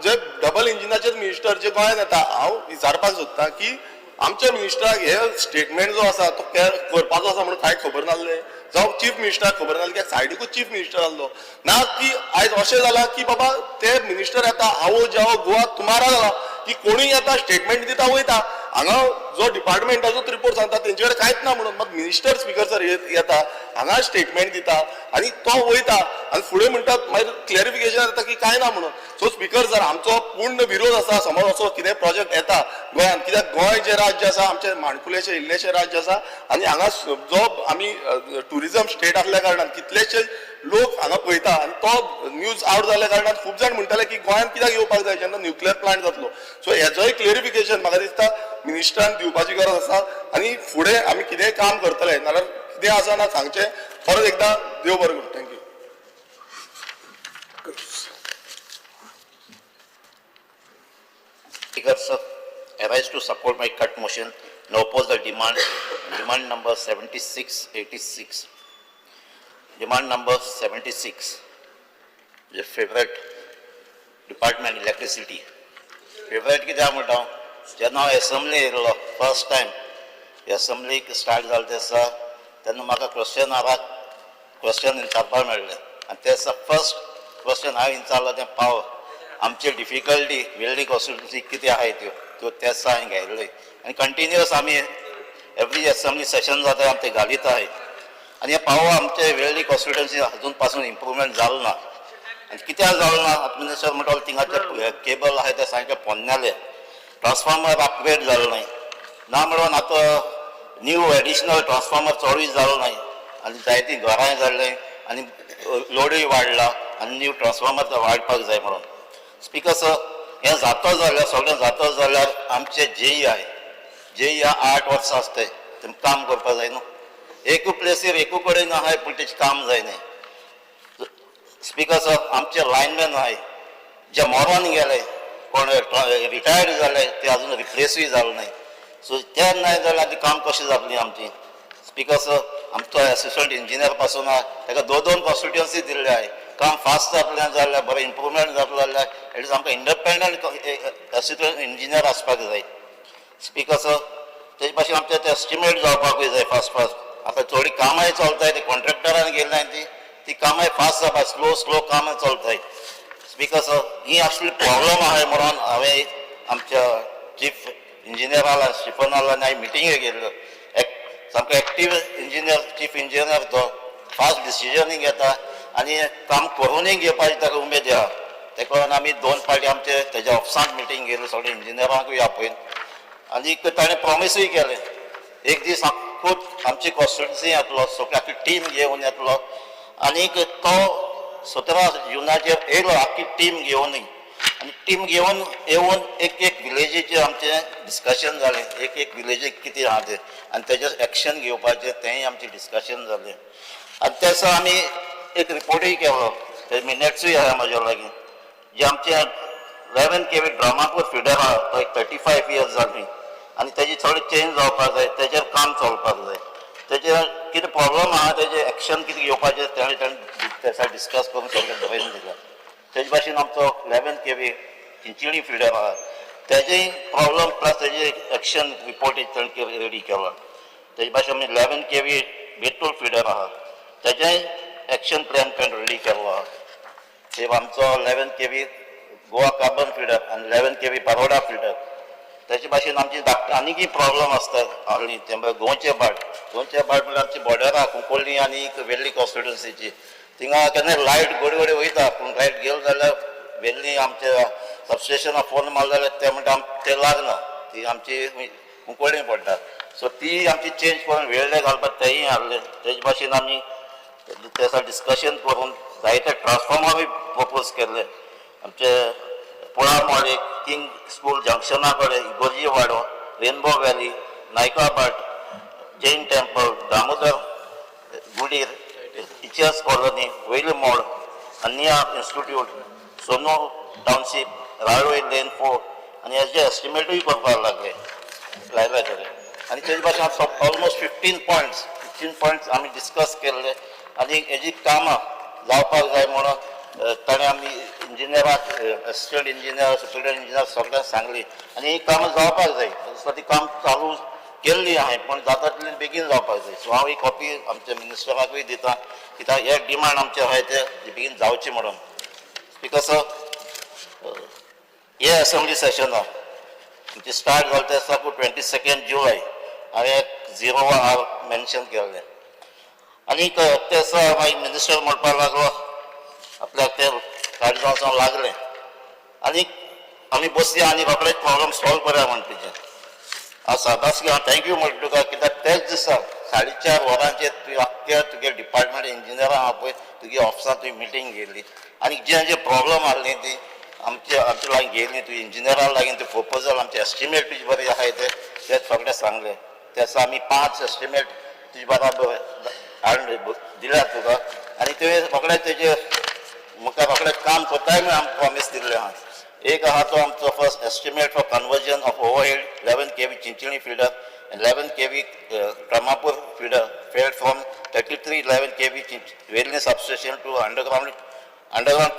जे डबल इंजिनाचे मिनिस्टर जे गोंयांत येता, हांव विचारपाक सोदतां की आमच्या मिनिस्टराक हे स्टेटमेंट जो आसा तो करपाचो आसा म्हणून कांय खबर नासलें, जावं चीफ मिनिस्टराक खबर नासलें, कित्याक सायडीकूच चीफ मिनिस्टर आसलो ना की आयज अशें जालां की बाबा ते मिनिस्टर येता, आओ जाओ गोवा तुम्हारा जाला की कोणूय येता स्टेटमेंट दिता वयता. हांगा जो डिपार्टमेंटाचो रिपोर्ट सांगता तेंचे कडेन कांयच ना म्हणून मग मिनिस्टर स्पीकर सर येता हांगा स्टेटमेंट दिता आनी तो वयता आनी फुडें म्हणटात मागीर क्लॅरिफिकेशन येता की कांय ना म्हणून. सो स्पीकर सर, आमचो पूर्ण विरोध आसा समज असो कितें प्रोजेक्ट येता गोंयांत, कित्याक गोंय जें राज्य आसा आमचें माणकुलेशें इल्लेशें राज्य आसा आनी हांगा जो आमी ट्युरिजम स्टेट आसल्या कारणान कितलेशे लोक हांगा पळयता आनी तो न्यूज आवट जाल्ल्या कारणान खूब जाण म्हणटाले की गोंयांत कित्याक येवपाक जाय जेन्ना न्युक्लियर प्लांट जातलो. सो हेजोय क्लॅरिफिकेशन म्हाका दिसता मिनिस्टरान दिवपाची गरज आसा आनी फुडें आमी कितेंय काम करतले नाल्यार कितें आसा ना सांगचें. परत एकदां देव बरें करूं. Thank you. Speaker, sir, I rise to support my cut motion and oppose the demand number 7686. Demand number 76, the favorite department electricity. Favorite कित्याक म्हणटा, जेन्ना हांव एसम्बली येयल्लो फर्स्ट टायम एसम्बलीक स्टार्ट जालें ते दिसा तेन्ना म्हाका क्वेश्चन आवराक क्वेश्चन विचारपाक मेळ्ळें आनी ते दिसा फर्स्ट क्वेश्चन हांवें विचारलो तें पावर आमचे डिफिकल्टी वेल्ली कॉन्स्टिट्युन्सी कितें आहाय त्यो त्यो त्या दिसा हांवें घायल्ल्यो आनी कंटिन्युअस आमी एवरी एसम्बली सेशन जाता आमी ते घालीत आहाय. आनी हे पावर आमचे वेल्ली कॉन्स्टिट्युन्सी अजून पासून इम्प्रुवमेंट जालो ना. आनी कित्याक जालो ना मिनिस्टर म्हणटालो थिंगाचे केबल आहाय ते सामके पोन्नेले ट्रान्सफॉर्मर अपग्रेड जालो न्हय ना म्हणून आतां न्यू एडिशनल ट्रान्सफॉर्मर चडूय जालो न्हय आनी जायतीं घरांय जाल्लीं आनी लोडूय वाडला आनी न्यू ट्रान्सफॉर्मर वाडपाक जाय म्हणून. स्पिकर सर हें जाता जाल्यार सगळें जाता जाल्यार आमचे जेई I जेई 8 वर्सां आसताय तेम काम करपाक जाय न्हू. एकू प्लेसीर एकू कडेन आहाय पूण तेजें काम जायना. स्पिकर सर आमचे लायनमॅन आहाय जे मरोन गेले कोण रिटायर्ड जाले ते अजून रिप्लेसूय जाले न्हय. सो ते नाय जाल्यार आतां काम कशें जातलें आमचें. स्पिकर सर आमचो एसिस्टंट इंजिनियर पासून आहा ताका 2-2 कॉन्स्टिट्युन्सी दिल्ले आहाय. काम फास्ट जातलें जाल्यार बरें इम्प्रुवमेंट जातलें जाल्यार एटलीस्ट आमकां इंडिपेंडंट एसिस्टंट इंजिनियर आसपाक जाय. स्पिकर सर तेजे भाशेन आमचें ते एस्टिमेट जावपाकूय जाय फास्ट फास्ट. आतां थोडीं कामांय चलताय ते कॉन्ट्रेक्टरान गेल्ले ती ती कामांय फास्ट जावपा स्लो स्लो कामां चलताय. स्पिकर सर ही असली प्रॉब्लम आहाय म्हणून हांवें आमच्या चीफ इंजिनियराला स्टिफनाला आनी हांवें मिटिंगे गेल्ल्यो. सामको एक्टीव इंजिनियर चीफ इंजिनियर तो फास्ट डिसिजनूय घेता आनी काम करुनूय घेवपाची ताका उमेद आहा. तेका लागून आमी 2 फावटी आमचे तेज्या ऑफिसांत मिटींग गेली सगळे इंजिनियरांकूय आपयन आनी ताणें प्रॉमिसूय केलें एक दीस खूब आमची कॉन्स्टिट्युन्सी येतलो सगळी आख्खी टीम घेवन येतलो आनीक तो 17 जुनाचेर येयलो आख्खी टीम घेवनूय आनी टीम घेवन येवन एक एक विलेजीचें आमचें डिस्कशन जालें एक एक विलेजीक कितें आहा तें आनी तेजेर एक्शन घेवपाचें तेंय आमचें डिस्कशन जालें. आनी त्या दिसा आमी एक रिपोर्टूय केलो ते मिनट्सूय आहा म्हाज्या लागीं जे आमचे 11 kV Dramapur feeder आहा तो एक 35 इयर्स जाली आनी तेजी थोडी चेंज जावपाक जाय तेजेर काम चलपाक जाय तेजेर कितें प्रॉब्लम आहा तेजेर एक्शन कितें घेवपाचें तेणें तेणें तेसा डिस्कस करून सगळें बरोवन दिलें. तेजे भाशेन आमचो 11 kV Chinchinim feeder आहा तेजेय प्रॉब्लम प्लस तेजे एक्शन रिपोर्ट ताणें रेडी केला. तेजे भाशेन आमी 11 kV Betul feeder आहा तेजेय एक्शन प्लॅन ताणें रेडी केल्लो आहा. ते आमचो 11 kV Goa carbon feeder आनी 11 kV Baroda feeder तेजे भाशेन आमची धाकटी आनीकय प्रॉब्लम आसता आहली ते म्हळ्यार गोंयचे भाट गोंयचे भाट म्हणल्यार आमची बॉर्डर आहा कुंकळ्ळी आनी वेल्ली कॉन्स्टिट्युन्सीची थिंगा केन्ना लायट गोडी गोडी वयता पूण लायट गेली जाल्यार वेल्ली आमच्या सबस्टेशनाक फोन मारलो जाल्यार ते म्हणटा ते लागना ती आमची कुंकळ्ळी पडटा. सो ती आमची चेंज करून वेळ्ळे घालपाक तेंय आहले. तेजे भाशेन आमी तेसा डिस्कशन करून जायते ट्रान्सफॉर्मरूय प्रपोज केल्ले आमचे पोळामोळे किंग स्कूल जंक्शना कडेन इगोर्जी वाडो Rainbow Valley Naikabhat Jain temple Damodar Gudir teachers colony Vayli Mod Anya institute Sonu township Raloi lane 4 आनी हेजे एस्टिमेटूय करपाक लागले लायले तरे. आनी तेजे भाशेन ऑलमोस्ट 15 पॉयंट्स आमी डिस्कस केल्ले आनी हेजी कामां जावपाक जाय म्हणून ताणें आमी इंजिनियराक असिस्टंट इंजिनियर सुप्रिटेंडंट इंजिनियर सगळ्यांक सांगली आनी ही कामां जावपाक जाय. सो ती काम चालू केल्ली आहाय पूण जाता तितली बेगीन जावपाक जाय. सो हांव ही कॉपी आमच्या मिनिस्टराकूय दिता कित्याक हे डिमांड आमचे आहाय ते बेगीन जावचे म्हणून. स्पिकर सर हे असेंब्ली सेशनाक आमची स्टार्ट जालें ते दिसा 22 जुलय हांवें 0 आवर मेन्शन केल्लें आनी ते दिसा मागीर मिनिस्टर म्हणपाक लागलो आपल्याक ते काडीत वचोंक लागलें आनी आमी बसया आनी रोखडेच प्रॉब्लम सॉल्व करूया म्हण तेजें. हांव सदांच हांव thank you म्हणटा तुका कित्याक तेच दिसा 4:30 वरांचेर तुवें आख्ख्या तुगे डिपार्टमेंट इंजिनियरांक आपय तुगे ऑफिसांत तुवें मिटींग घेतली आनी जे जे प्रॉब्लम आहली ती आमचे आमचे लागीं घेयली तुवें इंजिनियरां लागीं ते प्रपोजल आमचे एस्टिमेट तुजे बरें आहाय ते सगळें सांगलें. ते दिसा आमी 5 एस्टिमेट तुजे बराबर हाडून दिल्या तुका आनी तुवें रोखडें तेजेर मुखार रोखडें काम करताय म्हूण आमकां प्रॉमीस दिल्लें आहा. एक आहा तो आमचो first estimate for conversion of overhead 11 kV Chinchinim feeder and 11 kV Dramapur feeder fed from 3311 kV Velne substation to underground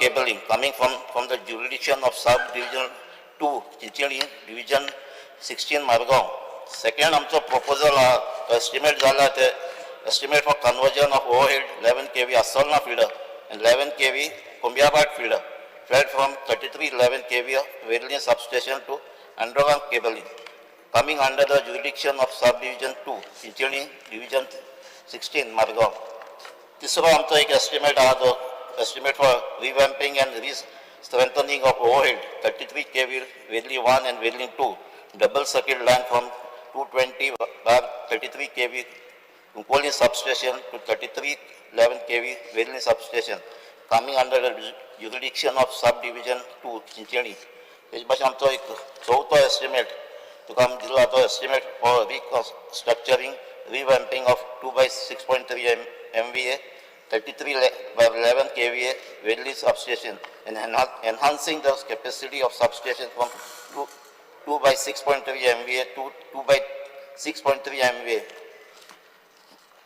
cabling coming from the jurisdiction of sub division 2 Chinchinim division 16 Margao. Second आमचो proposal आहा, तो estimate जाला ते estimate for conversion of overhead 11 kV Assolna feeder and 11 kV Combiabhat feeder fed from 3311 kV of Verlim substation to underground cabling coming under the jurisdiction of subdivision 2, Chinchinim division 16, Margao. तिसरो आमचो एक estimate आहा तो estimate for revamping and re-strengthening of overhead 33 kV Verli 1 and Verli 2 double circuit line from 220 bar 33 kV Cuncolim substation to 3311 kV Verli substation coming under the jurisdiction of subdivision 2 Chinchinim. तेज भाशेन आमचो एक चवथो estimate तुका आमी दिला तो estimate for restructuring revamping of 2 by 6.3 MVA 33 by 11 kVA Verli substation and enhancing the capacity of substation from 2 by 6.3 MVA to 2 by 6.3 MVA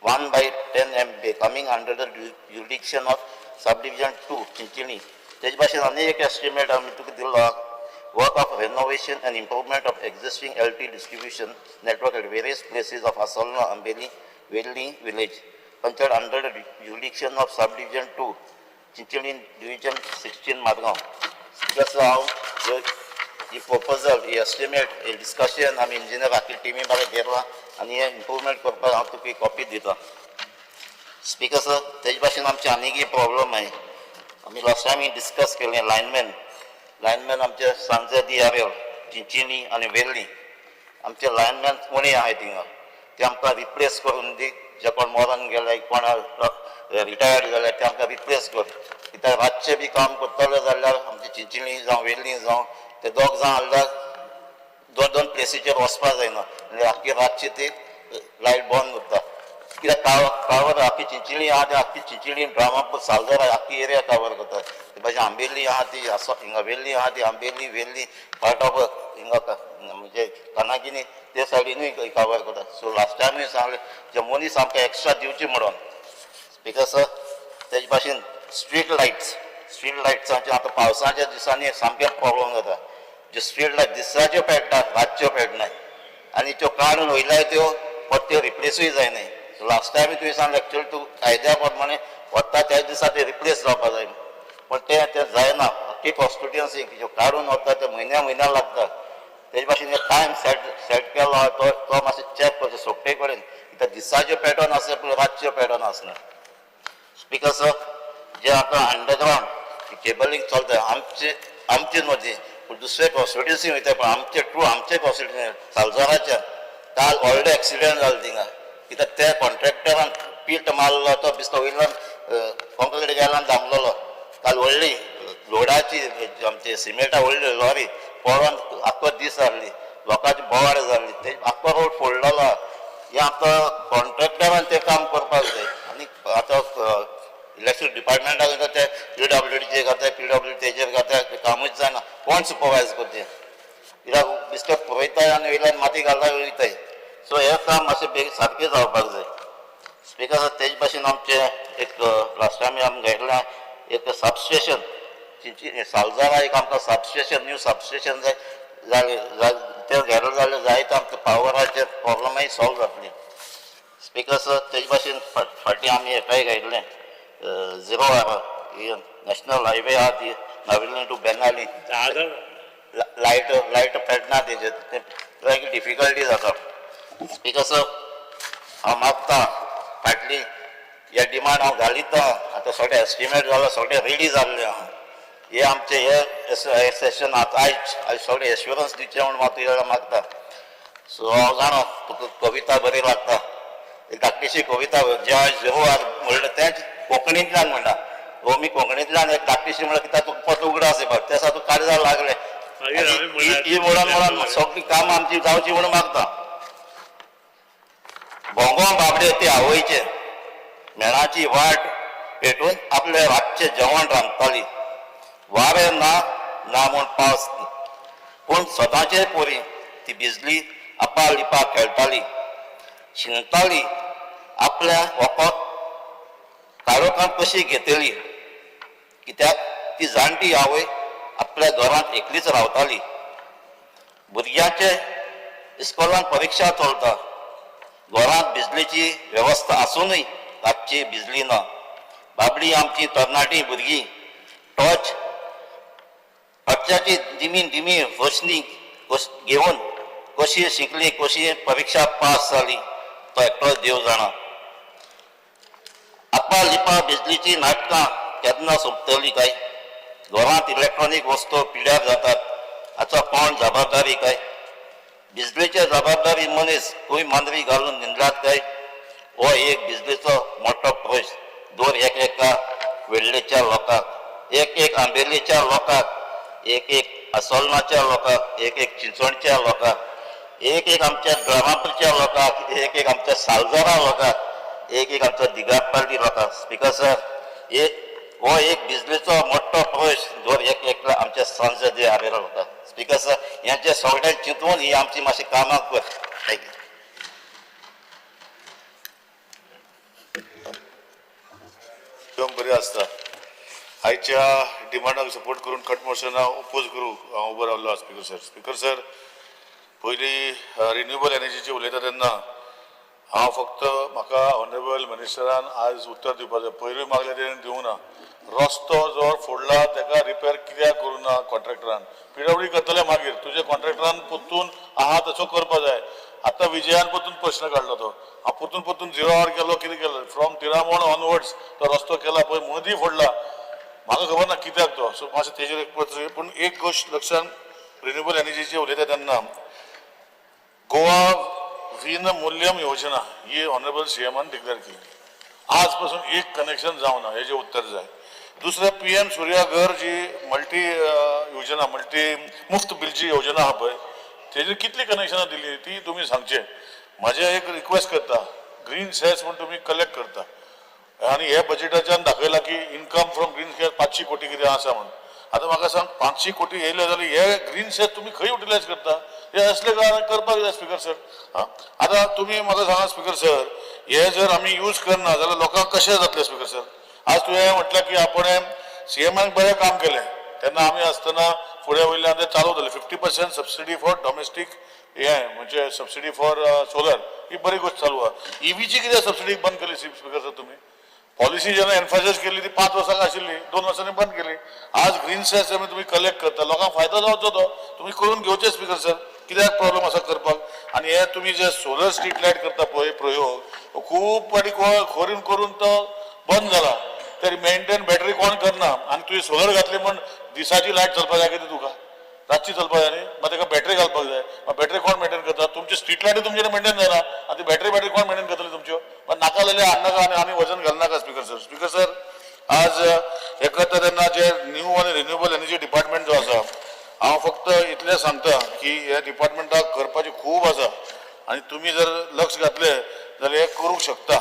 1 by 10 MVA coming under the jurisdiction of subdivision 2 Chinchinim. तेज भाशेन आनी एक estimate आमी तुका दिलो, work of renovation and improvement of existing LT distribution network at various places of Assolna, Ambeli, Verli village, considered under the jurisdiction of subdivision 2, Chinchinim division 16, Margao. Speaker हांव ही proposal, ही estimate, ही discussion आमी engineer आखी टिमी बारे घेतला आनी हे improvement करपाक हांव तुका कॉपी दिता. स्पीकर सर, तेज भाशेन आमचे आनीक एक प्रॉब्लम आहे. आमी लास्ट टायम डिस्कस केलें लायनमॅन. लायनमॅन आमचे सांजे दियारेल, चिंचिणी आनी वेर्ली आमचे लायनमॅन उणे आहाय थिंगा, ते आमकां रिप्लेस करून दी. जे कोण मरोन गेले, कोण रिटायर्ड जाले, ते आमकां रिप्लेस कर. कित्याक रातचें बी काम करतले जाल्यार आमचे चिंचिणी जावं वेर्ली जावं ते दोग जाण आहल्यार दोन दोन प्लेसीचेर वचपा जायना आनी आख्खी रातची ती लायट बंद उरता. कित्याक कावर आख्खी चिंचिणी आहा ती आख्खी चिंचिणी ड्रामापूर सालदर आख्खी एरिया कवर करता. ते भाशेन आंबेली आहा ती हिंगा वेर्ली आहा ती आंबेली वेर्ली पार्ट ऑफ हिंगा म्हणजे कानागिनी ते सायडीनूय कवर करता. सो लास्ट टायमूय सांगलें जे मनीस आमकां एक्स्ट्रा दिवची म्हणून. स्पीकर सर, तेज भाशेन स्ट्रीट लायट्स, स्ट्रीट लायट्सांचे आतां पावसाच्या दिसांनी सामकें प्रॉब्लम जाता. ज्यो स्ट्रीट लायट दिसाच्यो पेट्टा, रातच्यो पेटनाय आनी त्यो काडून वयल्यार त्यो परत्यो रिप्लेसूय जायनाय. सो लास्ट टायम तुवें सांगलें एक्चुअली तूं कायद्या प्रमाणे वता त्याच दिसा ते रिप्लेस जावपा जाय, पूण तें तें जायना. आख्खी कॉन्स्टिट्युएन्सी ज्यो काडून वता ते म्हयन्या म्हयन्या लागता. तेजे भाशेन टायम सेट सेट केलो आहा तो तो मातसो चॅक करचो सोगटे कडेन, कित्याक दिसाच्यो पॅटर्न आसता पूण रातच्यो पॅटर्न आसना. स्पीकर सर, जे आतां अंडरग्रावंड केबलिंग चलता आमचे आमचे न्हू ती, पूण दुसरे कॉन्स्टिट्युन्सी वयता, पूण आमचे ट्रू आमचे कॉन्स्टिट्युन्सी सालजोराच्या काल व्हडलो एक्सिडंट जालो थिंगा, कित्याक त्या कॉन्ट्रॅक्टरान पीट मारलो तो बिस्तो वयल्यान कॉन्क्रीट गेला आनी दामलेलो. काल व्हडली लोडाची आमची सिमेंटा व्हडली लॉरी पडोन आख्खो दीस जाल्ली, लोकांची बोवाळ जाल्ली, ते आख्खो रोड फोडलेलो. हें आतां कॉन्ट्रॅक्टरान तें काम करपाक जाय आनी आतां इलेक्ट्रीक डिपार्टमेंटाक ते पीडब्ल्यूडीचेर घाताय, पीडब्ल्यू तेजेर घाताय, तें कामूच जायना. कोण सुपरवायज करचें? कित्याक बिस्टे पुरयताय आनी वयल्यान माती घालता वयताय. सो हें काम मातशें बेगीन सारकें जावपाक जाय. स्पीकर सर, तेज भाशेन आमचें एक लास्ट टायम आमी घेतलें एक सबस्टेशन चिंची सालजारा, एक आमकां सबस्टेशन, न्यू सबस्टेशन जाय जालें. तें घेतलें जाल्यार जायते आमकां पावराचे प्रॉब्लमय सॉल्व जातली. स्पीकर सर, तेज भाशेन फाटीं आमी हेकाय घेतलें झिरो आवर नॅशनल हायवे आहा ती नावेली टू बेनाली लायट लायट पेटना तेजेर, ते डिफिकल्टी जाता. स्पीकर सर, हांव मागता फाटली हे डिमांड हांव घालिता. आतां सगळें एस्टिमेट जाला, सगळें रेडी जाल्लें आहा. हे आमचे हे सेशन आतां आयज आयज सगळें एश्युरन्स दिवचें म्हूण हांव तुज्या मागता. सो हांव जाणा तुका कविता बरी लागता. एक धाकटीशी कविता ज्या झिरो म्हणलें तेंच कोंकणींतल्यान म्हणटा. हो मी कोंकणींतल्यान एक धाकटीशी म्हणल्यार कित्याक तुका परतो उगडास येवपाक त्या दिसा तुका काळजार लागलें ही म्हणून म्हणून सगळीं कामां आमची जावची म्हणून मागता. भोंगो बाबडे ते आवयचे मेणाची वाट पेटून आपले रातचें जेवण रांदताली. वारें ना ना म्हूण पावस, पूण सदांचे परी ती भिजली आपा लिपा खेळटाली, शिंदताली आपल्या वखद काळोखांत कशी घेतली, कित्याक ती जाणटी आवय आपल्या घरांत एकलीच रावताली. भुरग्यांचे इस्कॉलान परिक्षा चलता, घरांत बिजलीची वेवस्था आसूनय रातची बिजली ना. बाबडी आमची तरणाटी भुरगीं टॉर्च टॉर्चाची दिमी दिमी रोशनी घेवन कशी शिकली, कशी परिक्षा पास जाली तो एकटोच देव जाणा. आपा लिपा बिजलीची नाटकां केन्ना सोंपतली काय? घरांत इलेक्ट्रॉनीक वस्तू पिड्यार जातात, हाचो कोण जबाबदारी काय? बिजलीचे जबाबदारी मनीस खंय मांद्री घालून न्हिदलात काय? हो एक बिजलीचो मोठो प्रश्न दर एक एका वेल्लेच्या लोकांक, एक एक आंबेलीच्या लोकांक, एक एक असोलनाच्या लोकांक, एक एक चिंचवणच्या लोकांक, एक एक आमच्या ग्रामापूरच्या लोकांक, एक एक आमच्या सालजरा लोकांक, एक एक आमच्या दिगापाली लोकांक. स्पीकर सर, एक हो एक बिजलीचो मोठो प्रश्न दर एक एकला आमच्या संसदीय आरेला लोकांक. स्पीकर सर, हेंचे सगळें चिंतून ही आमची मातशी कामां कर. Thank you. बरी आसता. आयच्या डिमांडाक सपोर्ट करून कट मोशनाक ओपोज करूंक हांव उबो रावलो. स्पीकर सर, स्पीकर सर, पयलीं रिन्युएबल एनर्जीची उलयता तेन्ना हांव फक्त म्हाका ऑनरेबल मिनिस्टरान आज उत्तर दिवपाक जाय. पयरूय मागलें, तेणें दिवंक ना. रस्तो जो फोडला ताका रिपेर कित्याक करूं ना कॉन्ट्रॅक्टरान? पिडब्ल्यूडी करतले मागीर, तुजे कॉन्ट्रॅक्टरान परतून आहा तसो करपा जाय. आतां विजयान परतून प्रश्न काडलो तो. हांव परतून परतून झिरो our गेलो, कितें केलें, फ्रॉम तिरामोण ऑनवर्ड्स तो रस्तो केला पळय, मदीं फोडला, म्हाका खबर ना कित्याक तो. सो मातशें तेजेर एक प्रश्न. पूण एक गोश्ट लक्षान, रिन्युएबल एनर्जीची उलयता तेन्ना गोवा वीन मूल्यम योजना ही ऑनरेबल सीएमान डिक्लेअर केली, आज पासून एक कनेक्शन जावना, हेजें उत्तर जाय. दुसरें, पीएम सूर्या घर जी मल्टी योजना, मल्टी मुफ्त बिलची योजना आहा पळय, तेजेर कितली कनेक्शनां दिली ती तुमी सांगचें. म्हाजें एक रिक्वेस्ट करता, ग्रीन सेस म्हूण तुमी कलेक्ट करता आनी हे बजेटाच्यान दाखयलां की इन्कम फ्रॉम ग्रीन सेस 500 कोटी कितें आसा म्हूण. आतां म्हाका सांग, 500 कोटी येयले जाल्यार हे ग्रीन सेस तुमी खंय युटिलायज करता? हे असले कारण करपाक जाय स्पीकर सर. आं, आतां तुमी म्हाका सांगा स्पीकर सर, हे जर आमी यूज करना जाल्यार लोकांक कशें जातलें? स्पीकर सर, आज तुवें म्हटलें की आपण सीएमान बरें काम केलें तेन्ना आमी आसतना फुडें वयल्यान ते चालू जालें, 50% सबसिडी फॉर डॉमेस्टीक हे, म्हणजे सबसिडी फॉर सोलर, ही बरी गोश्ट चालू आहा. ईव्हीची कित्याक सबसिडी बंद केली स्पीकर सर तुमी? पॉलिसी जेन्ना एनफासायज केली ती 5 वर्सां आशिल्ली, 2 वर्सांनी बंद केली. आज ग्रीन सेस तुमी कलेक्ट करता, लोकांक फायदो जावचो तो तुमी करून घेवचे. स्पीकर सर, कित्याक प्रॉब्लम आसा करपाक? आनी हे तुमी जे सोलर स्ट्रीट लायट करता पळय प्रयोग, हो खूब फाटी करून करून तो बंद जाला. तरी मेंटेन बॅटरी कोण करना. आनी तुवें सोलर घातली म्हण दिसाची लायट चलपाक जाय कितें? तुका रातची चलपाक जाय न्ही? मागीर ताका बॅटरी घालपाक जाय. मागीर बॅटरी कोण मेंटेन करता? तुमची स्ट्रीट लायटी तुमचे मेंटेन जायना, आनी ती बॅटरी बॅटरी कोण मेंटेन करतली तुमच्यो? मागीर नाका जाल्यार हाडनाका आनी आनी वजन घालनाका स्पीकर सर. स्पीकर सर, आज हे करता तेन्ना जे न्यू आनी रिन्युएबल एनर्जी डिपार्टमेंट जो आसा, हांव फक्त इतलें सांगता की ह्या डिपार्टमेंटाक करपाचें खूब आसा आनी तुमी जर लक्ष घातलें जाल्यार हें करूंक शकता.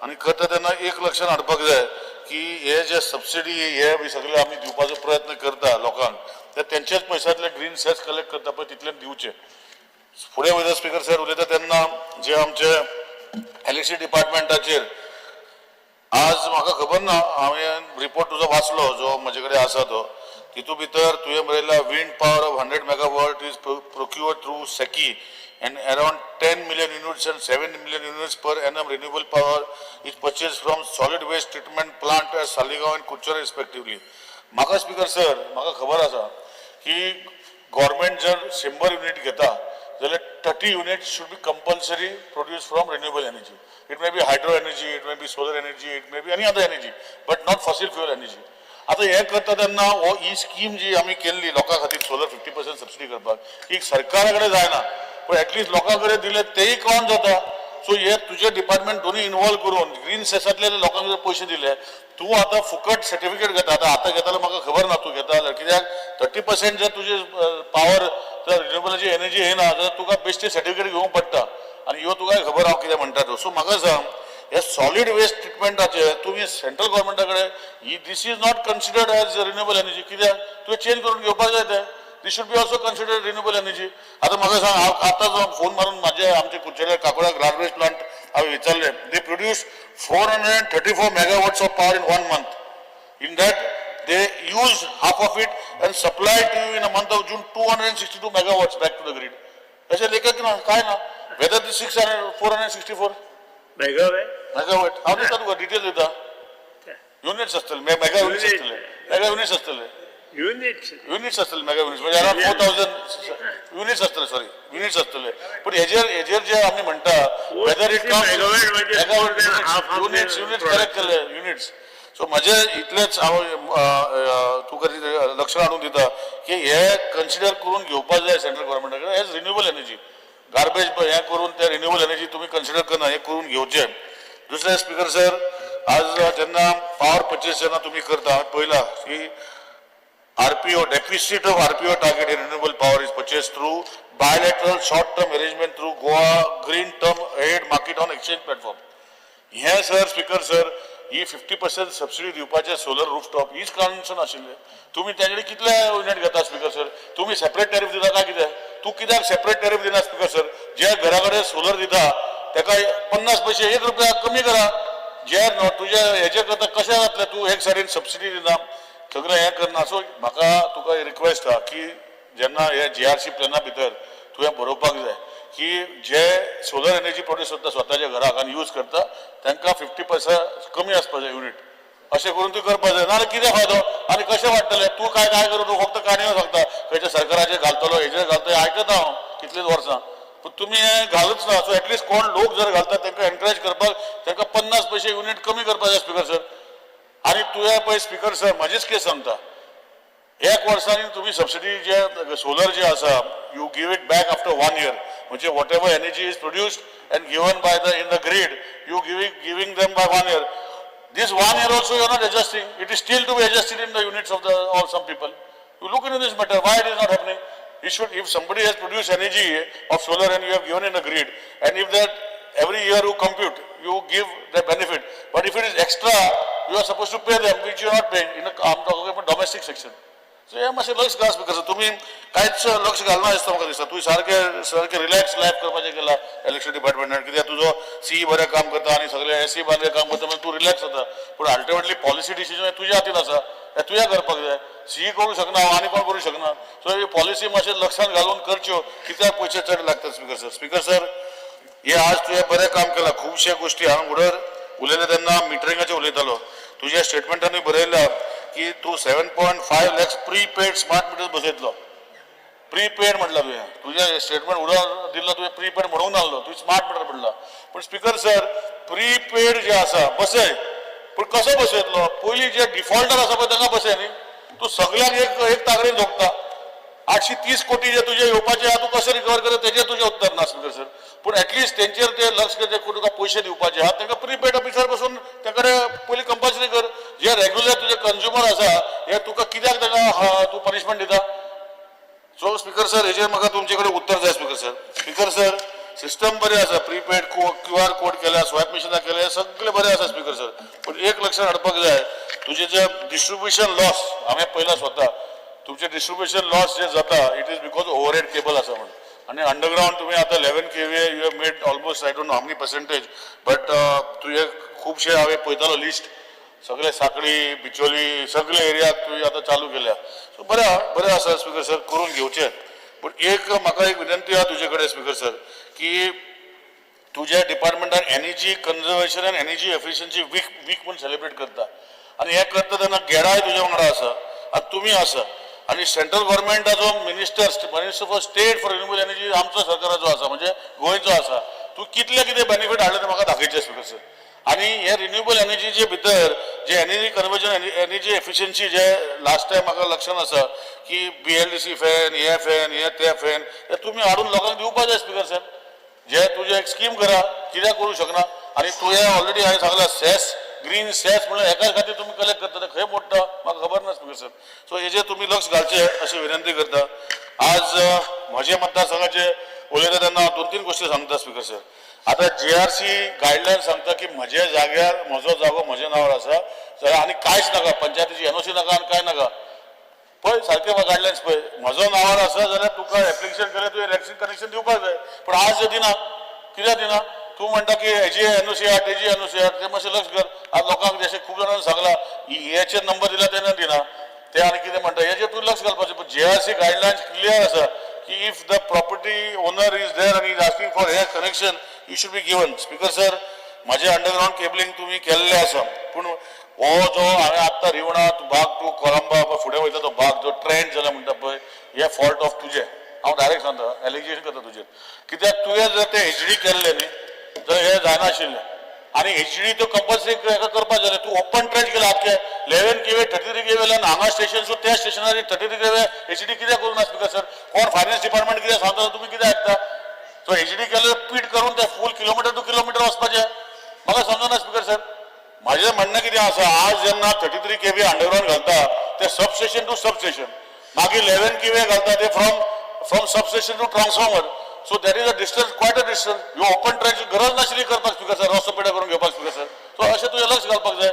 आनी करता तेन्ना एक लक्षात हाडपाक जाय की हे जे सबसिडी हे बी सगळे आमी दिवपाचो प्रयत्न करता लोकांक, ते तेंचेच पयशांतले ग्रीन सेस कलेक्ट करता पळय तितले दिवचे. फुडें वयता स्पीकर सर, उलयता तेन्ना जे आमचे एलएसी डिपार्टमेंटाचेर आज म्हाका खबर ना, हांवें रिपोर्ट तुजो वाचलो जो म्हजे कडेन आसा तो, तितू भितर तुवें बरयला, wind power of 100 megawatt is procure through SECI and around 10 million units and 7 million units per annum renewable power is purchased from solid waste treatment plant at Saligao and Curchorem respectively. म्हाका speaker sir, म्हाका खबर आसा की government जर 100 unit घेता जाल्यार 30 unit should be compulsory produce from renewable energy. It may be hydro energy, it may be solar energy, it may be any other energy, but not fossil fuel energy. आतां हें करता तेन्ना हो ही scheme जी आमी केल्ली लोकां खातीर सोलर 50% सबसिडी करपाक, ही सरकारा कडेन जायना, पूण एटलिस्ट लोकां कडेन दिले तेय काउंट जाता. सो हे तुजे डिपार्टमेंट दोनूय इनवॉल्व करून ग्रीन सेसांतले लोकांक जर पयशे दिले, तूं आतां फुकट सर्टिफिकेट घेता. आतां आतां घेता म्हाका खबर ना तूं घेता जाल्यार, कित्याक 30% जर तुजे पावर जर रिन्युएबलाची एनर्जी येना जाल्यार तुका बेश्टे सर्टिफिकेट घेवंक पडटा. आनी ह्यो तुका खबर हांव कितें म्हणटा त्यो. सो म्हाका सांग, हे सॉलीड वेस्ट ट्रिटमेंटाचे तुमी सेंट्रल गव्हर्मेंटा कडेन ही, this is not considered as renewable energy कित्याक? तुवें चेंज करून घेवपाक जाय तें. This should be also considered renewable energy. आतां म्हाका सांग, हांव आतांच फोन मारून म्हाजे आमचे कुडचड्यार काकोडा गार्बेज प्लांट हांवें विचारलें, they produce 434 megawatts of power in one month. In that, they use half of it and supply to you in a month of June 262 megawatts back to the grid. तशें लेखक ना काय ना whether the 600 464 megawatt megawatt हांव दिता तुका detail दिता. Units आसतले, मेगा युनिट्स आसतले, मेगा युनिट्स आसतले. युनिट्स. युनिट्स आसतले, मेगा युनिट्स म्हणजे अराउंड 4,000 युनिट्स आसतले, सॉरी, युनिट्स आसतले. पूण हेजेर जे आमी म्हणटा वेदर it megawatt म्हणजे युनिट्स, युनिट्स करेक्ट केले युनिट्स. सो म्हजे इतलेच हांव तुका लक्षात हाडून दिता की हे कन्सिडर करून घेवपा जाय सेंट्रल गव्हर्मेंटा कडेन एज रिन्युएबल एनर्जी. गार्बेज हें करून ते रिन्युएबल एनर्जी तुमी कन्सिडर करना, हें करून घेवचें. दुसरें स्पिकर सर, आज जेन्ना पावर पर्चेस जेन्ना तुमी करता, पळयला की RPO, deficit of RPO target in renewable power is purchased through bilateral short-term arrangement through Goa Green Term Ahead Market on Exchange platform. हे सर, स्पीकर सर, ही 50% सबसिडी दिवपाचे solar rooftop हीच concern आशिल्लें. तुमी तेजे कितले युनिट घेता speaker sir? तुमी separate tariff दिता काय कितें? तूं कित्याक सेपरेट टॅरिफ दिना स्पीकर सर? जे घरा कडेन सोलर दिता तेका 50 पयशे, 1 रुपया कमी करा. जे तुजे हेजे करता कशें जातलें? तूं एक सायडीन सबसिडी दिना, सगळें हें करना. सो म्हाका तुका रिक्वेस्ट आहा की जेन्ना हे जीआरसी प्लॅना भितर तुवें बरोवपाक जाय की जे सोलर एनर्जी प्रोड्यूस करता स्वताच्या घराक आनी यूज करता तांकां 50% कमी आसपा जाय युनिट. अशें करून तूं करपा जाय, नाजाल्यार कितें फायदो आनी कशें वाडटलें? तूं काय काय करून तूं फक्त काणयो सांगता, खंयच्या सरकाराचेर घालतलो, हेजेर घालतलो, आयकता हांव कितलींच वर्सां, पूण तुमी हें घालूच ना. सो एटलिस्ट कोण लोक जर घालता तांकां एनकरेज करपाक तांकां 50 पयशे युनिट कमी करपाक जाय स्पिकर सर. आनी तुवें पळय स्पिकर सर, म्हजीच केस सांगता, एक वर्सांनी तुमी सबसिडी जे सोलर जे आसा, you give it back after one year. म्हणजे whatever energy is produced and given by the in the grid, you giving them by one year. This one year also you are not adjusting. It is still to be adjusted in the units of the of some people. You look into this matter, why it is not happening? You should, if somebody has produced energy of solar and you have given in the grid, and if that every year you compute, you give the benefit. But if it is extra, you are supposed to pay them, which you are not paying in the, I'm talking about domestic section. So हे मातशें लक्ष घाल speaker. तुमी कांयच लक्ष घालना दिसता म्हाका दिसता. तुवें सारकें सारकें रिलॅक्स लायफ करपाचें केलां इलेक्ट्रिसिटी डिपार्टमेंटान, कित्याक तुजो सी बरें काम करता आनी सगळे एसी बरें काम करता, म्हणजे तूं रिलॅक्स जाता. पूण अल्टिमेटली पॉलिसी डिसिजन तुज्या हातीन आसा, हें तुवें करपाक जाय. सी करूंक शकना हांव आनी कोण करूंक शकना. सो ही पॉलिसी मातशें लक्षात घालून करच्यो, कित्याक पयशे चड लागतात स्पीकर सर. स्पीकर सर, हे आज तुवें बरें काम केलां. खुबशे गोश्टी हांव उडर उलयले तेन्ना मिटरिंगाचेर उलयतालो. तुज्या स्टेटमेंटानूय बरयलां की तूं 7.5 lakhs prepaid smart meters बसयतलो. प्रीपेड म्हटलं तुवें, तुज्या स्टेटमेंट उडर दिल्लो तुवें प्रीपेड म्हणूंक नासलो, तुवें स्मार्ट मिटर म्हणला. पूण स्पीकर सर, प्रीपेड जे आसा बसय, पूण कसो बसयतलो? पयलीं जे डिफॉल्टर आसा पळय तांकां बसय न्ही. तूं सगल्यांक एक एक तागडेन जोखता. 830 कोटी जे तुजे येवपाचे आहा, तूं कशें रिकवर करता तेजेर तुजें उत्तर ना स्पीकर सर. पूण एटलिस्ट तेंचेर ते लक्ष जे तुका पयशे दिवपाचे आहा तांकां प्रीपेड ऑफिसर बसून तांकडे पयलीं कंपल्सरी कर. जे रेग्युलर तुजे कंज्युमर आसा हे तुका कित्याक तांकां तूं पनिशमेंट दिता? सो स्पीकर सर, हेजेर म्हाका तुमचे कडेन उत्तर जाय speaker sir. Speaker sir, system बरें आसा, प्रीपेड क्यू आर कोड केल्या, स्वायप मिशनां केल्या, सगळें बरें आसा स्पीकर सर. पूण एक लक्षात हाडपाक जाय, तुजें जे डिस्ट्रिब्युशन लॉस हांवें पळयलां स्वता, तुमचें डिस्ट्रिब्युशन लॉस जे जाता, it is because overhead cable आसा म्हणून. आनी अंडरग्रावंड तुमी आतां 11 kV you have made almost, I don't know how many percentage, but तुजें खुबशे हांवें पळयतालो लिस्ट, सगळे साकळी, बिचोली, सगळे एरियाक तुवें आतां चालू केल्या. सो बरें आहा, बरें आसा स्पीकर सर, करून घेवचें. पूण एक म्हाका एक विनंती आहा तुजे कडेन स्पीकर सर, की तुज्या डिपार्टमेंटान energy conservation and energy efficiency week म्हूण सेलिब्रेट करता आनी हें करता तेन्ना गेडाय तुज्या वांगडा आसा आनी तुमी आसा आनी central गव्हर्मेंटाचो minister for state for renewable energy आमचो सरकाराचो आसा, म्हणजे गोंयचो आसा. तूं कितले कितें बेनिफीट हाडले ते म्हाका दाखयचें स्पीकर सर. आनी हे रिन्युएबल एनर्जीचे भितर जे एनर्जी कन्वर्जन, एनर्जी एफिशियन्सी, जे लास्ट टायम म्हाका लक्षात आसा की बीएलडीसी फॅन, हे फॅन, हे ते फॅन, हे तुमी हाडून लोकांक दिवपा जाय स्पीकर सर. जे तुजें एक स्कीम करा, कित्याक करूंक शकना? आनी तुवें ऑलरेडी हांवें सांगलां, सेस, ग्रीन सेस म्हणल्यार एकाच खातीर तुमी कलेक्ट करता, ते खंय मोडटा म्हाका खबर ना स्पीकर सर. सो हेजेर तुमी लक्ष घालचें अशें विनंती करता. आज म्हजे मतदारसंघाचे उलयता तेन्ना हांव दोन तीन गोश्टी सांगता स्पीकर सर. आतां जीआरसी गायडलायन सांगता की म्हज्या जाग्यार म्हजो जागो म्हज्या नांवार आसा जाल्यार आनी कांयच नाका, पंचायतीची एनओसी नाका आनी कांय नाका. पळय सारकें गायडलायन्स पळय, म्हजो नांवार आसा जाल्यार तुका एप्लिकेशन केलें, तुवें इलेक्ट्रीक कनेक्शन दिवपाक जाय. पूण आज जे दिना, कित्याक दिना? तूं म्हणटा की हेजी एनओसी हाड, तेजी एनओसी हाड. ते मातशें लक्ष कर. आज लोकांक जशें खूब जाणांनी सांगलां, हेचेर नंबर दिला तेन्ना दिना ते आनी कितें म्हणटा, हेजेर तूं लक्ष घालपाचें. पूण जीआरसी गायडलायन्स क्लियर आसा. की if the property owner is there आनी is asking for hair connection, you should be given. Speaker sir, म्हाजें अंडरग्रावंड केबलिंग तुमी केल्लें आसा, पूण हो जो हांवें आत्तां रिवणा बाग टू कोलंबा फुडें वयता तो भाग जो ट्रेंड जाला म्हणटा पळय, हे फॉल्ट ऑफ तुजें. हांव डायरेक्ट सांगता, एलिगेशन करता तुजेर, कित्याक तुवें जर तें एचडी केल्लें न्ही जाल्यार हें जायनाशिल्लें. आनी एचडी त्यो कंपल्सरी हेका करपाक जाय. तूं ओपन ट्रेंच केला आख्खे 11 केवी 33 केवी वयल्यान हांगा स्टेशन सो त्या स्टेशनार 33 केवी एचडी कित्याक करूंक ना स्पिकर सर? कोण फायनान्स डिपार्टमेंट कितें सांगता, तुमी कितें आयकता? सो एचडी केल्यार पीट करून ते फूल किलोमिटर टू किलोमिटर वचपाचें, म्हाका समजना स्पिकर सर. म्हाजें म्हणणें कितें आसा, आज जेन्ना 33 केवी अंडरग्रावंड घालता ते सबस्टेशन टू सबस्टेशन, मागीर 11 केवी घालता ते from substation to transformer, so that is a distance, quite a distance. ह्यो ओपन ट्रेंच गरज नाशिल्ली करपाक स्पिकर सर, रस्तो पेडे करून घेवपाक स्पिकर सर. सो अशें तुजें लक्ष घालपाक जाय.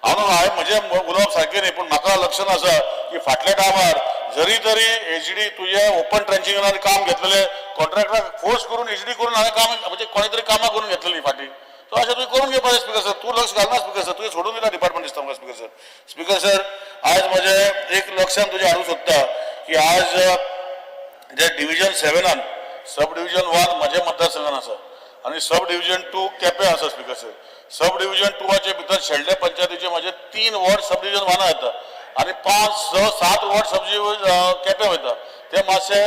हांव हांवें म्हजें उलोवप सारकें न्ही, पूण म्हाका लक्षांत आसा की फाटल्या टायमार जरी तरी एचडी तुजें ओपन ट्रेंचिंगान काम घेतलेलें, कॉन्ट्रॅक्टराक फोर्स करून एचडी करून हांवें काम म्हणजे कोणी तरी कामां करून घेतलेली फाटीं. सो अशें तुवें करून घेवपाक जाय स्पिकर सर. तूं लक्ष घालना स्पिकर सर, तुवें सोडून दिला डिपार्टमेंट दिसता म्हाका स्पिकर सर. स्पिकर सर, आज म्हजें एक लक्षांत तुजें हाडूंक सोदता की आज जे डिविजन 7 सब डिविजन 1 म्हज्या मतदारसंघान आसा आनी सब डिविजन 2 केपें आसा स्पिकर सर. सब डिविजन 2 भितर शेल्डे पंचायतीचे म्हजे 3 वॉर्ड सब डिविजन 1 येता आनी 5 6 7 वॉर्ड सब डिविजन केपें वयता, ते मातशे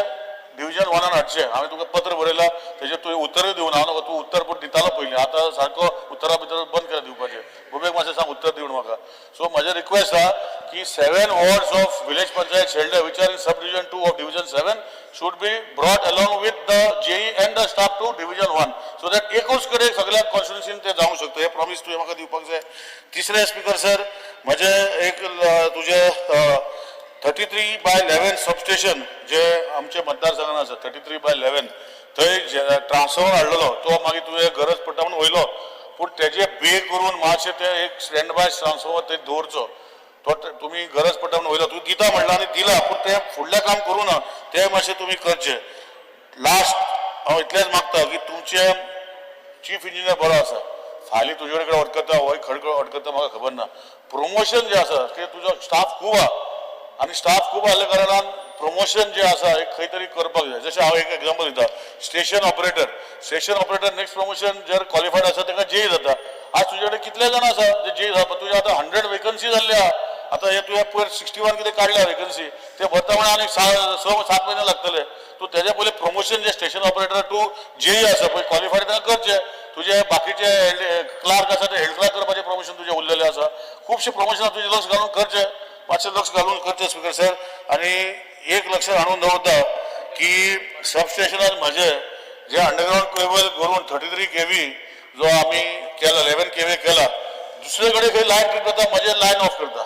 डिविजन 1 हाडचे. हांवें तुका पत्र बरयलां, तेजेर तुवें उतरूय दिवना. हांव तूं उत्तर पूण दितालो पयलीं, आतां सारको उत्तरा भितर बंद केला दिवपाचें. गोबेक मातशें सांग उत्तर दिवन म्हाका. सो म्हजें रिक्वेस्ट आहा की 7 wards of village panchayat Shelde which are in sub division 2 of division 7 should be brought along with the JE and the staff to division 1, so that एकूच कडेन सगळ्या कॉन्स्टिट्युन्सीन ते जावंक शकता. हे प्रॉमीस तुवें म्हाका दिवपाक जाय. तिसरें स्पिकर सर, म्हजें एक तुजें 33/11 सबस्टेशन जे आमचे मतदारसंघान आसा, 33/11 थंय ट्रान्सफॉर्मर हाडलेलो तो मागीर तुवें गरज पडटा म्हणून वयलो, पूण तेजे बे करून मातशें ते एक स्टँड बाय ट्रान्सफॉर्मर थंय दवरचो. तो तुमी गरज पडटा म्हणून वयलो, तूं दिता म्हणलां आनी दिला, पूण तें फुडलें काम करूं ना, तें मातशें तुमी करचें. लास्ट हांव इतलेंच मागता की तुमचें चीफ इंजिनियर बरो आसा, फायली तुजे कडेन अडकता होय खड अडकता म्हाका खबर ना. प्रमोशन जें आसा ते तुजो स्टाफ खूब आहा आनी स्टाफ खूब आहल्या कारणान प्रमोशन जें आसा एक खंय तरी करपाक जाय. जशें हांव एक एग्जाम्पल दिता, station operator next promotion जर क्वॉलिफायड आसा ताका जेई जाता. आज तुजे कडेन कितले जाण आसा जे जेई जाता? तुजे आतां 100 वेकन्सी जाल्ली आहा. आतां हे तुवें पयर 61 कितें काडल्या वेकन्सी, ते भरता म्हणून आनीक 6-7 म्हयने लागतले. तूं तेज्या पयलीं प्रमोशन जे स्टेशन ऑपरेटर टू जेई आसा पळय क्वॉलिफायड ताका करचें. तुजे बाकीचे क्लार्क आसा ते हेड क्लार्क करपाचें प्रमोशन तुजें उरलेलें आसा. खुबशें प्रमोशनां तुजें लक्ष घालून करचें, मातशें लक्ष घालून करचें स्पिकर सर. आनी एक लक्षात हाडून दवरता की सबस्टेशनार म्हजें जे अंडरग्रावंड केबल करून 33 केवी जो आमी केला, 11 केवी केला, दुसरे कडेन खंय लायन ट्रीप जाता म्हजें लायन ऑफ करता.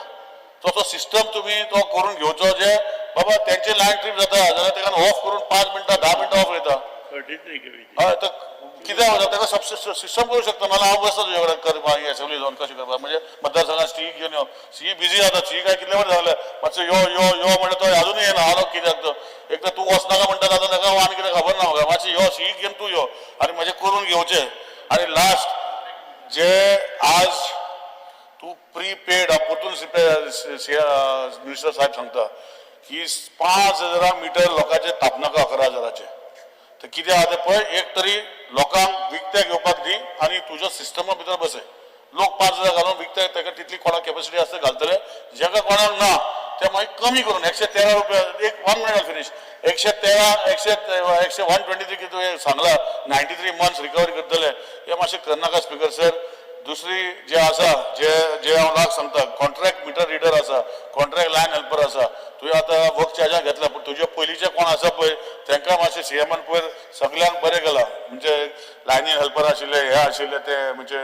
तसो सिस्टम तुमी तो करून घेवचो जे बाबा तेंचे लायन ट्रीप जाता जाल्यार ताका ऑफ करून 5 मिनटां 10 मिनटां ऑफ वयता. 33 केवी. हय, तर कित्याक वता ताका सिस्टम करूं शकता. नाल्यार हांव बसता तुजे कडेन कर मागीर एसेंब्ली जावन कशें करपाक म्हणजे मतदारसंघात सी घेवन यो, सी बिजी जाता, सी काय कितले फावट सांगलें मातशें यो यो यो म्हणल्यार तो अजुनूय येना. हांव कित्याक तो एक तर तूं वचनाका म्हणटा, आतां ताका आनी कितें खबर ना म्हाका. मातशें यो सी घेवन तूं यो आनी म्हजें करून घेवचें. आनी लास्ट जे आज तूं प्रीपेड परतून मिनिस्टर साहेब सांगता की 5,000 मिटर लोकांचे तापनाका 11,000 तर कितें आहा तें पळय, एक तरी लोकांक विकतें घेवपाक दी आनी तुज्या सिस्टमा भितर बसय. लोक 5,000 घालून विकते ताका तितली कोणाक कॅपॅसिटी आसता घालतले, जेका कोणाक ना ते मागीर कमी करून 113 रुपया एक 1 मिनट फिनीश 113 123 कितें तुवें सांगला 93 मंथ्स रिकवरी करतले, हे मातशें करनाका स्पिकर सर. दुसरी जे आसा जे जे हांव लास्ट सांगता, कॉन्ट्रॅक्ट मिटर रिडर आसा, कॉन्ट्रॅक्ट लायन हेल्पर आसा, तुवें आतां वर्क चार्जां घेतला, पूण तुजे पयलींचे कोण आसा पळय तांकां मातशें सीएमान पयर सगल्यांक बरें केलां. म्हणजे लायनी हेल्पर आशिल्ले हे आशिल्ले ते म्हणजे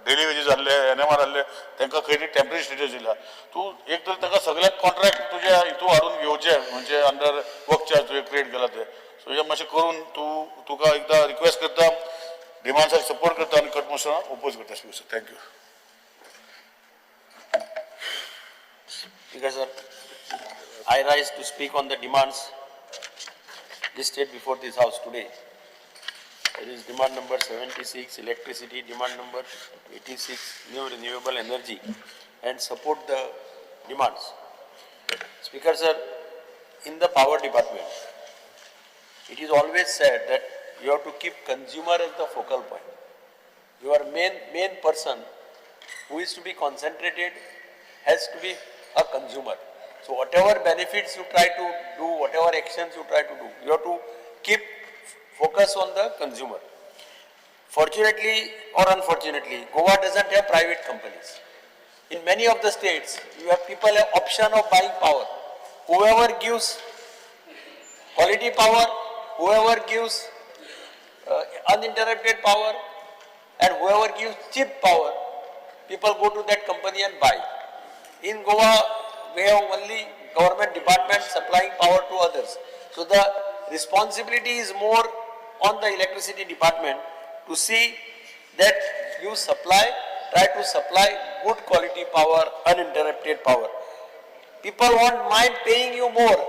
डेली वेजीस आहले एनएमआर आहले तांकां खंय तरी टेम्पररी स्टेटस दिला. तूं एक तर तांकां सगल्यांक कॉन्ट्रॅक्ट तुज्या हितू हाडून घेवचें म्हणजे अंडर वर्क चार्ज तुवें क्रिएट केला ते. सो हें मातशें करून तूं तुका एकदां रिक्वेस्ट करता, डिमांड्साक सपोर्ट करता आनी कट मोशनाक ओपोज करता. Speaker sir, thank you. Speaker sir, I rise to speak on the demands listed before this house today. It is demand number 76, electricity, demand number 86, new renewable energy, and support the demands. Speaker sir, in the power department, It is always said that you have to keep consumer as the focal point. Your main person who is to be concentrated has to be a consumer. So whatever benefits you try to do, whatever actions you try to do, you have to keep focus on the consumer. Fortunately or unfortunately, Goa doesn't have private companies. In many of the states, you have people have option of buying power. Whoever gives quality power, whoever gives uninterrupted power, and whoever gives cheap power, people go to that company and buy. In Goa, we have only government departments supplying power to others. So the responsibility is more on the electricity department to see that you supply, try to supply good quality power, uninterrupted power. People won't mind paying you more.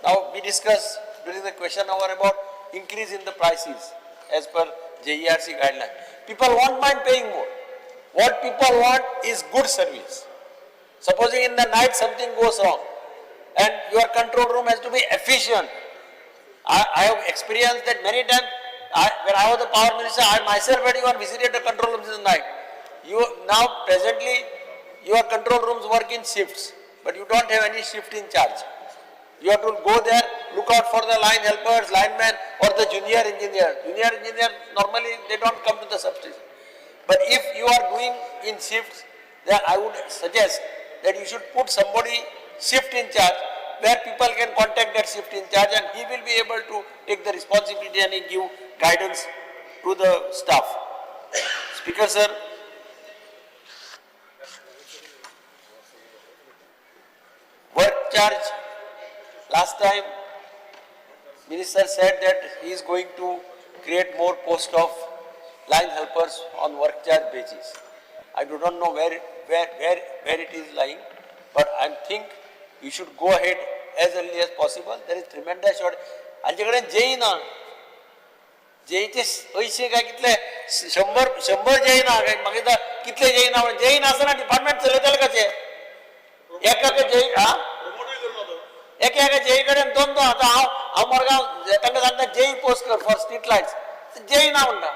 Now we discussed during the question hour about increase in the prices as per JERC guideline. People won't mind paying more. What people want is good service. Supposing in the night something goes wrong and your control room has to be efficient. I have experienced that many times. When I was the power minister, I myself had even visited the control rooms in the night. You now presently your control rooms work in shifts, but you don't have any shift in charge. You have to go there, look out for the line helpers, linemen or the junior engineer. Junior engineer normally they don't come to the substation. But if you are doing in shifts, then I would suggest that you should put somebody shift in charge where people can contact that shift in charge and he will be able to take the responsibility and he give guidance to the staff. Speaker sir, work charge, last time minister said that he is going to create more post of line helpers on work charge basis. I do not know where it is lying, but I think you should go ahead as early as possible. There is tremendous short. हांचे कडेन JEE ना, जेईचे अंयशीं काय कितले 100 JEE ना, म्हाका दिसता कितले जेई ना, जेई नासतना डिपार्टमेंट चलयतले कशें? एका जेई हा एका एका जेई कडेन दोन दोन. आतां हांव मडगांव तांकां सांगता जेई पोस्ट कर फॉर स्ट्रीट लायट्स, जेई ना म्हणटा.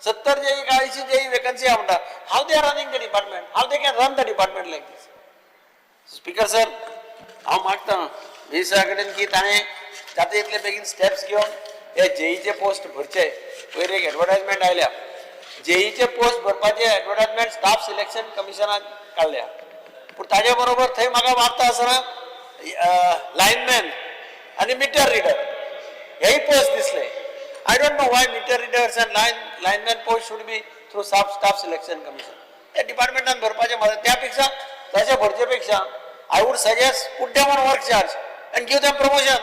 70 जेई काय 80 जेई वेकन्सी आहा म्हणटा. How they are running the department? How they can run the department like this? Speaker sir, हांव मागता मिनिस्टरा कडेन की ताणें जाता तितले बेगीन स्टेप्स घेवन हे जेईचे पोस्ट भरचे. पयर एक एडवर्टायजमेंट आयल्या, जेईचे पोस्ट भरपाचे एडवर्टायजमेंट स्टाफ सिलेक्शन कमिशनान काडल्या. पूण ताजे बरोबर थंय म्हाका वाचता आसतना लायनमॅन आनी मिटर रिडर हेय पोस्ट दिसले. I don't know why meter readers and lineman post should be through staff selection commission. त्या डिपार्टमेंटान भरपाचे म्हाका त्या पेक्षा तशें भरचे पेक्षा I would suggest put them on work charge and give them promotion.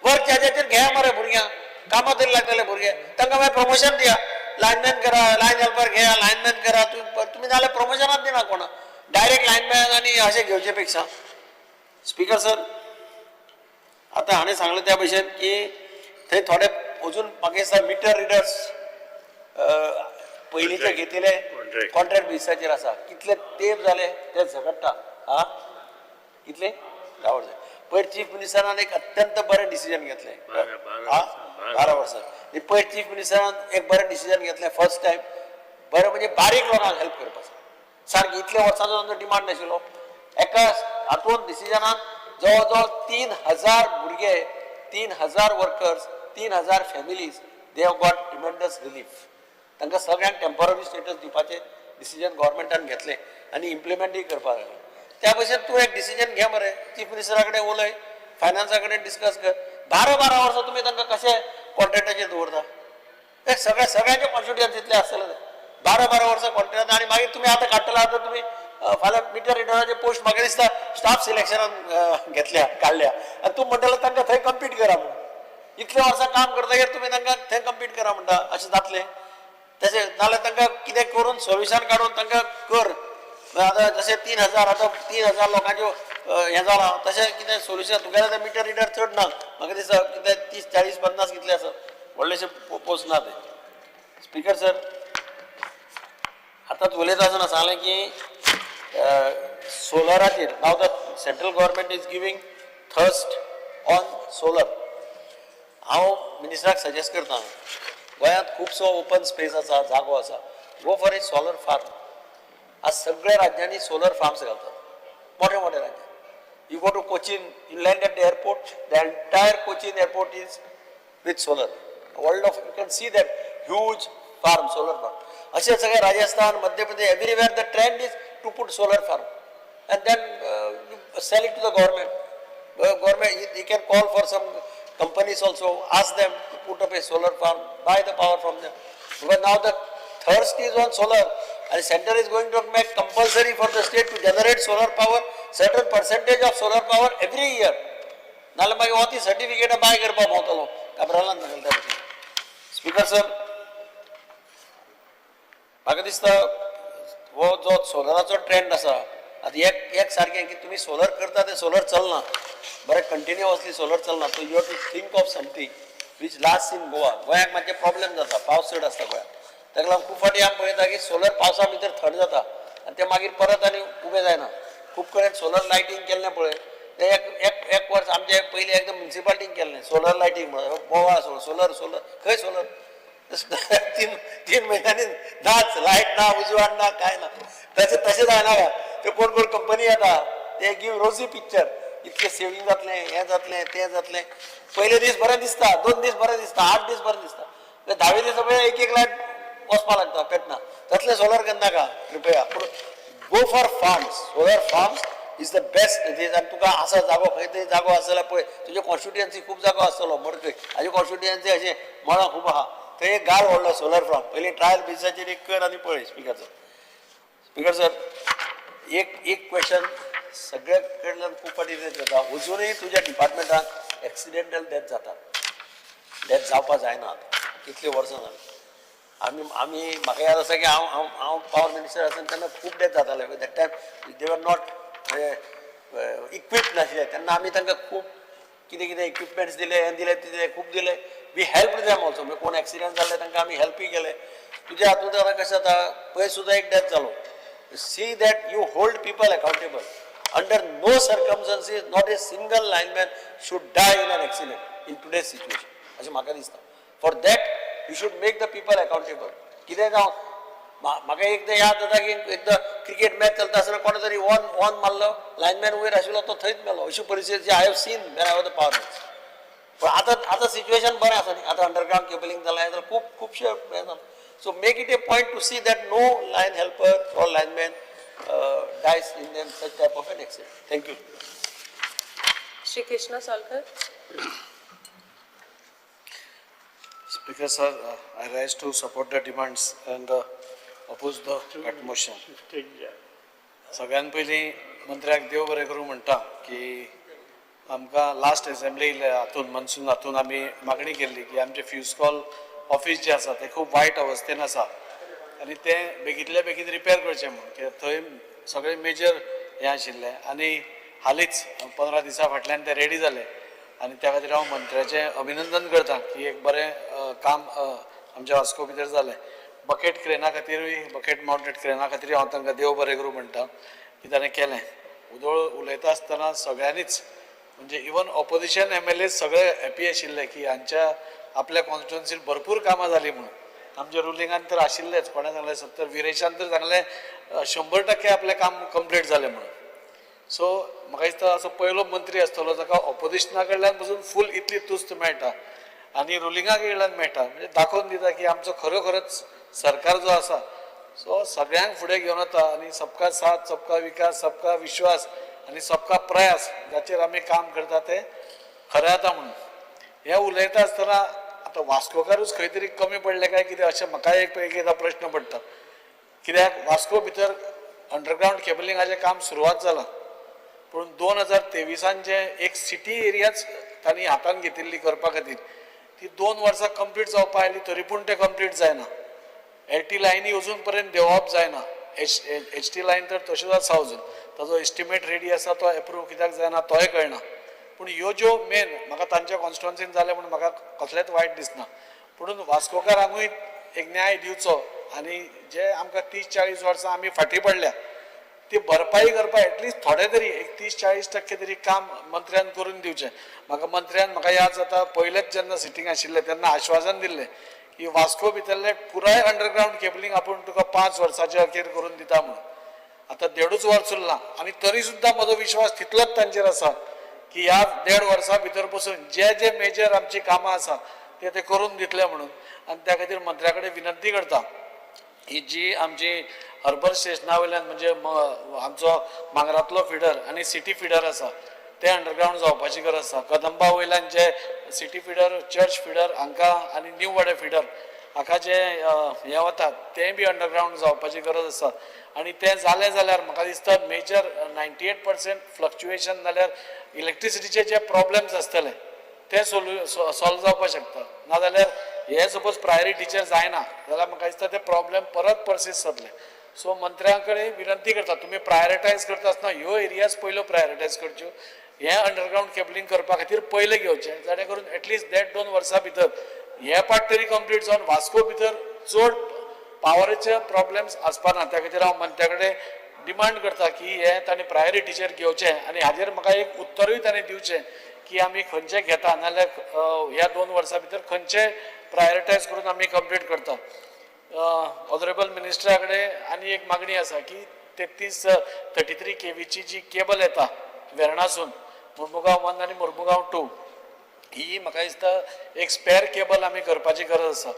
Work चार्जाचेर घेया मरे भुरग्यांक, कामां तरी लागतले भुरगे, तांकां मागीर प्रमोशन दिया. लायनमॅन करा, लायन हेल्पर घेया, लायनमॅन करा. तुमी नाजाल्यार प्रमोशनाच दिना कोणा, डायरेक्ट लायनमॅन आनी अशें घेवचे पेक्षा. स्पीकर सर, आतां हाणें सांगलें त्या भशेन की थंय थोडे अजून म्हाका दिसता मिटर रिडर्स पयलींचे घेतिल्ले कॉन्ट्रॅक्ट बेसिसाचेर आसा. कितले तेंप जाले ते झगडटा. हा कितले 10 वर्सां. पयर चीफ मिनिस्टरान एक अत्यंत बरें डिसिजन घेतलें. 12 वर्सां. पयर चीफ मिनिस्टरान एक बरें डिसिजन घेतलें फर्स्ट टायम. बरें म्हणजे बारीक लोकांक हेल्प करपाचें. सारकें इतल्या वर्सांचो तांचो डिमांड नाशिल्लो. एका हातून डिसिजनान जवळ जवळ 3000 भुरगे, 3000 workers, 3000 families, they have got tremendous relief. तांकां सगळ्यांक टेम्पररी स्टेटस दिवपाचें डिसिजन गव्हर्मेंटान घेतलें आनी इम्प्लिमेंटूय करपाक लागलें. त्या भशेन तूं एक डिसिजन घे मरे, चीफ मिनिस्टरा कडेन उलय, फायनान्सा कडेन डिस्कस कर. 12-12 वर्सां तुमी तांकां कशें कॉन्ट्रॅक्टाचेर दवरता? ते सगळ्यांचे कॉन्स्टिट्युएन्सींतले आसतले 12-12 वर्सां कॉन्ट्रॅक्ट. आनी मागीर तुमी आतां काडटले, आतां तुमी फाल्यां मिटर रिडराचे पोस्ट म्हाका दिसता स्टाफ सिलेक्शनान घेतल्या काडल्या आनी तूं म्हणटलो तांकां थंय कम्पीट करा म्हणून. इतले वर्सां काम करतकीर तुमी तांकां थंय कम्पीट करा म्हणटा, अशें जातलें? तशें नाजाल्यार तांकां कितें करून सोल्युशन काडून तांकां कर. आतां जशें 3000, आतां 3000 लोकांच्यो हें जालां, तशें कितें सोल्युशन. तुगेलें आतां मिटर रिडर चड ना, म्हाका दिसता कितें 30, 40, 50 कितले आसा, व्हडलेशे पोस्ट ना ते. स्पीकर सर, आतांच उलयता आसतना सांगलें की सोलराचेर now the central government is giving thrust on solar. हांव मिनिस्टराक सजेस्ट करता, गोंयांत खुबसो ओपन स्पेस आसा, जागो आसा, go for a solar farm. आज सगळ्या राज्यांनी सोलर फार्म्स घालतात, मोठ्या मोठ्या राज्यांत. You go to Cochin, you land at the airport, the entire Cochin airport is with solar. World of you can see that huge farm, solar farm. असे सगळे Rajasthan, Madhya Pradesh, everywhere the trend is to put solar farm and then sell it to the government. Government, you can call for some companies also, ask them to put up a solar farm, buy the power from them. Because now the thirst is on solar and center is going to make compulsory for the state to generate solar power, certain percentage of solar power every year. नाल्यार मागीर हो ती सर्टिफिकेटां बाय करपाक भोंवतलो काब्रालान घालता. Speaker sir, म्हाका दिसता हो जो सोलराचो ट्रेंड आसा आतां एक एक सारकें की तुमी सोलर करता तें सोलर चलना बरें, कंटिन्युअसली सोलर चलना. So you have to think of something which last in Goa. गोंयाक मातशें प्रॉब्लेम जाता, पावस चड आसता गोंयांत, ताका लागून खूब फावटी आमी पळयता की सोलर पावसा भितर थंड जाता आनी ते मागीर परत आनी उबें जायना. खूब कडेन सोलर लायटींग केल्लें पळय, ते एक एक एक वर्स आमचे पयलीं एकदम म्युनिसिपालिटीन केल्लें सोलर लायटींग म्हणून, बोवाळ सोलर सोलर खंय सोलर, 3 म्हयन्यांनी नाच, लायट ना, उजवाड ना, काय ना. तशें तशें जायना काय ते कोण कोण कंपनी येता ते गिव रोजी पिक्चर, इतकें सेवींग जातलें, हें जातलें, तें जातलें. पयले दीस बरें दिसता, 2 दीस बरें दिसता, 8 दीस बरें दिसता, धावे दीस पळय एक एक लायट वचपा लागता पेटना. तसलें सोलर करनाका कृपया, पूण go for farms. Solar farms is the best. आनी तुका आसा जागो, खंय तरी जागो आसा जाल्यार पळय, तुजे कॉन्स्टिट्युएन्सी खूब जागो आसतलो मडकय, हाजी कॉन्स्टिट्युएन्सी अशें मळां खूब आहा, थंय एक गाळ व्हडलो सोलर फार्म पयलीं ट्रायल बेजिसाचेर एक कर आनी पळय. स्पीकर सर, स्पीकर सर, एक एक क्वेश्चन सगळ्या कडल्यान खूब फावटी जाता, अजुनूय तुज्या डिपार्टमेंटान एक्सिडेंटल डेथ जातात, डेथ जावपा जायना. आतां कितलीं वर्सां जालीं आमी आमी म्हाका याद आसा की हांव हांव हांव पावर मिनिस्टर आसतना तेन्ना खूब डेथ जाताले. That time they were not equip नाशिल्ले, तेन्ना आमी तांकां खूब कितें कितें इक्विपमेंट्स दिले, हें दिले, दिले, खूब दिले. We help them also, म्हणजे कोण एक्सिडंट जाल्ले तांकां आमी हेल्पूय केले. तुज्या हातूंत आतां कशें जाता, पयर सुद्दां एक डेथ जालो. See that you hold people accountable. Under no circumstances not a single lineman should die in an accident in today's situation, अशें म्हाका दिसता. For that you should make the people accountable. कितें जावं, म्हाका एकदां याद जाता की एकदां क्रिकेट मॅच चलता आसतना कोणे तरी ऑन ऑन मारलो, लायनमॅन वयर आशिल्लो तो थंयच मेलो. अशी परिस्थिती I have seen when I was the power minister. पूण आतां आतां सिच्युएशन बरें आसा न्ही, आतां अंडरग्रावंड केबलिंग जालां, जाल्यार खूब खुबशे हें जालां. So make it a point to see that no line helper or lineman dies in such type of an accident. Thank you. Shri Krishna Salkar. Speaker sir, I rise to support the demands and oppose the cut motion. सगळ्यान पयलीं मंत्र्याक देव बरें करूं म्हणटा की आमकां last assembly हातून मनसून हातून आमी मागणी केल्ली की आमचें फ्यूज कॉल ऑफीस जें आसा तें खूब वायट अवस्थेन आसा आनी तें बेगींतल्या बेगीन रिपेर करचें म्हूण, कित्याक थंय सगळें मेजर हें आशिल्लें आनी हालींच 15 दिसां फाटल्यान तें रेडी जालें आनी त्या खातीर हांव मंत्र्याचें अभिनंदन करता की एक बरें काम आमच्या वास्को भितर जालें. बकेट क्रेना खातीरूय, बकेट मावंटेड क्रेना खातीरूय हांव तांकां देव बरें करूं म्हणटा की ताणें केलें. उदोळ उलयता आसतना सगळ्यांनीच म्हणजे इवन ऑपोजिशन MLA सगळे हॅपी आशिल्ले की हांच्या आपल्या कॉन्स्टिट्युएन्सीन भरपूर कामां जालीं म्हणून. आमच्या रुलिंगान तर आशिल्लेच, कोणें सांगलें 70, विरेशान तर सांगलें 100% आपलें काम कंप्लीट जालें म्हणून. सो म्हाका दिसता असो पयलो मंत्री आसतलो जाका ऑपोजिशना कडल्यान पसून फूल इतली तुस्त मेळटा आनी रुलिंगा कडल्यान मेळटा, म्हणजे दाखोवन दिता की आमचो खरोखरच सरकार जो आसा सो सगळ्यांक फुडें घेवन वता आनी सबका साथ, सबका विकास, सबका विश्वास आनी सबका प्रयास जाचेर आमी काम करता तें खरें जाता म्हणून. हें उलयता आसतना आतां वास्कोकारूच खंय तरी कमी पडले काय कितें अशें म्हाका एक एकदां प्रश्न पडटा, कित्याक वास्को भितर अंडरग्रावंड केबलिंगाचें काम सुरवात जालां, पूण 2023 जे एक सिटी एरियाच तांणी हातान घेतिल्ली करपा खातीर ती 2 वर्सां कंप्लीट जावपा आयली तरी पूण तें कंप्लीट जायना. एल टी लायनी अजून पर्यंत देंवप जायना, एच टी लायन तर तश्योच आसा अजून, ताजो एस्टिमेट रेडी आसा तो एप्रूव कित्याक जायना तोय कळना. पूण ह्यो ज्यो मेन म्हाका तांच्या कॉन्स्टिट्युएन्सीन जालें म्हूण म्हाका कसलेंच वायट दिसना, पुणून वास्कोकारांकूय एक न्याय दिवचो आनी जे आमकां 30-40 वर्सां आमी फाटीं पडल्या ती भरपाई करपाक एटलिस्ट थोडे तरी एक 30-40% तरी काम मंत्र्यान करून दिवचें. म्हाका मंत्र्यान म्हाका याद जाता पयलेच जेन्ना सिटींग आशिल्लें तेन्ना आश्वासन दिल्लें की वास्को भितरलें पुराय अंडरग्रावंड केबलिंग आपूण तुका 5 वर्साच्या अखेर करून दिता म्हणून. आतां 1.5 वर्स उरलां आनी तरी सुद्दां म्हजो विश्वास तितलोच तांचेर आसा की ह्या 1.5 वर्सां भितर पसून जे जे मेजर आमची कामां आसा ते ते करून दितले म्हणून. आनी त्या खातीर मंत्र्या कडेन विनंती करता ही जी आमची हर्बर स्टेशना वयल्यान म्हणजे आमचो मांगरांतलो फिडर आनी सिटी फिडर आसा ते अंडरग्रावंड जावपाची गरज आसा. कदंबा वयल्यान जे सिटी फिडर, चर्च फिडर हांकां आनी न्यू वाडे फिडर हाका जे हें वता तें बी अंडरग्रावंड जावपाची गरज आसा. आनी तें जालें जाल्यार म्हाका दिसता मेजर 98% फ्लक्चुएशन जाल्यार इलेक्ट्रिसिटीचे जे प्रॉब्लम्स आसतले ते सॉल्व जावपाक शकता. नाजाल्यार हे सपोज प्रायोरिटीचेर जायना जाल्यार म्हाका दिसता ते प्रॉब्लम परत पर्सिस्ट जातले. सो मंत्र्यां कडेन विनंती करता तुमी प्रायोरिटायज करता आसतना ह्यो एरियाज पयल्यो प्रायोरिटायज करच्यो, हें अंडरग्रावंड केबलिंग करपा खातीर पयलें घेवचें, जाणे करून एटलिस्ट 1.5-2 वर्सां भितर हे पार्ट तरी कंप्लीट जावन वास्को भितर चड पावराचे प्रॉब्लम्स आसपा ना. त्या खातीर हांव मंत्र्या कडेन डिमांड करता की हें तांणी प्रायोरिटीचेर घेवचें आनी हाजेर म्हाका एक उत्तरूय तांणी दिवचें की आमी खंयचें घेता नाजाल्यार ह्या 2 वर्सां भितर खंयचे प्रायोरिटायज करून आमी कंप्लीट करता. ऑनरेबल मिनिस्टरा कडेन आनी एक मागणी आसा की 33 केवीची जी केबल येता वेर्णासून मुर्मुगांव 1 आनी मुर्मुगांव 2 ही म्हाका दिसता एक स्पेर केबल आमी करपाची गरज आसा.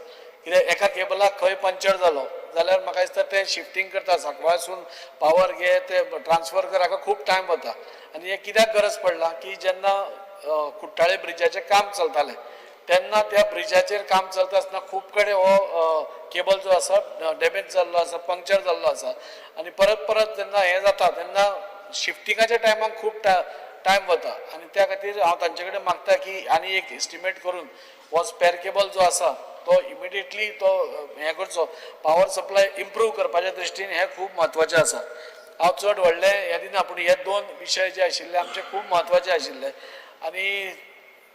कित्याक एका केबलाक खंय पंक्चर जालो जाल्यार म्हाका दिसता तें शिफ्टींग करता, सांकवाळसून पावर घे ते ट्रान्सफर कर, हाका खूब टायम वता. आनी हें कित्याक गरज पडला की जेन्ना कुट्टाळे ब्रिजाचें काम चलतालें तेन्ना त्या ब्रिजाचेर काम चलता आसतना खूब कडेन हो केबल जो आसा डॅमेज जाल्लो आसा, पंक्चर जाल्लो आसा आनी परत परत जेन्ना हें जाता तेन्ना शिफ्टिंगाच्या टायमाक खूब टायम वता. आनी त्या खातीर हांव तांचे कडेन मागता की आनी एक एस्टिमेट करून हो स्पेर केबल जो आसा तो इमिडिएटली तो हें करचो. पावर सप्लाय इम्प्रूव करपाच्या दृश्टीन हें खूब म्हत्वाचें आसा. हांव चड व्हडलें हें दिना, पूण हे 2 विशय जे आशिल्ले आमचे खूब म्हत्वाचे आशिल्ले. आनी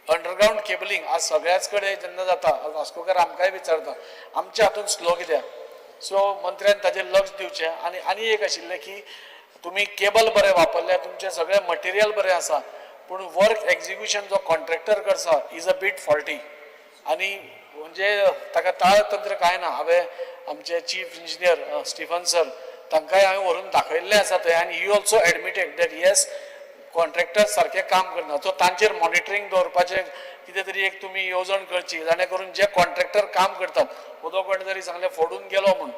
अंडरग्रावंड केबलिंग आज सगळ्याच कडेन जेन्ना जाता, वास्कोकार आमकांय विचारता आमच्या हातून स्लो कित्याक, सो मंत्र्यान ताजेर लक्ष दिवचें. आनी आनी एक आशिल्लें की तुमी केबल बरें वापरल्यार तुमचें सगळें मटेरियल बरें आसा, पूण वर्क एक्जिक्युशन जो कॉन्ट्रॅक्टर करता is a bit faulty आनी म्हणजे ताका ताळतंत्र कांय ना. हांवें आमचे चीफ इंजिनियर स्टिफन सर तांकांय हांवें व्हरून दाखयल्लें आसा थंय आनी he also admitted that yes contractor सारकें काम करना. सो तांचेर मॉनिटरींग दवरपाचें कितें तरी एक तुमी येवजण करची, जाणे करून जे कॉन्ट्रॅक्टर काम करतात उदक कोणें तरी सांगलें फोडून गेलो म्हूण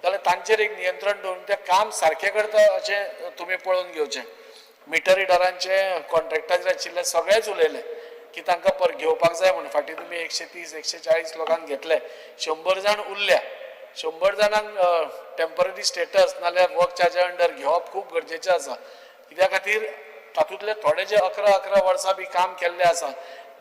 जाल्यार तांचेर एक नियंत्रण दवरून तें काम सारकें करता अशें तुमी पळोवन घेवचें. मिटर रिडरांचे कॉन्ट्रॅक्टर आशिल्ले सगळेच उलयले की तांकां पर घेवपाक जाय म्हूण. फाटीं तुमी 130 140 लोकांक घेतले, 100 जाण उरल्या, 100 जाणांक टेम्पररी स्टेटस नाल्यार वर्क चार्जा अंडर घेवप खूब गरजेचें आसा. कित्या खातीर तातूंतले थोडे जे 11-11 वर्सां बी काम केल्लें आसा,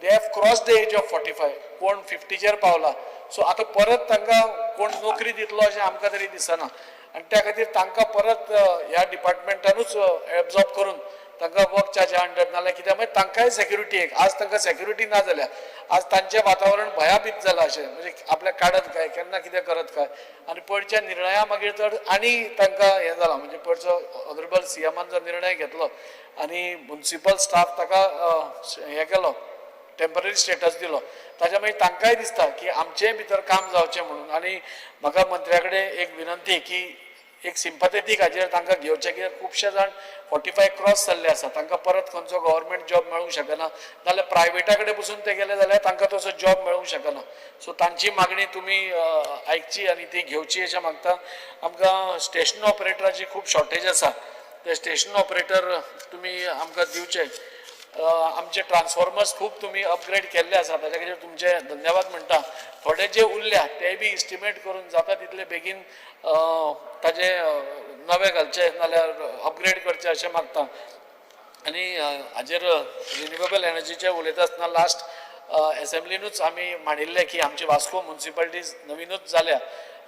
they have cross the age of 45, कोण 50चेर पावला. सो आतां परत तांकां कोण नोकरी दितलो अशें आमकां तरी दिसना आनी त्या खातीर तांकां परत ह्या डिपार्टमेंटानूच एब्जॉर्ब करून तांकां वर्क चार्जा अंडर नाल्यार कित्याक मागीर तांकांय सेक्युरिटी एक आज तांकां सेक्युरिटी ना जाल्या आज तांचें वातावरण भयाभीत जालां अशें म्हणजे आपल्याक काडत काय केन्ना कितें करत काय. आनी पयरच्या निर्णया मागीर तर आनी तांकां हें जालां म्हणजे पयरचो ऑनरेबल सीएमान जो निर्णय घेतलो आनी मुन्सिपल स्टाफ ताका हें केलो टेम्पररी स्टेटस दिलो, ताच्या मागीर तांकांय दिसता की आमचेय भितर काम जावचें म्हणून. आनी म्हाका मंत्र्या कडेन एक विनंती की एक सिंपथेटीक हाजेर तांकां घेवचें, कित्याक खुबशे जाण 45 क्रॉस जाल्ले आसा, तांकां परत खंयचो गव्हर्मेंट जॉब मेळूंक शकना, नाल्यार प्रायवेटा कडेन पसून ते गेले जाल्यार तांकां तसो जॉब मेळूंक शकना. सो तांची मागणी तुमी आयकची आनी ती घेवची अशें मागता. आमकां स्टेशन ऑपरेटराची खूब शॉर्टेज आसा, ते स्टेशन ऑपरेटर तुमी आमकां दिवचे. आमचे ट्रान्सफॉर्मर्स खूब तुमी अपग्रेड केल्ले आसा, ताच्या खातीर तुमचे धन्यवाद म्हणटा. थोडे जे उरल्या ते बी इस्टिमेट करून जाता तितले बेगीन ताजे नवे घालचे नाल्यार अपग्रेड करचे अशें मागता. आनी हाजेर रिन्युएबल एनर्जीचें उलयता आसतना लास्ट एसेंब्लीनूच आमी मांडिल्लें की आमची वास्को मुन्सिपालिटीज नवीनूच जाल्या,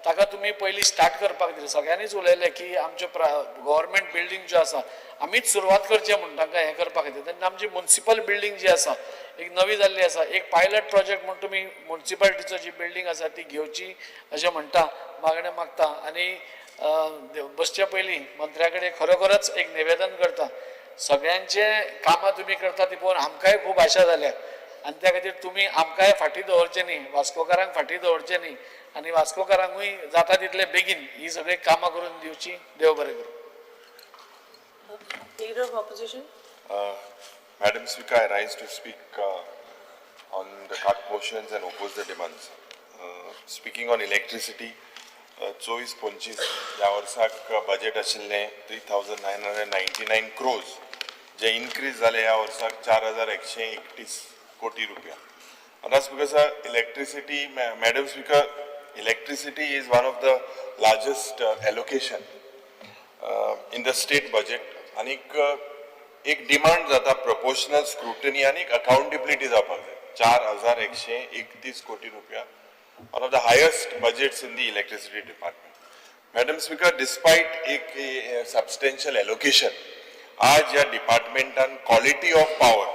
ताका तुमी पयलीं स्टार्ट करपाक दिलें. सगळ्यांनीच उलयलें की आमच्यो गव्हर्मेंट बिल्डींग ज्यो आसा आमीच सुरवात करचें म्हूण तांकां हें करपा खातीर. तेन्ना आमची मुन्सिपल बिल्डींग जी आसा एक नवी जाल्ली आसा, एक पायलट प्रोजेक्ट म्हूण तुमी मुन्सिपालिटीचो जी बिल्डींग आसा ती घेवची अशें म्हणटा, मागणें मागता. आनी बसच्या पयलीं मंत्र्या कडेन खरोखरच एक निवेदन करता, सगळ्यांचे कामां तुमी करता ती पळोवन आमकांय खूब आशा जाल्या आनी त्या खातीर तुमी आमकांय फाटीं दवरचें न्ही, वास्कोकारांक फाटीं दवरचें न्ही आनी वास्कोकारांकूय जाता तितले बेगीन ही सगळीं कामां करून दिवची. देव बरें करूं. Leader of Opposition. Madam Speaker, I rise to speak on the cut motions and oppose the demands. Speaking on electricity, 24-25 ह्या वर्साक बजेट आशिल्लें 3,999 crores, जे इन्क्रीज जाले ह्या वर्साक 4,131 कोटी रुपया. आतां Speaker sir, electricity, Madam Speaker, electricity is one of the largest allocation in the state budget. आनीक एक डिमांड जाता प्रपोर्शनल स्क्रुटनी आनी अकाउंटेबिलिटी जावपाक जाय. 4,131 कोटी रुपया, one of the highest budgets in the electricity department. Madam Speaker, despite एक substantial allocation, आज ह्या डिपार्टमेंटान quality of power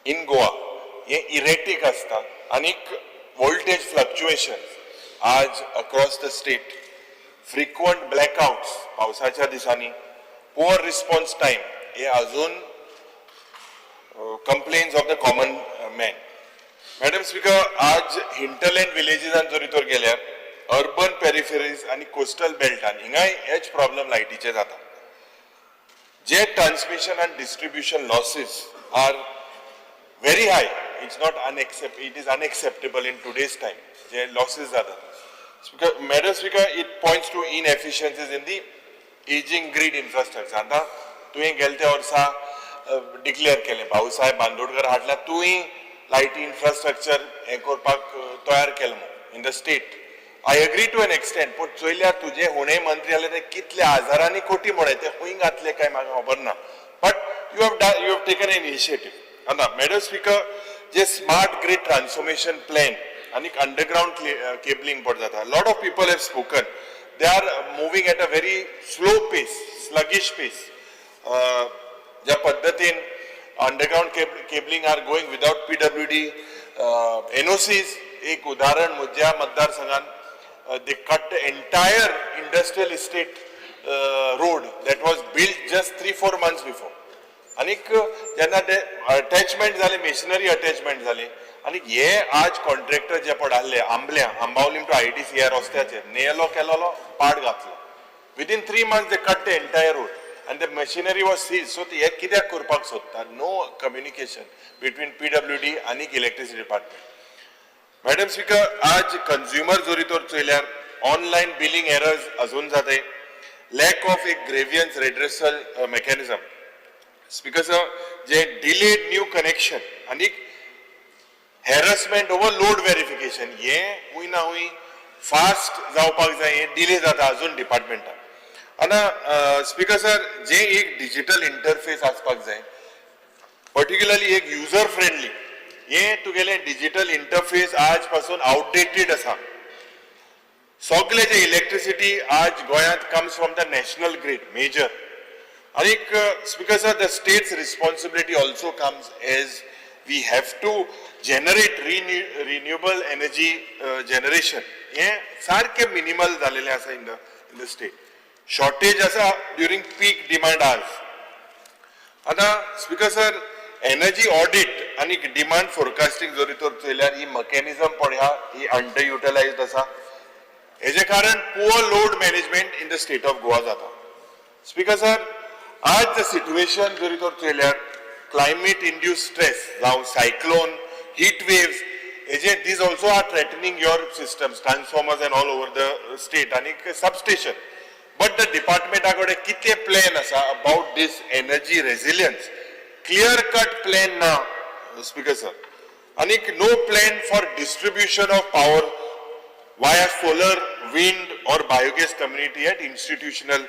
in Goa हें इरेटीक आसता आनीक वोल्टेज फ्लक्च्युएशन आज across the state, frequent blackouts पावसाच्या दिसांनी, पुअर रिस्पॉन्स टायम हे अजून complaints of the common man. Madam Speaker, आज हिंटरलँड विलेजीसान जरी तर गेल्यार, अर्बन पेरिफेरीज आनी कोस्टल बेल्टान हिंगाय हेच प्रॉब्लम लायटीचे जाता. जे ट्रान्समिशन आनी distribution losses are very high. It is unacceptable in today's time J losses जातात. Speaker, Madam Speaker, it points to inefficiencies in the aging grid infrastructure. आतां तुवें गेले त्या वर्सा डिक्लेअर केलें, भाऊसाहेब बांदोडकर हाडला, तुवें लायटी इन्फ्रास्ट्रक्चर हें करपाक तयार केलें म्हूण in the state. I agree to an extent, पूण चोयल्यार तुजे हुणे मंत्री जाले ते कितले हजारांनी कोटी म्हळे ते खंय घातले काय म्हाका खबर ना, but you have taken an initiative. आतां मॅडम स्पीकर, जे स्मार्ट ग्रीड ट्रान्सफॉर्मेशन प्लॅन आनी अंडरग्रावंड केबलिंग पड जाता, lot of people have spoken, they are moving at a very slow pace, sluggish pace. ज्या पद्दतीन underground cabling are going without PWD NOCs. एक उदाहरण म्हज्या मतदारसंघात, they cut the entire industrial estate road that was built just 3-4 months before. आनीक जेन्ना ते attachment जाले, मेशिनरी अटॅचमेंट जाली आनी हे आज कॉन्ट्रॅक्टर जे पड आहले आंबल्या, आंबावलीम टू आयडीसी ह्या रस्त्याचेर नेलो केलोलो पाड घातलो. Within 3 months they cut the entire road and the machinery was seized. So हे कित्याक करपाक सोदता? No communication between PWD आनी इलेक्ट्रिसिटी डिपार्टमेंट. मॅडम स्पीकर, आज कंझ्युमर जरी तर चोयल्यार ऑनलायन बिलिंग एरर्स अजून जाते, लॅक ऑफ एक grievance redressal mechanism. Speaker sir, जे डिलेड न्यू कनेक्शन आनी हॅरसमेंट ओवर लोड व्हेरिफिकेशन हे हुंय ना हुंय फास्ट जावपाक जाय, हे डिले जाता अजून डिपार्टमेंटान. आतां स्पीकर सर, जे एक डिजिटल इंटरफेस आसपाक जाय, पर्टिक्युलरली एक युजर फ्रेंडली, हे तुगेले डिजिटल इंटरफेस आज पासून आउटडेटेड आसा. सगळे जे इलेक्ट्रिसिटी आज गोंयांत comes from the national grid major. आनीक Speaker sir, the state's responsibility also comes as we have to generate renewable energy generation. हें सारकें मिनिमल जालेलें आसा in the state. Shortage आसा ड्युरींग पीक डिमांड आज. आतां स्पीकर सर, एनर्जी ऑडिट आनी demand forecasting जरी तर चोयल्यार ही मॅकॅनिझम पळया, ही अंडर युटिलायज्ड आसा. हेजे कारण poor load management in the state of Goa जाता. स्पीकर सर, आज the situation जरी तर चोयल्यार क्लायमेट इंड्यूस स्ट्रेस जावं सायक्लोन, हीट वेव्स, हेजे these also are threatening your systems, transformers and all over the state आनी सबस्टेशन. बट the डिपार्टमेंटा कडेन कितें plan आसा about this energy resilience? Clear cut plan ना speaker sir. आनीक no plan for distribution of power via solar, wind or biogas community at institutional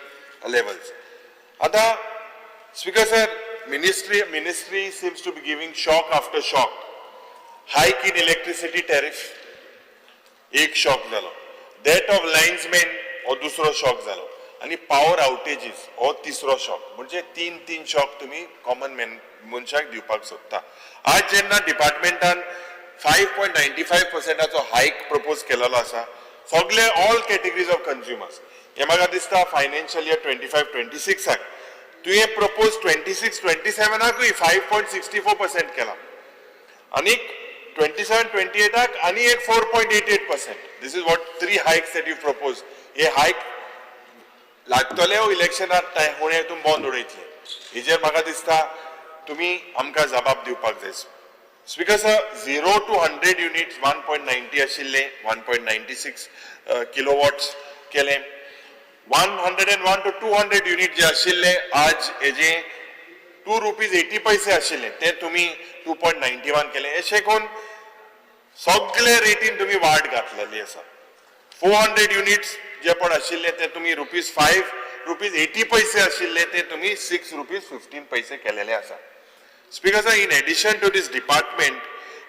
levels. आता Speaker sir, ministry seems to be giving shock after shock. Hike in electricity tariff, एक shock जालो. Death of linesman हो दुसरो shock जालो आनी power आउटेजीस हो तिसरो shock. म्हणजे तीन तीन शॉक तुमी कॉमन मॅन मनशाक दिवपाक सोदता. आज जेन्ना डिपार्टमेंटान 5.95 पर्संटाचो हायक प्रपोज केलेलो आसा. सगळे ऑल कॅटेगरीज ऑफ कंज्युमर्स. हे म्हाका दिसता फायनान्शियल इयर 25-26 आक तुवें प्रपोज 26-27 आकूय 5.64% केला आनी 27-28 आक आनी एक 4.88%. This is what three hikes that you propose. हे हायक लागतले इलेक्शनाक हुणे हितून बंद उडयतले. हेजेर म्हाका दिसता तुमी आमकां जबाब दिवपाक जाय. Speaker sir, 0 to 100 units 1.90 आशिल्ले, 1.96 kilowatts केले. 101 to 200 unit जे आशिल्ले, आज हेजे 2 रुपीज 80 पैसे आशिल्ले, ते तुमी 2.91 केले. अशें करून सगळे रेटीन तुमी वाड घातलेली आसा. 400 युनिट्स जे पण आशिल्ले, ते तुमी रुपीज 5 रुपीज 80 पैसे आशिल्ले, ते तुमी 6 रुपीज 15 पैसे केलेले आसा. Speaker sir, in addition to this department,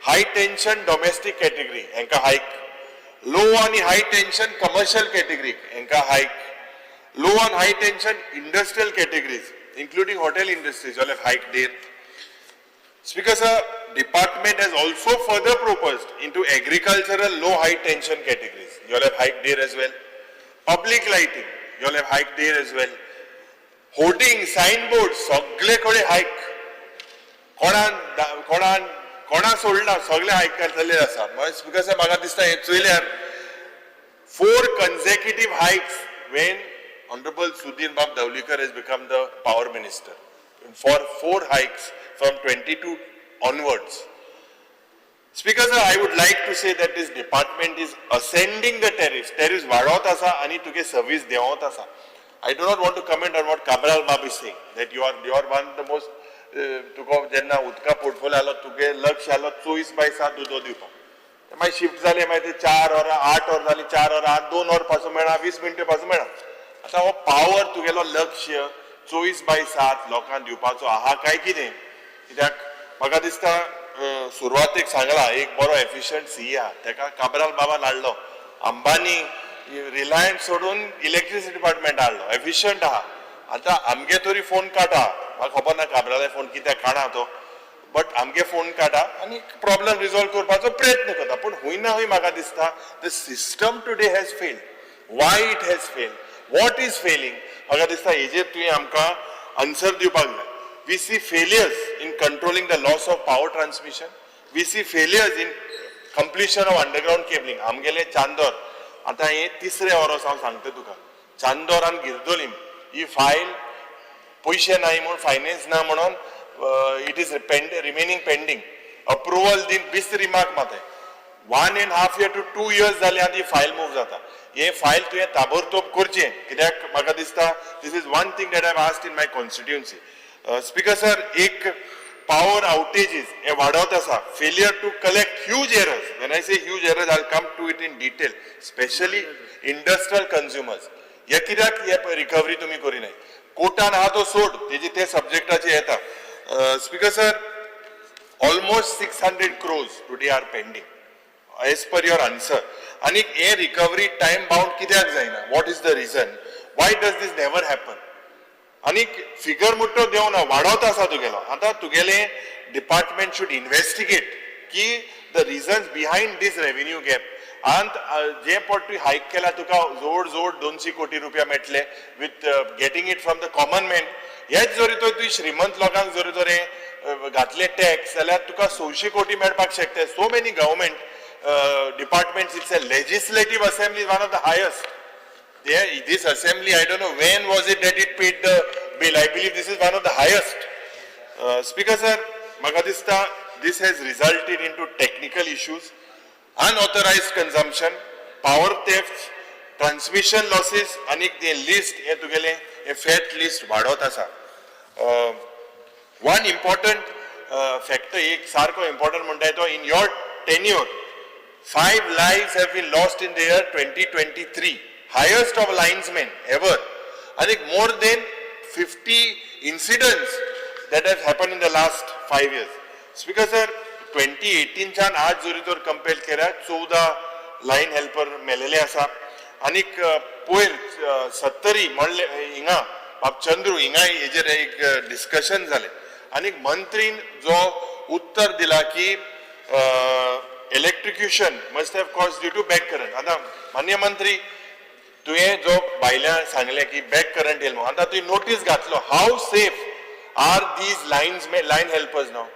high tension domestic category हेंका हायक, लो आनी हाय टेन्शन कमर्शियल कॅटेगरी हेंका hike, low and high tension industrial categories including hotel industries all have hike there. Speaker sir, department has also further proposed into agricultural low high tension categories. You all have hiked there as well. Public lighting, you all have hiked there as well. Hoarding, signboards, सगळे कडेन हायक. कोणान कोणान कोणा सोडला, सगळे हायक जाल्ले आसा. Speaker sir, म्हाका दिसता हें चोयल्यार four consecutive hikes when Honorable Sudhir Bab Dhavalikar has become the power minister. For four hikes from 22 onwards. Speaker sir, I would like to say that this department is ascending the tariffs. Tariffs वाडोवत आसा आनी तुगे service देंवत आसा. I do not want to comment on what Cabral Bab is saying, that you are one of the most, तुका जेन्ना उदका portfolio आलो, तुगे लक्ष आलो 24/7 उदक दिवपाक. ते मागीर शिफ्ट जाले, मागीर ते 4 वरां, 8 वरां जाली, 4 वरां, 2 वर पासून मेळना, 20 मिनटां पासून मेळना. आतां हो पावर तुगेलो लक्ष 24/7 लोकांक दिवपाचो आहा काय कितें? कित्याक म्हाका दिसता सुरवातेक सांगला, एक बरो एफिशियंट सीई आहा, तेका काब्राल बाबान हाडलो. अंबानी रिलायन्स सोडून इलेक्ट्रिसिटी डिपार्टमेंट हाडलो. एफिशियंट आहा. आतां आमगे तरी फोन काडटा, म्हाका खबर ना काब्राले फोन कित्याक काडा तो, बट आमगे फोन काडा आनी प्रॉब्लम रिजॉल्व करपाचो प्रयत्न करता. पूण हुंय ना हुंय म्हाका दिसता the system today has failed. Why it has failed? What is failing? म्हाका दिसता हेजेर तुवें आमकां आन्सर दिवपाक जाय. We see failures in controlling the loss of power transmission. We see failures in completion of underground cabling. आमगेले चांदोर, आतां हें तिसरें वरोस हांव सांगता तुका, चांदोर आनी गिरदोलीम ही फायल पयशे नाय म्हूण, फायनान्स ना म्हणून it is remaining pending. Approval दिन बेस्ट रिमार्क मात 1.5 year to 2 years जाले आनी ही फायल मूव जाता. हे फायल तुवें ताबडतोब करचें, कित्याक म्हाका दिसता this is one thing that I asked in my constituency. Speaker sir, एक पावर आउटेजीस हे वाडत आसा. Failure to collect huge errors. When I say huge errors, I come to it in detail, specially industrial consumers. हे कित्याक हे recovery तुमी करिनाय? कोर्टान आहा तो सोड, तेजी ते सब्जेक्टाचे येता. Speaker sir, almost 600 crores today are pending as per your answer. आनी हे रिकवरी टायम बाउंड कित्याक जायना? What is the reason? Why does this never happen? आनी फिगर मुट्टो देवना, वाडत आसा तुगेलो. आतां तुगेले डिपार्टमेंट should investigate की the reasons behind this revenue gap. आनी जे पट तुवें हायक केला, तुका जोड जोड 200 कोटी रुपया मेळटले with getting it from the common man. हेच जरी तर तुवें श्रीमंत लोकांक जरी तर घातले टॅक्स जाल्यार तुका 600 कोटी मेळपाक शकता. So many government departments, it's a legislative assembly, one of the highest. There, this assembly, I don't know when was it that it paid the bill. I believe this is one of the highest. Speaker sir, म्हाका दिसता this has resulted into technical issues, unauthorized consumption, power thefts, transmission losses, आनी ते list हे तुगेले हे fat list वाडत आसा. One important factor, एक सारको important म्हणटा तो, in your tenure, five lives have been lost in the year 2023, highest of linesmen ever. I think more than 50 incidents that have happened in the last 5 years. Speaker sir, 2018 च्यान आज जरी तर compare केल्यार 14 line helper मेलेले आसा. आनीक पयर सत्तरी म्हणले हिंगा बाब चंद्रू हिंगा हेजेर एक डिस्कशन जालें आनी मंत्रीन जो उत्तर दिला की Electrocution must have cause due to back current. आतां मान्य मंत्री, तुवें जो भायल्यान सांगलें की बॅक करंट येयल म्हणून, आतां तुवें नोटीस घातलो, how safe are these lines, line helpers now?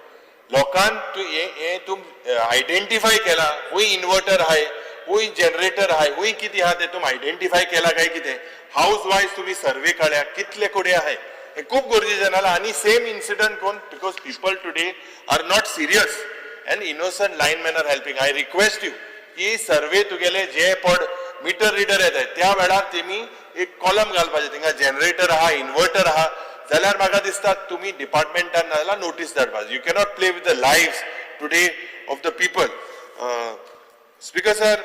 लोकांक तूं हें तूं आयडेंटिफाय केला, खंय इन्वर्टर आहाय, खंय जनरेटर आहाय, खंय कितें आहा तें तूं आयडेंटिफाय केला काय कितें? हावज वायज तुमी सर्वे काडल्या, कितले कडेन आहाय, हें खूब गरजेचें. नाल्यार आनी सेम इन्सिडंट कोण, because people today are not serious and innocent line men are helping. I request you की सर्वे तुगेले जे पड मिटर रिडर येताय त्या वेळार तेमी एक कॉलम घालपाचें, थिंगा जनरेटर आहा, इन्वर्टर आहा जाल्यार म्हाका दिसता तुमी डिपार्टमेंटान नाजाल्यार नोटीस धाडपाक. You cannot play with the life today of the people. Speaker sir,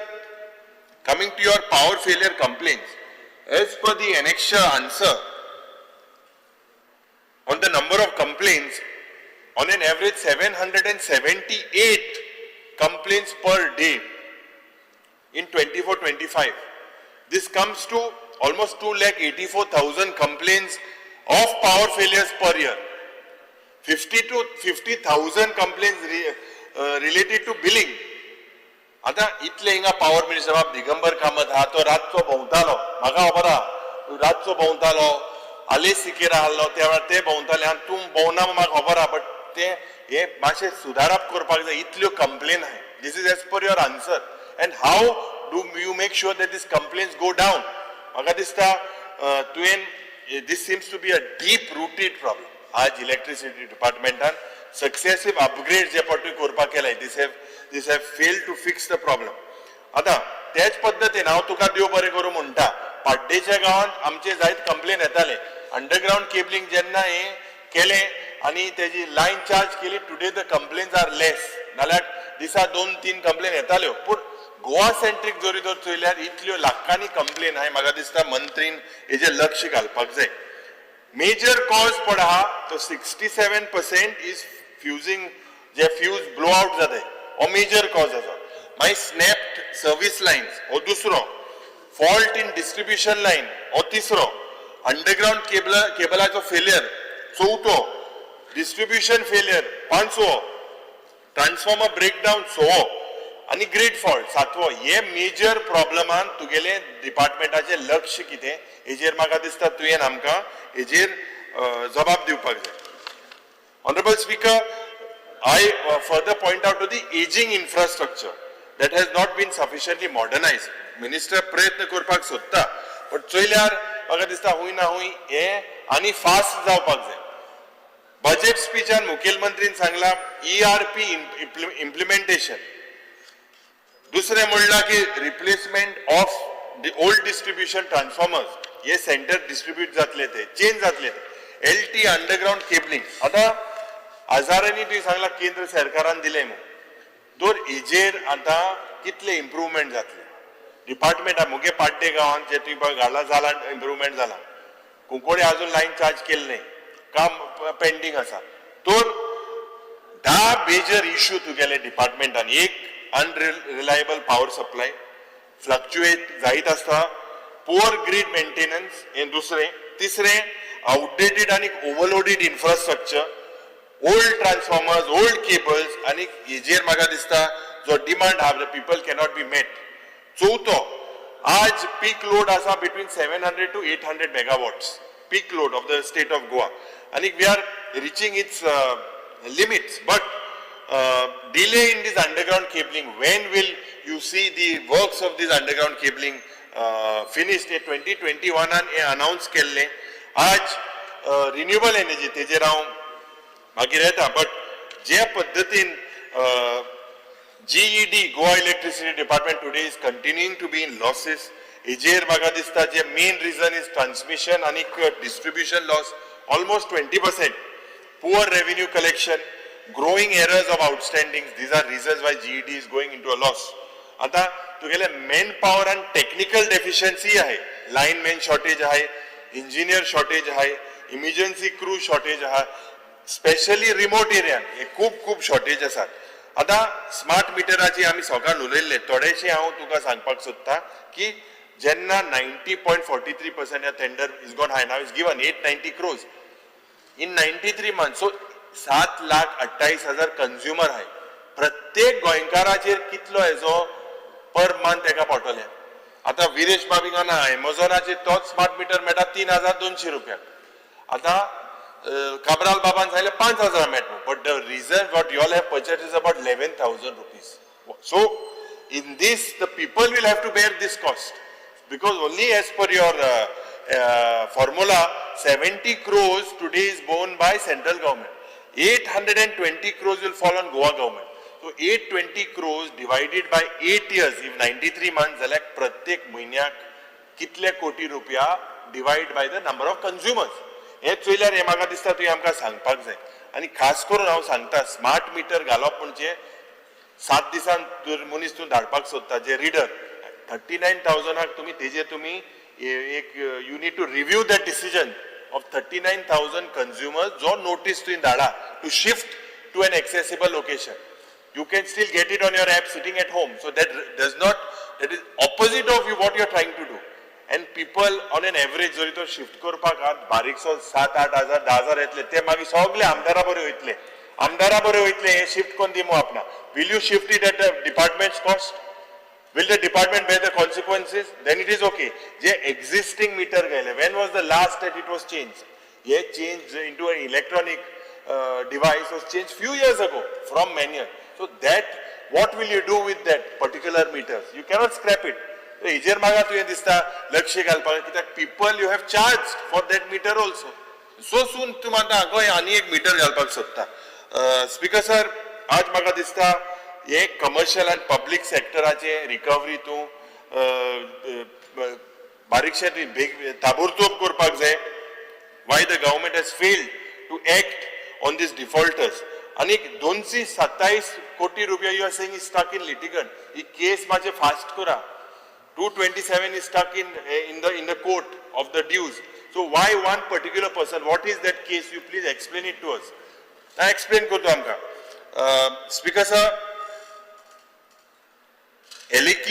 coming to your power failure complaints, as per the annexure answer, on the number of complaints, on an average 778 complaints per day in 24-25. This comes to almost 2,84,000 complaints of power failures per year. 50 to 50,000 complaints related to billing. आतां इतले हिंगा power minister बाब दिगंबर कामत आहा, तो रातचो भोंवतालो, म्हाका खबर आहा, रातचो भोंवतालो, आलेश सिकेरा आहलो त्या वेळार ते भोंवताले आनी तूं भोंवना म्हाका खबर आहा, बट ते हे मातशें सुदारप करपाक जाय. इतल्यो कंप्लेन आहाय, this is as per your answer, and how do you make sure that these complaints go down? म्हाका दिसता तुवें this seems to be a deep rooted problem. आज इलेक्ट्रिसिटी डिपार्टमेंटान सक्सेसीव अपग्रेड जे पटू करपाक केले, this have fail to fix the problem. आतां तेच पद्दतीन हांव तुका देव बरें करूं म्हणटा, पाड्डेच्या गांवांत आमचे जायत कंप्लेन येताले. अंडरग्रावंड केबलिंग जेन्ना हें केलें आनी तेजी लायन चार्ज केली, today the complains are less. नाल्यार दिसा 2-3 कंप्लेन येताल्यो. पूण गोवा सेंट्रीक जरी तर चोयल्यार इतल्यो लाखांनी कंप्लेन आहाय, म्हाका दिसता मंत्रीन हेजेर लक्ष घालपाक जाय. मेजर कॉज पड आहा तो 67% is फ्युजींग, जे फ्यूज ब्लो आउट जाताय हो मेजर कॉज आसा. मागीर स्नॅप्ड सर्वीस लायन्स हो दुसरो, फॉल्ट इन डिस्ट्रिब्युशन लायन हो तिसरो, अंडरग्रावंड केबलाचो फेलियर चवथो, डिस्ट्रिब्युशन फेलियर पांचवो, ट्रान्सफॉर्मर ब्रेकडावन सवो आनी ग्रीड फॉल्ट सातवो. हे मेजर प्रॉब्लमान तुगेले डिपार्टमेंटाचें लक्ष कितें हेजेर म्हाका दिसता तुवें आमकां हेजेर जबाब दिवपाक जाय. Honorable Speaker, I further point out to the aging infrastructure that has not been sufficiently modernized. Minister प्रयत्न करपाक सोदता, पण चोयल्यार म्हाका दिसता हुंय ना हुंय हे आनी फास्ट जावपाक जाय. बजेट स्पीचान मुखेलमंत्रीन सांगला ERP implementation. दुसरें म्हणलां की replacement of the old distribution transformers, hey centre distribute जातले, ते चेंज जातले, LT underground cabling. आतां हजारांनी तुवें सांगला केंद्र सरकारान दिलें म्हूण, तर हेजेर आतां कितले इम्प्रुवमेंट जातले डिपार्टमेंटा? मुगे पाड्डे गांवांत जे तुवें पळय घाला जाला, इम्प्रुवमेंट जाला. कुंकोळे अजून लायन चार्ज केले न्ही, काम पेंडींग आसा. तर 10 मेजर इश्यू तुगेले डिपार्टमेंटान. एक, अनरिलायबल पावर सप्लाय, फ्लक्च्युएट जायत आसता. पुअर ग्रीड मेंटेनन्स हें दुसरें. तिसरें, आउटडेटेड आनी overloaded infrastructure, old transformers, old cables, आनी हेजेर म्हाका दिसता जो डिमांड आहा the people cannot be met. चवथो, आज पीक लोड आसा between 700 to 800 megawatts, peak load of the state of Goa, आनी we are reaching its limits. But delay in this underground cabling, when will you see the works of this underground cabling finished? हे 2021 आन हे announce केल्ले. आज renewable energy तेजेर हांव मागीर येता, बट जे पद्दतीन GED, Goa Electricity Department, today is continuing to be in losses, हेजेर म्हाका दिसता जे main reason is transmission आनी distribution loss almost 20%, poor revenue collection, growing arrears of outstandings. These are reasons why GED is going into a loss. आता तुगेले man power आनी technical deficiency आहे, line man shortage आहे, engineer shortage आहे, emergency crew shortage आहा, specially remote एरियान हे खूब खूब शॉर्टेज आसात. आतां स्मार्ट मिटराची आमी सकाळ उलयल्ले थोडेशे, हांव तुका सांगपाक सोदता की जेन्ना 90.43% ह्या tender is gone high, now is given 890 crores in 93 month, so 7,28,000 consumer आहे. प्रत्येक गोंयकाराचेर कितलो हेजो पर मंथ एका पडटले. आतां विरेश बाब हिंगा ना, एमेझॉनाचेर तोच स्मार्ट मिटर मेळटा 3200 रुपयाक. आतां काब्राल बाबान सांगलें 5000 मेळटा, but the reason what you all have purchase is about 11,000 rupees. So in this the people will have to bear this cost, because only as per your formula 70 crores today is borne by central government, 820 crores will fall on Goa government. So 820 crores divided by 8 years, if 93 months जाल्यार प्रत्येक म्हयन्याक कितले कोटी रुपया divide by the number of consumers. हें चोयल्यार हें म्हाका दिसता तुवें आमकां सांगपाक जाय. आनी खास करून हांव सांगता, स्मार्ट मिटर घालप म्हणजे 7 दिसान मनीस तूं धाडपाक सोदता जे रिडर 39,000 तुमी तेजेर तुमी एक you need to review that decision of 39,000 consumers जो नोटीस तुवें धाडा to shift to an accessible location. You can still get it on your app sitting at home. So that does not, that is opposite of you what you are trying to do. And people on an average जरी तो shift करपाक आहा बारीकसो 7-8 हजार 10 हजार येतले, ते मागीर सगळे आमदारा बरे वयतले, आमदारा बरे वयतले हे शिफ्ट करून दी मू आपणा. Will you shift it at the department's cost? Will the department bear the consequences? Then it is okay. J existing meter घायले, when was the last that it was changed? Hey change into an electronic device was changed few years ago from manual. So that, what will you do with that particular meters? You cannot scrap it. हेजेर म्हाका तुवें दिसता लक्ष घालपाक, कित्याक people you have charge for that meter also. So soon तूं आतां गोंय आनी एक मिटर घालपाक सोदता. स्पीकर सर, आज म्हाका दिसता हे कमर्शियल आनी पब्लीक सेक्टराचे रिकवरी तूं बारीकशें तुवें बेग ताबडतोब करपाक जाय. Why the government has failed to act on these defaulters? आनी 227 कोटी रुपया you are saying is stuck in litigant. He case मातशें फास्ट करा. 227 is stuck in the court of the dues. So why one particular person? What is that case? You please explain it to us. I explain करतो आमकां. Speaker sir, LAQ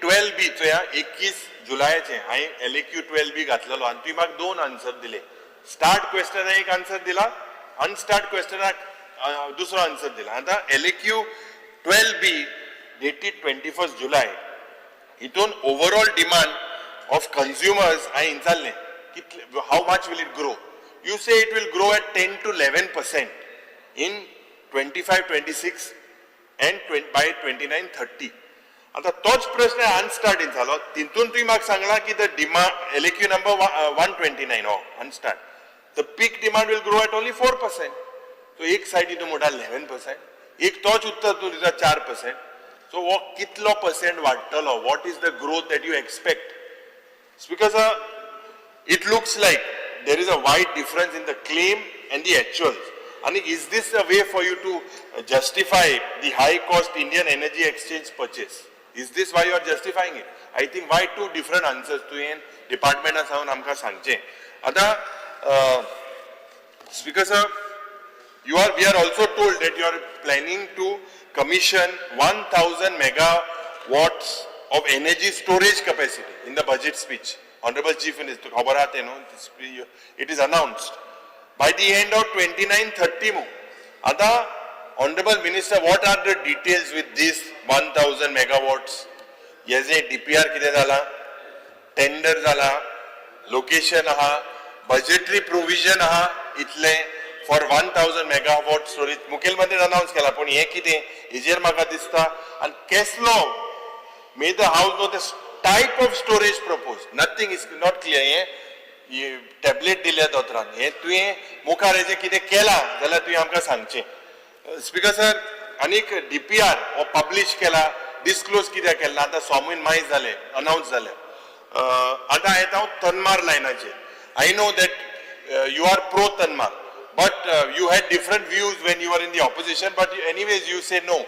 12B चोया, 21 जुलयाचे हांवें LAQ 12B घातलेलो आनी तुवें म्हाका 2 answer दिले. Start क्वेश्चनाक एक आन्सर दिला, अनस्टार्ट क्वेश्चनाक दुसरो आन्सर दिला. आतां LAQ 12B dated 21 जुलय, हितून ओवरऑल डिमांड ऑफ कंज्युमर्स हांवें विचारलें कितले, how much will it grow? You say it will grow at 10 to 11% in 25-26 and by 29-30. आतां तोच प्रश्न अनस्टार्ट जालो, तितून तुवें म्हाका सांगलां की the demand LAQ number 129 हो unstarred, the peak demand will grow at only 4%. So एक सायडी तूं म्हणटा 11%, एक तोच उत्तर तूं दिता 4%. सो हो कितलो पर्सेंट वाडटलो? What is the growth that you expect? Speaker sir, it looks like there is a wide difference in the claim and the actuals. And is this a way for you to justify the high cost Indian Energy Exchange purchase? Is this why you are justifying it? I think why two different answers? तुवें डिपार्टमेंटा सावन आमकां सांगचें. आतां speaker sir, we are also told that you are planning to commission 1000 megawatts of energy storage capacity in the budget speech. Honorable Chief Minister, खबर आहा तें न्हू, it is announced by the end of 29-30 मू. आतां Honorable Minister, what are the details with this 1000 megawatts? हे जे DPR कितें जाला, tender जाला, लोकेशन आहा, बजेटरी प्रोविजन आहा इतलें फॉर 1000 मेगावॉट स्टोरेज मुखेलमंत्रीन अनावन्स केला, पूण हें कितें हेजेर म्हाका दिसता. आनी केसलो, may the house know the type of storage propose. Nothing is not clear. हें टॅबलेट दिल्या दोतोरान, हें तुवें मुखार हेजें कितें केलां जाल्यार तुवें आमकां सांगचें. स्पीकर सर, आनीक DPR हो पब्लीश केला, डिस्क्लोज कित्याक केलें ना? आतां 6 म्हयने मायज जाले अनावन्स जाले. आतां येता हांव तन्मार लायनाचेर. I know that you are pro Tanmar, but you had different views when you are in the opposition, but anyways you say no.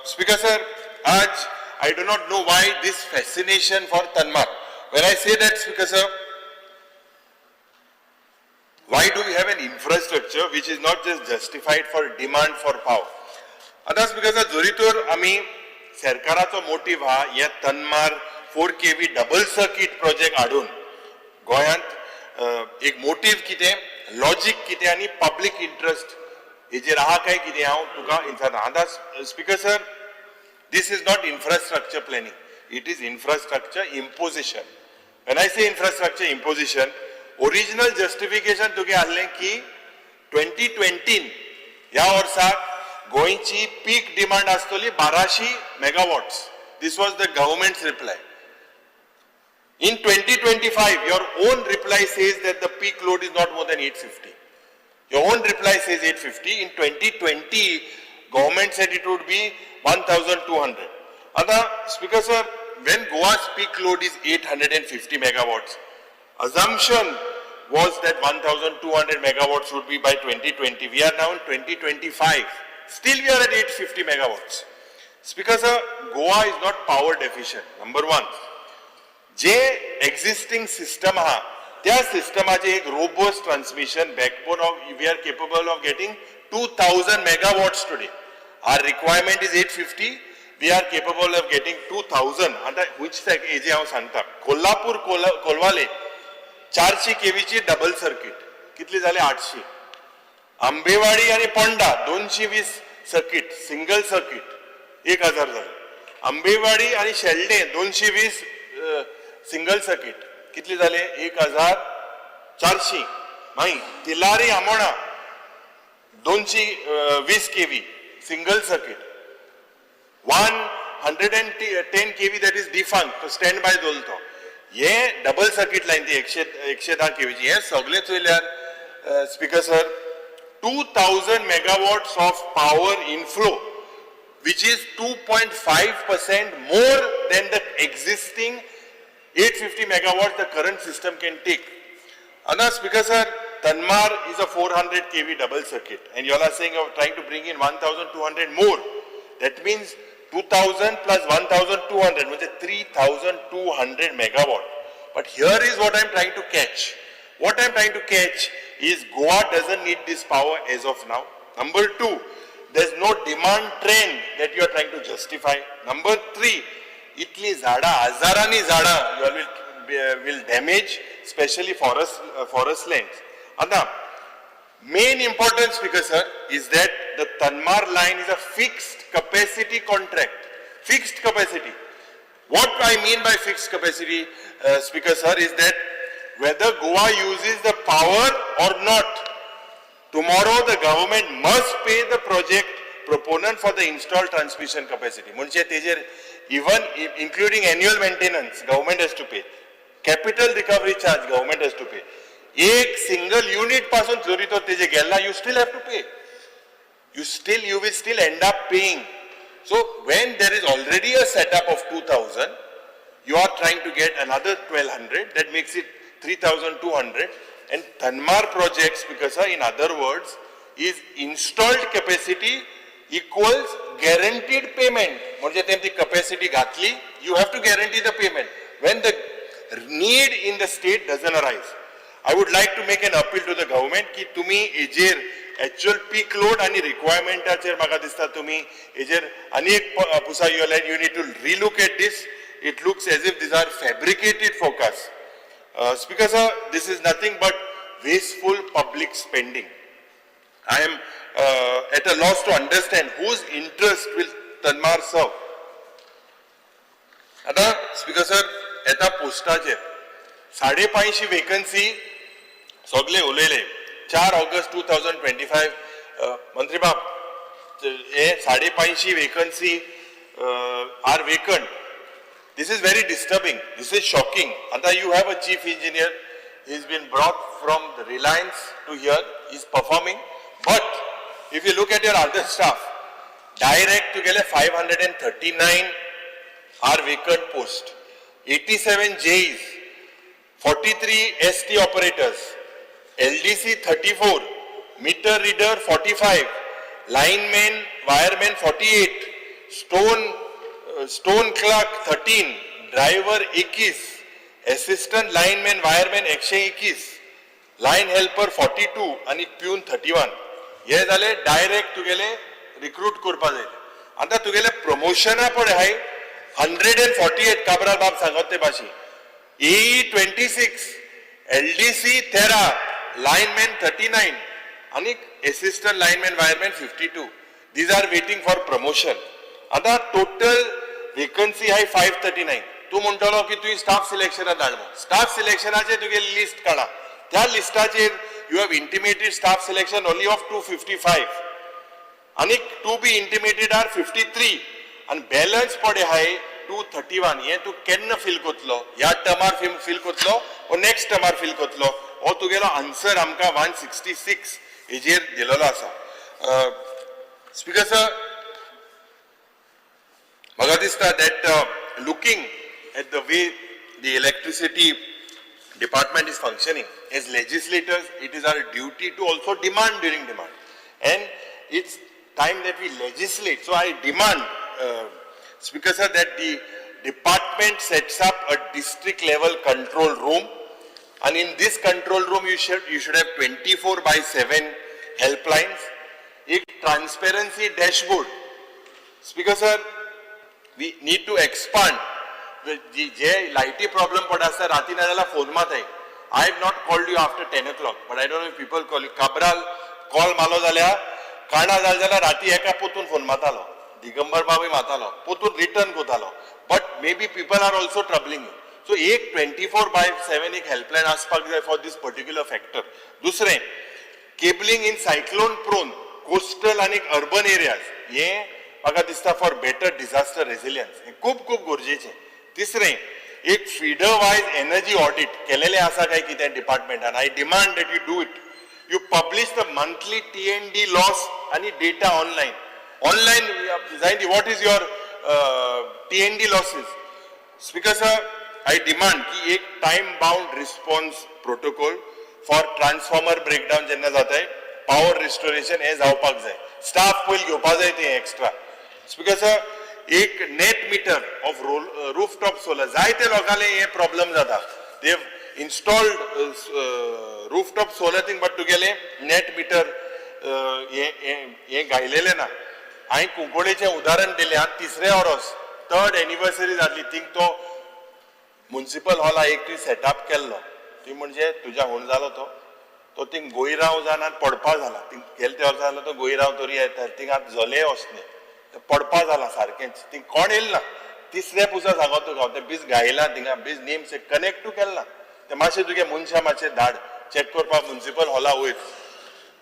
Speaker sir, आज I do not know why this fascination for Tanmar. When I say that, Speaker sir, why do we have an infrastructure which is not just justified for demand for power? आतां speaker sir, जरी तर आमी सरकाराचो motive हा हे तन्मार 4 kV double circuit project हाडून गोंयांत एक मोटीव कितें, लॉजीक कितें आनी पब्लीक इंट्रस्ट हेजेर आहा काय कितें हांव तुका विचारता. आतां speaker sir, this is not infrastructure planning, it is infrastructure imposition. When I say infrastructure imposition, original justification तुगे आहलें की 2020 ह्या वर्साक गोंयची पीक डिमांड आसतली 1200 megawatts. This was the government's reply. In 2025, your own reply says that the peak load is not more than 850. Your own reply says 850. In 2020, government said it would be 1200. आता Speaker sir, when Goa's peak load is 850 megawatts, assumption was that 1200 megawatts would be by 2020. We are now in 2025. Still we are at 850 megawatts. Speaker sir, Goa is not power deficient. Number one, J existing system आहा त्या सिस्टमाचे एक robust transmission backbone of we are capable of getting 2000 megawatts today. Our requirement is 850, we are capable of getting 2000. आतां which हेजे हांव सांगता, Kolhapur Colvale 400 केवीची double circuit कितली जाली 800. आंबेवाडी आनी पोंडा 220 सर्किट सिंगल सर्किट 1000 जाले. आंबेवाडी आनी शेल्डें 220 सिंगल सर्किट कितली जाले 1400. मागीर Tillari Amona 220 KV single circuit, 110 KV that is defunct, stand by दवरलो तो. हे डबल सर्किट लायन ती 110 केवीची. हे सगळे चोयल्यार speaker sir, 2000 megawatts of power inflow, which is 2.5% more than the existing 850 megawatts the current system can take. Anna, Speaker sir, Tanmar is a 400 kV double circuit and you all are saying of trying to bring in 1200 more. That means 2000 plus 1200, which is 3200 megawatt. But here is what I am trying to catch. What I am trying to catch is Goa doesn't need this power as of now. Number two, there's no demand trend that you are trying to justify. Number three, itli झाडां, हजारांनी झाडां you all will damage, especially forest lands. आता main important, Speaker sir, is that the Tanmar line is a fixed capacity contract. Fixed capacity. What I mean by fixed capacity, Speaker sir, is that whether Goa uses the power or not, tomorrow the government must pay the project proponent for the installed transmission capacity. म्हणजे तेजेर even including annual maintenance, government has to pay. Capital recovery charge, government has to pay. एक single unit पासून जरी तो तेजे गेला, you still have to pay. You will still end up paying. So when there is already a setup of 2000, you are trying to get another 1200, that makes it 3200. And Tanmar projects, because in other words, is installed capacity equals guaranteed payment. म्हणजे तें ती capacity घातली, you have to guarantee the payment when the need in the state doesn't arise. I would like to make an appeal to the government की तुम्ही हेजेर actual peak load आणि requirementाचेर म्हाका दिसता तुम्ही हेजेर आनी एक पुसा you you need to relook at this. It looks as if these are fabricated forecast. Speaker sir, this is nothing but wasteful public spending. I am at a loss to understand whose interest will Tanmar serve. आता speaker sir, येता पोस्टाचेर 550 vacancy सगळे उलयले. 4 August 2025, मंत्री बाब, हे 550 vacancy are vacant. This is very disturbing. This is shocking. आता you have a chief engineer. He has been brought from the Reliance to here. He is performing. But if you look at your other staff, direct together 539 are vacant post, 87 JEs, 43 ST operators, LDC 34, meter reader 45, lineman, wireman 48, stone clerk 13, driver 21, assistant lineman, wireman 121, line helper 42 आणि peon 31. हे जाले direct तुगेले recruit करपा जाय. आतां तुगेले प्रमोशना पळय हाय 148, काब्राल बाब सांगत ते भाशेन, AE 26, LDC 13, lineman 39. आनी assistant lineman wireman 52. These are waiting for promotion. आतां टोटल वेकन्सी आहाय 539. तूं म्हणटलो की तुवें स्टाफ सिलेक्शनाक धाड म्हूण. स्टाफ सिलेक्शनाचेर तुगे लिस्ट काडा, त्या लिस्टाचेर you have intimated staff selection only of 255 आनी to be intimated are 53 आनी बॅलन्स पडे आहाय 231. हें तूं केन्ना फील करतलो? ह्या टर्मार फील करतलो ओ नेक्स्ट टर्मार फील करतलो? हो तुगेलो आन्सर आमकां 166 हेजेर दिलेलो आसा. स्पिकर सर, म्हाका दिसता that looking at the way the electricity department is functioning, as legislators it is our duty to also demand during demand, and it's time that we legislate. So I demand, Speaker sir, that the department sets up a district level control room, and in this control room you should have 24/7 helplines, a transparency dashboard. Speaker sir, we need to expand. जे लायटी problem पड आसता राती ना जाल्यार phone माताय. I have not called you after 10 o'clock, but I don't know if people call you. Cabral call मारलो जाल्यार काणा जालें जाल्यार राती एका पोतून फोन मारतालो, दिगंबर बाबूय मारतालो, पोतून return कोतालो. But maybe people are also troubling you. So एक 24/7 एक हेल्पलायन आसपाक जाय फॉर these particular factor. दुसरें, cabling in cyclone prone coastal आनी अर्बन एरियाज, हें म्हाका दिसता फॉर बेटर डिझास्टर रेजिलियन्स, हें खूब खूब गरजेचें. तिसरें, एक फिडर वायज एनर्जी ऑडिट केलेलें आसा काय कितें डिपार्टमेंटान? I demand that you do it. You publish the monthly T&D loss आनी data online. Online जायती what is your T&D losses. Speaker sir, I demand की एक time bound response protocol for transformer breakdown जेन्ना जाताय, power restoration हें जावपाक जाय. Staff पयलीं घेवपा जाय तें एक्स्ट्रा. स्पिकर सर, एक net meter of rooftop solar, जायते लोकांले हे प्रॉब्लम जाता. They installed rooftop solar thing, but तुगेले नेट मिटर हें घायलेलें ना. हांवें कुंकळेचें उदाहरण दिलें. आतां तिसरें वरोस, थर्ड एनिवर्सरी जातली. थिंग तो मुन्सिपल हॉला एक तुवें सेटअप केल्लो, ती म्हणजे तुज्या हूण जालो तो तो थिंग गोयरांव जावन आनी पडपा जाला. थिंग गेले त्या वर्सा जालो तो गोयरांव तरी येता थिंग आतां जले वचने पडपा जाला सारकेंच. थिंग कोण येयलो ना. तिसऱ्या पुसा सांगो तुका हांव, तें बीज घायला थिंगा, बीज नेम से कनेक्टू केलें ना. तें मातशें तुगे मनशां मातशें धाड चॅक करपाक मुन्सिपल हॉला वयर.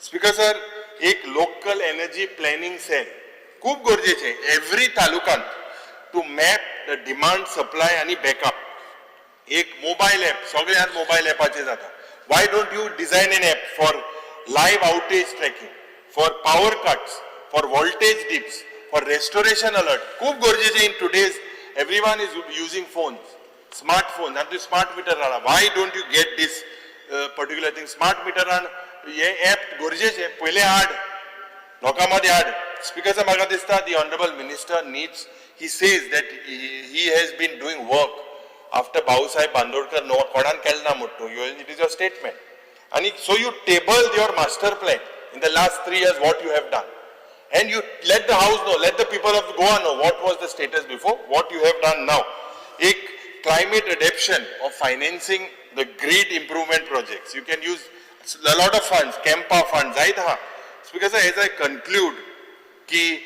स्पिकर सर, एक लोकल एनर्जी प्लॅनिंग सेल खूब गरजेचें एवरी तालुकांत, to map the demand supply आनी बॅकअप. एक मोबायल एप, सगळ्यांत मोबायल एपाचेर जाता. Why don't you design an app for live outage tracking, for power cuts, for voltage dips, for restoration alert? खूब गरजेचें. In today's everyone is using phones, smartphone, आनी तुवें smart meter हाडला. Why don't you get this particular thing? Smart मिटरान हे app गरजेचें, पयलें हाड, लोकां मदीं हाड. स्पिकर, म्हाका दिसता the honourable minister needs, he says that he has been doing work after Bhausaheb Bandodkar, no कोणान केलें ना म्हूण तूं, it is your statement. आनी so you table your master plan in the last 3 years what you have done, and you let the house know, let the people of Goa know what was the status before, what you have done now. एक climate adaptation of financing the grid improvement projects. You can use a lot of funds, CAMPA funds, जायत आहा. Because as I conclude की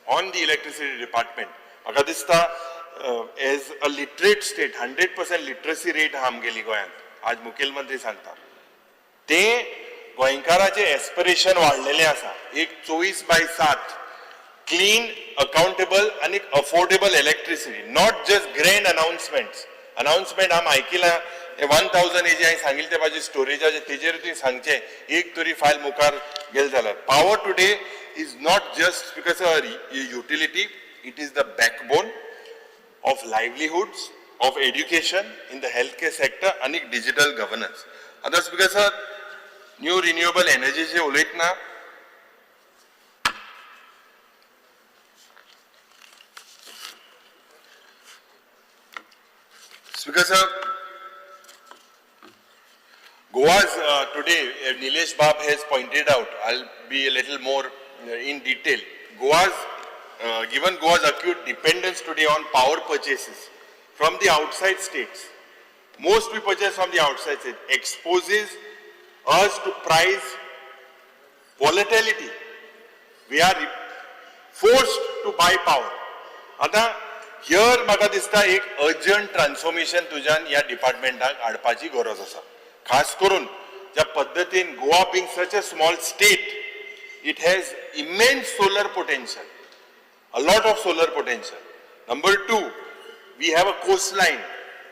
on the electricity department, म्हाका दिसता as a literate state, 100% literacy rate आहा आमगेली गोंयांत, आज मुखेलमंत्री सांगता ते गोंयकाराचें एस्पिरेशन वाडलेलें आसा. एक 24/7 क्लीन, अकाउंटेबल आनी affordable electricity, not just grand announcements. Announcement आमी आयकिलां, 1000 एजी हांवें सांगिल्लें ते म्हाजी स्टोरेजाचे तेजेर तुवें सांगचें एक तरी फायल मुखार गेले जाल्यार. Power today is not just because a utility, it is the backbone of livelihoods, of education, in the healthcare sector आनी डिजिटल गव्हर्नन्स. आतां स्पिकर सर, न्यू रिन्युएबल एनर्जीचे उलयतना Speaker sir, Goa's today, Nilesh Bab has pointed out, I'll be a little more in detail. Goa's, given Goa's acute dependence today on power purchases from the outside states, most we purchase from the outside states, exposes us to price volatility. We are forced to buy power. आतां here म्हाका दिसता एक urgent transformation तुज्यान ह्या डिपार्टमेंटाक हाडपाची गरज आसा. खास करून ज्या पद्दतीन Goa being such a small state, it has immense solar potential, a lot of solar potential. Number two, we have a coastline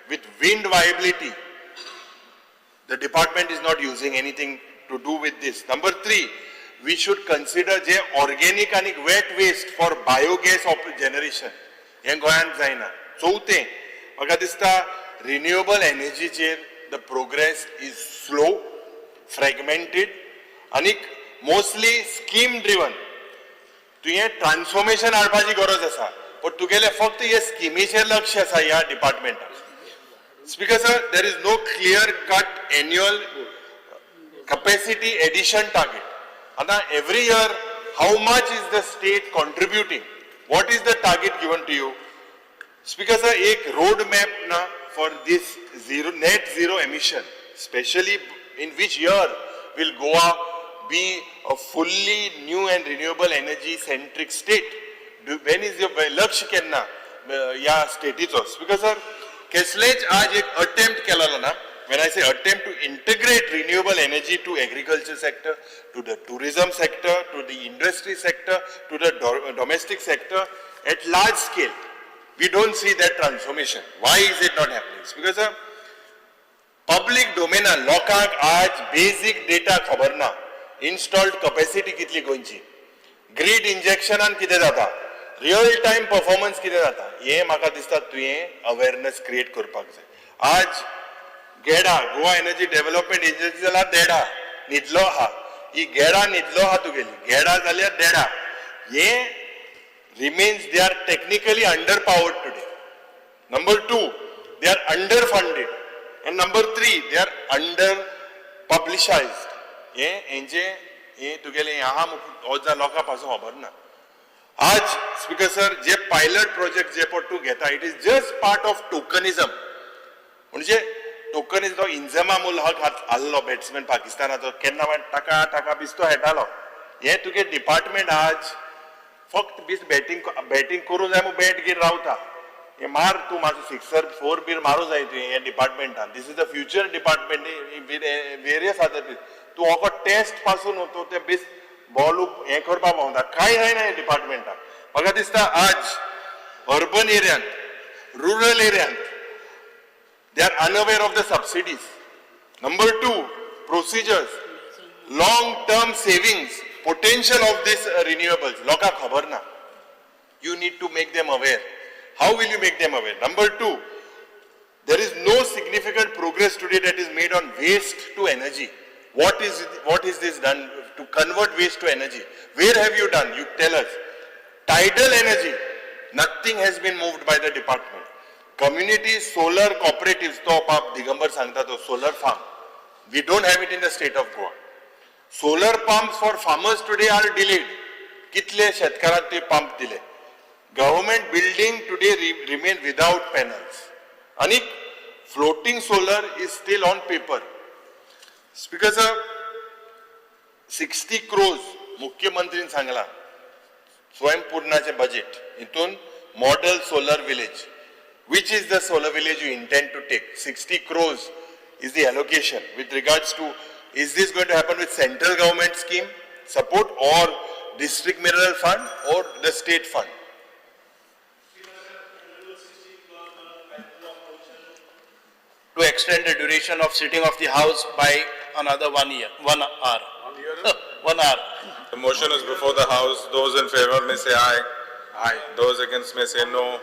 with wind viability. The department is not using anything to do with this. Number three, we should consider J organic आनी wet waste for biogas generation. हें गोंयांत जायना. चवथें, म्हाका दिसता renewable एनर्जीचेर the progress is slow, fragmented आनी mostly scheme driven. तुवें ट्रान्सफॉर्मेशन हाडपाची गरज आसा, पण तुगेलें फक्त हे स्किमीचेर लक्ष आसा ह्या डिपार्टमेंटाक. Speaker sir, there is no clear cut annual capacity addition target. आतां every year how much is the state contributing, what is the target given to you? Speaker sir, एक रोड मॅप ना for this zero net zero emission, specially in which year will Goa be a fully new and renewable energy centric state? When is your लक्ष केन्ना ह्या स्टेटीचो? Speaker sir, कसलेच आज एक attempt केलेलो ना. When I say attempt to integrate renewable energy to agriculture sector, to the tourism sector, to the industry sector, to the domestic sector at large scale, we don't see that transformation. Why is it not happening? Because public डोमेनान लोकांक आज basic data खबर ना. Installed capacity कितली गोंयची, grid इंजेक्शनान कितें जाता, real time performance कितें जाता, हें म्हाका दिसता तुवें अवेरनेस क्रिएट करपाक जाय. आज गेडा, गोवा एनर्जी डेव्हलपमेंट एजन्सी जाल्यार देडा न्हिदलो आहा. ही गेडा न्हिदलो आहा तुगेली, गेडा जाल्यार देडा. हे remains, they are technically under powered today. Number two, they are under funded, and number three, they are under publicised. हे हेंचे हे तुगेलें हें आहा वजा लोकां पासून खबर ना. आज स्पीकर सर, जे पायलट प्रोजेक्ट जे पण तूं घेता, it is just part of tokenism. म्हणजे टोकनिझम, तो इंजमाम उल हक आहलो बॅट्समॅन पाकिस्तानाचो, केन्ना मागीर टाका टाका बिस्तो खेळटालो. हे तुगे डिपार्टमेंट आज फक्त बीस बॅटींग बॅटींग करूं जाय म्हूण बॅट घेवन रावता. हे मार तूं मातसो सिक्सर फोर बीर मारूं जाय तुवें हे डिपार्टमेंटान. This is the future department with various other. तूं हो टेस्ट पासून तूं ते बीस बॉल हें करपाक भोंवता, कांय जायना हे डिपार्टमेंटाक. म्हाका दिसता आज urban एरियांत, rural एरियांत they are unaware of the subsidies. Number two, procedures, long term savings potential of this renewables लोकांक खबर ना. You need to make them aware. How will you make them aware? Number two, there is no significant progress today that is made on waste to energy. What is this done to convert waste to energy? Where have you done? You tell us. Tidal energy, nothing has been moved by the department. Community solar cooperatives, तो बाब दिगंबर सांगता तो solar farm, we don't have it in the state of Goa. Solar pumps for farmers today are delayed. कितले शेतकारांक ते pump दिले? Government building today remain without panels. आणि floating solar is still on paper. Speaker sir, 60 crores मुख्यमंत्रीन सांगला स्वयंपूर्णाचे budget हितून model solar village. Which is the solar village you intend to take? 60 crores is the allocation. With regards to, is this going to happen with central government scheme support or district mineral fund or the state fund? To extend the duration of sitting of the house by another one year, 1 hour. 1 hour. The motion is before the House. Those in favor may say aye. Aye. Those against may say no.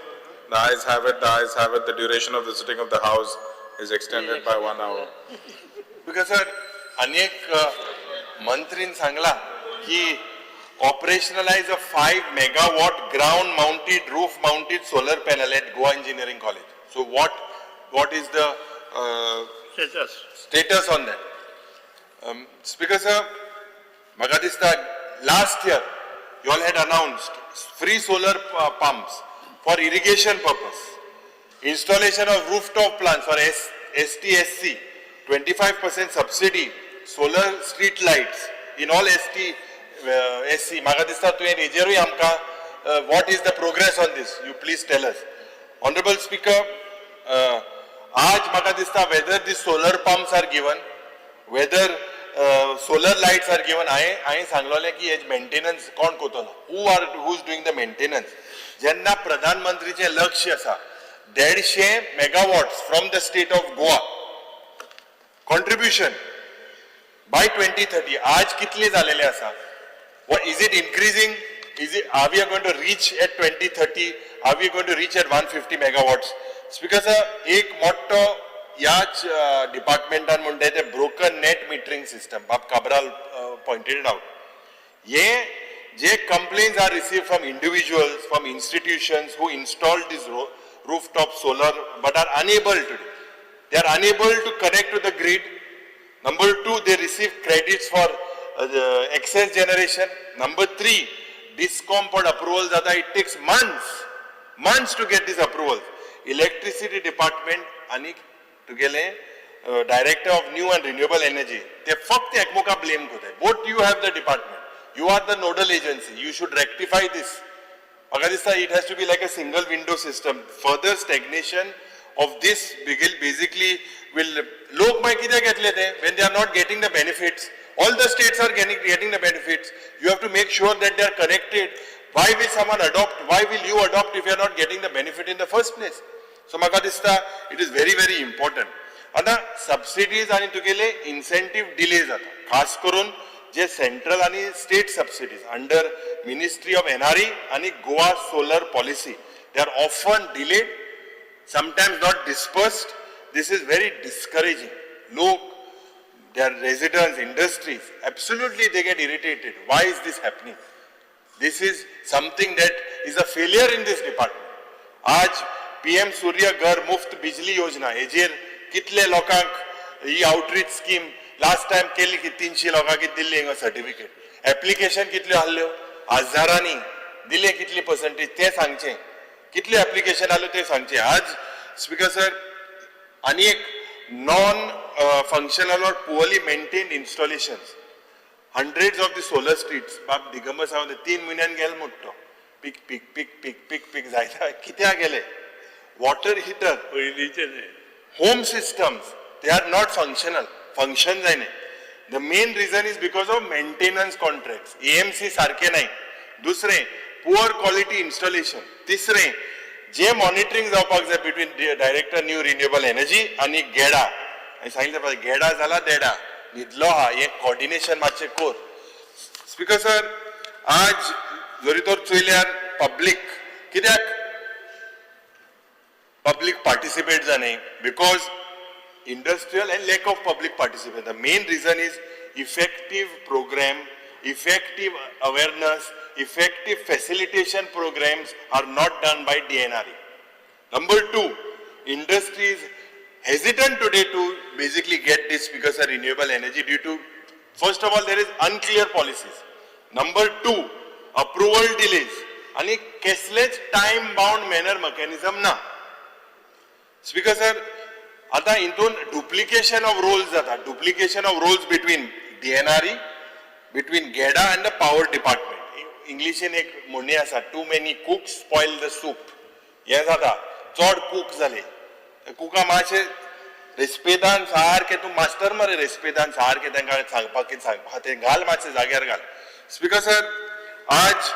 The ayes have it, the ayes have it. The duration of the sitting of the House is extended by 1 hour. Because sir, आनी एक मंत्रीन सांगला की operationalize a 5 megawatt ground mounted, roof mounted solar panel at Goa Engineering College. So what is the Status. Status on that? Speaker sir, म्हाका दिसता last year you all had announced free solar pumps for irrigation purpose, installation of rooftop plants for STSC, 25% subsidy. solar street lights in all ST SC. म्हाका दिसता तुवें हेजेरूय आमकां what is the progress on this, you please tell us. Honourable Speaker, आज म्हाका दिसता whether the solar pumps are given, whether solar lights are given. हांवें सांगलोलें की has maintenance कोण करतलो, who is doing the maintenance. जेन्ना प्रधानमंत्रीचें लक्ष आसा 150 megawatts from the state of Goa contribution by 2030, आज कितले झालेले आसा? What is it increasing? Is it, are we going to reach at 2030? Are we going to reach at 150 megawatts? Speaker sir, एक मोठो ह्याच डिपार्टमेंटान म्हणटा ते ब्रोकन नेट मिटरींग सिस्टम. बाब काब्राल पॉयंटेड आउट. हे जे complaints are received from individuals, from institutions who installed this rooftop solar but are unable to do. They are unable to connect to the grid. Number two, they receive credits for the excess generation. Number three, DISCOM for approvals, it takes months to get these approvals. Electricity department आणि तुगेले director of new and renewable energy, ते फक्त एकमेका blame करतात. Both you have the department, you are the nodal agency, you should rectify this. म्हाका दिसता it has to be like a single window system. Further stagnation of this basically will, लोक मागीर कित्याक येतले ते when they are not getting the benefits? All the states are getting the benefits. You have to make sure that they are connected. Why will someone adopt? Why will you adopt if you are not getting the benefit in the first place? So म्हाका दिसता it is very very important. आतां subsidies आनी तुगेले incentive delay जाता, खास करून जे central आनी state subsidies under ministry of NRE आनी Goa solar policy, they are often delayed, sometimes not dispersed. This is very discouraging. लोक, their residents, industries, absolutely they get irritated. Why is this happening? This is something that is a failure in this department. आज PM सूर्य घर मुफ्त बिजली योजना हेजेर कितले लोकांक ही outreach scheme last time केली की 300 लोकांक दिल्ली हिंगा सर्टिफिकेट. एप्लिकेशन कितल्यो आहल्यो हजारांनी दिले, कितली पर्संटेज ते सांगचे, कितले एप्लिकेशन आल्यो ते सांगचे. आज स्पीकर सर, आनी एक non functional or poorly maintained installations, hundreds of the solar streets. बाब दिगंबर सावंत 3 म्हयन्यान गेले म्हणटा तो, पीक पीक पीक पीक पीक पीक जायता कित्याक गेले. वॉटर हिटर, पयलींचे. Home systems, they are not functional, function जायना. The main reason is because of maintenance contracts, AMC सारखे नाही. दुसरें, पुअर क्वॉलिटी इन्स्टॉलेशन. तिसरें, जे मॉनिटरींग जावपाक जाय between director new renewable energy आनी गेडा. हांवें सांगितलें पळय, गेडा जाला देडा न्हिदलो आहा, हें कॉर्डिनेशन मातशें कर. स्पीकर सर, आज जरी तर चोयल्यार पब्लीक कित्याक पब्लीक पार्टिसिपेट जाय, because industrial and lack of public participation. The main reason is effective program, effective awareness, effective facilitation programs are not done by DNRE. Number two, industry is hesitant today to basically get this because of renewable energy due to, first of all, there is unclear policies. Number two, approval delays. आणि कसलेच time bound manner mechanism ना. Speaker sir, आता हितून duplication of roles जाता, duplication of roles between DNRE, between GEDA and the power department. इंग्लिशीन एक म्हणी आसा, too many cooks spoil the soup. हें जाता, चड कूक जाले कुका मातशें रेस्पेदान सारकें, तूं मास्टर मरे, रेस्पेदान सारकें तांकां सांगपाक कितें सांगपाक तें घाल, मातशें जाग्यार घाल. स्पीकर सर, आज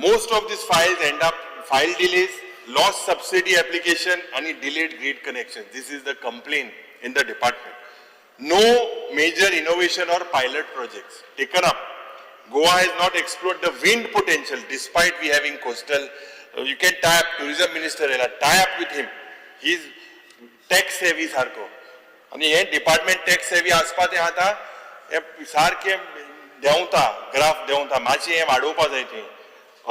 most of these files end up file delays, lost subsidy application and delayed grid connection. This is the complaint in the department. No major innovation or pilot projects taken up. Goa has not explored the wind potential despite we having coastal. You can tie up tourism minister, tie up with him. He is tax savvy सारको आनी हें department tax सेवी आसपा तें आतां हें सारकें देंवता, ग्राफ देंवता. मातशें हें वाडोवपा जाय. तें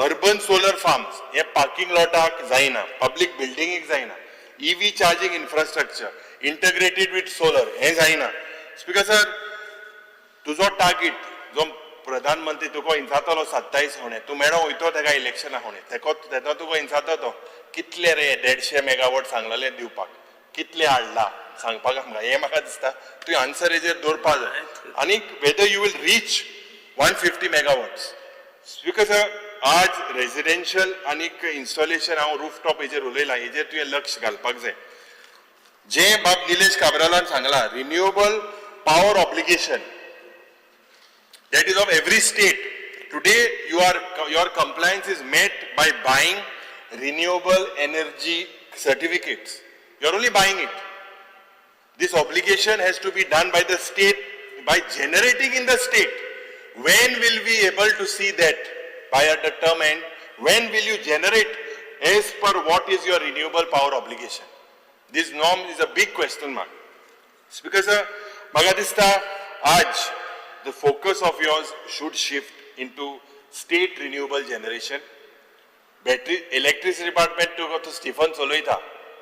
अर्बन सोलर फार्म्स हे पार्किंग लॉटाक जायना, पब्लीक बिल्डिंगेक जायना. EV charging infrastructure integrated with solar हें जायना. स्पीकर सर, तुजो टार्गेट जो प्रधानमंत्री तुका इंचातलो 27 होणे, तूं मेळो वयतो तेका इलेक्शना होणे, तेको तेन्ना तुका इंचातो तो कितले रे 150 मेगावॉट सांगलेले दिवपाक, कितले हाडला? सांगपाक आमकां हें म्हाका दिसता तुवें आन्सर हेजेर दवरपा जाय. आनी whether you will reach 150 megawatts. Speaker sir, आज रेजिडेन्शियल आनीक इन्स्टॉलेशन हांव रुफटॉप हेजेर उलयलां, हेजेर तुवें लक्ष घालपाक जाय. जें बाब निलेश काब्रालान सांगलां, renewable power obligation that is of every state. Today your compliance is met by buying renewable energy certificates. You are only buying it. This obligation has to be done by the state, by generating in the state. When will we able to see that by at the term end? When will you generate as per what is your renewable power obligation? This norm is a big question mark. Speaker sir, म्हाका दिसता आज the focus of yours should shift into state renewable generation. Battery electricity department तुका तूं Stephen चलयता,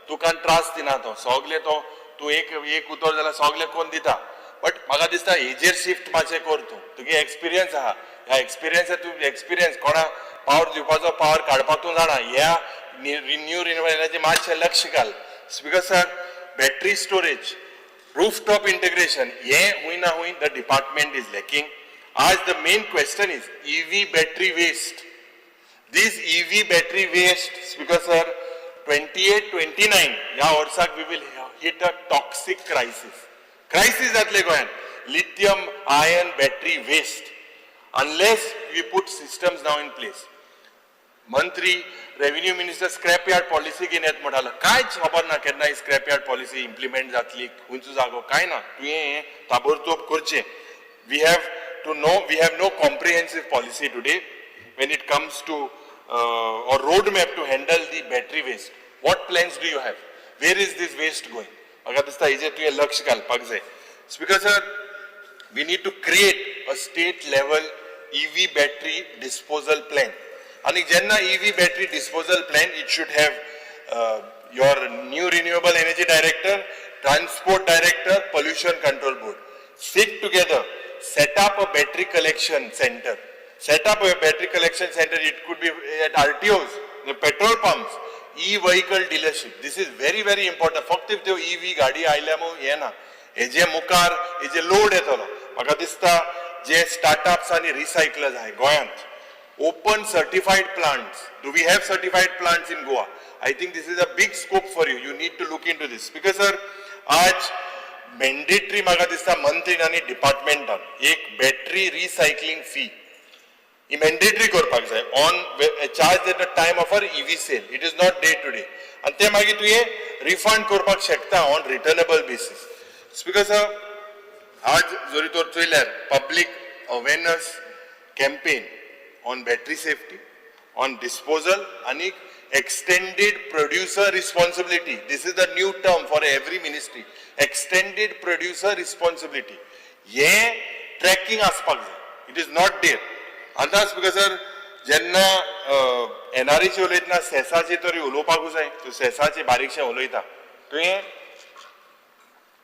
तुका त्रास दिना तो सगले, तो तूं एक एक उतर जाल्यार सगले कोन्न दिता. बट म्हाका दिसता हेजेर शिफ्ट मातशें कर तूं, तुगे एक्सपिरियन्स आहा, ह्या एक्सपिरियन्स तूं एक्सपिरियन्स कोणा पावर दिवपाचो पावर काडपाक तूं जाणा. ह्या न्यू रिन्युएबल एनर्जी मातशें लक्ष घाल. Speaker sir, battery storage, rooftop integration हें हुंय ना हुंय the department is lacking. आज the main question is EV battery waste. This EV battery waste, Speaker sir, 28-29 ह्या वर्साक we will hit a toxic crisis. Crisis जातले गोंयांत, lithium ion battery waste, unless we put systems now in place. मंत्री revenue minister scrap yard policy घेवन येत म्हणटालो, कांयच खबर ना केन्ना ही स्क्रॅप यार्ड पॉलिसी इम्प्लिमेंट जातली, खंयचो जागो कांय ना. तुवें हें ताबडतोब करचें. We have to know, we have no comprehensive policy today when it comes to or roadmap to handle the battery waste. What plans do you have? Where is this waste going? म्हाका दिसता हेजेर तुवें लक्ष घालपाक जाय. Speaker sir, we need to create a state level EV battery disposal plan. आनी जेन्ना EV battery disposal plan, it should have your new renewable energy director, transport director, pollution control board. Sit together, set up a battery collection center. Set up a battery collection center, it could be at RTOs, the petrol pumps, e-vehicle dealership. This is very, very important. फक्त त्यो EV गाडी आयल्या म्हूण हें ना, हेजे मुखार हेजे लोड येतलो. म्हाका दिसता जे स्टार्टअप्स आनी रिसायकलर्स आहाय गोंयांत, open certified plants. Do we have certified plants in Goa? I think this is a big scope for you. You need to look into this. Because sir, आज mandatory म्हाका दिसता मंत्रीन आनी डिपार्टमेंटान एक बॅटरी रिसायकलिंग फी ही mandatory करपाक जाय, on charge at the time of our EV sale. It is not day to day. आनी ते मागीर तुवें रिफंड करपाक शकता on returnable basis. Speaker sir, आज जरी तर चोयल्यार public awareness campaign on battery safety, on disposal आनी extended producer responsibility. This is the new term for every ministry, extended producer responsibility. हें ट्रॅकिंग आसपाक जाय. It is not there. आतां speaker sir, जेन्ना एनआरएची उलयतना सेसाचे तरी उलोवपाकूच जाय. तूं सेसाचे बारीकशें उलयता, तुवें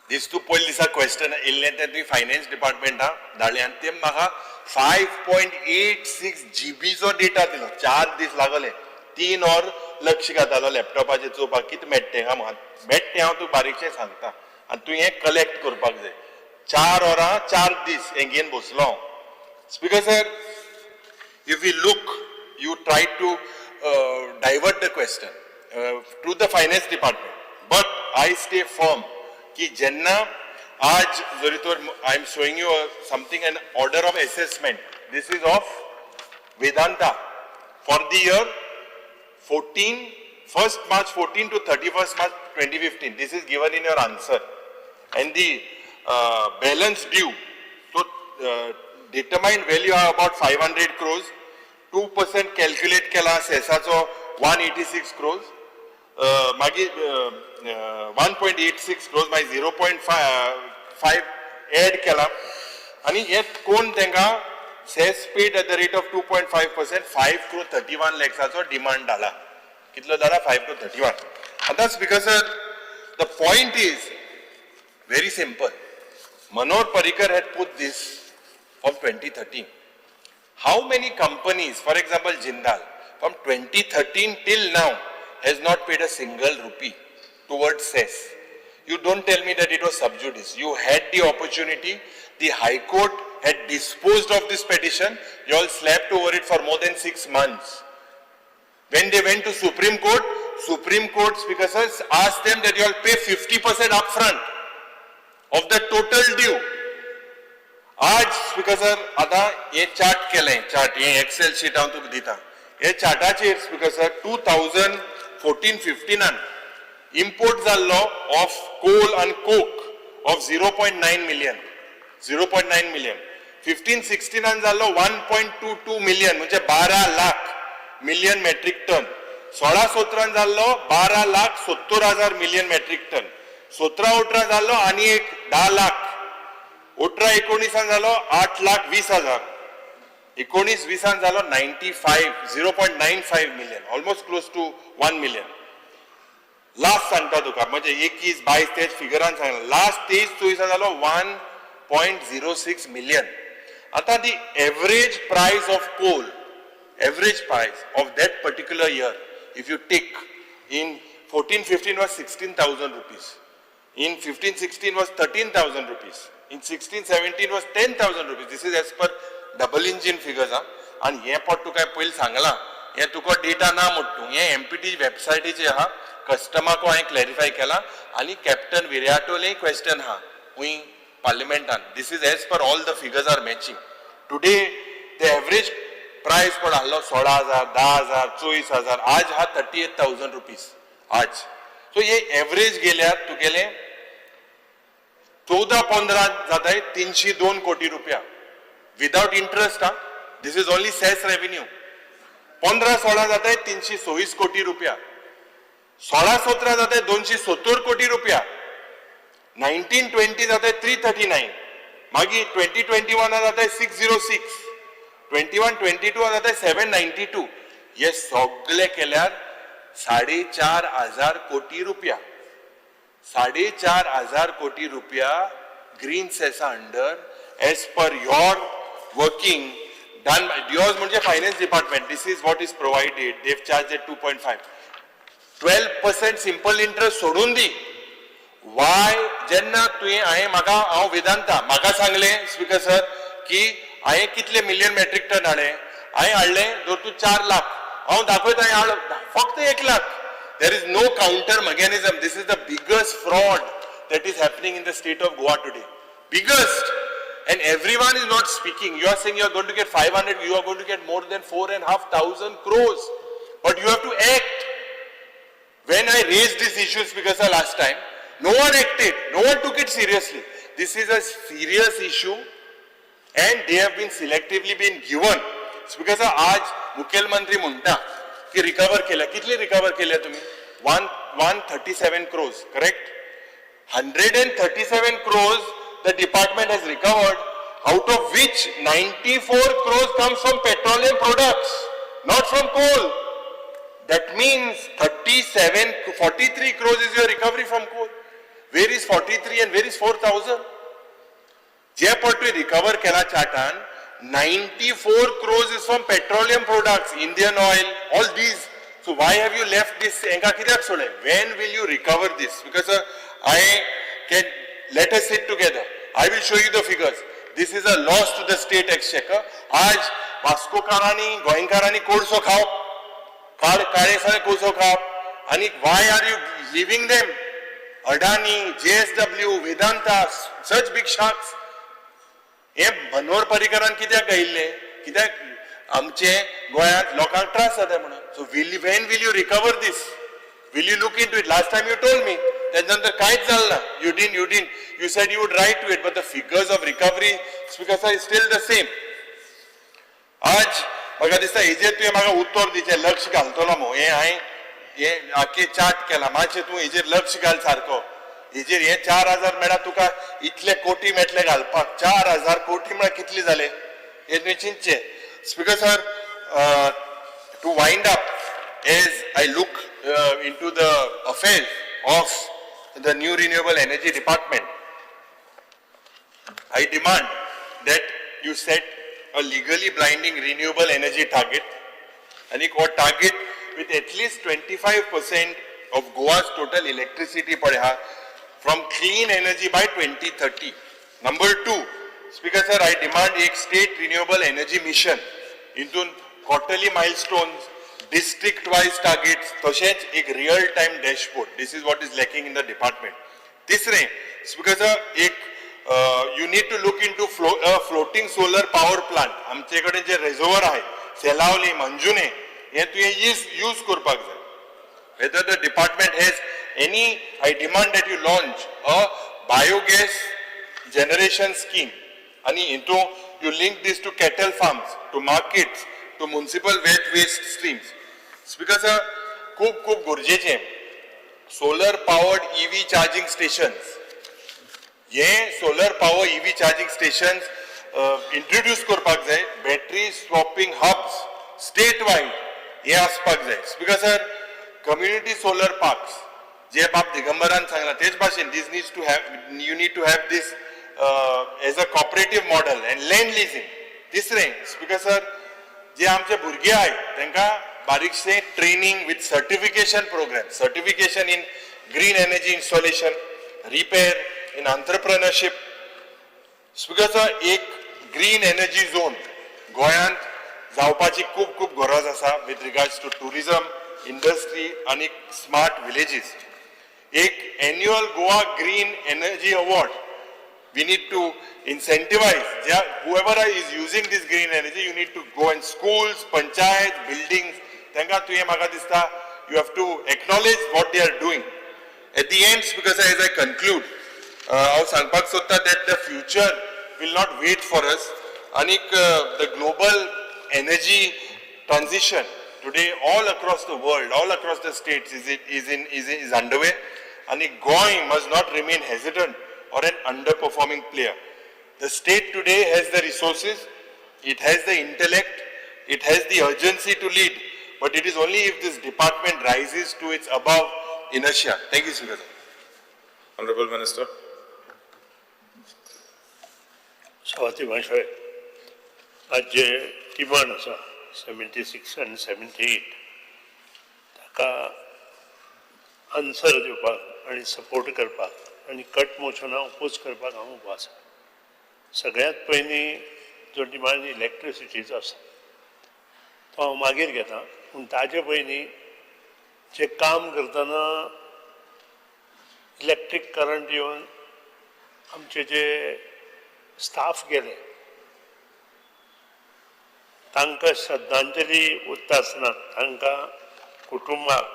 दीस तूं पयले दिसा क्वेश्चन येयल्लें तें तुवें फायनान्स डिपार्टमेंटाक धाडलें आनी ते म्हाका 5.86 जीबीचो डेटा दिलो. 4 दीस लागले, 3 वर लक्ष घातालो लॅपटॉपाचेर चोवपाक कितें मेळटा तें. हांव मेळटा तें हांव तुका बारीकशें सांगता आनी तुवें हें कलेक्ट करपाक जाय. 4 वरां 4 दीस हें घेवन बसलो हांव. Speaker sir, if we look, you try to divert the question to the finance department, but I stay firm की जेन्ना आज जरी तर I am showing you something, an order of assessment. This is of Vedanta for the year 14, 1st March 14 to 31st March 2015. This is given in your answer. And the balance due, so determined value are about 500 crores, 2% calculate केला सेसाचो 186 crores, मागीर 1.86 crores, मागीर 0.5 add केला आनी हे कोण तांकां cess paid at the rate of 2.5%, 5 crore 31 लॅक्साचो demand धाडला. कितलो धाडला? 5 crore 31. आतां Speaker sir, the point is very simple. Manohar Parrikar had put this from 2013. How many companies, for example Jindal, from 2013 till now has not paid a single rupee towards cess? You don't tell me that it was sub judice. You had the opportunity. The High Court had disposed of this petition. You all slept over it for more than 6 months. When they went to Supreme Court, Supreme Court, Speaker sir, asked them that you all pay 50% upfront of the total due. आज speaker sir आता हे chart केलें, chart हे XL sheet हांव तुका दिता. हे चार्टाचेर speaker sir 2014-15 import जाल्लो ऑफ कोल आनी coke of 0.9 million, 0.9 million. 15-16 जाल्लो 1.22 मिलियन, म्हणजे 12 लाख मिलियन मेट्रीक टन. 16-17 जाल्लो 12,70,000 मिलियन मेट्रीक टन. 17-18 जाल्लो आनी एक 10 लाख. 18-19 जालो 8,20,000. 19-20 जालो 95, 0.95 million, almost close to 1 million. Last सांगता तुका, म्हणजे 21-22 तेच फिगरान सांगला. लास्ट 23-24 जालो 1.06 मिलियन. आतां the average price of coal, average price of that particular year, if you take in 14-15 was 16,000 rupees, in 15-16 was 13,000 rupees, in 16-17 was 10,000 rupees. This is as per double engine figures. हा. आनी हें पट तुका पयलीं सांगलां, हें तुका डेटा ना म्हणटा तूं, हें एमपीटी वेबसायटीचेर आहा. कस्टमाको हांवें क्लॅरिफाय केलां आनी कॅप्टन विर्याटोलें क्वेश्चन आहा हुंय पार्लिमेंटान. This is as per all the figures are matching. Today the average price पण आहलो 16,000, 10,000, 24,000, आज हा 38,000 रुपीज आज. सो हे एवरेज गेल्यार तुगेले 14-15 जाताय 302 कोटी रुपया विदाउट इंट्रस्ट. हा, this is only cess revenue. 15-16 जाताय 326 कोटी रुपया. 16-17 जाताय 270 कोटी रुपया. 19-20 जाताय 339. मागीर 20-21 जाताय 606. 21-22 जाताय 792. हे सगळे केल्यार 4,500 कोटी रुपया, 4,500 कोटी रुपया ग्रीन सेसा under as per your working done. Yours म्हणजे finance department. This is what is provided. They've charge 2.5, 12% simple interest सोडून दी. वाय जेन्ना तुवें हांवें म्हाका, हांव वेदांता म्हाका सांगलें स्पीकर सर की हांवें कितले मिलियन मेट्रीक टन हाडले. हांवें हाडले जर तूं 4 लाख, हांव दाखयता हांवें हाडलो फक्त 1 lakh. There is no counter mechanism. This is the biggest fraud that is happening in the state of Goa today. Biggest. And everyone is not speaking. You are saying you are going to get 500, you are going to get more than 4,500 crores. But you have to act. When I raised this issue, Speaker sir, last time, no one acted. No one took it seriously. This is a serious issue and they have been selectively been given. Speaker sir, आज मुख्यमंत्री म्हणटा की recover केल्या. कितले recover केल्या तुम्ही? 137 crores, correct? 137 crores the department has recovered, out of which 94 crores comes from petroleum products, not from coal. That means 37, 43 crores is your recovery from coal. Where is 43 and where is 4,000? जे पट recover केला चार्टान, 94 crores is from petroleum products, Indian Oil, all these. So why have you left this? हेंका कित्याक सोडलें? When will you recover this? Because I can, let us sit together. I will show you the figures. This is a loss to the state exchequer. आज वास्कोकारांनी, गोंयकारांनी कोळसो खावप, काळे सगळे कोळसो खावप, आनी why are you leaving them? Adani, JSW, Vedanta, such big sharks. हे मनोहर पर्रीकरान कित्याक गायिल्ले? कित्याक आमचे गोंयांत लोकांक त्रास जाता म्हणून. So will when will you recover this? Will you look into it? Last time you told me, तेच्या नंतर कांयच जालें ना. You didn't, you said you would write to it, but the figures of recovery, Speaker sir, is still the same. आज म्हाका दिसता हेजेर तुवें म्हाका उत्तर दिचें, लक्ष घालतलो मो. हें हांवें हें आख्खें चार्ट केलां, मातशें तूं हेजेर लक्ष घाल सारको हेजेर. हे 4,000 मेळ्ळा तुका, इतले कोटी मेळटले घालपाक. 4,000 कोटी म्हळ्यार कितले जाले हे तुवें चिंतचें. Speaker sir, to wind up, as I look into the affairs of the new renewable energy department, I demand that you set a legally binding renewable energy target and हो target with at least 25% of Goa's total electricity पळय हा. from clean energy by 2030. Number 2, Speaker sir, I demand एक state renewable energy mission, हितून quarterly milestones, district wise targets, तशेंच एक real time dashboard. This is what is lacking in the department. तिसरें speaker sir, एक you need to look into floating solar power plant. आमचे कडेन जे रेजोवर आहे सेलावली, मंजुने, हे तुवें यूज करपाक जाय. Whether the department has any, I demand that you launch a biogas generation scheme and into you link this to cattle farms, to markets, to municipal wet waste streams. Speaker sir, खूब खूब गरजेचें solar powered EV charging stations. हे solar power EV charging stations introduce करपाक जाय. Battery swapping hubs state wide हे आसपाक जाय. Speaker sir, community solar parks जे बाब दिगंबरान सांगला तेच भाशेन this needs to have, you need to have this as a cooperative model and land leasing. तिसरें स्पीकर सर, जे आमचे भुरगे आहाय तांकां बारीकशें training with certification program, certification in green energy installation, repair, in entrepreneurship. Speaker sir, एक green energy zone गोंयांत जावपाची खूब खूब गरज आसा with regards to tourism, industry आनी स्मार्ट विलेजीस. एक annual Goa green energy award, we need to incentivize whoever is using this green energy. You need to go in schools, panchayat, buildings, तांकां तुवें म्हाका दिसता you have to acknowledge what they are doing. At the end, because as I conclude, हांव सांगपाक सोदता that the future will not wait for us. आनीक the global energy transition today all across the world, all across the states is underway. आनी Goa must not remain hesitant or an underperforming player. The state today has the resources, it has the intellect, it has the urgency to lead, but it is only if this department rises to its above inertia. Thank you, Speaker. Honorable Minister. सभापती महाशय, आज जे demand आसा 76 आनी 78, ताका answer दिवपाक आनी support करपाक आनी कट मोशना ओपोज करपाक हांव उबो आसा. सगळ्यांत पयलीं जो डिमांड इलेक्ट्रिसिटीचो आसा तो हांव मागीर घेता, पूण ताजे पयलीं जे काम करतना इलेक्ट्रीक करंट येवन आमचे जे स्टाफ गेले तांकां श्रद्धांजली उरता आसतना तांकां कुटुंबाक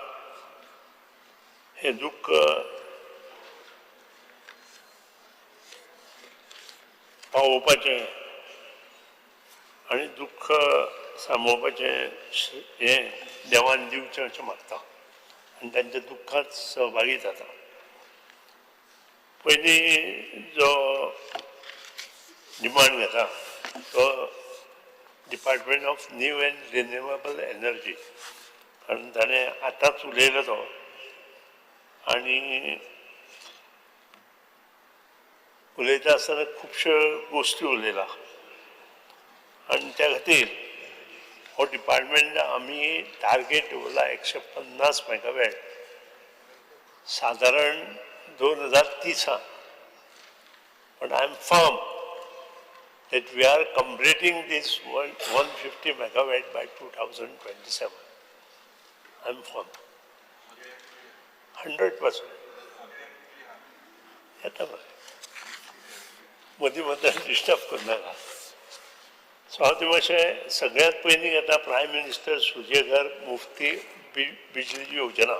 हें दुख्ख पावोवपाचें आनी दुख्ख सांबाळपाचें हें देवान दिवचें अशें मागता आनी तांच्या दुख्खांत सहभागी जाता. पयलीं जो डिमांड घेता तो department of new and renewable energy, कारण ताणें आतांच उलयलो तो आनी उलयता आसतना खुबश्यो गोश्टी उलयला आनी त्या खातीर हो डिपार्टमेंट आमी टार्गेट दवरला 150 मेगावॅट सादारण 2030. But I am firm that we are completing this 150 megawatt by 2027. I am firm. 100%. येता मरे, मदीं मदीं डिस्टर्ब करनाका. सो हांव ते मातशें सगळ्यांत पयलीं घेता प्रायम मिनिस्टर सूर्यघर मुफ्ती बिजली योजना.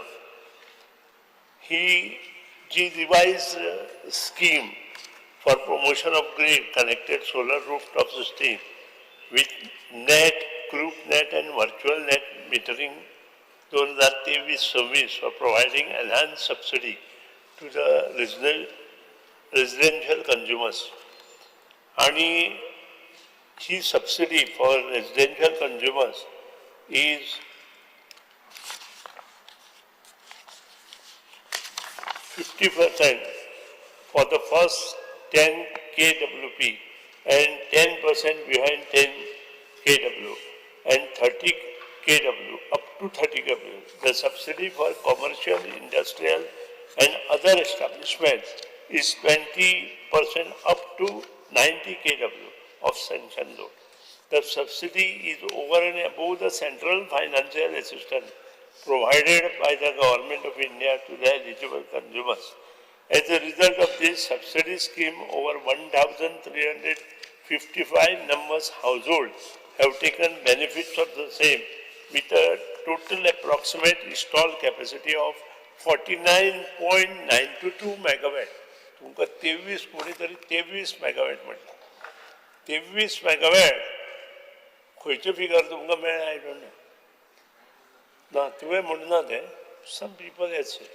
ही जी revise scheme for promotion of grid connected solar rooftop system with net, group net and virtual net metering 2023-26 for providing enhanced subsidy to the residential consumers. आणि ही subsidy for residential consumers is 50% for the first 10 kWp and 10% behind 10 kW and 30 kW up to 30 kW. The subsidy for commercial, industrial and other establishments is 20% up to 90 kW of sanction load. The subsidy is over and above the central financial assistance provided by the Government of India to the eligible consumers. As a result of this subsidy scheme, over 1,355 numbers households have taken benefits of the same, with a total approximate installed capacity of 49.922 megawatt. तुमकां 23 कोणी तरी 23 megawatt म्हणटा. 23 megawatt खंयचें figure तुमकां मेळ्ळें, I don't know. ना, तुवें म्हणना तें, some people has said.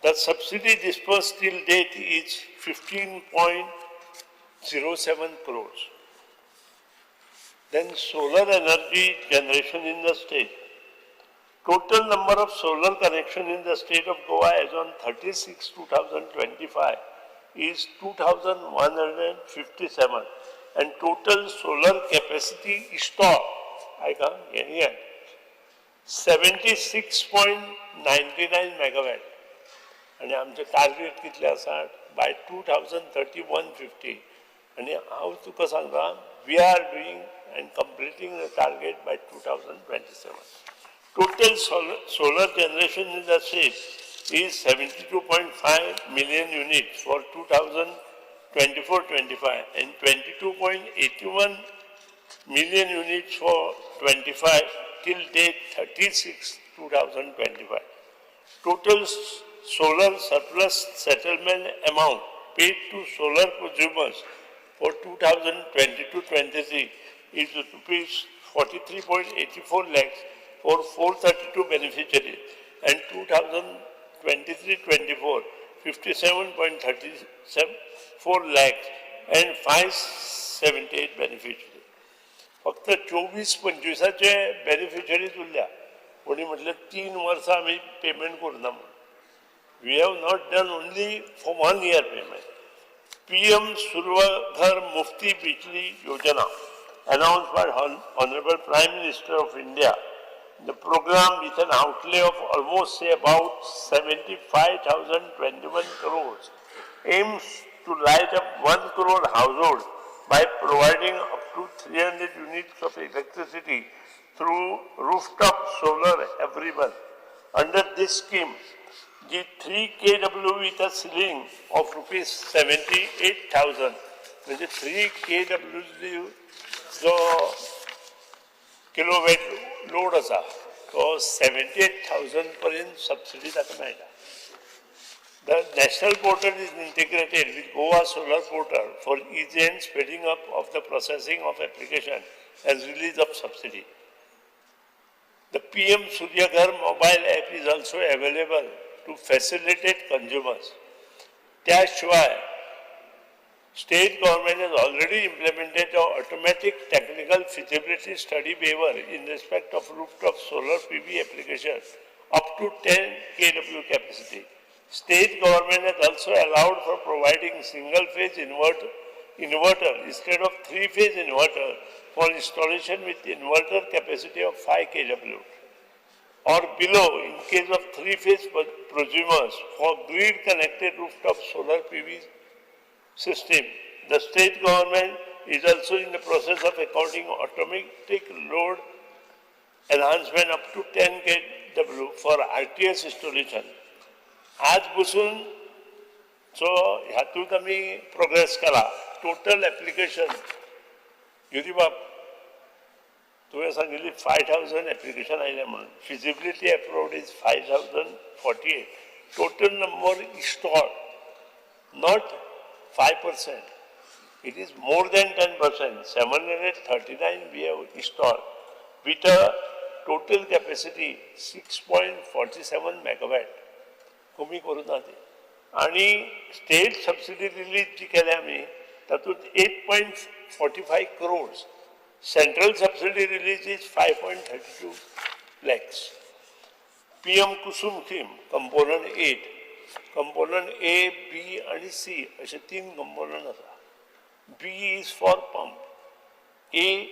The subsidy disbursed till date is 15.07 crores. Then solar energy generation in the state. Total number of solar connection in the state of Goa as on 36/2025 is 2,157, and total solar capacity installed, आयका हें 76.99 megawatt. आनी आमचें target कितलें आसा by 2030 150. आनी हांव तुका सांगता, we are doing and completing the target by 2027. Total solar generation in the state is 72.5 million units for 2024-25 and 22.81 million units for 25 till date 36/2025. Total solar surplus settlement amount paid to solar consumers for 2022-23 is rupees 43.84 lakhs for 432 beneficiaries, and 2023-24, 57.34 lakhs and 578 beneficiaries. फक्त 24-25 beneficiaries उरल्या. कोणी म्हटलें 3 वर्सां आमी payment करुना म्हणून. We have not done only for 1 year payment. PM Surya Ghar Mufti Bijli Yojana announced by Honorable Prime Minister of India. The program with an outlay of almost say about 75,021 crores aims to light up 1 crore households by providing up to 300 units of electricity through rooftop solar every month. Under this scheme, the 3 kW with a ceiling of rupees 78,000, म्हणजे 3 kW जो kilowatt load आसा तो 78,000 पर्यंत subsidy ताका मेळटा. The national portal is integrated with Goa Solar Portal for easy and speeding up of the processing of application and release of subsidy. The PM Surya Ghar mobile app is also available to facilitate consumers. त्याशिवाय state government has already implemented an automatic technical feasibility study waiver in respect of rooftop solar PV application up to 10 kW capacity. State government has also allowed for providing single phase inverter instead of three phase inverter for installation with inverter capacity of 5 kW or below in case of three phase prosumers for grid connected rooftop solar PV system. The state government is also in the process of according automatic load enhancement up to 10 kW for RTS installation. आज बसून so हातूंत आमी progress केला. Total application युरीबाब तुवें सांगिल्ली 5,000 application आयलें म्हणून, feasibility approved is 5,048. Total number install not 5%, it is more than 10%, 739 we have installed with a total capacity 6.47 megawatt. कमी करूं ना ती. आनी स्टेट सबसिडी रिलीज जी केल्या आमी तातूंत 8.45 crores, central subsidy release is 5.32 lakhs. PM Kusum scheme component 8, component A, B आनी सी अशे 3 कंपोनंट आसा. B is for pump. A,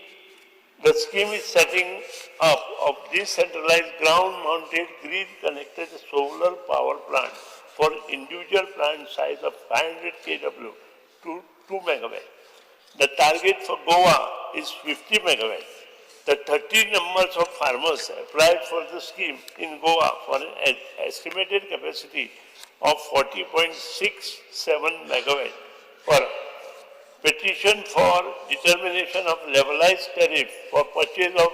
the scheme is setting up of decentralized ground mounted grid connected solar power plant for individual plant size of 500 kW to 2 megawatt. The target for Goa is 50 megawatt. The 30 numbers of farmers applied for the scheme in Goa for an estimated capacity of 40.67 megawatt per petition for determination of levelized tariff for purchase of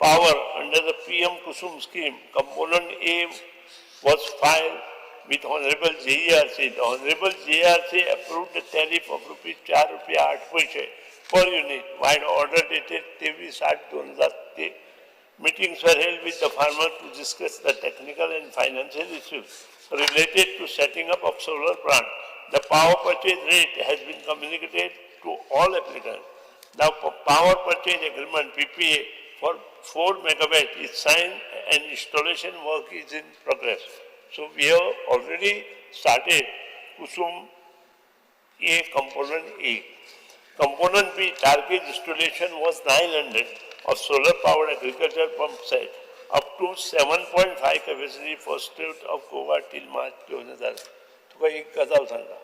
power under the PM Kusum scheme, component A was filed with Honorable JERC. The Honorable JERC approved the tariff of rupees 4 rupiah 8 paise per unit vide order dated 23/8/2003. Meetings were held with the farmer to discuss the technical and financial issues related to setting up of solar plant. The power purchase rate has been communicated to all applicants. Now, power purchase agreement PPA for 4 megawatt is signed and installation work is in progress. So we have already started Kusum A component A. Component B target installation was 900 of solar powered agriculture pump set up to 7.5 capacity for state of Goa till March 2000. तुका एक गजाल सांगता,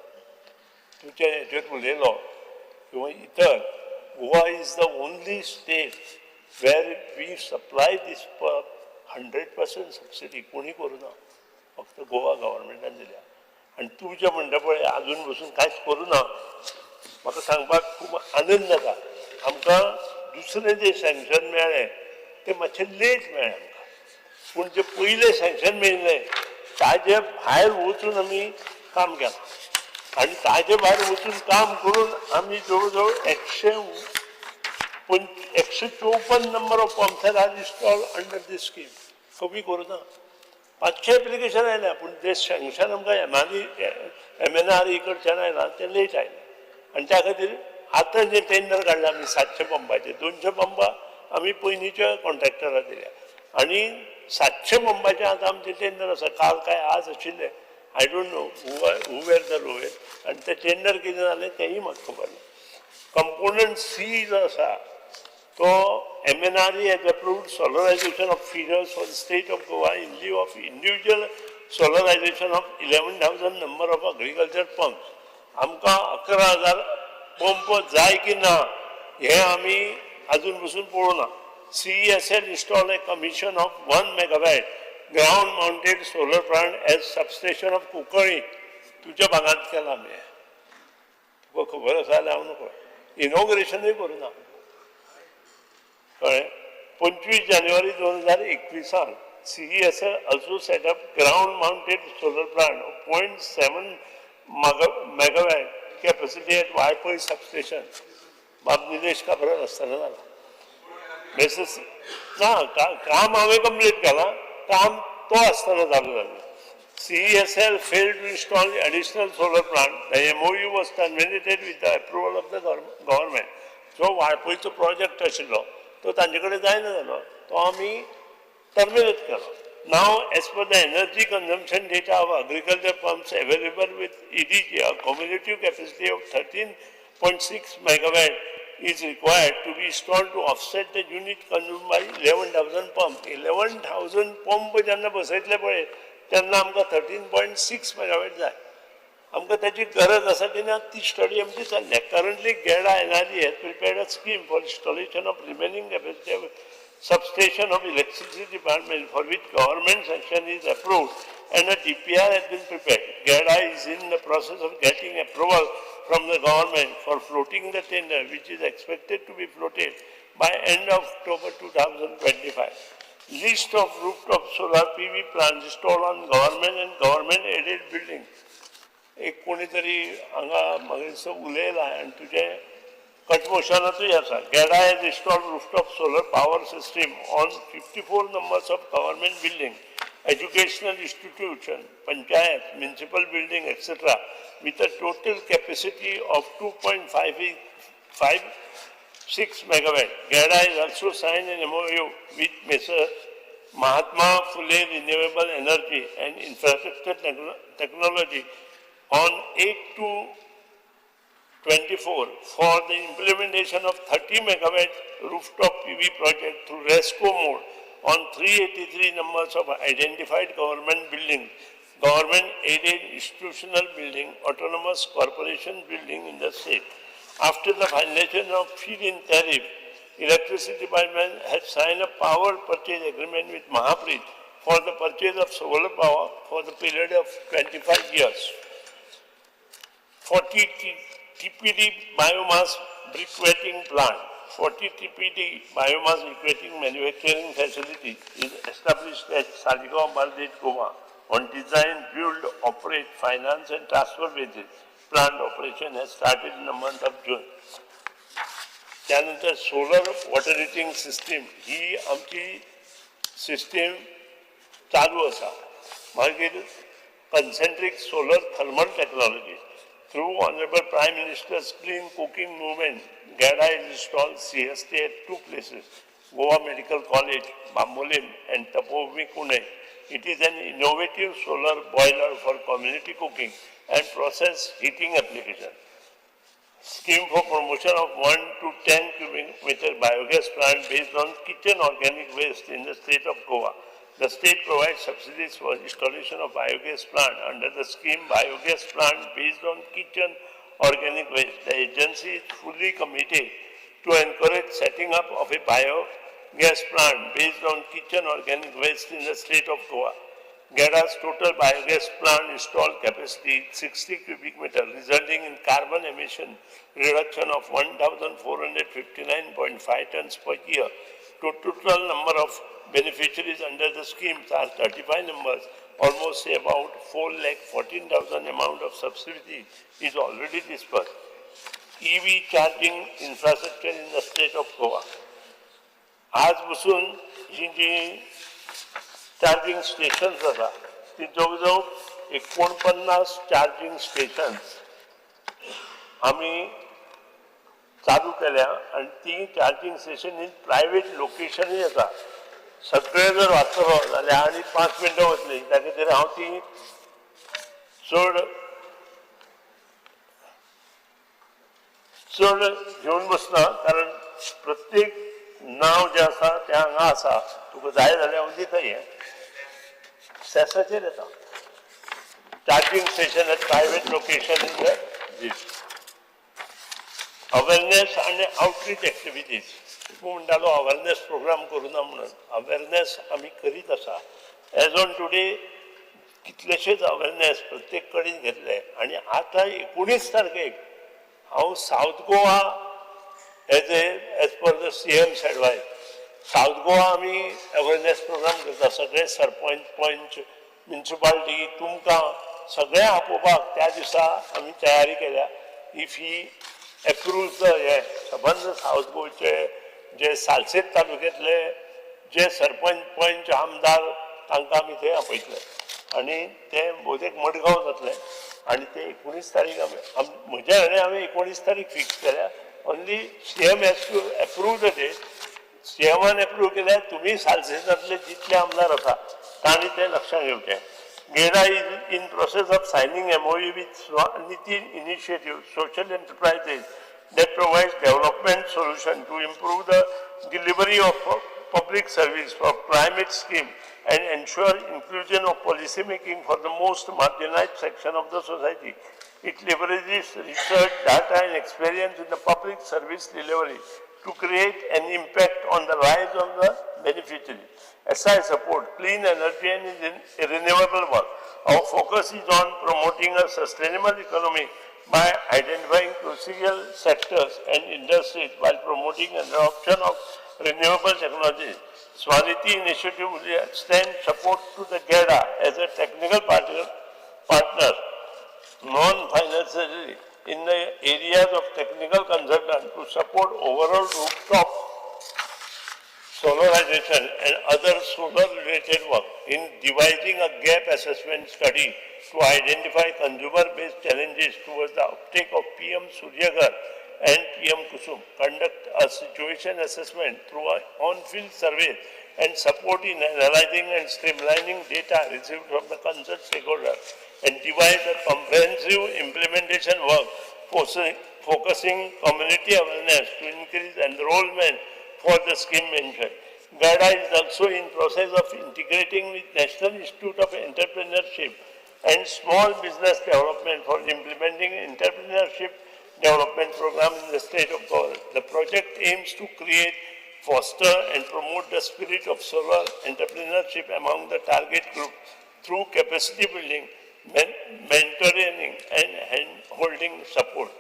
तुमच्या हेचेर उलयलो किंवा इतर, Goa is the only state where we supply this 100% subsidy. कोणी करूं ना, फक्त गोवा गव्हर्मेंटान दिल्या. आनी तूं जें म्हणटा पळय आजून बसून कांयच करूं ना, म्हाका सांगपाक खूब आनंद जाता. आमकां दुसरें जें सँक्शन मेळ्ळें तें मातशें लेट मेळ्ळें आमकां, पूण जें पयलें सँक्शन मेळिल्लें ताजे भायर वचून आमी काम केलां आनी ताजे भायर वचून काम करून आमी जवळ जवळ 154 number of pumps are install under this scheme. कमी करूं ना, 500 एप्लिकेशन आयल्या, पूण तें सँक्शन आमकां MNRE कडच्यान आयलां तें लेट आयलें. आनी त्या खातीर आतां जें टेंडर काडलां आमी 700 पंपाचें, 200 पंपां आमी पयलींच्या कॉन्ट्रॅक्टराक दिल्या आनी 700 पंपाचें आतां आमचें टेंडर आसा. काल काय आज आशिल्लें, I don't know who were the lowest, आनी तें टेंडर कितें जालें तेंय म्हाका खबर ना. कंपोनंट सी जो आसा तो MNRE has approved solarization of feeders for the state of Goa in lieu of individual solarization of 11,000 number of agriculture pumps. आमकां 11,000 पंप जाय की ना हें आमी आजून पसून पळोवना. CESL install a commission of 1 megawatt ground mounted solar plant as substation of Cuncolim. तुज्या भागांत केलां आमी, तुका खबर आसा जाल्यार हांव नको, इनॉग्रेशनूय करूं ना, कळ्ळें. 25 जानेवारी 2021 CESL also set up ground mounted solar plant 0.7 megawatt capacity at Valpoi substation. बाब निलेश काब्राल आसतना जाला मेसेस ना, काम हांवें कंप्लीट केलां, काम तो आसतना चालू जालें. CESL failed to install additional solar plant. The MOU was terminated with the approval of the government. जो वाळपयचो प्रोजेक्ट आशिल्लो तो तांचे कडेन जायना जालो, तो आमी टर्मिनेट केलो. Now, as per the energy consumption data of agriculture pumps available with EDG, a cumulative capacity of 13.6 megawatt is required to be installed to offset the unit consumed by 11,000 pump. 11,000 pump जेन्ना बसयतले पळय तेन्ना आमकां 13.6 megawatt जाय. आमकां ताची गरज आसा की ना ती स्टडी आमची चल्ल्या. Currently GEDA NRE has prepared a scheme for installation of remaining capacity of substation of electricity department for which government sanction is approved and a DPR has been prepared. GEDA is in the process of getting approval from the government for floating the tender, which is expected to be floated by end of October 2025. List of rooftop solar PV plants installed on government and government aided buildings. एक कोणी तरी हांगा म्हाका दिसता उलयला आनी तुजें cut मोशनाचूय आसा. GEDA has installed rooftop solar power system on 54 numbers of government building, educational institution, panchayat, municipal building, etcetera, with a total capacity of 2.56 megawatt. GEDA has also signed an MOU with Messrs. Mahatma Phule Renewable Energy and Infrastructure Technology on 8/2/24 for the implementation of 30 megawatt rooftop PV project through RESCO mode on 383 numbers of identified government buildings. government aided institutional building, autonomous corporation building in the state. After the finalization of feed-in tariff, Electricity Department has signed a power purchase agreement with Mahapreet for the purchase of solar power for the period of 25 years. 40 TPD biomass briquetting plant. 40 TPD biomass briquetting manufacturing facility is established at Saligao, Bardez, Goa on design, build, operate, finance and transfer basis. Plant operation has started in the month of June. त्यानंतर solar water हिटींग system ही आमची system चालू आसा. मागीर concentric solar thermal technology through Honourable Prime Minister's clean cooking movement, GEDA is install CST at two places, Goa Medical College Bambolim and Tapobhumi Kune. It is an innovative solar boiler for community cooking and process heating application. Scheme for promotion of 1 to 10 cubic meter biogas plant based on kitchen organic waste in the state of Goa. The state provides subsidies for installation of biogas plant under the scheme Biogas Plant based on kitchen organic waste. The agency is fully committed to encourage setting up of a biogas plant based on kitchen organic waste in the state of Goa. GEDA's total biogas plant installed capacity is 60 cubic meter, resulting in carbon emission reduction of 1,459.5 tons per year. The total number of beneficiaries under the schemes are 35 numbers, almost about 4,14,000 amount of subsidy is already disbursed. EV charging infrastructure in the state of Goa. आज बसून ही जी charging stations आसा ती जवळ जवळ 49 charging stations आमी चालू केल्या आनी ती चार्जिंग स्टेशन ही प्रायवेट लोकेशनूय आसा. सगळे जर वाचतलो जाल्यार आनी 5 मिनटां वतली, त्या खातीर हांव ती चड चड घेवन बसना, कारण प्रत्येक नांव जें आसा तें हांगा आसा. तुका जाय जाल्यार हांव दिता. हें सेसाचेर येता. Charging station at private location in the this awareness आनी आउटरीच एक्टिविटीज. तूं म्हणटालो अवेरनेस प्रोग्राम करुना म्हणून, अवेरनेस आमी करीत आसा. एज ऑन टुडे कितलेशेच अवेरनेस प्रत्येक कडेन घेतले आनी आतां 19 तारखेक हांव South Goa as per the CM's advice, South Goa आमी अवेरनेस प्रोग्राम करता. सगळे सरपंच, पंच, म्युनिसिपालिटी, तुमकां सगळें आपोवपाक त्या दिसा आमी तयारी केल्या. If he approves the हे सबंद सावथ गोंयचे जे सालसेत तालुक्यांतले जे सरपंच, पंच, आमदार तांकां आमी थंय आपयतले आनी ते भोवतेक मडगांव जातले आनी ते 19 तारीख आमी म्हज्या हाणें हांवें 19 तारीख फिक्स केल्या. Only CM has to approve the date. सीएमान approve केल्यार तुमी सालसेतांतले जितले आमदार आसा तांणी तें लक्षांत घेवचें. GEDA is in process of signing MOU with Swaniti Initiative, social enterprises that provides development solution to improve the delivery of public service for climate scheme and ensure inclusion of policy making for the most marginalized section of the society. It leverages research, data and experience in the public service delivery to create an impact on the lives of the beneficiaries. SI support clean energy and renewable work. Our focus is on promoting a sustainable economy by identifying crucial sectors and industries while promoting adoption of renewable technologies. Swaniti Initiative will extend support to the GEDA as a technical partner, non-financially, in the areas of technical consultant to support overall rooftop solarization and other solar-related work in devising a gap assessment study to identify consumer-based challenges towards the uptake of PM Suryaghar and PM Kusum, conduct a situation assessment through an on-field survey and support in analyzing and streamlining data received from the concerned stakeholders, and devise a comprehensive implementation work focusing community awareness to increase enrollment for the scheme mentioned. GEDA is also in process of integrating with National Institute of Entrepreneurship and Small Business Development for implementing entrepreneurship development program in the state of Goa. The project aims to create, foster and promote the spirit of solar entrepreneurship among the target group through capacity building, mentoring and hand-holding support.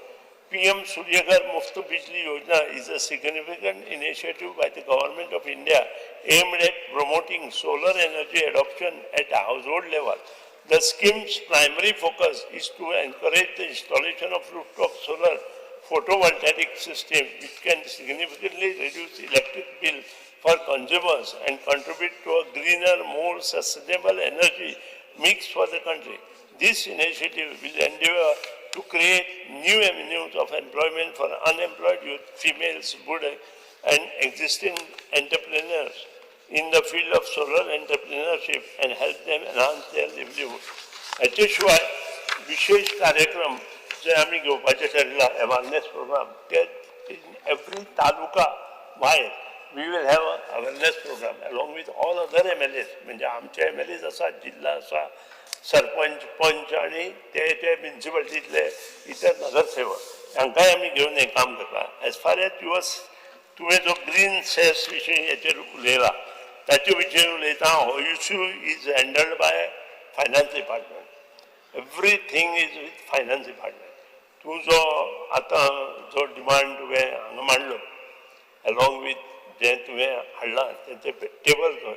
PM Suryaghar Muft Bijli Yojana is a significant initiative by the Government of India aimed at promoting solar energy adoption at the household level. The scheme's primary focus is to encourage the installation of rooftop solar photovoltaic system, which can significantly reduce electric bill for consumers and contribute to a greener, more sustainable energy mix for the country. This initiative will endeavor to create new avenues of employment for unemployed youth, females, women, and existing entrepreneurs in the field of solar entrepreneurship and help them enhance their livelihood. हाचे शिवाय विशेष कार्यक्रम जे आमी घेवपाचे ठरला awareness programme ते in every taluka भायर we will have awareness program along with all other MLAs, म्हणजे आमचे एम एल एज आसा, जिल्हा आसा, सरपंच, पंच आनी ते ते म्युनिसिपालिटींतले इतर नगरसेवक हांकांय आमी घेवन हें काम करता. एज फार एज युअर्स, तुवें जो ग्रीन सेस विशीं हेचेर उलयला ताचे विशीं उलयता, हो issue is handled by finance department. Everything is with finance department. तूं जो आतां जो डिमांड तुवें हांगा मांडलो अलॉंग विथ जें तुवें हाडलां तें टेबल कर,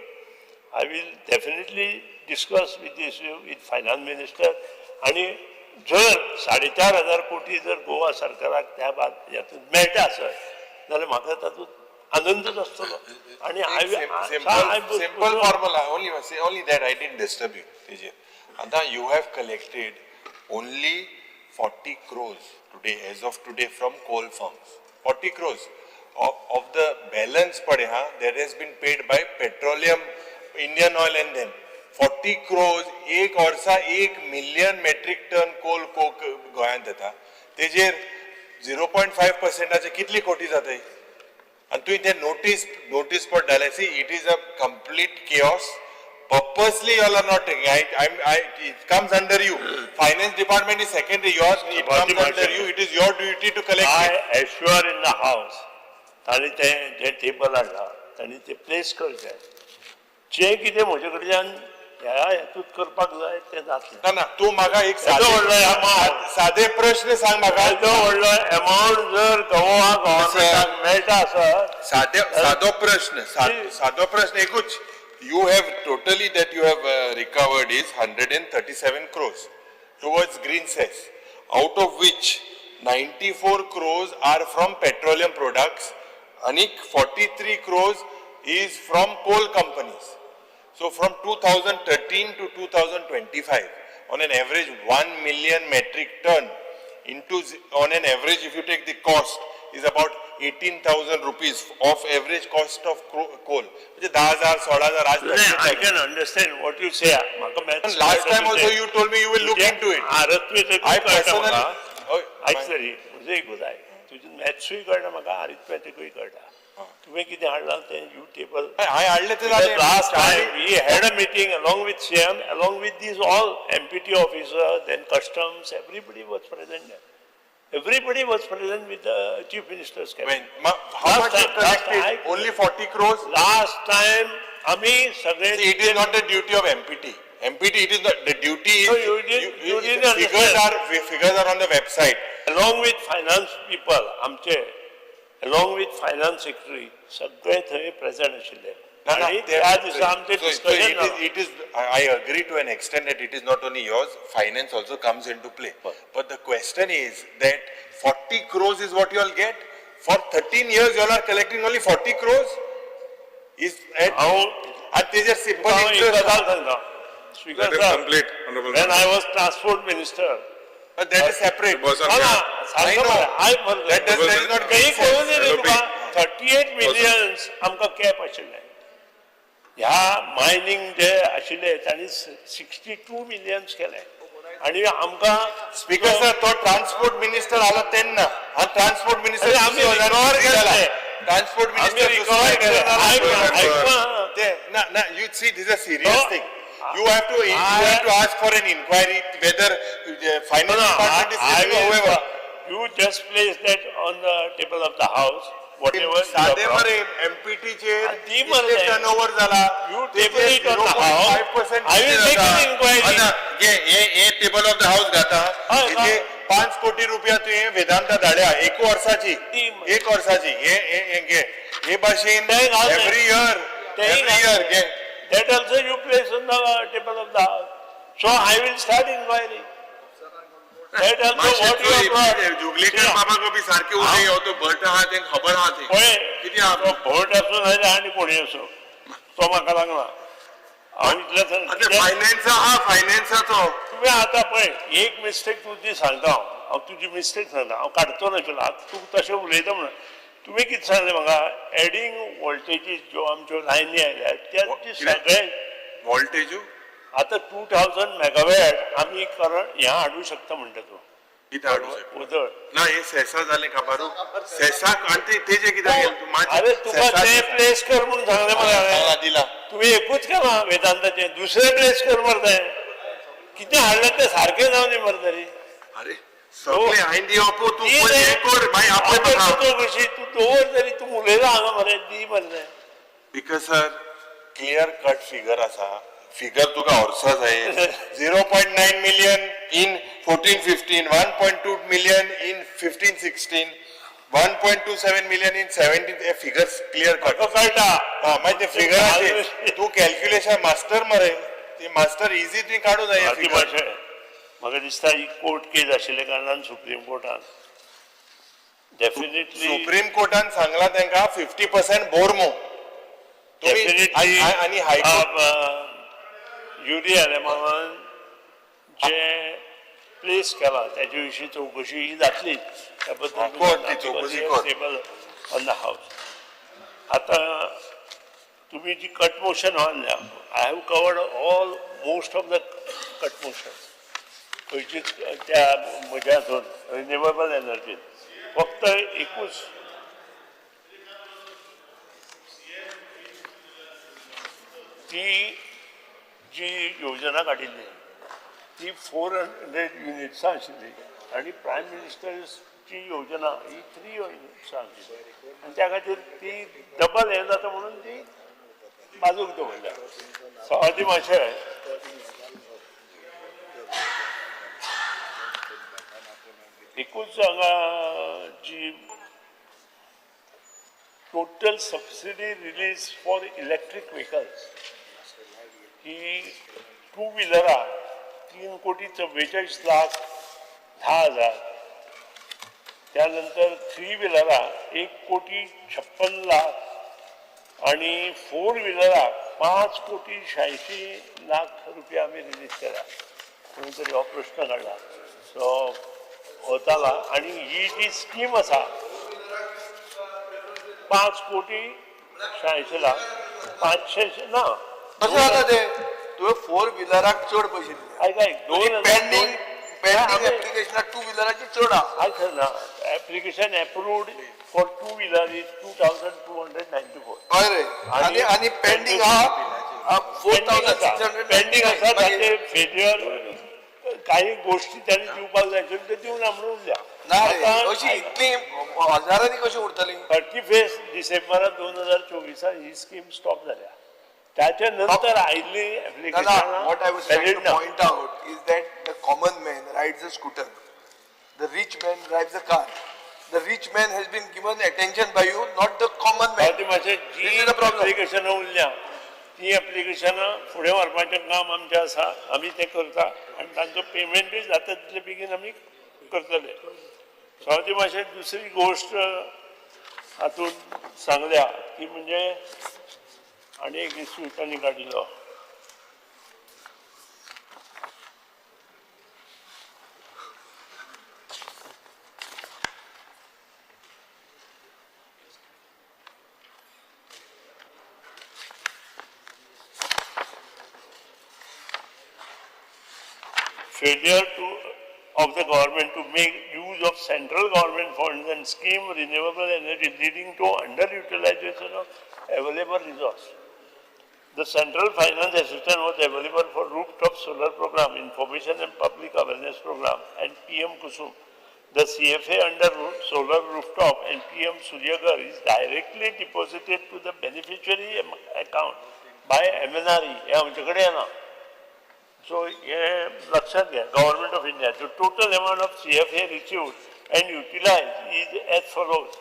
I will definitely discuss with this with finance minister. आनी जर 4,500 कोटी जर गोवा सरकाराक त्या बाद हेतून मेळटा आसत जाल्यार म्हाका तातूंत आनंदच आसतलो. आनी Simple formula, only that I didn't disturb you, Tejian. Ata, you have collected only 40 crores today, as of today, from coal firms. 40 crores. Of the balance pade, ha, that has been paid by petroleum, Indian Oil and them. 40 crores, एक वर्सा 1 million metric ton coal coke गोंयांत येता. तेजेर 0.5% कितली कोटी जाताय? आनी तुवें ते नोटीस बोर्ड धाडले. See, it is a complete chaos. Purposely you all are not taking. It comes under you. Finance department is secondary. Yours, it comes under you. It is your duty to collect I it. assure in the house, ताणें तें जें table हाडलां ताणें तें place करचें, जें कितें म्हजे कडल्यान ह्या हेतूंत करपाक जाय तें जातलें. ना ना, तूं म्हाका एक येदो व्हडलो amount, सादे प्रश्न सांग म्हाका. येदो व्हडलो एमावंट जर गोवा गव्हर्मेंटाक मेळटा आसत, सादो प्रश्न, सादो प्रश्न एकूच. You have totally that you have recovered is 137 crores towards green cess, out of which 94 crores are from petroleum products and 43 crores is from coal companies. So from 2013 to 2025, on an average 1 million metric ton into, on an average, if you take the cost, is about 18,000 rupees of average cost of coal. म्हणजे 10,000, 16,000 आज I can understand what you say. म्हाका maths Last time also you told me you will look into it. Arithmetic I कळटा personally, म्हाका. आयक तरी म्हजें एकूच आयक, तुजें मॅथ्सूय कळटा म्हाका, अरिथमेटिकूय कळटा. तुवें कितें हाडलां तें you table. हांवें हाडलें तें जालें. Last time we had a meeting along with CM, along with these all MPT officer, then customs, everybody was present there. Everybody was present with the chief minister's cabinet. When? How much you collected? Only 40 crores? Last time आमी सगळे. See, it is not the duty of MPT. MPT, it is not, the duty is. No, you didn't figures understand. are, figures are on the website. Along with finance people, आमचे, along with finance secretary, सगळे थंय present आशिल्ले. आनी त्या दिसा आमचें discussion जालां. It is, I agree to an extent that it is not only yours, finance also comes into play. But the question is that 40 crores is what you all get. For 13 years, you all are collecting only 40 crores? Is at, and तेजेर simple हांव एक interest. गजाल सांगता. Speaker Let him sir, complete, Honorable when Member. I was transport minister, But that is separate. ना, ना, I सांगता know. मरे, आयक मरे. That does not काही make कळून sense. येयलें तुका, 38 millions आमकां कॅप आशिल्लें. ह्या मायनींग जे आशिल्ले तांणी 62 मिलियन्स केले आनी आमकां. स्पीकर सर, तो ट्रान्सपोर्ट मिनिस्टर आलो तेन्ना, हा ट्रान्सपोर्ट मिनिस्टर आमी रिकवर केले. ट्रान्सपोर्ट आमी मिनिस्टर रिकवर केले. आयक ना, आयक ना. ते ना ना, you see, this a serious thing. You have to ask for an inquiry whether finance department is I whoever. Will, you just place that on the table of the house, whatever. you सादे have brought. मरे एमपीटीचेर दी मरे. Turnover जाला. You table it on the house. I will make an inquiry. घे हे हे table of the house घाता. हय, हेजे 5 कोटी रुपया तुवें वेदांता धाडल्या एक वर्साची. दी मरे. एक वर्साची. हे हे हे घे हे भाशेन तें घाल रे. एवरी इयर तेंय एवरी घाल. इयर घे. That also you place on the table of the house. So I will start inquiry. That also what you have brought. Joglekar बाबा बी सारखे उलय. हो तो भट आहा, तेंका खबर आहा ती. पळय, कितें आहा? तो भट आसूं नाजाल्यार आनी कोणी आसूं, तो म्हाका लागना. हांव इतलें आतां फायनान्स आहा, फायनान्साचो. तुवें आतां पळय एक मिस्टेक तुजी सांगता हांव. हांव तुजी मिस्टेक सांगता, हांव काडचो नाशिल्लो. आतां तूं तशें उलयता म्हणून तुवें कितें सांगलें म्हाका, एडींग वोल्टेजीस ज्यो आमच्यो लायनी आयल्या त्या कितें? सगळे वोल्टेजू. आतां 2000 मेगावॅट आमी करंट हें हाडूं शकता म्हणटा तूं. कितें हाडूं शकता? उदळ. ना, हे सेसा जालें काबारू सेसाक आनी तेजें कित्याक गेलें तूं? अरे, तुका तें प्लेस कर म्हणून सांगलें मरे हांवें. दिला. तुमी एकूच केलां वेदांताचें, दुसरें प्लेस कर मरे. तें कितें हाडलें तें सारकें जावं दी मरे तरी. अरे, सगळे हांवें दिवप तूं पळय, हें कर मागीर आपय म्हाका. कशी तूं दवर तरी, तूं उलयला हांगा मरे, दी मरे तें. Because sir, clear cut figure आसा. फिगर तुका वर्सा जाय. 0.9 million in 14-15, 1.2 million in 15-16, 1.27 million in 17. हे फिगर्स क्लियर कट. म्हाका कळटा. हा, मागीर ते फिगराचे तूं कॅल्क्युलेशन मास्टर मरे, ती मास्टर इजी तुवें काडूं जाय. ती भाशे म्हाका दिसता ही कोर्ट केस आशिल्ल्या कारणान सुप्रीम कोर्टान डेफिनेटली सुप्रीम कोर्टान सांगला तांकां 50% बोरमो तुमी. डेफिनेटली. आनी हायकोर्ट युरी आलेमांवान जे प्लेस केला त्याच्या विशीं चवकशी ही जातलीच. त्या कर ती चवकशी कर. Table on the house. आता तुम्ही जी कट मोशन आणल्या, I have covered all most of the cut motion. खंयचीच त्या म्हज्या हातून रिन्युएबल एनर्जीन फक्त एकूच ती जी योजना काडिल्ली ती 400 युनिट्सां आशिल्ली आनी प्रायम मिनिस्टर्सची योजना ही 3 युनिट्सां आशिल्ली आनी त्या खातीर ती डबल हें जाता म्हणून ती बाजूक दवरल्या. सवादी मातशें एकूच हांगा जी total subsidy release for electric vehicles he to व्हिलराक 3,44,10,000, त्यानंतर थ्री व्हिलराक 1,56,00,000 आणि फोर व्हिलराक 5,86,00,000 रुपया आमी रिलीज केला. कोणी तरी हो प्रश्न काडला, सो वताला. आनी ही जी स्कीम आसा 5,86,00,000, 500 ना. कशें जाता तें? तुवें फोर व्हिलराक चड पयशे दिले. आयक आयक, 2000 पेंडींग पेंडींग एप्लिकेशनाक टू व्हिलराची चड आहा. आयक ना, application approved for two wheeler is 2294. हय रे, आनी आनी पेंडींग आहा 4600. पेंडींग आसा ताचे फेल्युअर काही गोष्टी त्यांनी दिवपाक जाय आशिल्ल्यो त्यो दिवना म्हणून उरल्या. ना रे, अशी इतली हजारांनी कशी उरतली? 31 डिसेंबरा 2024 ही स्कीम स्टॉप जाल्या. त्याच्या नंतर आयिल्ली Nana, what I was trying to application point out is that the common man rides a scooter, the rich man drives a car. The rich man has been given attention by you, not the common man. मातशें This ji is the problem. एप्लिकेशनां उरल्या ती एप्लिकेशनां फुडें व्हरपाचें काम आमचें आसा. आमी तें करता आनी तांचो पेमेंटूय जाता तितले बेगीन आमी करतले. सो मातशें दुसरी गोश्ट हातूंत सांगल्या ती म्हणजे आनी एक इश्यू तांणी काडिल्लो, failure to of the government to make use of central government funds and scheme renewable energy leading to underutilization of available resource. The central finance assistance was available for rooftop solar program, information and public awareness program, and PM Kusum. The CFA under solar rooftop and PM Suryaghar is directly deposited to the beneficiary account by MNRE. हे आमचे कडेन येना. So हे लक्षात घ्या. Government of India, the total amount of CFA received and utilized is as follows.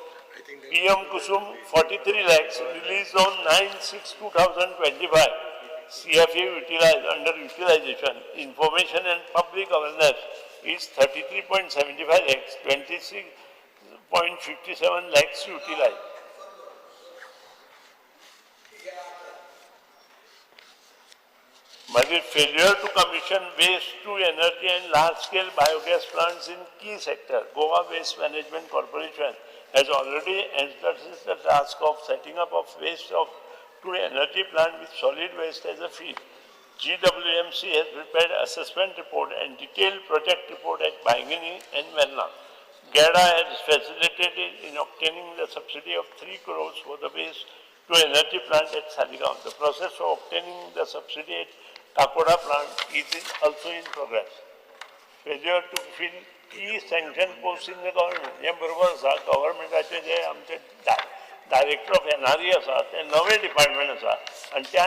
PM Kusum 43 lakhs released on 9/6/2025. CFA utilized under utilization, information and public awareness is 33.75 lakhs, 26.57 lakhs utilized. मागीर failure to commission waste to energy and large scale biogas plants in key sector. Goa Waste Management Corporation has already entrusted the task of setting up of waste of to energy plant with solid waste as a feed. GWMC has prepared assessment report and detailed project report at Baingini and Verna. GADA has facilitated in obtaining the subsidy of 3 crores for the waste to energy plant at Saligao. The process of obtaining the subsidy at Kakoda plant is also in progress. Failure to fill key sanction posts in the government. हे बरोबर आसा. गव्हर्मेंटाचे जे आमचे director of NRE आसा ते नवे department आसा आनी त्या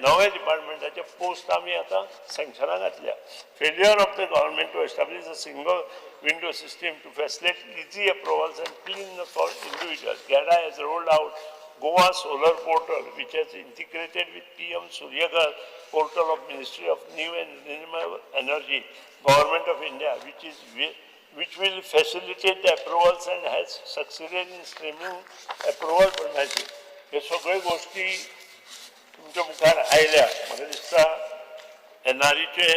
नवे डिपार्टमेंटाचे पोस्ट आमी आतां सँक्शनां घातल्या. Failure of the government to establish a single window system to facilitate easy approvals and clean for individuals. GEDA has rolled out Goa Solar Portal, which has integrated with PM Suryaghar portal of Ministry of New and Renewable Energy, Government of India, which will facilitate the approvals and has succeeded in streaming approval प्रणाली. हे सगळ्यो गोष्टी तुमच्या मुखार आयल्या. म्हाका दिसता एनआरईचे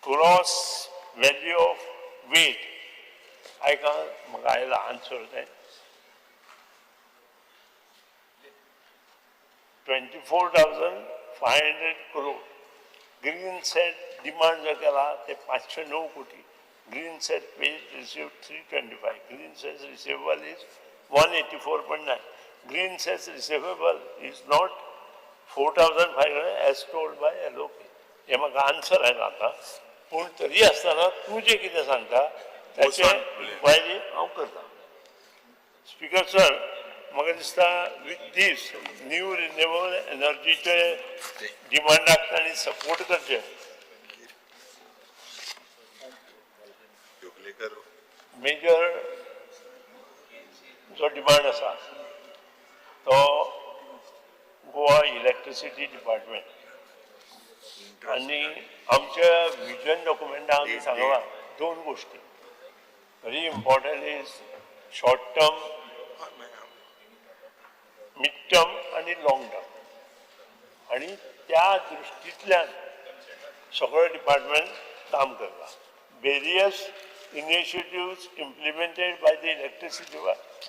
gross value of weight आयका म्हाका आयला आन्सर तें 24,500 crore. Green cess demand जर केला ते 509 कोटी. Green cess paid receive 325. Green cess receivable is 184.9. Green cess receivable is not 4,500 as told by LOK. हे म्हाका आन्सर आयला आतां, पूण तरी आसतना तूं जें कितें सांगता ताचें इन्क्वायरी हांव करता. स्पीकर सर, म्हाका दिसता विथ these new renewable एनर्जीचे डिमांडाक तांणी सपोर्ट करचे. मेजर जो डिमांड आसा तो गोवा इलेक्ट्रिसिटी डिपार्टमेंट आनी आमच्या विजन डॉक्युमेंटाक आमी सांगलां दोन गोश्टी very important is short term, mid term आनी लाँग टर्म आनी त्या दृश्टींतल्यान सगळें डिपार्टमेंट काम करता. Various initiatives implemented by the electricity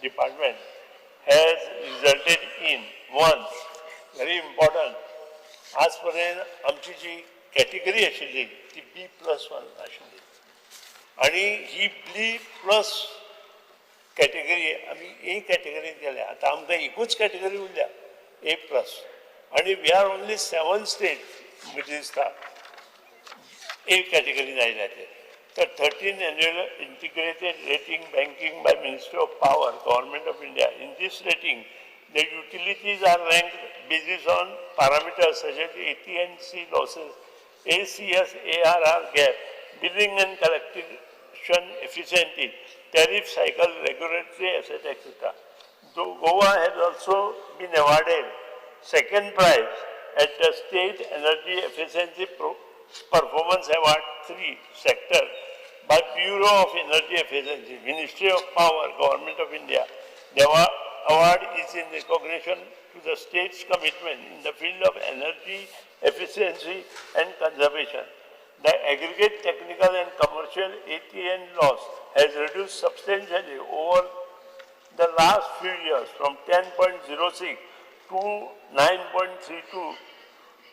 department has resulted in one very important, आज पर्यंत आमची जी कॅटेगरी आशिल्ली ती बी प्लस वन आशिल्ली आनी ही बी प्लस कॅटेगरी आमी ए कॅटेगरीत गेल्या. आतां आमकां एकूच कॅटेगरी उरल्या, ए प्लस, आनी we are only seven state म्हजे दिसता ए कॅटेगरीत आयल्या ते. तर 13 annual integrated rating banking by Ministry of Power, Government of India. In this rating, the utilities are ranked basis on parameters such as AT&C losses, ACS ARR gap, billing and collection efficiency, tariff cycle, regulatory asset, etc. Though Goa has also been awarded second prize at the State Energy Efficiency Performance Award 3 sector by Bureau of Energy Efficiency, Ministry of Power, Government of India. The award is in recognition to the state's commitment in the field of energy efficiency and conservation. The aggregate technical and commercial ATN loss has reduced substantially over the last few years from 10.06 to 9.32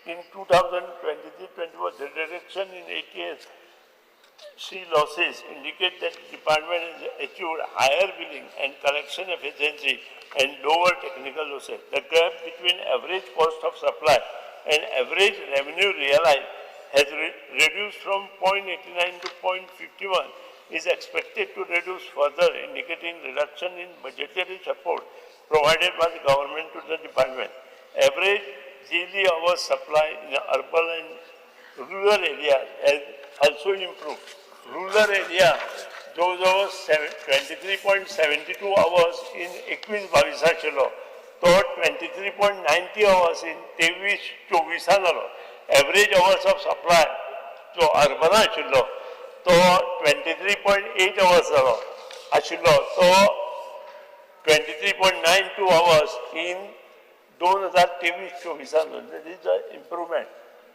in 2023-24. The reduction in ATS C losses indicate that the department has achieved higher billing and collection efficiency and lower technical losses. The gap between average cost of supply and average revenue realized has reduced from 0.89 to 0.51, is expected to reduce further, indicating reduction in budgetary support provided by the government to the department. Average daily hours supply in the urban and rural areas has also improved. Rural area जवळ जवळ 23.72 hours in 21-22 आशिल्लो, तो 23.90 hours in 23-24 जालो. Average hours of supply जो अर्बना आशिल्लो तो 23.8 hours जालो आशिल्लो, तो 23.92 hours in 2023-24. That is a improvement.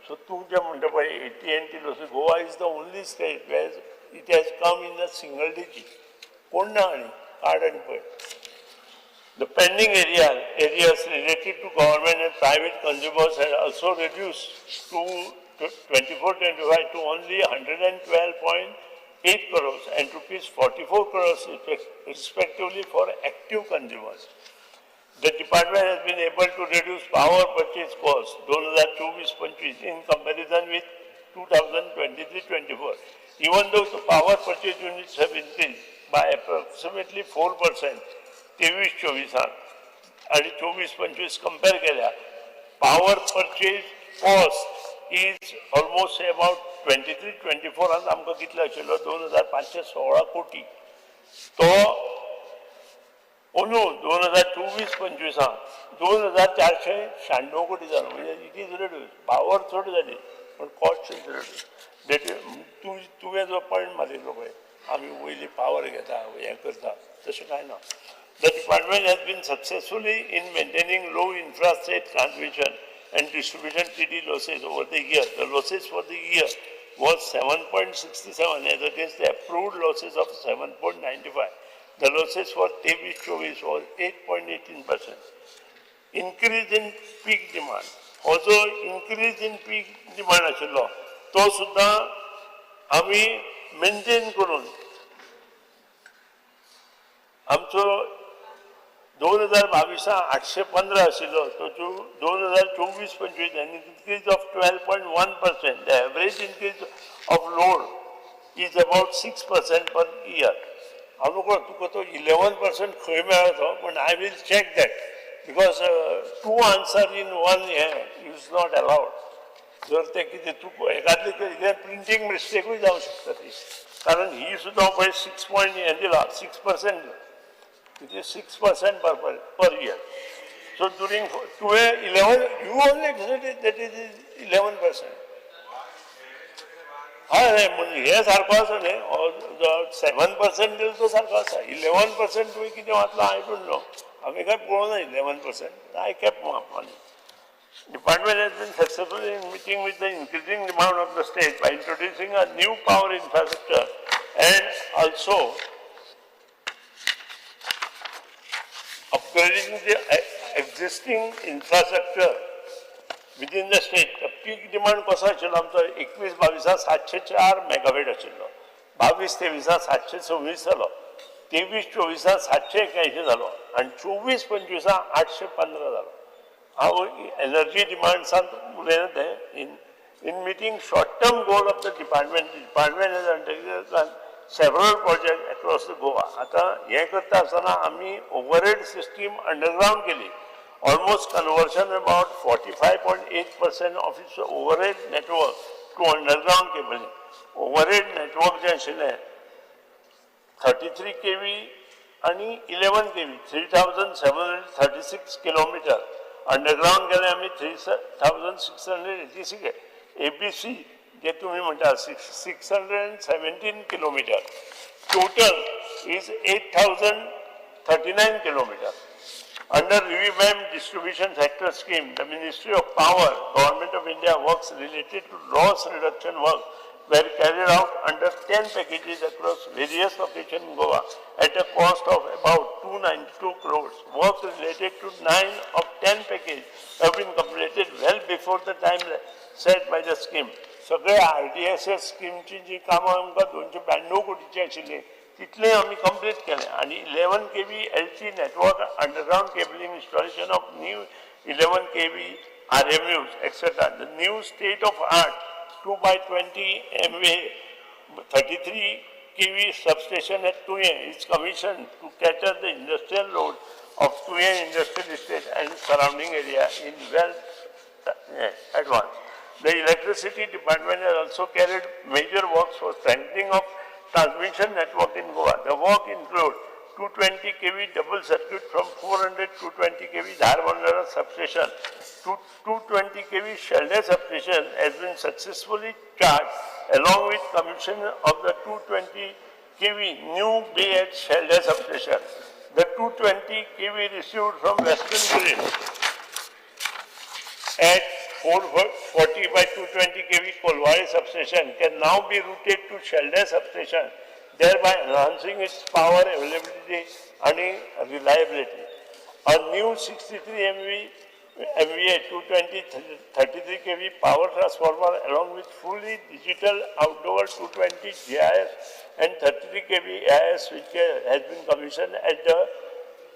So तूं जें म्हणटा पळय AT and T losses, Goa is the only state where it has come in a single digit. कोण ना आनी काड आनी पळय. The pending areas related to government and private consumers had also reduced to 24-25 to only 112.8 crores and rupees 44 crores respectively for active consumers. The department has been able to reduce power purchase cost 2024-25 in comparison with 2023-24. Even though the power purchase units have increased by approximately 4% 23-24 आणि 24-25 compare केल्या, power purchase cost is almost about 23-24 आमकां कितलो आशिल्लो, 2516 कोटी, तो अंदू 2024-25 2496 कोटी जालो. म्हणजे it is reduce. Power चड जाली पण कॉस्ट is reduce. That तूं तुवें जो पॉयंट मारिल्लो पळय, आमी वयली पावर घेता हें करता, तशें कांय ना. The department has been successfully in maintaining low intrastate transmission and distribution TD losses over the year. The losses for the year was 7.67 as against the approved losses of 7.95. The losses for 23-24 was 8.18%. Increase in peak demand. Also increase in peak demand आशिल्लो तो सुद्दां आमी maintain करून आमचो 2022 815 आशिल्लो तो 2024-25 आनी increase of 12.1%. The average increase of load is about 6% per year. हांव नकळो तुका तो 11% खंय मेळ्ळो तो, पण I will check that because two answer in one हें is not allowed. जर ते कितें तूं एकादली कितें प्रिंटींग मिस्टेकूय जावंक शकता ती, कारण ही सुद्दां पळय 6 पॉयंट हें दिला, 6% दिला. It is 6% per year. So during 11, you only said it, that it is 11%. हय, म्हणजे हे सारको आसा न्ही, 7% दिलो तो सारको आसा. 11% तुवें कितें वाचलां I don't know. हांवें काय पळोवना 11%. I kept money. Department has been successful in meeting with the increasing demand of the state by introducing a new power infrastructure and also upgrading the existing infrastructure within the state. The peak demand कसो आशिल्लो आमचो, 21-22 704 मेगावेट आशिल्लो, 22-23 726 जालो, 23-24 781 जालो आनी 24-25 815 जालो. हांव energy डिमांड्सान उलयना तें. In meeting short term goal of the department, department has undertaken several project across the Goa. आतां हें करता आसतना आमी ओवरहेड सिस्टीम अंडरग्रावंड केली. Almost conversion about 45.8% of its overhead network to underground cabling. Overhead network जें आशिल्लें 33 kV आनी 11 kV, 3736 kilometre underground केलें आमी, 3686. ABC जे तुमी म्हणटा 617 kilometre, total is 8039 kilometre. Under revamped distribution sector scheme, the Ministry of Power, Government of India works related to loss reduction work were carried out under 10 packages across various locations in Goa at a cost of about 292 crores. Work related to 9 of 10 packages have been completed well before the time set by the scheme. सगळे R D S S स्किमची जी कामां आमकां 292 कोटीची आशिल्ली तितलें आमी complete केलें. आनी 11 kV LT network underground cabling, installation of new 11 kV RMUs, etcetera. The new state of art 2 by 20 MVA 33 kV substation at Tuem is commissioned to cater the industrial load of Tuem Industrial Estate and surrounding area in well advance. The electricity department has also carried major works for strengthening of transmission network in Goa. The work include 220 kV double circuit from 400 220 kV Dharbandora substation to 220 kV Shelde substation has been successfully charged, along with commission of the 220 kV new bay at Shelde substation. The 220 kV received from Western Grid at 440 by 220 kV Colvale substation can now be routed to Shelde substation, thereby enhancing its power availability and reliability. A new 63 MVA 220 33 kV power transformer, along with fully digital outdoor 220 GIS and 33 kV AIS switchgear, has been commissioned at the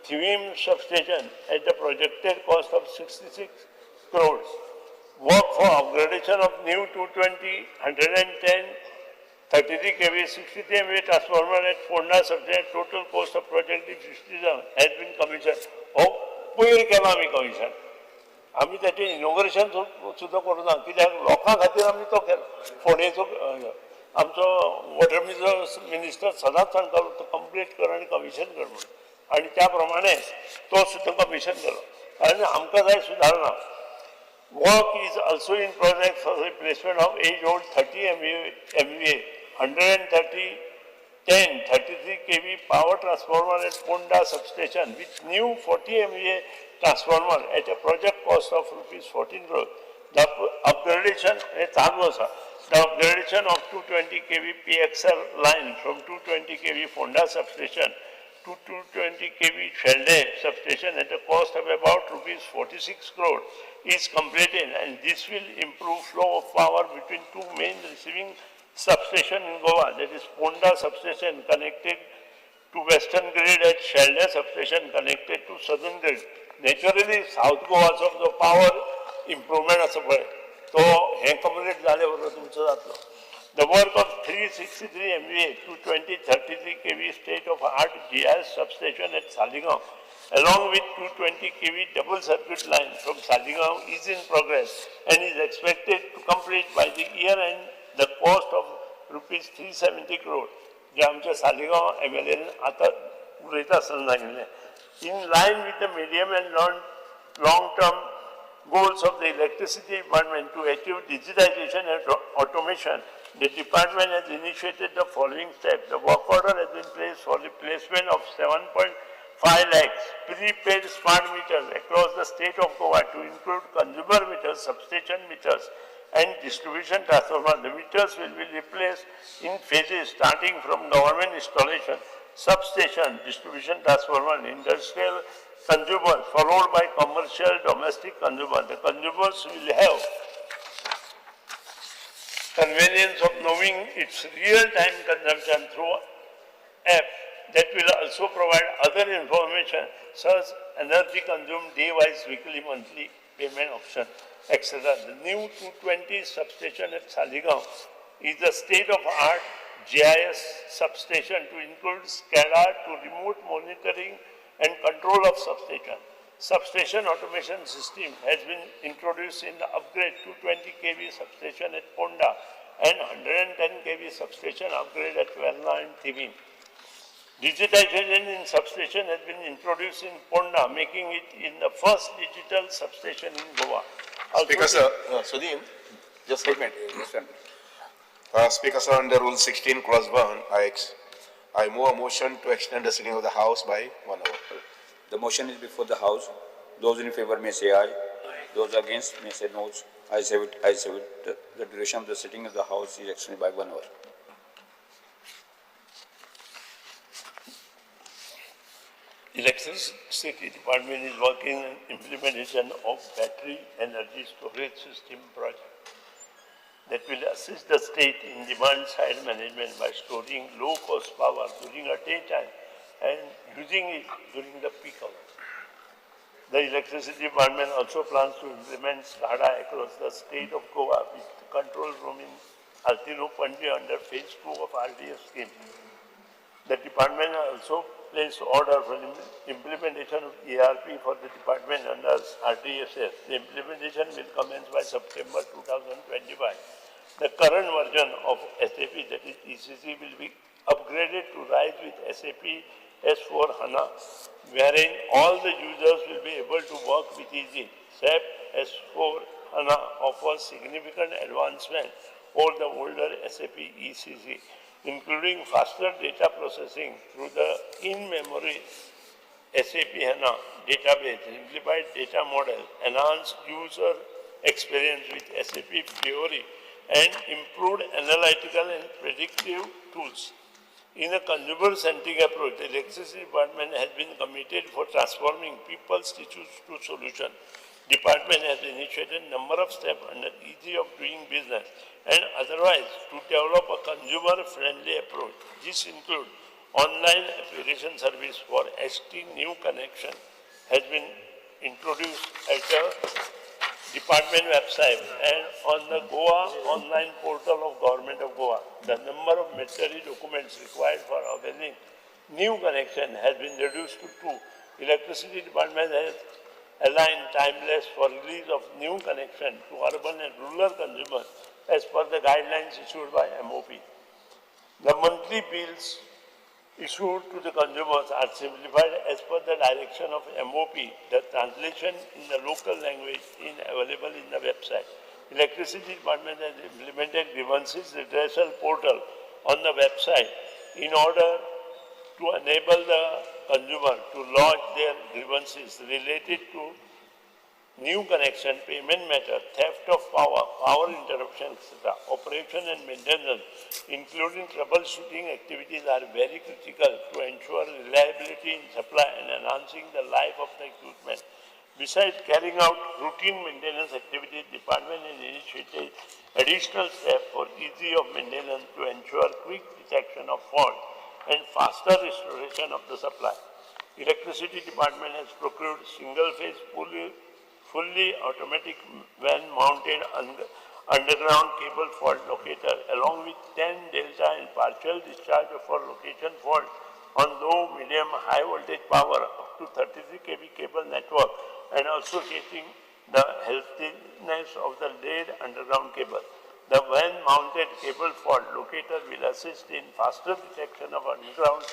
Thivim substation at the projected cost of 66 crores. Work for upgradation of new 220, 110, 33 kV, 63 MVA transformer at Ponda substation, total cost of project is 67, has been commissioned. हो पयर केला आमी commission. आमी ताचें inauguration सुद्दां करूं ना, कित्याक लोकां खातीर आमी तो केलो. फोंडेचो आमचो वॉटर मिनिस्टर सदांच सांगतालो, तो कंप्लीट कर आनी कमिशन कर म्हणून, आनी त्या प्रमाणे तो सुद्दां कमिशन केलो. आनी आमकां जाय सुदारणा. Work is also in progress for replacement of age-old 30 MVA, 130, 10, 33 kV power transformer at Ponda substation with new 40 MVA transformer at a project cost of rupees 14 crore. The upgradation, हे चालू आसा. The upgradation of 220 kV PXR line from 220 kV Ponda substation to 220 kV Shelde substation at a cost of about rupees 46 crore is completed, and this will improve flow of power between two main receiving substation in Goa, that is Ponda substation connected to western grid at Shelde substation connected to southern grid. Naturally, South Goaचो जो power improvement आसा पळय, तो हें complete जाले बरोबर तुमचो जातलो. The work of 363 MVA 220 33 kV state of art GIS substation at Saligao, along with 220 kV double circuit line from Saligao, is in progress and is expected to complete by the year end, the cost of rupees 370 crore. जे आमच्या Saligao MLN आतां उलयता आसतना सांगिल्लें. In line with the medium and long term goals of the electricity department to achieve digitization and automation, the department has initiated the following steps. The work order has been placed for the placement of 7.5 lakhs prepaid smart meters across the state of Goa to include consumer meters, substation meters, and distribution transformer. The meters will be replaced in phases starting from government installation, substation, distribution transformer, industrial consumers, followed by commercial domestic consumer. The consumers will have convenience of knowing its real-time consumption through app that will also provide other information such as energy consumed day-wise, weekly, monthly payment option, etc. The new 220 substation at Saligao is a state-of-art GIS substation to include SCADA to remote monitoring and control of substation. Substation automation system has been introduced in the upgrade 220 kV substation at Ponda and 110 kV substation upgrade at Verna and Thivim. Digitization in substation has been introduced in Ponda, making it in the first digital substation in Goa. Also, Speaker sir, Sudin, just a minute. Speaker sir, under Rule 16, Clause 1, I move a motion to extend the sitting of the House by 1 hour. The motion is before the House. Those in favor may say aye. Those against may say no. I say it. I say it. The duration of the sitting of the House is extended by 1 hour. Electricity Department is working on implementation of battery energy storage system project. that will assist the state in demand side management by storing low cost power during a daytime and using it during the peak hour. The electricity department also plans to implement SCADA across the state of Goa with the control room in Altinho Panaji under phase 2 of RDF scheme. The department also placed order for implementation of ERP for the department under RDSS. The implementation will commence by September 2025. The current version of SAP, that is ECC, will be upgraded to rise with SAP S4 HANA, wherein all the users will be able to work with easy. SAP S4 HANA offers significant advancement over the older SAP ECC, including faster data processing through the in-memory SAP HANA database, simplified data model, enhanced user experience with SAP Fiori, and improved analytical and predictive tools. In a consumer-centric approach, the electricity department has been committed for transforming people's issues to solution. Department has initiated number of steps under easy of doing business and otherwise to develop a consumer-friendly approach. This includes online application service for ST new connection has been introduced at the department website and on the Goa online portal of Government of Goa. The number of mandatory documents required for availing new connection has been reduced to 2. Electricity department has aligned timeless for release of new connection to urban and rural consumers as per the guidelines issued by MOP. The monthly bills issued to the consumers are simplified as per the direction of MOP. The translation in the local language is available in the website. Electricity Department has implemented grievances redressal portal on the website in order to enable the consumer to lodge their grievances related to new connection, payment matter, theft of power, power interruption, etc. Operation and maintenance, including troubleshooting activities, are very critical to ensure reliability in supply and enhancing the life of the equipment. Besides carrying out routine maintenance activities, department has initiated additional steps for easy of maintenance to ensure quick detection of fault and faster restoration of the supply. Electricity department has procured single-phase fully automatic van-mounted underground cable fault locator along with 10 delta and partial discharge for location fault on low, medium, high voltage power up to 33 kV cable network and also checking the healthiness of the laid underground cable. The van-mounted cable fault locator will assist in faster detection of underground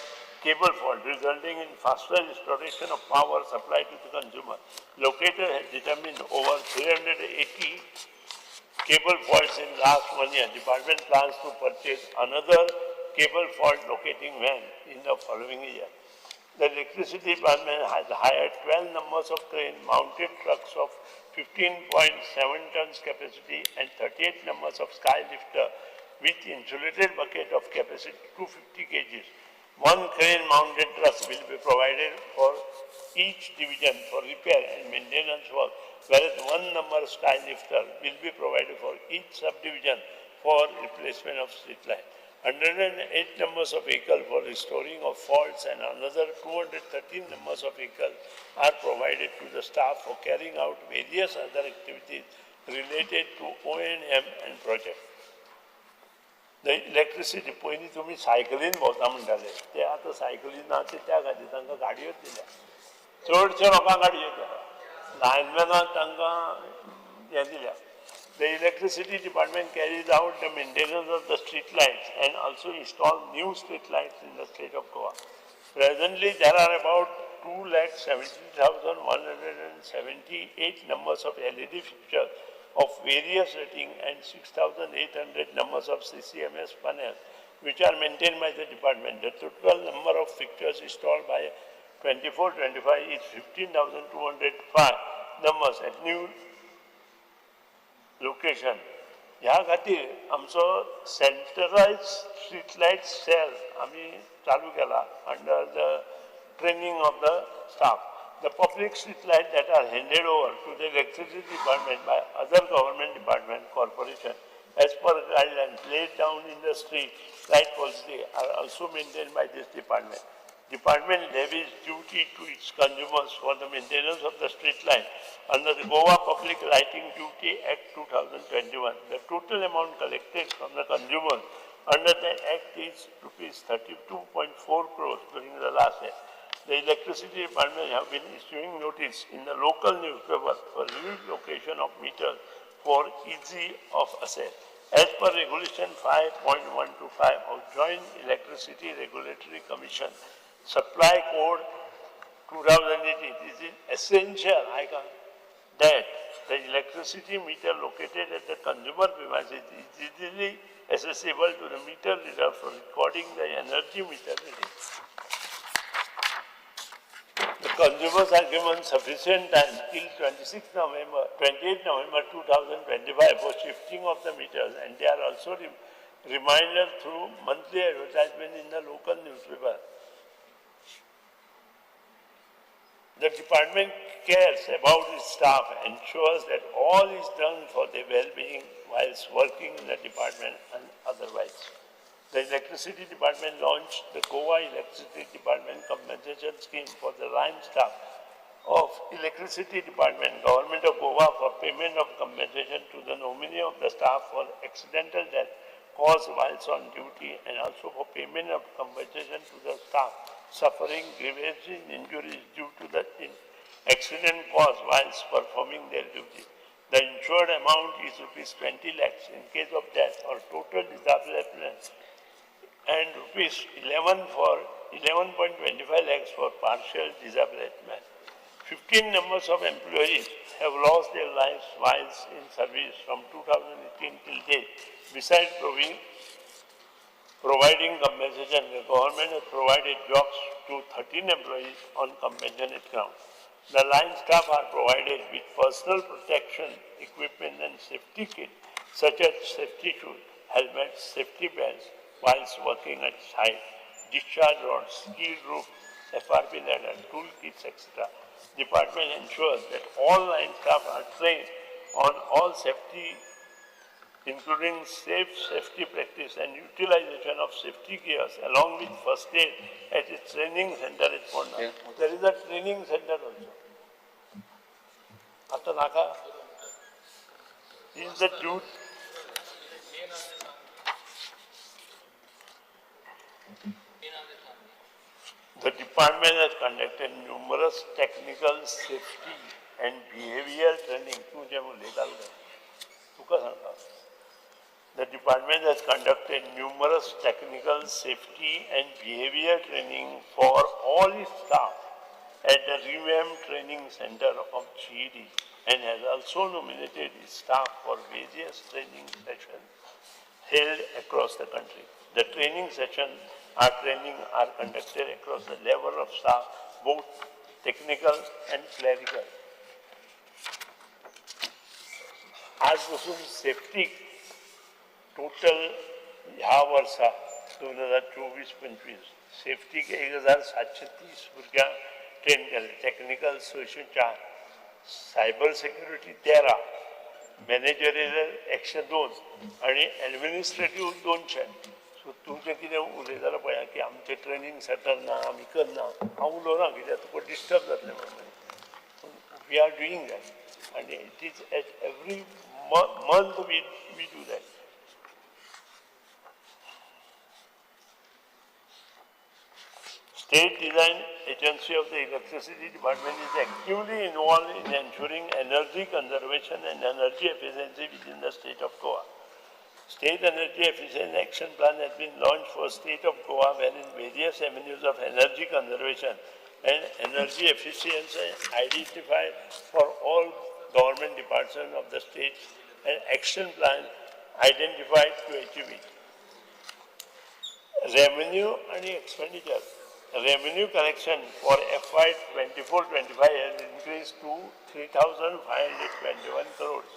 cable fault, resulting in faster restoration of power supply to the consumer. Locator has determined over 380 cable faults in last 1 year. Department plans to purchase another cable fault locating van in the following year. The electricity department has hired 12 numbers of crane mounted trucks of 15.7 tons capacity and 38 numbers of sky lifter with insulated bucket of capacity 250 kgs. One crane mounted truck will be provided for each division for repair and maintenance work, whereas one number sky lifter will be provided for each subdivision for replacement of street light. 108 numbers of vehicles for restoring of faults and another 213 numbers of vehicles are provided to the staff for carrying out various other activities related to O&M and project. The electricity पयलीं तुमी सायकलीन भोंवता म्हणटाले, ते आतां सायकली ना, ते त्या खातीर तांकां गाडयोच दिल्या. चडशे लोकांक गाडयो दिल्या, लायनमॅनाक तांकां हें दिल्या. The electricity department carries out the maintenance of the street lights and also install new street lights in the state of Goa. Presently, there are about 2,70,178 numbers of LED fixtures of various rating and 6,800 numbers of CCMS panels, which are maintained by the department. The total number of fixtures installed by 24-25 is 15,205 numbers at new location. ह्या खातीर आमचो सेंट्रलायज street light sale आमी चालू केला under the training of the staff. The public street lights that are handed over to the electricity department by other government department corporation as per guidelines laid down in the street light policy are also maintained by this department. Department levies duty to its consumers for the maintenance of the street light under the Goa Public Lighting Duty Act 2021. The total amount collected from the consumers under the Act is rupees 32.4 crores during the last year. The electricity department have been issuing notice in the local newspaper for relocation of meters for easy of access. As per Regulation 5.125 of Joint Electricity Regulatory Commission, Supply Code 2018, it is essential that the electricity meter located at the consumer premises is easily accessible to the meter reader for recording the energy meter reading. The consumers are given sufficient time till 28 November 2025 for shifting of the meters, and they are also reminded through monthly advertisement in the local newspaper. The department cares about its staff, ensures that all is done for their well-being whilst working in the department and otherwise. The Electricity Department launched the Goa Electricity Department Compensation Scheme for the line staff of Electricity Department, Government of Goa, for payment of compensation to the nominee of the staff for accidental death caused whilst on duty, and also for payment of compensation to the staff suffering grievous injuries due to the accident caused whilst performing their duty. The insured amount is rupees 20 lakhs in case of death or total disablement, and rupees 11.25 lakhs for partial disablement. 15 numbers of employees have lost their lives whilst in service from 2018 till date. Besides providing compensation, the government has provided jobs to 13 employees on compassionate ground. The line staff are provided with personal protection equipment and safety kit, such as safety shoes, helmets, safety belts, whilst working at site, discharge rods, steel rope, FRP ladder, tool kits, etc. Department ensures that all line staff are trained on all safety, including safe safety practice and utilization of safety gears, along with first aid at its training center at Ponda. Yeah. There is a training center also. Atanaka is the duty. The department has conducted numerous technical safety and behavioral training. The department has conducted numerous technical safety and behavior training for all its staff at the revamped training center of GED, and has also nominated its staff for various training sessions held across the country. The training sessions are conducted across the level of staff, both technical and clerical. आज पासून safety total ह्या वर्सा 2024-25 septic 1730 भुरग्यांक train केले. Technical 604, cyber security 13, managerial 102 आनी administrative 200. So तुमचें कितें उलयतालो पळया की आमचें ट्रेनींग सेंटर ना, आमी करना. हांव उलोवना कित्याक तुका डिस्टर्ब जातलें म्हणून. We are doing that, and it is at every month we do that. State Design Agency of the Electricity Department is actively involved in ensuring energy conservation and energy efficiency within the state of Goa. State Energy Efficiency Action Plan has been launched for state of Goa, wherein various avenues of energy conservation and energy efficiency identified for all government departments of the state and action plan identified to achieve it. Revenue and expenditure. Revenue collection for FY 24-25 has increased to 3,521 crores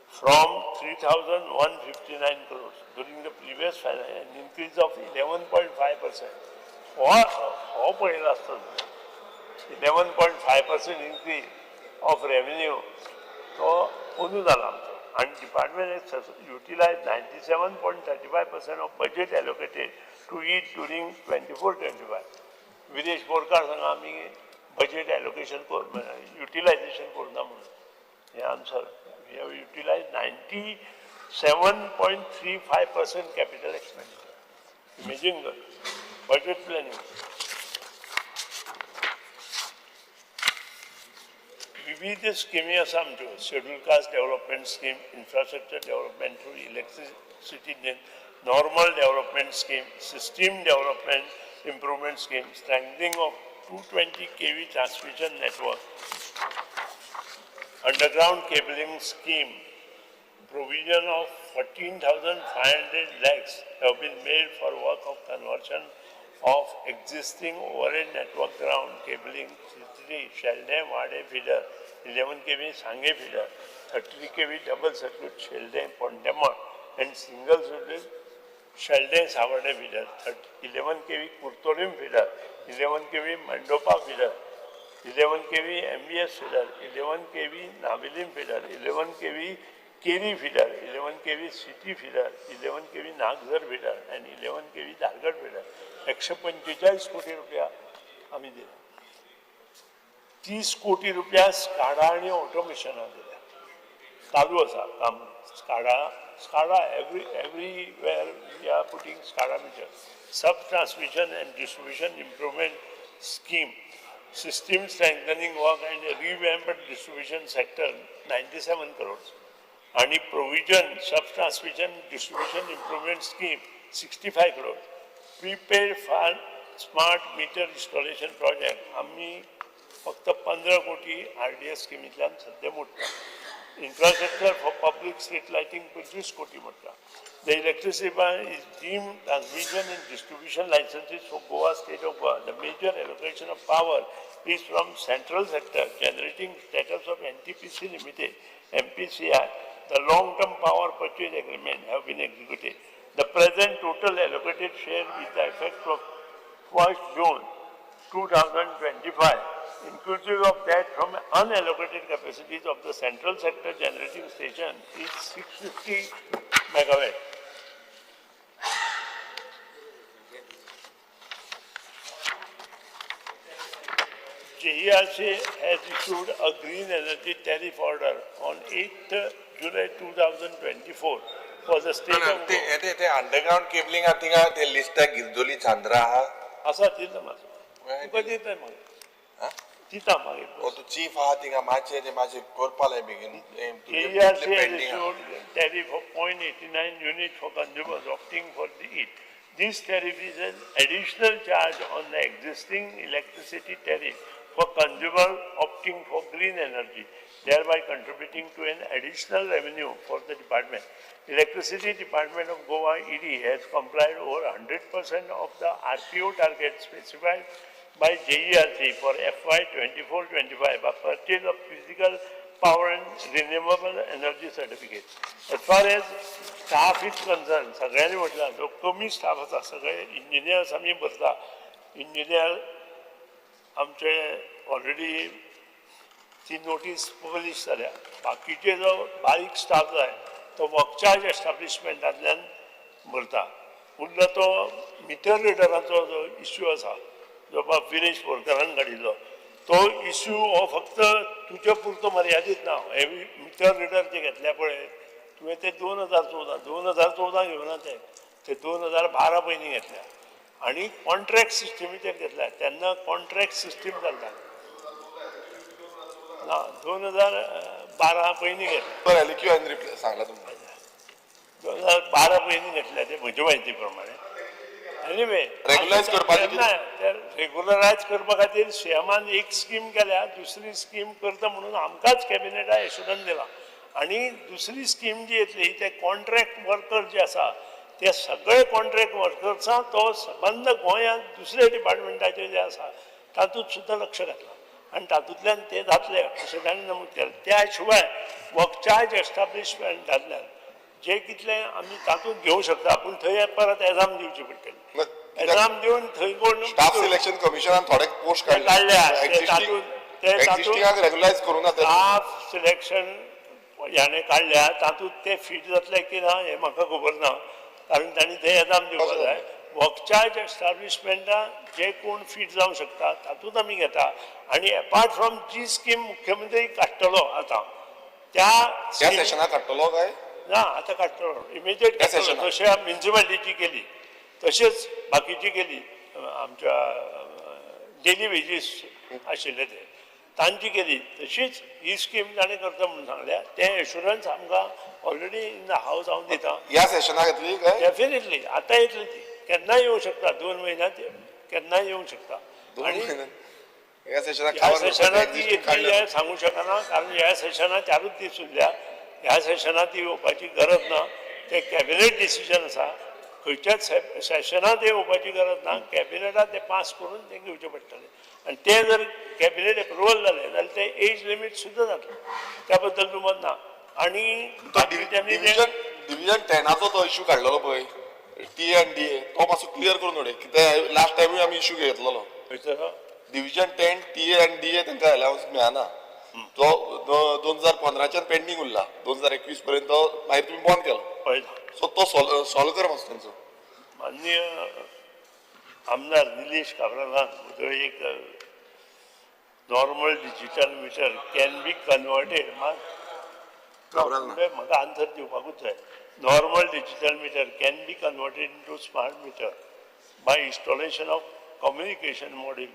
from 3,159 crores during the previous financial year, an increase of 11.5%. हो पळयला आसता 11.5% increase of revenue तो अंदू जाला आमचो. आनी department utilise 97.35% of budget allocated to it during 24-25. Viresh Borkar सांगा आमी बजेट एलोकेशन युटिलायझेशन करुना म्हणून हे answer. We have utilise 97.35% capital expenditure. Imagine कर बजेट प्लॅनिंग. विविध स्किमी आसा आमच्यो. Schedule caste development scheme, infrastructure development through electricity, normal development scheme, system development improvement scheme, strengthening of 220 kV transmission network, underground cabling scheme. Provision of 14,500 lakhs have been made for work of conversion of existing overhead network ground cabling, 63 Sheldem Wade feeder, 11 kV Sange feeder, 33 kV double circuit Sheldem Pontemar and single circuit Sheldem Savarte feeder, 11 kV Curtorim feeder, 11 kV Mandopa feeder, 11 kV MBS feeder, 11 kV Navelim feeder, 11 kV Keri feeder, 11 kV city feeder, 11 kV Nagzar feeder and 11 kV Dhargal feeder. 145 कोटी रुपया आमी दिले. 30 कोटी रुपया SCADA आनी ऑटोमेशना दिल्या. चालू आसा काम. SCADA everywhere we are putting SCADA meter. Sub transmission and distribution improvement scheme, system strengthening work and revamped distribution sector 97 crores. आणि provision sub transmission distribution improvement scheme 65 crore. Prepaid far smart meter installation project आमी फक्त 15 कोटी RDS स्किमींतल्यान सद्या मोडटा. Infrastructure for public street lighting 25 कोटी मोडटा. The electricity is deemed transmission and distribution licenses for Goa state of Goa. The major allocation of power is from central sector generating status of NTPC Limited, MPCI. The long-term power purchase agreement have been executed. The present total allocated share with the effect of 1st June 2025, inclusive of that from unallocated capacities of the central sector generating station, is 650 megawatt. JERC has issued a green energy tariff order on 8th July 2024 for the state of Goa. ते underground cabling आहा थिंगा ते लिस्टाक गिरजोली चांद्रा आहा. आसा दिता म्हाका, तुका दिता मागीर, दिता मागीर. ओ तूं चीफ आहा थिंगा, मातशें ते मातशें करपा लाय बेगीन. JERC has issued tariff of 0.89 unit for consumers opting for the it. This tariff is an additional charge on the existing electricity tariff for consumer opting for green energy, thereby contributing to an additional revenue for the department. Electricity Department of Goa ED has complied over 100% of the RPO target specified by JERC for FY 24-25 by purchase of physical power and renewable energy certificate. As far as staff is concerned, सगळ्यांनी म्हटलं जो कमी staff आसा, सगळे engineers आमी भरता. Engineer आमचे already ती नोटीस पब्लीश जाल्या. बाकीचे जो बारीक स्टाफ जाय तो वर्क चार्ज एस्टाब्लिशमेंटांतल्यान भरता. उरलो तो मिटर रिडराचो जो इश्यू आसा, जो बाब विरेश बोरकारान काडिल्लो तो इश्यू हो फक्त तुजे पुरतो मर्यादीत ना. हे मिटर रिडर जे घेतल्या पळय तुवें ते 2014 घेवना, ते 2012 पयलीं घेतल्या आनी कॉन्ट्रॅक्ट सिस्टमीचेर घेतल्या. तेन्ना कॉन्ट्रॅक्ट सिस्टीम चलता ना. 2012 पयलीं घेतल्या. बरें, एलक्यू हांवें रिप्लाय सांगला तुमकां. 2012 पयलीं घेतल्या ते म्हजे म्हायती प्रमाणे. एनिवे, रेग्युलरायज करपाचें ना, रेग्युलरायज करपा खातीर सीएमान एक स्कीम केल्या, दुसरी स्कीम करता म्हणून आमकांच कॅबिनेटा एश्युरन्स दिला. आनी दुसरी स्कीम जी येतली ते कॉन्ट्रॅक्ट वर्कर जे आसा ते सगळे कॉन्ट्रॅक्ट वर्कर्सां तो सबंद गोंयांत दुसरे डिपार्टमेंटाचे जे आसा तातूंत सुद्दां लक्ष घातलां आनी तातूंतल्यान ते जातले अशें ताणें नमूद केलें. त्या शिवाय वर्क चार्ज एस्टाब्लिशमेंटांतल्यान जे कितले आमी तातूंत घेवं शकता, पूण थंय परत एजाम दिवची पडटली. एजाम दिवन थंय कोण स्टाफ सिलेक्शन कमिशनान थोडे पोस्ट काडल्या, एक्झिस्टिंगाक रेग्युलरायज करूं ना. Staff selection ह्याणें काडल्या तातूंत ते फीट जातले की ना हें म्हाका खबर ना, कारण तांणी ते येदाम दिवपाक जाय. वर्क चार्ज एस्टाब्लिशमेंटा जे कोण फीट जावंक शकता तातूंत आमी घेता. आनी एपार्ट फ्रॉम जी स्कीम मुख्यमंत्री काडटलो आतां त्या सेशनाक काडटलो काय ना, आतां काडटलो इमिजिएट काडटलो. जशें म्युनिसिपालिटीची केली तशेंच बाकीची केली, आमच्या डेली वेजीस आशिल्ले ते तांची केली, तशीच ही स्कीम ताणें करता म्हणून सांगल्या. तें एश्युरन्स आमकां ऑलरेडी इन the house हांव दिता. ह्या सेशनाक येतली काय? डेफिनेटली आतां येतली ती, केन्नाय येवंक शकता, 2 म्हयन्यांत केन्नाय येवंक शकता. आनी ह्या सेशनाक ती येतली हें सांगूंक शकना, कारण ह्या सेशनाक 4 दीस उरल्या. ह्या सेशनाक ती येवपाची गरज ना, तें कॅबिनेट डिसिजन आसा. खंयच्याच सेशनांत तें येवपाची गरज ना, कॅबिनेटात तें पास करून तें घेवचें पडटलें. आनी तें जर कॅबिनेट एप्रुवल जालें जाल्यार तें एज लिमीट सुद्दां जातलें, त्या बद्दल दुमत ना. आनी डिविजन 10आचो तो इश्यू काडलेलो पळय, टी एन डी ए, तो मातसो क्लियर करून उडय, कित्याक लास्ट टायमूय आमी इश्यू घेतलेलो. Division 10 T A आनी डी ए तांकां अलावन्स मेळना, तो 2015च्यान पेंडींग उरला, 2021 पर्यंत मागीर तुमी बंद केलो. सो तो सॉल्व कर मातसो तांचो. माननीय आमदार निलेश काब्रालान म्हजो एक normal digital meter can be converted, म्हाका आन्सर दिवपाकूच जाय. Normal digital meter can be converted into smart meter by installation of communication module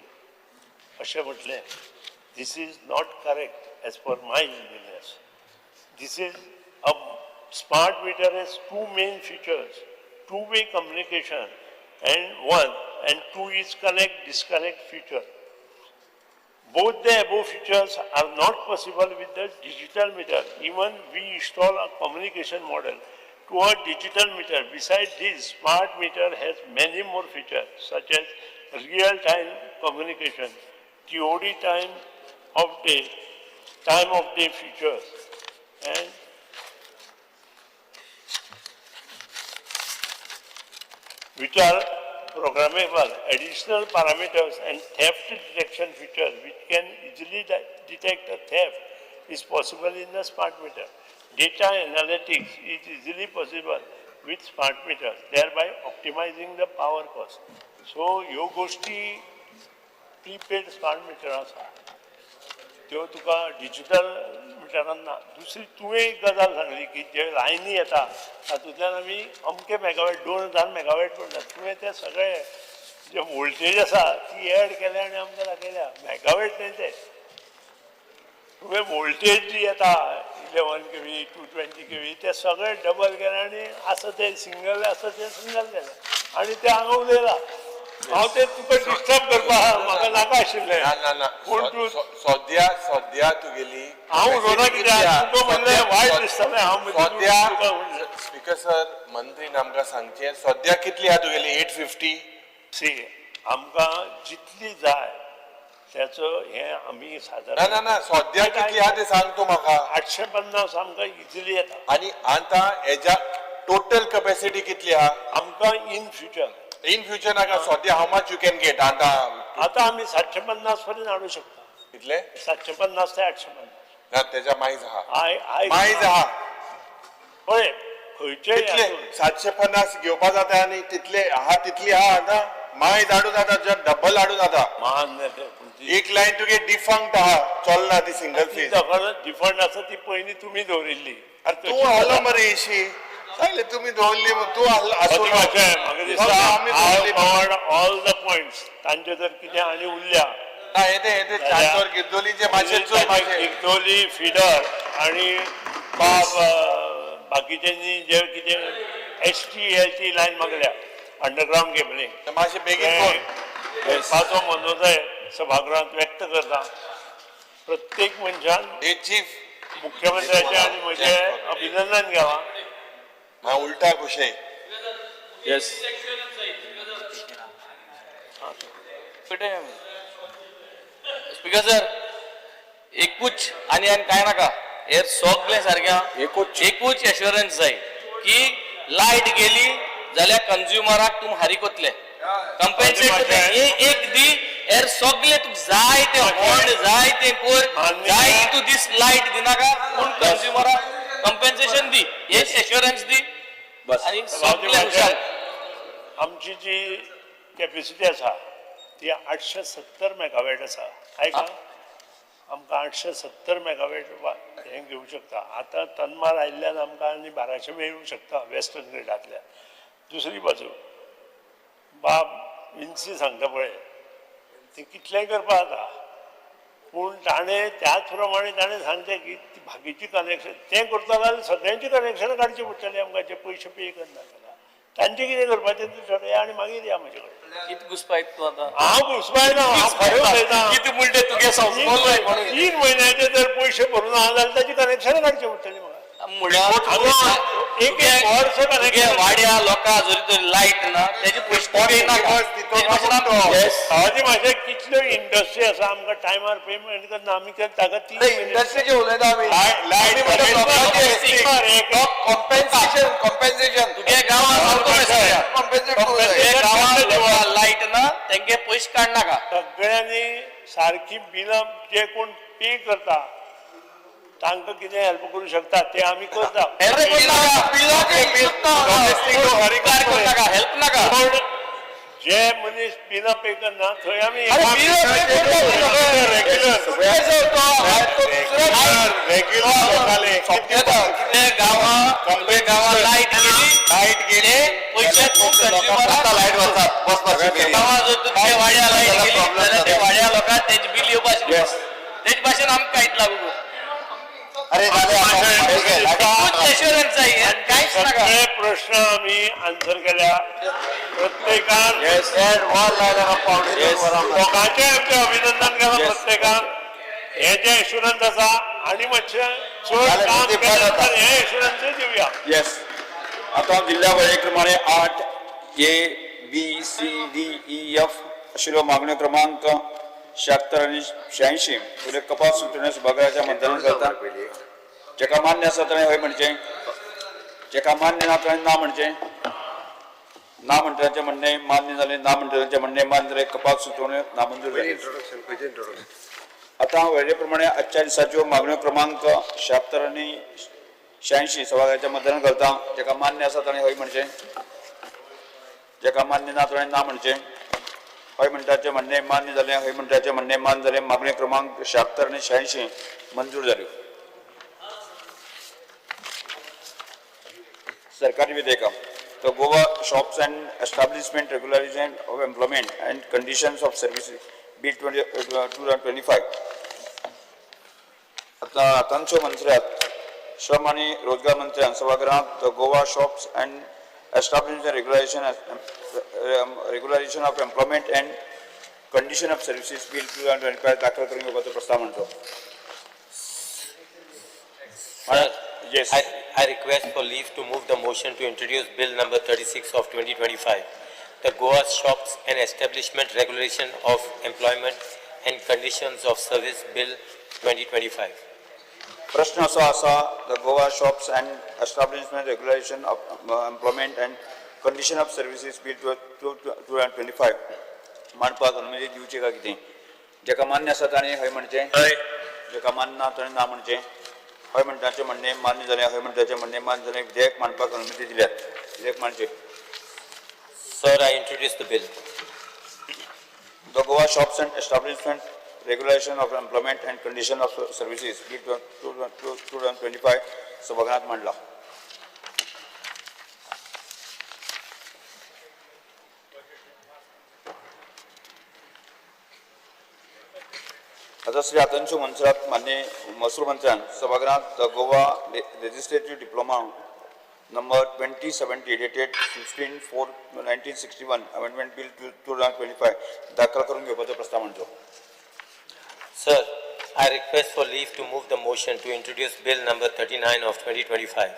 अशें म्हटलें. This is not correct as per my engineers. This is a smart meter has 2 main features, 2-way communication and 1 and 2 is connect disconnect feature. Both the above features are not possible with the digital meter. Even we install a communication model to a digital meter. Besides this, smart meter has many more features such as real-time communication, TOD time of day, time of day features, and which are programmable, additional parameters and theft detection features which can easily detect a theft is possible in the smart meter. Data analytics is easily possible with smart meters, thereby optimizing the power cost. So, ह्यो गोष्टी prepaid smart meter आसा त्यो तुका digital मिटरान ना. दुसरी तुवें एक गजाल सांगली की जे लायनी येता तातूंतल्यान आमी अमके मेगावॅट 2000 मेगावॅट पडटा, तुवें ते सगळे जे वोल्टेज आसा ती एड केल्या आनी आमकां दाखयल्या. मेगावॅट न्हय ते, तुवें वोल्टेज जी येता 11 kV 220 kV ते सगळे डबल केले आनी आसा ते सिंगल आसा ते सिंगल केले आनी ते हांगा उलयला. हांव ते तुका डिस्टर्ब करपाक म्हाका नाका आशिल्लें. ना ना, पूण तूं सद्या सद्या तुगेली हांव उलोवना कित्याक तुका म्हणलें वायट दिसतालें. हांव सद्या स्पीकर सर मंत्रीन आमकां सांगचें सद्या कितली आहा तुगेली? 850. सी आमकां जितली जाय त्याचो हें आमी सादारण ना ना ना, सद्या कितली आहा तें सांग तूं म्हाका. 850 आमकां इजिली येता. आनी आतां हेज्या टोटल कपॅसिटी कितली आहा आमकां इन फ्युचर? इन फ्युचर नाका, सद्या how much you can get आतां? आतां आमी 750 पर्यंत हाडूं शकता. कितले? 750 ते 850. ना, तेज्या मायज आहा, मायज आहा. पळय खंयचे 750 घेवपा जाता आनी तितले आहा, तितली आहा. आतां मायज हाडूं जाता, जर डबल हाडूं जाता. एक लायन तुगे डिफंक्ट आहा, चलना ती सिंगल फेज. डिफंड आसा ती पयलीं तुमी दवरिल्ली. अरे तूं आहलो मरे एशी सांगले तुमी दवरली, तूं आहलो. म्हाका दिसता I covered all the points. तांचे जर कितें आनी उरल्या ना, येते चांदोर गिरदोलीचे मातशे चोय मातशे. गिरदोली फिडर आनी बाब बाकीच्यांनी जे कितें ST LT line मागल्या अंडरग्रावंड केबलिंग, मातशें बेगीन करपाचो मनोदय सभागृहांत व्यक्त करता. प्रत्येक मनशान चीफ मुख्यमंत्र्याचें आनी म्हजें अभिनंदन घालां. हांव उल्टा खुशे. येस स्पीकर सर, एकूच आनी आनी कांय नाका, हे सगळें सारकें एकूच एश्युरन्स जाय की लायट गेली जाल्यार कंज्युमराक तुमी हारीक वतले, कंपेन्सेट एक दी. हेर सगळे तुका जाय ते होंड, जाय ते कोर, जाय तूं दीस लायट दिनाका, पूण कंज्युमराक कंपेन्सेशन दी, हे एश्योरन्स दी आनी सगळे खुशाल. आमची जी कॅपेसिटी आसा ती 870 मेगावॅट आसा. आयका, आमकां 870 मेगावॅट हें घेवंक शकता. आतां तन्मार आयिल्ल्यान आमकां आनी 1200 मेळूंक शकता वेस्टर्न ग्रिडांतल्यान. दुसरी बाजू बाब विन्सी सांगता पळय, तें कितलेंय करपा जाता, पूण ताणें त्याच प्रमाणे ताणें सांगचें की ती बाकीची कनेक्शन तें करता जाल्यार सगळ्यांची कनेक्शनां काडची पडटली आमकां, जे पयशे पे करना जाल्यार तांचें कितें करपाचें तें ठरया आनी मागीर या म्हजे कडेन. कितें घुसपायत तूं आतां? हांव घुसपायना, हांव खरें उलयतां. कितें म्हणटे तुगे संस्कार? 3 म्हयन्याचे जर पयशे भरूना जाल्यार ताची कनेक्शनां काडची पडटली म्हाका. म्हळ्यार एक एक वर्स कनेक्शन वाड्या लोकां जरी तर लायट ना तेजे पयशे नाका. सावजी मातशें कितल्यो इंडस्ट्री आसा आमकां टायमार पेमेंट करना, आमी ताका 3 इंडस्ट्रीचे उलयता आमी. कॉम्पेन्सेशन, कॉम्पेन्सेशन तुगे गांवांत गांवांत लायट ना तेंगे पयशे काडनाका. सगळ्यांनी सारकी बिलां जे कोण पे करता तांकां कितें हेल्प करूं शकता ते आमी करता. हेल्प नाका. पूण जे मनीस बिलां पे करना थंय आमी गांवां गांवां लायट गेली, लायट गेली, पयशे लायट वतात गांवां जर तुमच्या वाड्या लायट गेली जाल्यार ते वाड्या लोकांक तेजे बील येवपाचें, तेजे भाशेन आमकां कांयच लागू. अरे एश्योरन्स जाय, कांयच नाका. सगळे प्रश्न आमी आन्सर केल्या प्रत्येकान. लोकांचें आमचें अभिनंदन केलां प्रत्येकान. हें जें एश्युरन्स आसा आनी मातशें चड काम केलें नंतर हें एश्युरन्सूय दिवया. येस, आतां दिल्ल्या वळेरे प्रमाणे 8 A B C D E F आशिल्ल्यो मागण्यो क्रमांक 76 आनी 86 वयल्यो कपात सुचोवण्यो सभाघराच्या मतदानात घालता. जेका मान्य आसा ताणें हय म्हणचें, जेका मान्य ना ताणें ना म्हणचें. ना म्हणटल्यांचें म्हणणें मान्य जालें, ना म्हणटल्यांचें म्हणणें मान्य जालें. कपात सुचोवण्यो नामंजूर जाल्यो. आतां वळेरे प्रमाणे आजच्या दिसाच्यो मागण्यो क्रमांक 76 आनी 86 सभाघराच्या मतदानात घालता. जेका मान्य आसा ताणें हय म्हणचें, जेका मान्य ना ताणें ना म्हणचें. हय म्हणटाचें म्हणणें मान्य जालें, हय म्हणटाचें म्हणणें मान्य जालें. मागण्यो क्रमांक 76 आनी 86 मंजूर जाल्यो. सरकारी विधेयकां. The Goa Shops and Establishment Regularization of Employment and Conditions of Services Bill 2025. आतां आतांच्यो मंत्र्यात श्रम आनी रोजगार मंत्र्यान सभागृहांत the Goa Shops and Establishment Regularization of Employment and Condition of Services Bill 2025 दाखल करून घेवपाचो प्रस्ताव मांडचो. Sir, Yes. I request for leave to move the motion to introduce Bill number 36 of 2025, the Goa Shops and Establishment Regulation of Employment and Conditions of Service Bill 2025. प्रश्न असो आसा, the Goa Shops and Establishment Regulation of Employment and Condition of Services Bill 2025 मांडपाक अनुमती दिवची काय कितें? जेका मान्य आसा ताणें हय म्हणचें, जेका मान्य ना ताणें ना म्हणचें. हय म्हणटाचें म्हणणें मान्य जालें, हय म्हणटाचें म्हणणें मान्य जालें. विधेयक मांडपाक अनुमती दिल्यात. विधेयक मांडचें. Sir, I introduce the bill. The Goa Shops and Establishment Regulation of Employment and Condition of Services Bill 2025 सभागृहात मांडला. आतां श्री आतंशू मनसरात मान्य महसूल मंत्र्यान सभागृहात the Goa Legislative Diploma number 2070 dated 15/4/1961 Amendment Bill 2025 दाखल करून घेवपाचो प्रस्ताव मांडचो. Sir, I request for leave to move the motion to introduce Bill number 39 of 2025,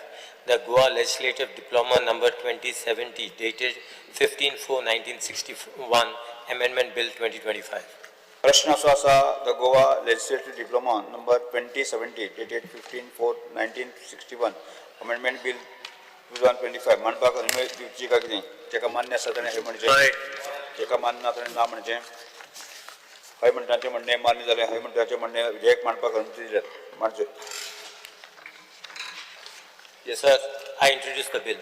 the Goa Legislative Diploma number 2070 dated 15/4/1961 Amendment Bill 2025. प्रश्न असो आसा, the Goa Legislative Diploma number 2070 dated 15/4/1961 Amendment Bill 2025 मांडपाक अनुमती दिवची काय कितें? जेका मान्य आसा ताणें हय म्हणचें, जेका मान्य ना ताणें ना म्हणचें. हय म्हणटाचें म्हणणें मान्य जालें, हय म्हणटाचें म्हणणें विधेयक मांडपाक अनुमती दिल्यात. मांडचें. Yes. Sir, I introduce the bill.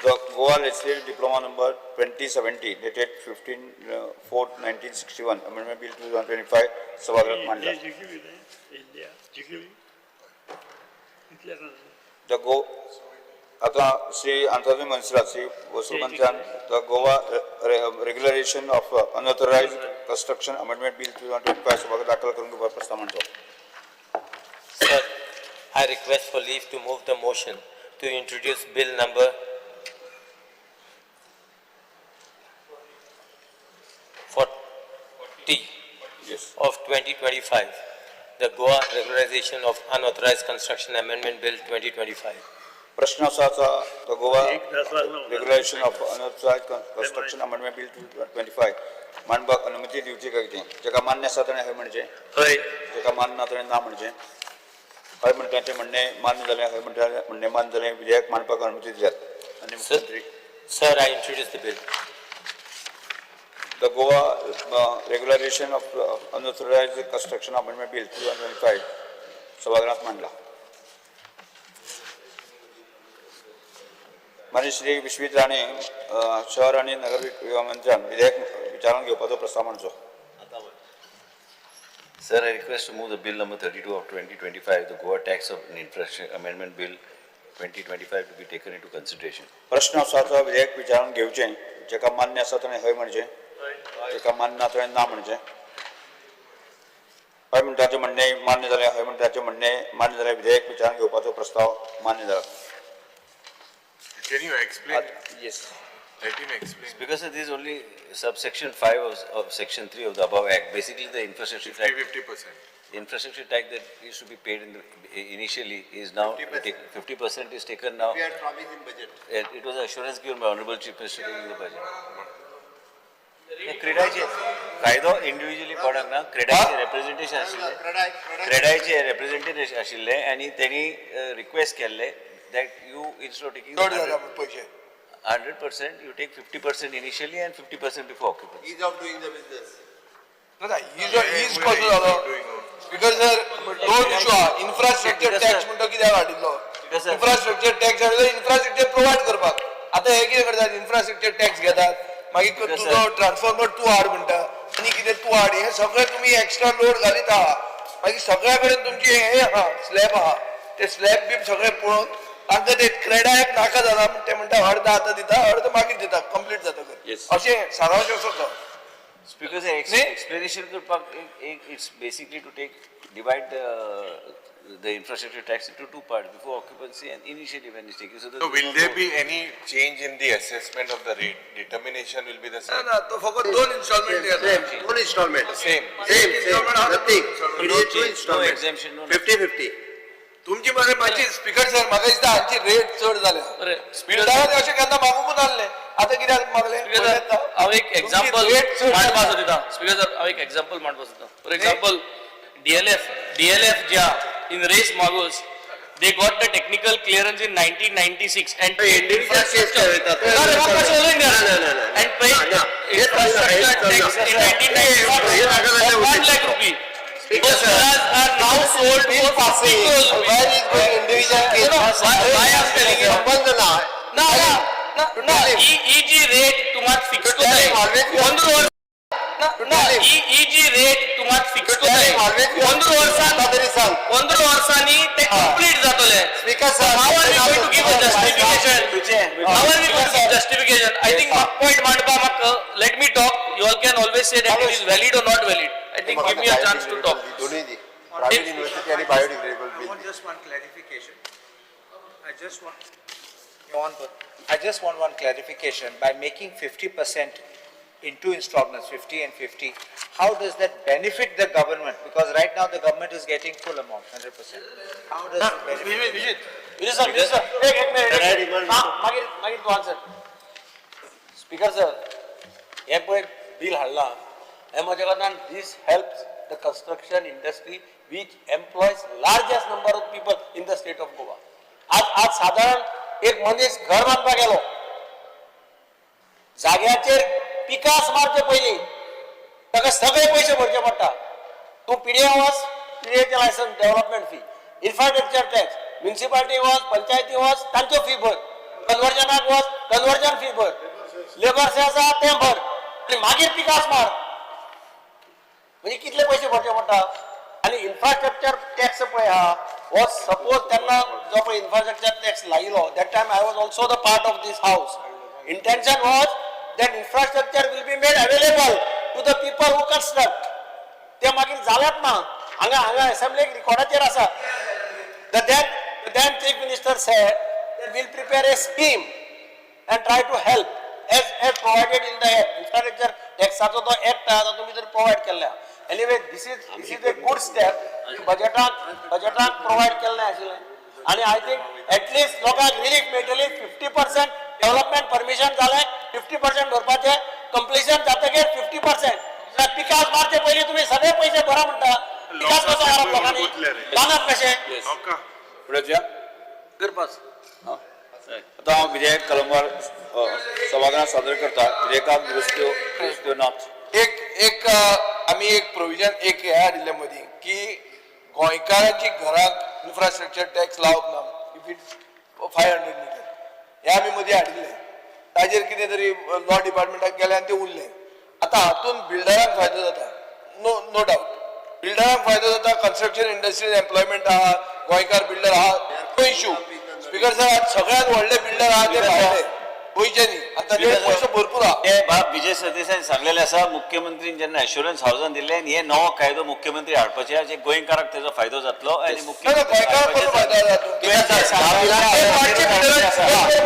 The Goa Legislative Diploma number 2070 dated 15/4/1961 Amendment Bill 2025 सभागृहात मांडला. The गो आता श्री आंतोनी मनसरात श्री वसूल मंत्र्यान the Goa regulation of unauthorised construction amendment bill 2025 सभागृहात दाखल करून घेवपाक प्रस्ताव मांडचो. Sir, I request for leave to move the motion to introduce bill number 40 Yes. of 2025, the Goa Regularization of Unauthorized Construction Amendment Bill 2025. प्रश्न असा आसा the Goa regulation of unauthorised construction amendment bill 2025 मांडपाक अनुमती दिवची काय कितें? जाका मान्य आसा ताणें हय म्हणचें, हय. जाका मान्य ना ताणें ना म्हणचें. हय म्हणटाचें म्हणणें मान्य जालें, हय म्हणटा म्हणणें मान्य जालें, विधेयक मांडपाक अनुमती दिल्यात. आनी मुख्यमंत्री. Sir, I introduce the bill. The Goa Regularization of Unauthorized Construction Amendment Bill 2025 सभागृहात मांडला. माननीय श्री विश्वीत राणे शहर आनी नगर मंत्र्यान विधेयक विचारांत घेवपाचो प्रस्ताव मांडचो. Sir, I request to move the bill number 32 of 2025, the Goa Tax of Infrastructure Amendment Bill 2025 to be taken into consideration. प्रश्न आसा तो विधेयक विचारांत घेवचें, जाका मान्य आसा ताणें हय म्हणचें, जाका मान्य ना ताणें ना म्हणचें. हय म्हणटाचें म्हणणें मान्य जालें, हय म्हणटाचें म्हणणें मान्य जालें, विधेयक विचारांत घेवपाचो प्रस्ताव मान्य जाला. Can you explain? Yes. Let him explain. Because this is only subsection 5 of section 3 of the above act. Basically, the infrastructure tax. 50%. The infrastructure tax that used to be paid in the, initially is now 50%. 50% is taken now. We had promised in budget. It was assurance given by Honorable Chief Minister in the budget. क्रेडायचे कायदो individually पडक ना, क्रेडायचे representation आशिल्ले, क्रेडायचे representation आशिल्ले आनी तेणी request केल्ले that you instead of taking चड जाला पयशे 100% you take 50% initially and 50% before occupancy. Ease of doing the business. ना, is कसो जालो? Because sir दोन इशू आहा. इन्फ्रास्ट्रक्चर टॅक्स म्हणटा कित्याक हाडिल्लो? इन्फ्रास्ट्रक्चर टॅक्स हाडिल्लो इन्फ्रास्ट्रक्चर प्रोवायड करपाक. आतां हे कितें करतात? इन्फ्रास्ट्रक्चर टॅक्स घेतात, मागीर तुजो ट्रान्सफॉर्मर तूं हाड म्हणटा आनी कितें तूं हाड, हें सगळें तुमी एक्स्ट्रा लोड घालीत आहा. मागीर सगळ्या कडेन तुमची हें आहा, स्लॅब आहा, ते स्लॅब बी सगळें पळोवन तांकां ते क्रेडायक नाका जाला म्हण ते म्हणटा अर्द आतां दिता अर्द मागीर दिता, कंप्लीट जाता. अशें सारांश असो तो. Because explanation करपाक it's basically to take divide the infrastructure tax into two parts, before occupancy and initially when it's taken. So, So will there be any change in the assessment of the rate? Determination will be the same? ना, तो फकत दोन instalment. Same, दोन installment. Same. Same, same, nothing. It No is two change, no installment. exemption, no 50-50. तुमची मरे मातशी speaker sir म्हाका दिसता हांची रेट चड जाल्या. बिल्डरान अशें केन्ना मागूंक नासलें, आतां कित्याक मागलें? हांव एक एग्जाम्पल मांडपा सोदिता. स्पीकर सर, हांव एक एग्जाम्पल मांडपा सोदिता. फॉर एक्जाम्पल, डीएलएफ ज्या in Reis Magos, they got the technical clearance in 1996 and paid infrastructure. And paid infrastructure tax in 1996 of 1 lakh rupee. Those villas are now sold for 50 crores rupees. Where is going individual case? No, no, why I am telling you? संबंध ना. ना, ना, ना, ही जी rate तुम्हाला fix करताय 15 वर्स ना, ही जी रेट तुम्हाला फिक्स करताय 15 वर्सां, 15 वर्सांनी ते कंप्लीट जातले. Speaker sir, How are we going to give a justification? How are we going to give justification? I think point मांडपा म्हाका, let me talk. You all can always say that it is valid or not valid. I think give me a chance to talk. दोन्ही दी. Private university आणि biodegradable I bill. want just one clarification. I just want one clarification. By making 50% in two installments, 50 and 50, how does that benefit the government? Because right now the government is getting full amount, 100%. How does it benefit? Vijay sir, Vijay sir, एक minute, मागीर मागीर तूं answer. Speaker sir, हें पळय bill हाडलां हें म्हज्या कडल्यान, this helps the construction industry which employs largest number of people in the state of Goa. आज आज सादारण एक मनीस घर बांदपाक गेलो, जाग्याचेर पिकास मारचे पयलीं ताका सगळे पयशे भरचे पडटा. तूं पिडये वच, पिडयेचें licence, development fee, infrastructure tax. Municipality वच, पंचायती वच, तांच्यो फी भर, कन्वर्जनाक वच, कन्वर्जन फी भर, लेबर सेस आहा तें भर आनी मागीर पिकास मार. म्हणजे कितले पयशे भरचे पडटा. आनी इन्फ्रास्ट्रक्चर टॅक्स पळय आहा हो सपोज तेन्ना जो पळय इन्फ्रास्ट्रक्चर टॅक्स लायलो, that time I was also the part of this house. Intention was that infrastructure will be made available to the people who construct. ते मागीर जालेंच ना. हांगा हांगा एसेंब्लीक रिकॉर्डाचेर आसा. The then chief minister said that we'll prepare a scheme and try to help as provided in the act. Infrastructure टॅक्साचो तो act आहा, तो तुमी जर प्रोवायड केल्ले. Anyway, this is a good step. बजेटाक प्रोवायड केल्लें आशिल्लें आनी I think at least लोकांक रिलीफ मेळटली. 50% डेव्हलपमेंट परमिशन जालें, 50% भरपाचें, कंप्लिशन जातकीर 50%. पिकास मारचे पयलीं तुमी सगळे पयशे भरा म्हणटा, पिकास कसो मारप लोकांनी, बांदप कशें? फुडें वचया. करपास. आतां हांव विधेयक कलमवार सभागृहात सादर करता. विधेयकाक दुरुस्त्यो नात. एक एक आमी एक प्रोविजन एक हे हाडिल्लें मदीं की गोंयकारांची घराक इन्फ्रास्ट्रक्चर टॅक्स लावप ना if it's 500 meter. हे आमी मदीं हाडिल्लें. ताजेर कितें तरी लॉ डिपार्टमेंटाक गेलें आनी तें उरलें. आतां हातून बिल्डरांक फायदो जाता, नो डावट बिल्डरांक फायदो जाता. कन्स्ट्रक्शन इंडस्ट्रीन एम्प्लॉयमेंट आहा, गोंयकार बिल्डर आहा, no issue. Speaker sir, आज सगळ्यात व्हडले बिल्डर आहा ते भायले, गोंयचे न्ही, आनी ताजे पयसो भरपूर आहा. ते बाब विजय सरदेसायान सांगलेले आसा, मुख्यमंत्रीन जेन्ना एश्योरन्स हावसान दिल्ले आनी हे नवो कायदो मुख्यमंत्री हाडपाचे आहा, जे गोंयकाराक तेजो फायदो जातलो आनी ना, ना, गोंयकाराक कसो फायदो जाता?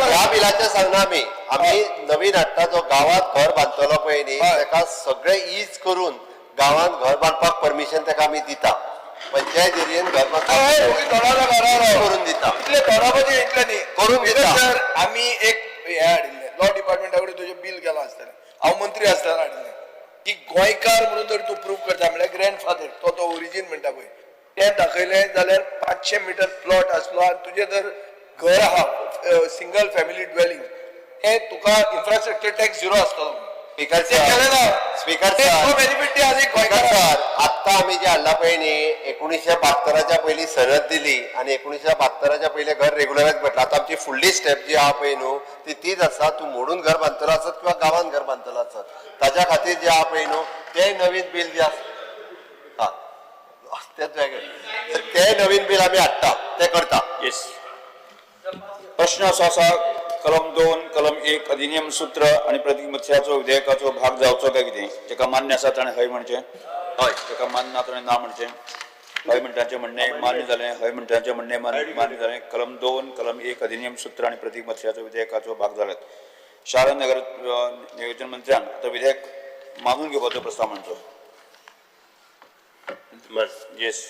ह्या बिलाचें सांगना. आमी नवीन हाडटा, जो गांवांत घर बांदतलो पळय न्ही, ताका सगळें is करून गांवांत घर बांदपाक परमिशन ताका आमी दिता. पंचायत एरियेन घर बांदपाक करून दिता. इतले थोडाबाजी इतले न्ही. करून दिता. सर, आमी एक हे हाडिल्लें, लॉ डिपार्टमेंटा कडेन तुजें बील गेलां आसतलें, हांव मंत्री आसतना हाडिल्लें की गोंयकार म्हणून जर तूं प्रूव करता म्हळ्यार ग्रँड फादर तो तो ओरिजीन म्हणटा पळय, तें दाखयलें जाल्यार 500 मिटर प्लॉट आसलो आनी तुजें जर घर आहा, सिंगल फॅमिली ड्वेलिंग, तें तुका इन्फ्रास्ट्रक्चर टॅक्स झिरो आसतलो. स्पीकर ते केलें ना. स्पीकर ते सर, तो बेनिफीट ते आनी स्पीकर गोंयकारांक. सर, आत्ता आमी जे हाडला पळय न्ही, 1972च्या पयलीं सनद दिली आनी 1972च्या पयलीं घर रेगुलरायज म्हटलं. आतां आमची फुडली स्टेप जी आहा पळय न्हू, ती तीच आसा. तूं मोडून घर बांदतलो आसत किंवा गांवांत घर बांदतलो आसत, ताज्या खातीर जे आहा पळय न्हू, तें नवीन बील जे आसा, हा, तेच वेगळें, तें नवीन बील आमी हाडटा, तें करता. येस. प्रश्न असो आसा, कलम 2 कलम 1 अधिनियम सूत्र आणि प्रतीक मत्स्याचो विधेयकाचो भाग जावचो काय कितें? जेका मान्य आसा ताणें हय म्हणचें. हय. जेका मान्य ना ताणें ना म्हणचें. हय म्हणटांचें म्हणणें मान्य जालें. हय म्हणटांचें म्हणणें मान्य जालें. कलम 2 कलम 1 अधिनियम सूत्र आणि प्रतीक मत्स्याचो विधेयकाचो भाग जाल्यात. शार नगर नियोजन मंत्र्यान आतां विधेयक मानून घेवपाचो प्रस्ताव मांडचो. Yes.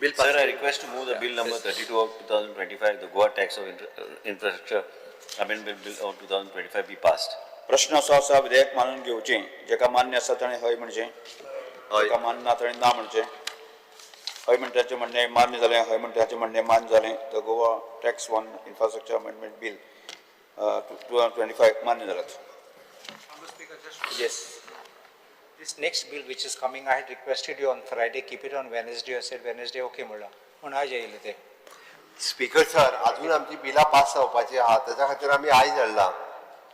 Bill. Sir, I request to move the bill number 32 of 2025, the Goa Tax of Infrastructure Amendment Bill of 2025 be passed. प्रश्न असो आसा, विधेयक मानून घेवचें. जेका मान्य आसा ताणें हय म्हणचें. जेका मान्य ना ताणें ना म्हणचें. हय म्हणटाचें म्हणणें मान्य जालें. हय म्हणटाचें म्हणणें मान्य जालें. The Goa Tax on Infrastructure Amendment Bill 2025 मान्य जाल्यात. Yes. This next bill which is coming, I had requested you on Friday, keep it on Wednesday. I said Wednesday, okay म्हणला. पूण आयज येयले ते. स्पीकर सर, अजून आमची बिलां पास जावपाची आहा, ताच्या खातीर आमी आयज हाडला.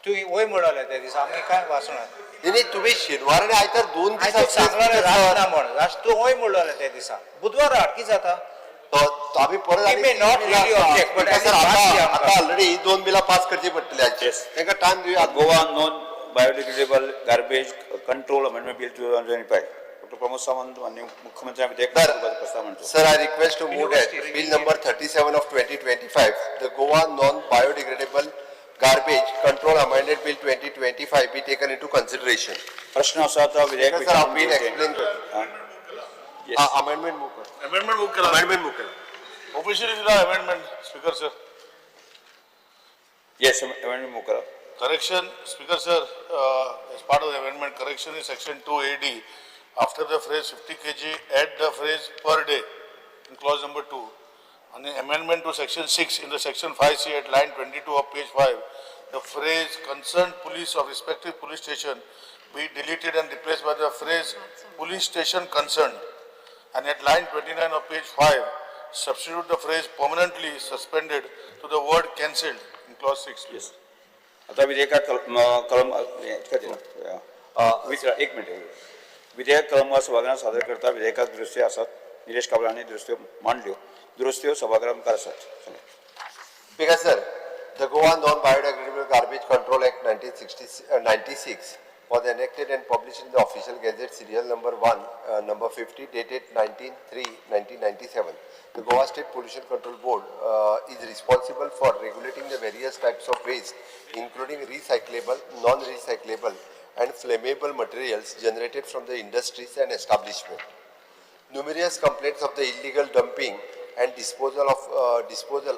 तूं वय म्हणले त्या दिसा, आमी काय वाचना. न्ही, तुम्ही शेनवार आनी आयतार 2 दीस. हांवें सांगलें रात ना म्हण. तूं वय म्हणलें त्या दिसा. बुधवार हाड, कितें जाता? तो आमी परत He may not really object, but sir, at least आता आमकां. आता ऑलरेडी ही दोन बिलां पास करची पडटली आजची. तांकां टायम दिवया. Goa Non Biodegradable Garbage Control Amendment Bill 2025. Doctor Pramod Sawant, माननीय मुख्यमंत्री, विधेयक प्रस्ताव मांडचो. Sir, I request to move that bill number 37 of 2025, the Goa Non-Biodegradable Garbage Control Amended Bill 2025 be taken into consideration. प्रश्न असो आता विधेयक Sir, हांव bill explain करता. अमेंडमेंट मूव कर. अमेंडमेंट मूव केला. अमेंडमेंट मूव केला. ऑफिशियली दिला amendment, speaker sir. Yes, amendment move करा. Correction, Speaker sir, as part of the amendment, correction in section 2 AD, after the phrase 50 kg, add the phrase per day in clause number 2. And the amendment to section 6 in the section 5C at line 22 of page 5, the phrase concerned police of respective police station be deleted and replaced by the phrase police station concerned. And at line 29 of page 5, Substitute the phrase permanently suspended to the word cancelled in clause 6, please. आता विधेयकाक कलम एक minute. विधेयक कलमवार सभागृहात सादर करता. विधेयकाक दुरुस्त्यो आसात. निलेश काब्राल हांणी दुरुस्त्यो मांडल्यो. दुरुस्त्यो सभागृहा मुखार आसात. Speaker sir, the Goa Non-Biodegradable Garbage Control Act 1996 was enacted and published in the Official Gazette serial number 1, number 50, dated 19/3/1997. The Goa State Pollution Control Board is responsible for regulating the various types of waste, including recyclable, non-recyclable and flammable materials generated from the industries and establishment. Numerous complaints of the illegal dumping and disposal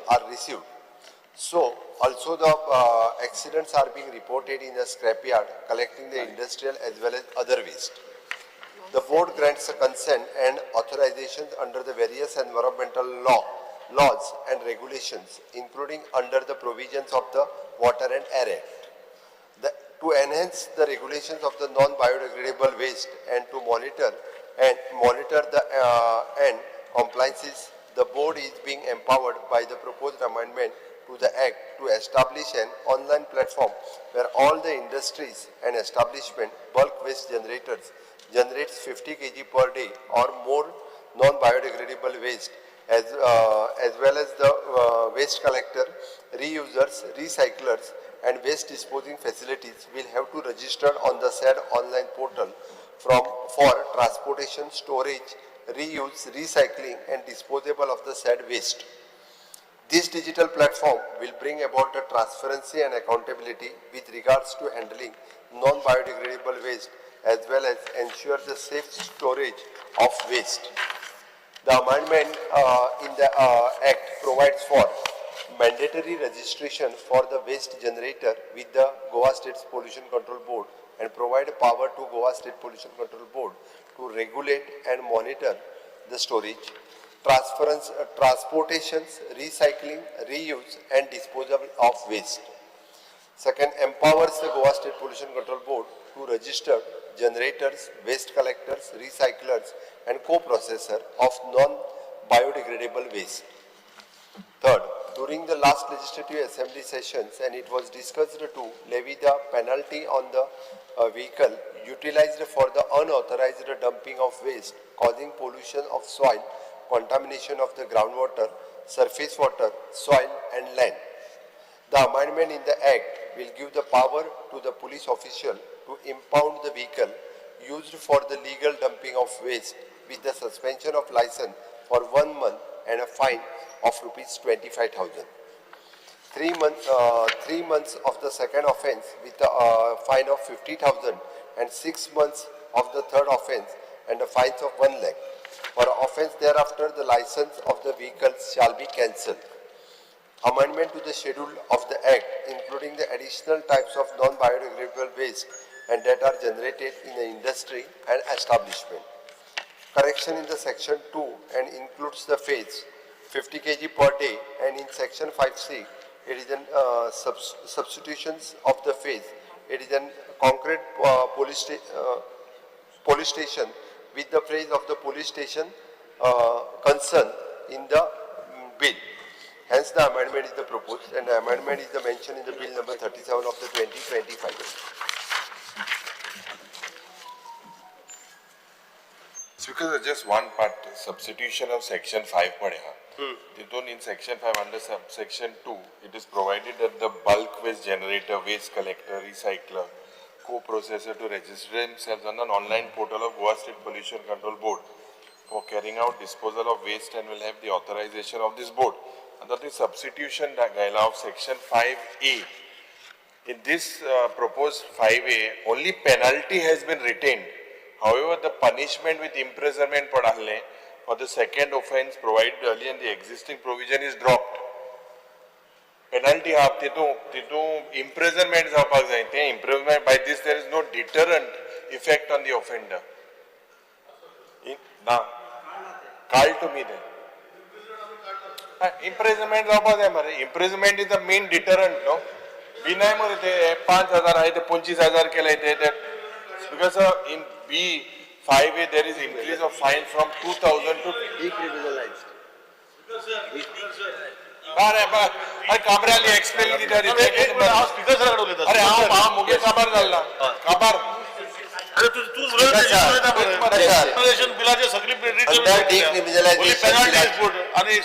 are received. So, also the accidents are being reported in the scrapyard collecting the industrial as well as other waste. The board grants a consent and authorizations under the various environmental laws and regulations, including under the provisions of the Water and Air Act. To enhance the regulations of the non-biodegradable waste and to monitor the and compliances, the board is being empowered by the proposed amendment to the Act to establish an online platform where all the industries and establishment bulk waste generators generates 50 kg per day or more non-biodegradable waste, as well as the waste collector, reusers, recyclers and waste disposing facilities will have to register on the said online portal for transportation, storage, reuse, recycling and disposable of the said waste. This digital platform will bring about the transparency and accountability with regards to handling non-biodegradable waste as well as ensure the safe storage of waste. The amendment in the Act provides for mandatory registration for the waste generator with the Goa State Pollution Control Board and provide power to Goa State Pollution Control Board to regulate and monitor the storage, transportations, recycling, reuse and disposal of waste. Second, empowers the Goa State Pollution Control Board to register generators, waste collectors, recyclers and co-processor of non-biodegradable waste. Third, during the last legislative assembly sessions, and it was discussed to levy the penalty on the vehicle utilized for the unauthorized dumping of waste causing pollution of soil, contamination of the groundwater, surface water, soil and land. The amendment in the Act will give the power to the police official to impound the vehicle used for the legal dumping of waste with the suspension of license for 1 month and a fine of rupees 25,000. 3 months of the second offence with a fine of 50,000 and 6 months of the third offence and a fine of 1 lakh. For offence thereafter, the license of the vehicle shall be cancelled. Amendment to the schedule of the Act, including the additional types of non-biodegradable waste and that are generated in the industry and establishment. Correction in the section 2 and includes the phase 50 kg per day, and in section 5C it is an substitutions of the phase. It is an concrete police station with the phrase of the police station concern in the bill. Hence, the amendment is the proposed, and the amendment is the mentioned in the bill number 37 of the 2025. Because just one part, substitution of section 5 पडे. Titun in section 5 under subsection 2, it is provided that the bulk waste generator, waste collector, recycler, co-processor to register themselves on an online portal of Goa State Pollution Control Board for carrying out disposal of waste and will have the authorization of this board. Under the substitution of section 5A, in this proposed 5A, only penalty has been retained. However, the punishment with imprisonment for the second offence provided earlier in the existing provision is dropped. Penalty half, titu imprisonment जावपाक जाय. ते imprisonment by this there is no deterrent effect on the offender. ना, काल तुमी ते. Imprisonment जावपाक जाय मरे. Imprisonment is the main deterrent, no? बिनाय मरे ते 5,000 आहे ते 25,000 केले ते. Because in B 5A there is increase of fine from 2,000 to decriminalized. अरे अरे काब्राली एक्सप्लेन कित्याक हांव स्पीकर सरा कडेन उलयता. अरे हांव हांव मुगे काबार जाल्ला काबार. अरे तूं तूं उलयता बिलाचे सगळी आणि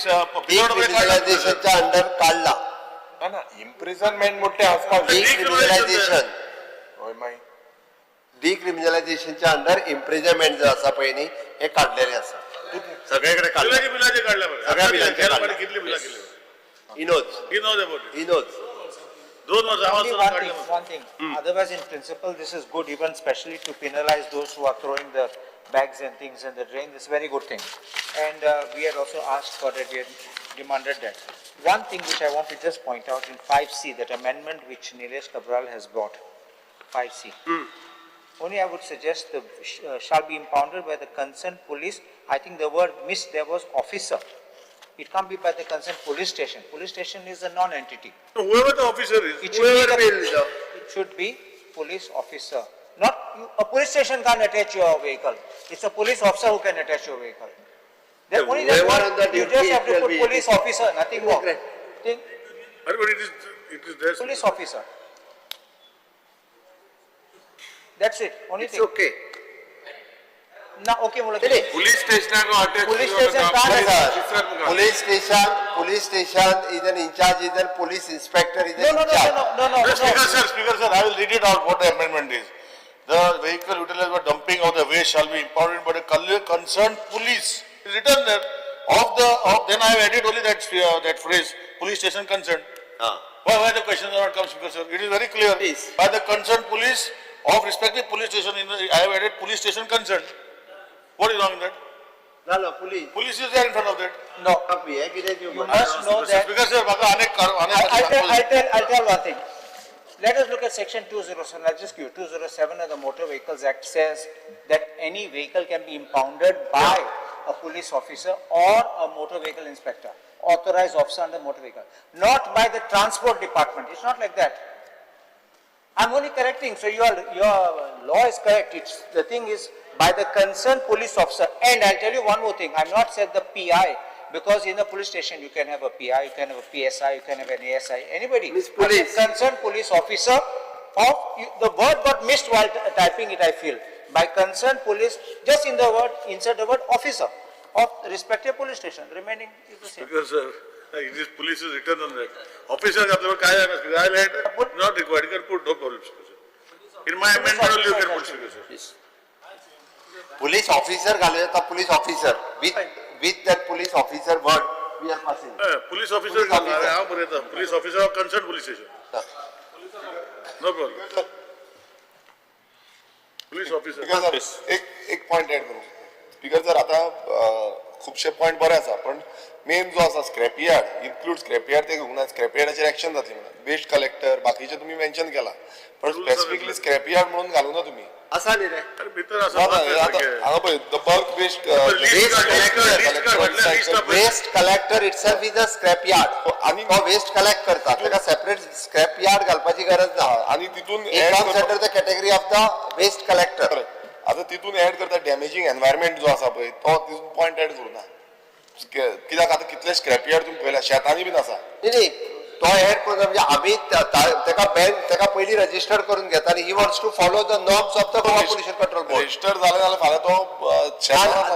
डिक्रिमिनलायझेशनच्या अंडर काढला. ना ना, इम्प्रिझनमेंट मोठे आसपाक. डिक्रिमिनलायझेशन हय मागीर डिक्रिमिनलायझेशनच्या अंडर इम्प्रिजनमेंट जे आसा पळय न्ही हे काडलेले आसा सगळीकडे काडले. बिलाचे काडले. सगळ्या बिलांचे काडले. कितले बिलां केले? He knows. He knows about it. He knows. दोन वर्सां Only one thing, one thing. Otherwise, in principle, this is good, even especially to penalize those who are throwing the bags and things in the drain. This is a very good thing. And we had also asked for that, we had demanded that. One thing which I want to just point out in 5C, that amendment which Nilesh Cabral has brought, 5C. Only I would suggest the shall be impounded by the concerned police. I think the word missed there was officer. It can't be by the concerned police station. Police station is a non-entity. Whoever the officer is, It should whoever be the, it should be police officer. Not you, a police station can't attach your vehicle. It's a police officer who can attach your vehicle. Then Yeah, only that whoever one, on the you duty, just have it to will put be- police officer, nothing more. Think But it is there. police officer. That's it. Only It's thing. okay. ना okay मुलं police स्टेशनाक attach Police station can't Police station is an in charge, is an police inspector, is No, an no, in no, charge. no, no, no, no. Speaker sir, I will read it out what the amendment is. The vehicle utilized for dumping of the waste shall be impounded by the concerned police. It's written there. Then I have added only that that phrase, police station concerned. Why the question does not come, Speaker sir? It is very clear. Please. By the concerned police of respective police station, I have added police station concerned. What is wrong in that? No, police. Police is there in front of that. No. हे कितें You must know that. Speaker sir, म्हाका अनेक I'll tell one thing. Let us look at section 207. I'll just give you 207 of the Motor Vehicles Act says that any vehicle can be impounded by a police officer or a motor vehicle inspector, authorized officer under motor vehicle, not by the transport department. It's not like that. I'm only correcting. So your law is correct. It's the thing is by the concerned police officer. And I'll tell you one more thing. I've not said the PI, because in the police station you can have a PI, you can have a PSI, you can have an ASI, anybody. Miss Police. Concerned police officer of, you, the word got missed while typing it, I feel. By concerned police, just in the word, insert the word officer of respective police station. Remaining is the same. Speaker sir, it is police is written on that. Officer आपल्यावर काय आहे ना, I let not required, you can put, no problem, Speaker sir. In my amendment only you can put, Speaker sir. Police officer घालूं येता, police officer with that police officer word we are passing. Police officer Police officer. हांव बरयता, police officer of concerned police station. No problem. Police officer. Speaker sir, एक एक point add करूं. Speaker sir, आता खुबशे point बरे आसा, पण मेन जो आसा scrap yard, include scrap yard ते घेवंक ना. स्क्रॅप यार्डाचेर एक्शन जातली म्हणून वेस्ट कलेक्टर बाकीचे तुमी मेन्शन केला, पण स्पेसिफिकली स्क्रॅप यार्ड म्हणून घालूं ना तुमी. आसा न्ही रे. अरे भितर आसा. ना, ना, आता हांगा पळय, the bulk waste waste collector itself is a scrap yard. आनी तो वेस्ट कलेक्ट करता, ताका सेपरेट स्क्रॅप यार्ड घालपाची गरज ना. आनी तितून It comes under the category of the waste collector. आता तितून ऍड करता डॅमेजींग एनवायरमेंट जो आसा पळय तो तितून पॉयंट ऍड करूं ना, कित्याक आतां कितले स्क्रॅप यार्ड तुमी पळयला शेतांनी बीन आसा. न्ही, तो ऍड करून म्हणजे आमी ताका बॅन, ताका पयलीं रजिस्टर करून घेता आनी he wants to follow the norms of the Goa Pollution Control Board. Register जालें जाल्यार फाल्यां तो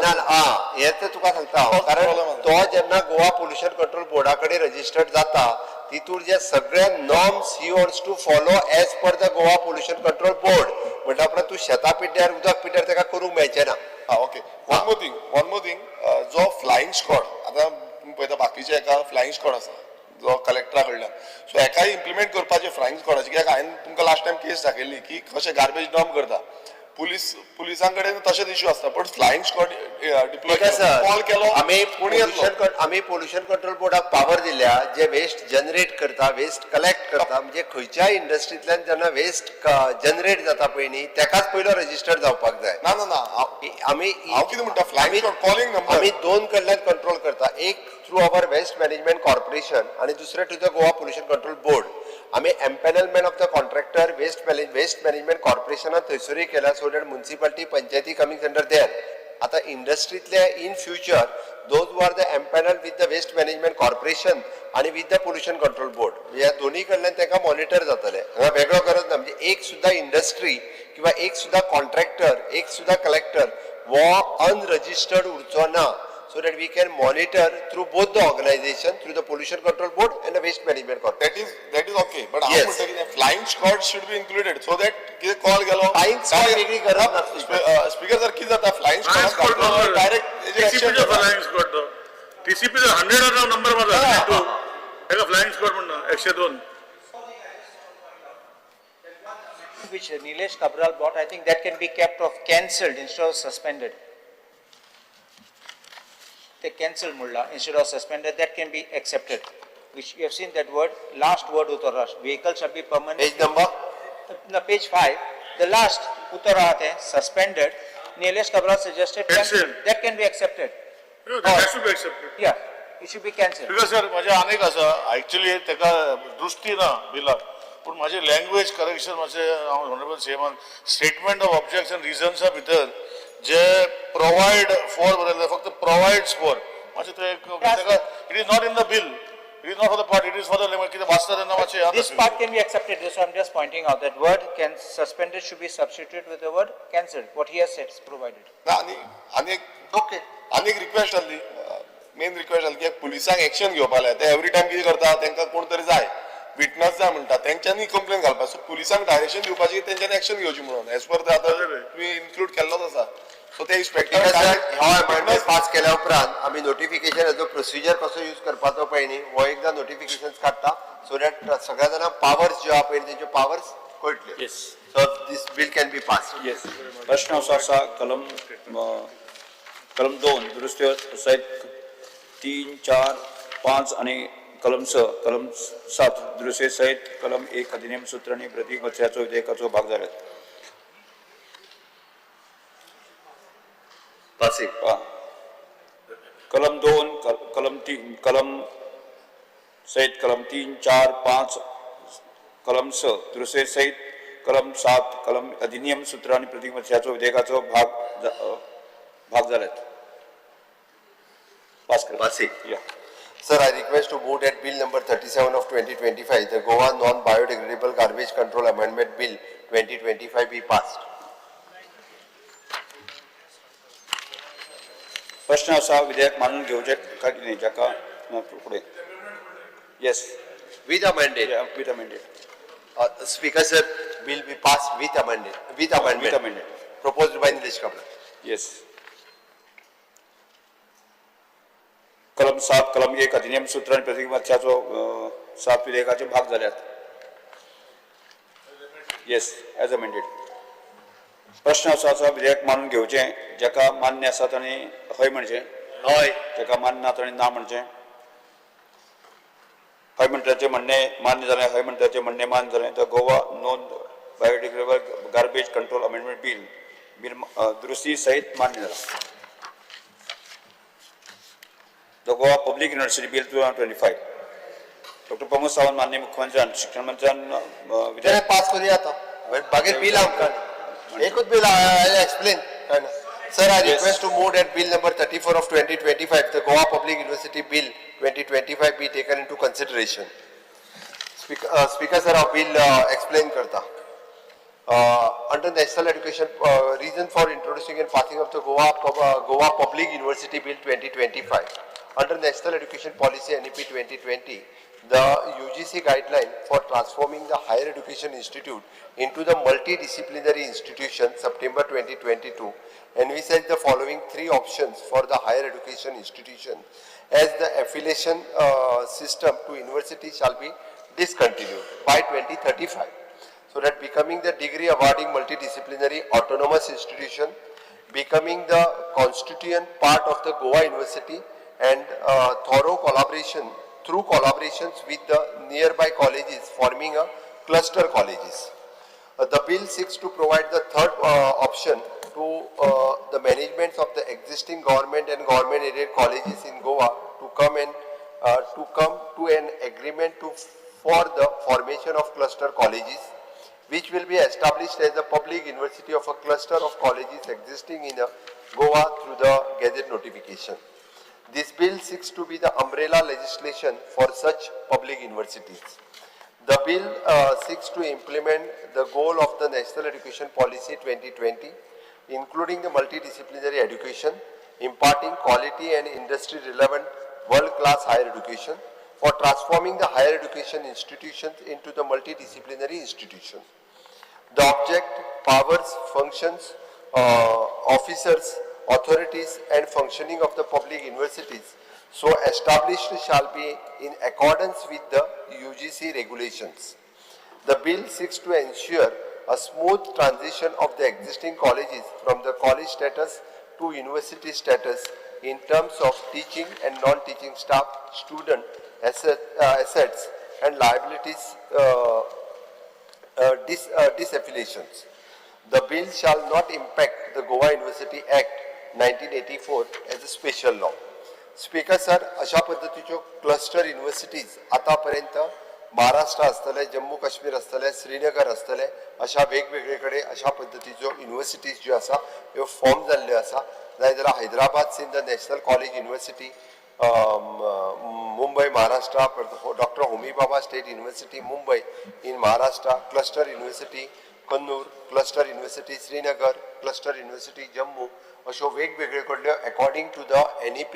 ना ना, आं, हें तर तुका सांगता हांव, कारण तो जेन्ना गोवा पोल्युशन कंट्रोल बोर्डा कडेन रजिस्टर्ड जाता तितूर जे सगळे norms he wants to follow as per the Goa Pollution Control Board. म्हणटा उपरांत तूं शेतां पिड्ड्यार उदक पिड्ड्यार ताका करूंक मेळचें ना. आं, okay. One more thing, जो फ्लायिंग स्क्वॉड आतां तुमी पळयता बाकीचे एका फ्लायिंग स्क्वॉड आसा जो कलेक्टरा कडल्यान, सो एकाय इम्प्लिमेंट करपाचें फ्लायिंग स्क्वॉडाचें, कित्याक हांवें तुमकां लास्ट टायम केस दाखयल्ली की कशें गार्बेज डंप करता पुलीस, पुलिसां कडेन तशेंच इश्यू आसता, पण फ्लायिंग स्क्वॉड डिप्लॉय कॉल केलो आमी कोणी येतलो. आमी पोल्युशन कंट्रोल बोर्डाक पावर दिल्या जे वेस्ट जनरेट करता, वेस्ट कलेक्ट करता, म्हणजे खंयच्याय इंडस्ट्रींतल्यान जेन्ना वेस्ट जनरेट जाता पळय न्ही तेकाच पयलो रजिस्टर जावपाक जाय. ना ना ना, आमी हांव कितें म्हणटा, फ्लायिंग स्क्वॉड कॉलिंग नंबर आमी दोन कडल्यान कंट्रोल करता, एक through our waste management corporation आनी दुसरें to the Goa Pollution Control Board. आमी empanelment of the contractor waste management कॉर्पोरेशनान थंयसरूय केला, so that municipality panchayati coming under there. आतां इंडस्ट्रींतले in future those who are the empanel with the waste management corporation आनी with the pollution control board, ह्या दोन्ही कडल्यान तांकां monitor जातले. हांगा वेगळो गरज ना, म्हणजे एक सुद्दां इंडस्ट्री किंवा एक सुद्दां कॉन्ट्रॅक्टर, एक सुद्दां कलेक्टर हो अनरजिस्टर्ड उरचो ना, so that we can monitor through both the organization, through the pollution control board and the waste management corporation. That is okay, but हांव Yes. म्हणटा कितें, flying squad should be included so that कितें call गेलो. Flying squad वेगळी गरज ना. Speaker sir, कितें जाता, flying Flying squad squad direct टीसीपीचो flying squad तो टीसीपीचो 100 नंबर माझा 102. ताका फ्लायिंग स्क्वॉड म्हणना 102. Which Nilesh Cabral brought, I think that can be kept of cancelled instead of suspended. They cancelled mulla instead of suspended, that can be accepted. Which you have seen that word, last word Uttarash, vehicle shall be permanent. Page number? No, page 5, the last Uttarahate, suspended, Nilesh Cabral suggested Cancelled. cancelled. That can be accepted. No, that should be accepted. Yeah, it should be cancelled. Because sir म्हजें आनीक आसा, actually ताका दृश्टी ना बिलाक, पूण म्हाजें language correction मातशें हांव ऑनरेबल सीएमान स्टेटमेंट ऑफ ऑब्जेक्शन रिजन्सा भितर जे प्रोवायड फॉर बरयलें, फक्त प्रोवायड्स फॉर मातशें तें एक ताका, it is not in the bill, it is not for the part, it is for the कितें वाचता तेन्ना मातशें याद This part can be accepted, so I am just pointing out that word can suspended should be substituted with the word cancelled, what he has said is provided. ना, आनी आनी एक okay, आनी एक रिक्वेस्ट जाल्ली, मेन रिक्वेस्ट जाली की पुलिसांक एक्शन घेवपा जाय. ते एवरी टायम कितें करता, तांकां कोण तरी जाय, विटनस जाय म्हणटा, तेंच्यांनी कंप्लेन घालपा. सो पुलिसांक डायरेक्शन दिवपाची की तेंच्यांनी एक्शन घेवची म्हणून, एज पर आतां तुमी इन्क्लूड केल्लोच आसा. सो ते इन्स्पेक्टर हो अमेंडमेंट पास केल्या उपरांत आमी नोटिफिकेशनाचो प्रोसिजर कसो यूज करपाचो पळय न्ही, हो एकदां नोटिफिकेशन काडटा, सो that सगळ्या जाणांक पावर्स ज्यो आहा पळय तेंच्यो powers कळटल्यो. Yes. So this bill can be pass. Yes. प्रश्न असो आसा, कलम कलम 2 दुरुस्त्यो सयत 3, 4, 5 आनी कलम 6, कलम 7 दुरुस्ते सयत कलम 1 अधिनियम सूत्र आनी प्रतीक कचऱ्याचो विधेयकाचो भाग जाल्यात. पासिंग. कलम 2, कलम 3, कलम सयत कलम 3, 4, 5, कलम 6 दुरुस्ते सयत कलम 7 कलम अधिनियम सूत्र आनी प्रतीक कचऱ्याचो विधेयकाचो भाग जाल्यात. पास कर. Passing. Yeah. Sir, I request to move that bill number 37 of 2025, the Goa Non-Biodegradable Garbage Control Amendment Bill 2025 be passed. प्रश्न असा, विधेयक मानून घेवचें काय कितें जाका फुडें. Yes. With amended. With amended. Speaker sir, bill be passed with amended. With amendment. With amended. Proposed by Nilesh Cabral. Yes. कलम 7 कलम 1 अधिनियम सूत्र आनी प्रतिमत्याचो 7 विधेयकाचे भाग जाल्यात. Yes, as amended. प्रश्न असो आसा, विधेयक मानून घेवचें, जाका मान्य आसा तांणी हय म्हणचें, हय, जाका मान्य ना तांणी ना म्हणचें. हय म्हणटाचें म्हणणें मान्य जालें, हय म्हणटाचें म्हणणें मान्य जालें. The Goa non biodegradable garbage control amendment bill दुरुस्ती सहित मान्य जाला. The Goa public university bill 2025, doctor Pramod Sawant माननीय मुख्यमंत्र्यान शिक्षण मंत्र्यान विधेयक पास करूया आतां, मागीर बील आमकां एकूच बील एक्सप्लेन काय ना. Sir, I request to move that bill number 34 of 2025, the Goa Public University Bill 2025 be taken into consideration. Speaker sir, हांव bill explain करता. Under National Education, reason for introducing and passing of the Goa Public University Bill 2025. Under National Education Policy NEP 2020, the UGC guideline for transforming the higher education institute into the multidisciplinary institution, September 2022, envisaged the following three options for the higher education institution as the affiliation system to university shall be discontinued by 2035. So that becoming the degree awarding multidisciplinary autonomous institution, becoming the constituent part of the Goa University, and thorough collaboration through collaborations with the nearby colleges forming a cluster colleges. The bill seeks to provide the third option to the managements of the existing government and government aided colleges in Goa to come and to come to an agreement for the formation of cluster colleges, which will be established as a public university of a cluster of colleges existing in a Goa through the gazette notification. This bill seeks to be the umbrella legislation for such public universities. The bill seeks to implement the goal of the National Education Policy 2020, including the multidisciplinary education, imparting quality and industry relevant world-class higher education for transforming the higher education institutions into the multidisciplinary institution. The object, powers, functions, officers, authorities and functioning of the public universities so established shall be in accordance with the UGC regulations. The bill seeks to ensure a smooth transition of the existing colleges from the college status to university status in terms of teaching and non-teaching staff, student assets and liabilities disaffiliations. The bill shall not impact the Goa University Act 1984 as a special law. Speaker sir, अशा पद्दतीच्यो cluster universities आतापर्यंत महाराष्ट्र आसतले, जम्मू काश्मीर आसतले, श्रीनगर आसतले, अशा वेगवेगळे कडेन अशा पद्दतीच्यो universities ज्यो आसा ह्यो फॉर्म जाल्ल्यो आसा. जाय जाल्यार Hyderabad in the National College University, Mumbai Maharashtra, Doctor Homi Bhabha State University Mumbai in Maharashtra, Cluster University Kannur, Cluster University Srinagar, Cluster University Jammu, अश्यो वेगवेगळे कडल्यो according to the NEP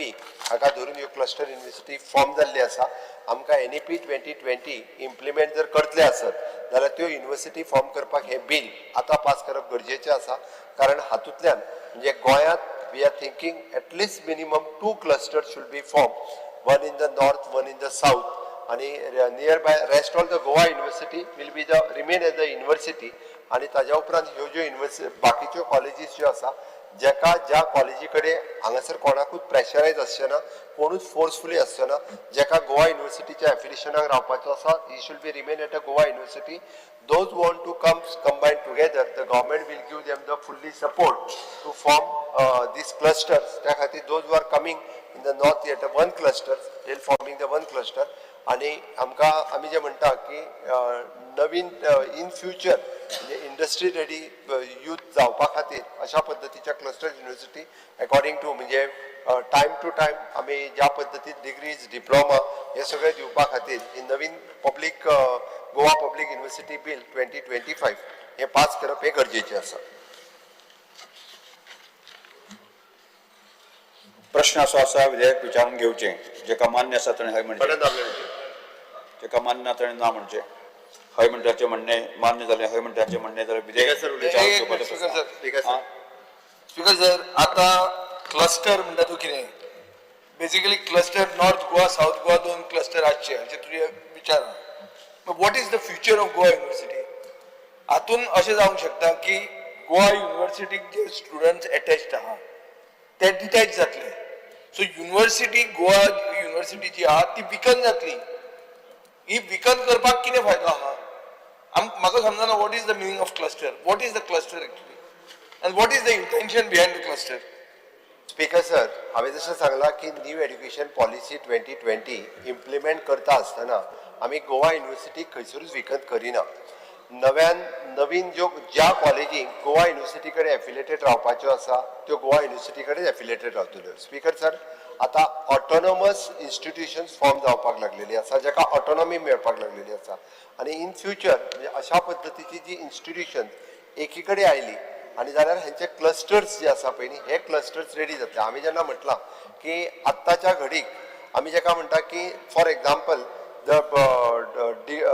हाका धरून ह्यो क्लस्टर युनिव्हर्सिटी फॉर्म जाल्ली आसा. आमकां NEP 2020 implement जर करतले आसत जाल्यार त्यो युनिव्हर्सिटी फॉर्म करपाक हें बील आतां पास करप गरजेचें आसा. कारण हातूंतल्यान म्हणजे गोंयांत we are thinking at least minimum 2 clusters should be formed, one in the north, one in the south, आणि nearby rest all the Goa University will be the remain as the university. आणि ताज्या उपरांत ह्यो ज्यो university बाकीच्यो colleges ज्यो आसा ज्याका ज्या कॉलेजी कडेन हांगासर कोणाकूच प्रेशरायज आसचें ना, कोणूच फोर्सफुली आसचो ना. ज्याका गोवा युनिव्हर्सिटीच्या एफिलिएशनाक रावपाचो आसा he should be remain at a Goa University. Those who want to come combine together, the government will give them the fully support to form these clusters. त्या खातीर those who are coming in the north at a one cluster, they forming the one cluster. आनी आमकां आमी जें म्हणटा की नवीन in future म्हणजे इंडस्ट्री रेडी यूथ जावपा खातीर अशा पद्दतीच्या क्लस्टर युनिव्हर्सिटी अकॉर्डिंग टू म्हणजे टायम टू टायम आमी ज्या पद्दतीन डिग्रीज डिप्लोमा हे सगळे दिवपा खातीर ही नवीन public Goa Public University Bill 2025 हे पास करप हे गरजेचें आसा. प्रश्न असो आसा, विधेयक विचारून घेवचें. जेका मान्य आसा ताणें हय म्हणचें, जेका मान्य ना ताणें ना म्हणचें. हय म्हणटाचें म्हणणें मान्य जालें, हय म्हणटाचें म्हणणें जालें. विधेयक विचारून घेवपाचो प्रस्न. स्पीकर सर, आतां क्लस्टर म्हणटा तूं कितें? Basically cluster North Goa, South Goa दोन क्लस्टर आसचे अशें तुजें विचार आहा. What is the future of Goa University? हातून अशें जावंक शकता की गोवा युनिव्हर्सिटीक जे स्टुडंट्स एटॅच्ड आहा ते डिटॅच जातले. सो युनिव्हर्सिटी गोवा युनिव्हर्सिटी जी आहा ती विकन जातली. ही विकन करपाक कितें फायदो आहा? म्हाका समजना what is the meaning of cluster, what is the cluster actually and what is the intention behind the cluster? Speaker sir, हांवें जशें सांगलां की new education policy 2020 implement करता आसतना आमी गोवा युनिव्हर्सिटी खंयसरूच विकत करिना. नव्यान नवीन ज्यो ज्या कॉलेजींक गोवा युनिव्हर्सिटी कडेन एफिलिएटेड रावपाच्यो आसा त्यो गोवा युनिव्हर्सिटी कडेन एफिलिएटेड रावतल्यो. स्पीकर सर, आतां ऑटोनॉमस इन्स्टिट्युशन्स फॉर्म जावपाक लागलेली आसा, जाका ऑटोनॉमी मेळपाक लागलेली आसा. आनी इन फ्युचर म्हणजे अशा पद्दतीची जी इन्स्टिट्युशन एकी कडेन आयली आनी जाल्यार हेंचे क्लस्टर्स जे आसा पळय न्ही, हे क्लस्टर्स रेडी जातले. आमी जेन्ना म्हटलां की आत्ताच्या घडीक आमी जेका म्हणटा की फॉर एग्जाम्पल the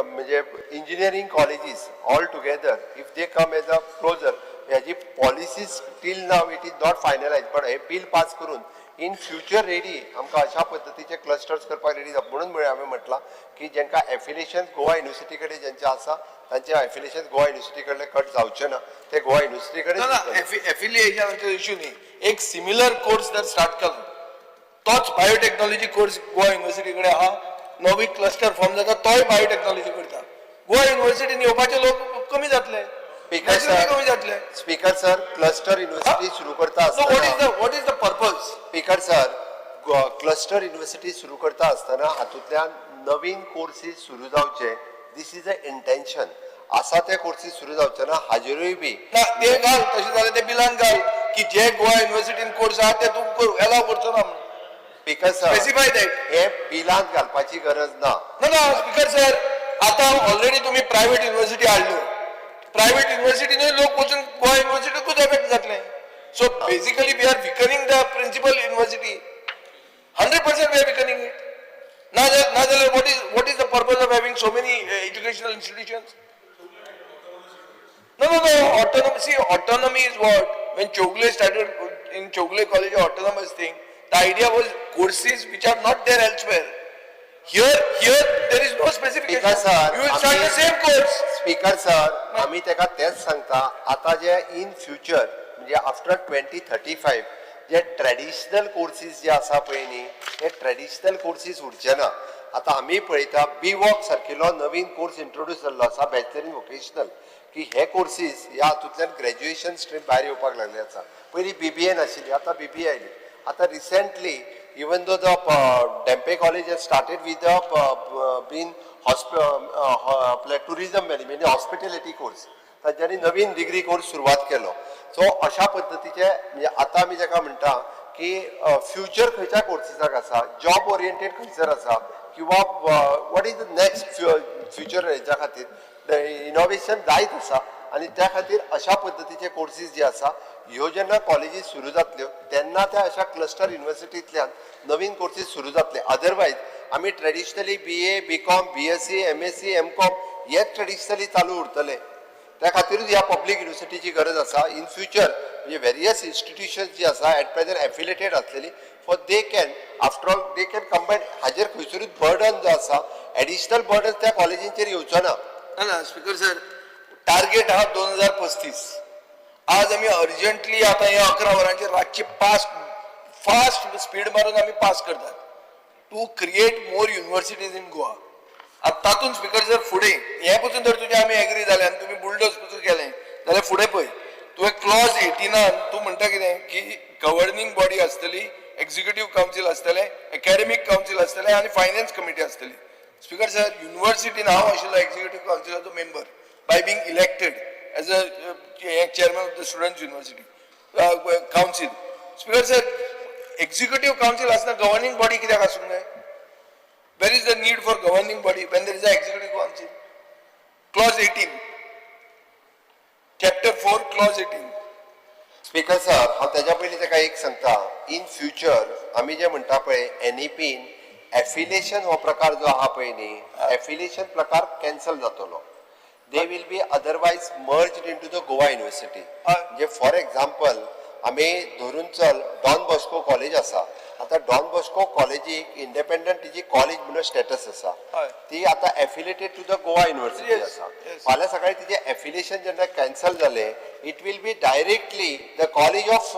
म्हणजे engineering colleges all together if they come as a closer, ह्याजी policies till now it is not finalize, पण हे बील पास करून इन फ्युचर रेडी आमकां अशा पद्दतीचे क्लस्टर्स करपाक रेडी जाता. म्हणून म्हळ्यार हांवें म्हटलां की जेंकां एफिलिएशन गोवा युनिव्हर्सिटी कडेन जेंचें आसा तांचें एफिलिएशन गोवा युनिव्हर्सिटी कडलें कट जावचें ना, ते गोवा युनिव्हर्सिटी कडेन ना ना, एफिलिएशनाचो इश्यू न्ही. एक सिमिलर कोर्स जर स्टार्ट केलो, तोच बायोटेक्नॉलॉजी कोर्स गोवा युनिव्हर्सिटी कडेन आहा, नवी क्लस्टर फॉर्म जाता, तोय बायोटेक्नॉलॉजी करता. गोवा युनिव्हर्सिटीन येवपाचे लोक कमी जातले. स्पीकर सर, कमी जातले. स्पीकर सर, क्लस्टर युनिव्हर्सिटी सुरू करता आसतना what is the what is the purpose? Speaker sir, cluster university सुरू करता आसतना हातूंतल्यान नवीन कोर्सीस सुरू जावचे, this is a intention. आसा ते कोर्सीस सुरू जावचे ना हाजेरूय बी ना, ते घाल, तशें जाल्यार ते बिलान घाल. की जे गोवा युनिव्हर्सिटीन कोर्स आहा ते तूं एलाव करचो ना म्हणून. Speaker sir, specify that. हे बिलांत घालपाची गरज ना. ना ना स्पीकर सर, आता ऑलरेडी तुम्ही प्रायव्हेट युनिव्हर्सिटी हाडल्यो, प्रायव्हेट युनिव्हर्सिटीनूय लोक वचून गोवा युनिव्हर्सिटीकूच एफेक्ट जातले. So basically we are weakening the principal university, 100% we are weakening it. ना जाल्यार what is the purpose of having so many educational institutions? No, no, no. Autonomy. See, autonomy is what? When Chowgule started in Chowgule College, autonomous thing, the idea was courses which are not there elsewhere. Here there is no specification. Speaker sir, You will start the same course. Speaker sir, आमी तेका तेच सांगता, आतां जे in future म्हणजे after 2035 जे traditional courses जे आसा पळय न्ही, ते ट्रेडिशनल कोर्सीस उरचे ना. आतां आमी पळयता बी वॉक सारकिलो नवीन कोर्स इंट्रोड्यूस जाल्लो आसा, बॅचलर इन वोकेशनल, की हे कोर्सीस ह्या हातूंतल्यान ग्रॅज्युएशन स्ट्रीम भायर येवपाक लागले आसा. पयलीं बीबीए नाशिल्ली, आतां बीबीए आयली. आतां recently even though the Dhempe College has started with the been tourism management, hospitality course, तांच्यांनी नवीन डिग्री कोर्स सुरवात केलो. सो अशा पद्दतीचे म्हणजे आतां आमी जाका म्हणटा की फ्युचर खंयच्या कोर्सीसाक आसा, जॉब ओरिएंटेड खंयसर आसा, किंवा what is the next future, हेच्या खातीर इनोवेशन जायत आसा. आनी त्या खातीर अशा पद्दतीचे कोर्सीस जे आसा, ह्यो जेन्ना कॉलेजीस सुरू जातल्यो तेन्ना त्या अशा क्लस्टर युनिवर्सिटींतल्यान नवीन कोर्सीस सुरू जातले. अदरवायज आमी traditionally BA, BCom, BSc, MSc, MCom हेच ट्रेडिशनली चालू उरतले. त्या खातीरूच ह्या पब्लीक युनिवर्सिटीची गरज आसा. इन फ्युचर म्हणजे वेरियस इन्स्टिट्युशन्स जी आसा एट प्रेझेंट एफिलेटेड आसलेली, for they can after all they can combine. हाजेर खंयसरूच बर्डन जो आसा, एडिशनल बर्डन त्या कॉलेजींचेर येवचो ना. ना ना स्पीकर सर, टार्गेट आहा 2035. आज आमी अर्जंटली आतां हे 11 वरांचेर रातची पास फास्ट स्पीड मारून आमी पास करतात to create more universities in Goa. आतां तातूंत स्पीकर सर फुडें हें पसून जर तुजें आमी एग्री जाले आनी तुमी बुलडोज पसून केलें जाल्यार फुडें पळय तुवें क्लॉज 18 तूं म्हणटा कितें की गव्हर्निंग बॉडी आसतली, एक्झिक्युटीव कावन्सील आसतलें, एकॅडमीक कावन्सील आसतलें आनी फायनान्स कमिटी आसतली. स्पीकर सर, युनिव्हर्सिटीन हांव आशिल्लो executive कावन्सिलाचो member by being elected as a chairman of the students university council. Speaker sir, executive council आसतना गव्हर्निंग बॉडी कित्याक आसूंक जाय? Where is the need for governing body when there is a executive council? Clause 18, chapter 4, clause 18. Speaker sir, हांव तेज्या पयलीं ताका एक सांगता, इन फ्युचर आमी जे म्हणटा पळय एनईपीन एफिलिएशन हो प्रकार जो आहा पळय न्ही, एफिलिएशन प्रकार कॅन्सल जातलो. They will be otherwise merged into the Goa University. म्हणजे फॉर एक्झाम्पल आमी धरून चल डॉन बॉस्को कॉलेज आसा, आतां डॉन बॉस्को कॉलेजीक इंडिपेंडंट तिजी कॉलेज म्हणून स्टेटस आसा, ती आतां affiliated to the Goa University आसा. फाल्यां सकाळी तिजें एफिलिएशन जेन्ना कॅन्सल जालें, it will be directly the college of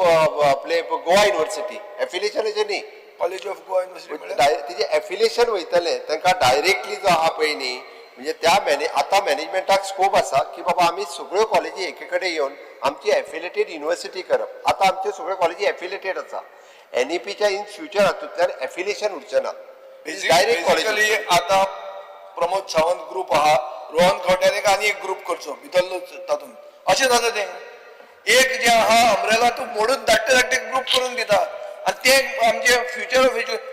play Goa University, एफिलिएशनाचें न्ही. College of Goa university. तिजें एफिलिएशन वयतलें, तांकां डायरेक्टली जो आहा पळय न्ही, म्हणजे त्या मॅने आतां मॅनेजमेंटाक स्कोप आसा की बाबा आमी सगळ्यो कॉलेजी एके कडेन येवन आमची एफिलिएटेड युनिव्हर्सिटी करप. आतां आमच्यो सगळ्यो कॉलेजी एफिलिएटेड आसा, एनईपीच्या इन फ्युचर हातूंतल्यान एफिलिएशन उरचें ना, डायरेक्ट कॉलेज. बेसिकली आतां प्रमोद सावंत ग्रुप आहा, रोहन खंवट्यान एक आनी एक ग्रुप करचो भितरलो तातूंत, अशें जाता तें. एक जें आहा अम्ब्रेला तूं मोडून धाकटे धाकटे ग्रुप करून दिता आनी ते आमचे future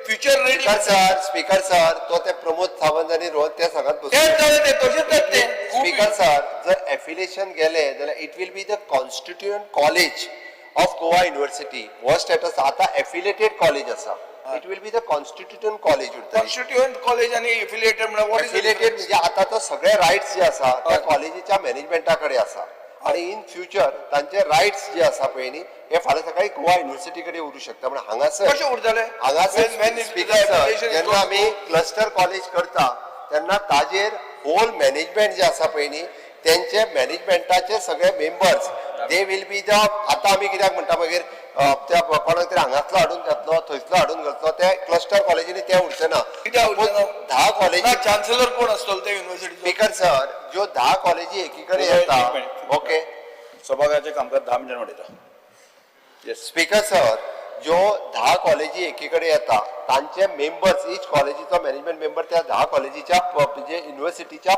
future ready. Speaker sir, speaker sir, तो ते प्रमोद सावंत आनी रोहन ते सांगत बसले. तेंच जालें तें, तशेंच जाता तें. स्पीकर सर, जर एफिलिएशन गेलें जाल्यार it will be the constituent college of Goa University हो स्टेटस. आतां एफिलिएटेड कॉलेज आसा, it will be the constituent college उरतली. कॉन्स्टिट्युएंट कॉलेज आनी एफिलिएटेड म्हळ्यार what is? Affiliated म्हणजे आतां तो सगळे रायट्स जे आसा त्या कॉलेजीच्या मॅनेजमेंटा कडेन आसा आनी इन फ्युचर तांचे रायट्स जे आसा पळय न्ही, हे फाल्यां सकाळी गोवा युनिव्हर्सिटी कडेन उरूं शकता. म्हण हांगासर कशें उरतले? हांगासर स्पीकर सर, जेन्ना आमी क्लस्टर कॉलेज करता तेन्ना ताजेर होल मॅनेजमेंट जे आसा पळय न्ही, तेंचे मॅनेजमेंटाचे सगळे members they will be the. आतां आमी कित्याक म्हणटा मागीर त्या कोणाक तरी हांगासलो हाडून घातलो, थंयसलो हाडून घातलो, ते क्लस्टर कॉलेजींनी ते उरचे ना. कित्याक उरचे ना? 10 कॉलेजी चान्सलर कोण आसतलो ते युनिव्हर्सिटीचो? स्पीकर सर, ज्यो 10 कॉलेजी एकी कडेन येता, ओके. सभाघराचें कामकाज 10 मिनटां वाडयता. स्पीकर सर, ज्यो 10 कॉलेजी एकी कडेन येता तांचे मेंबर्स, इच कॉलेजीचो मॅनेजमेंट मेंबर त्या 10 कॉलेजीच्या म्हणजे युनिव्हर्सिटीच्या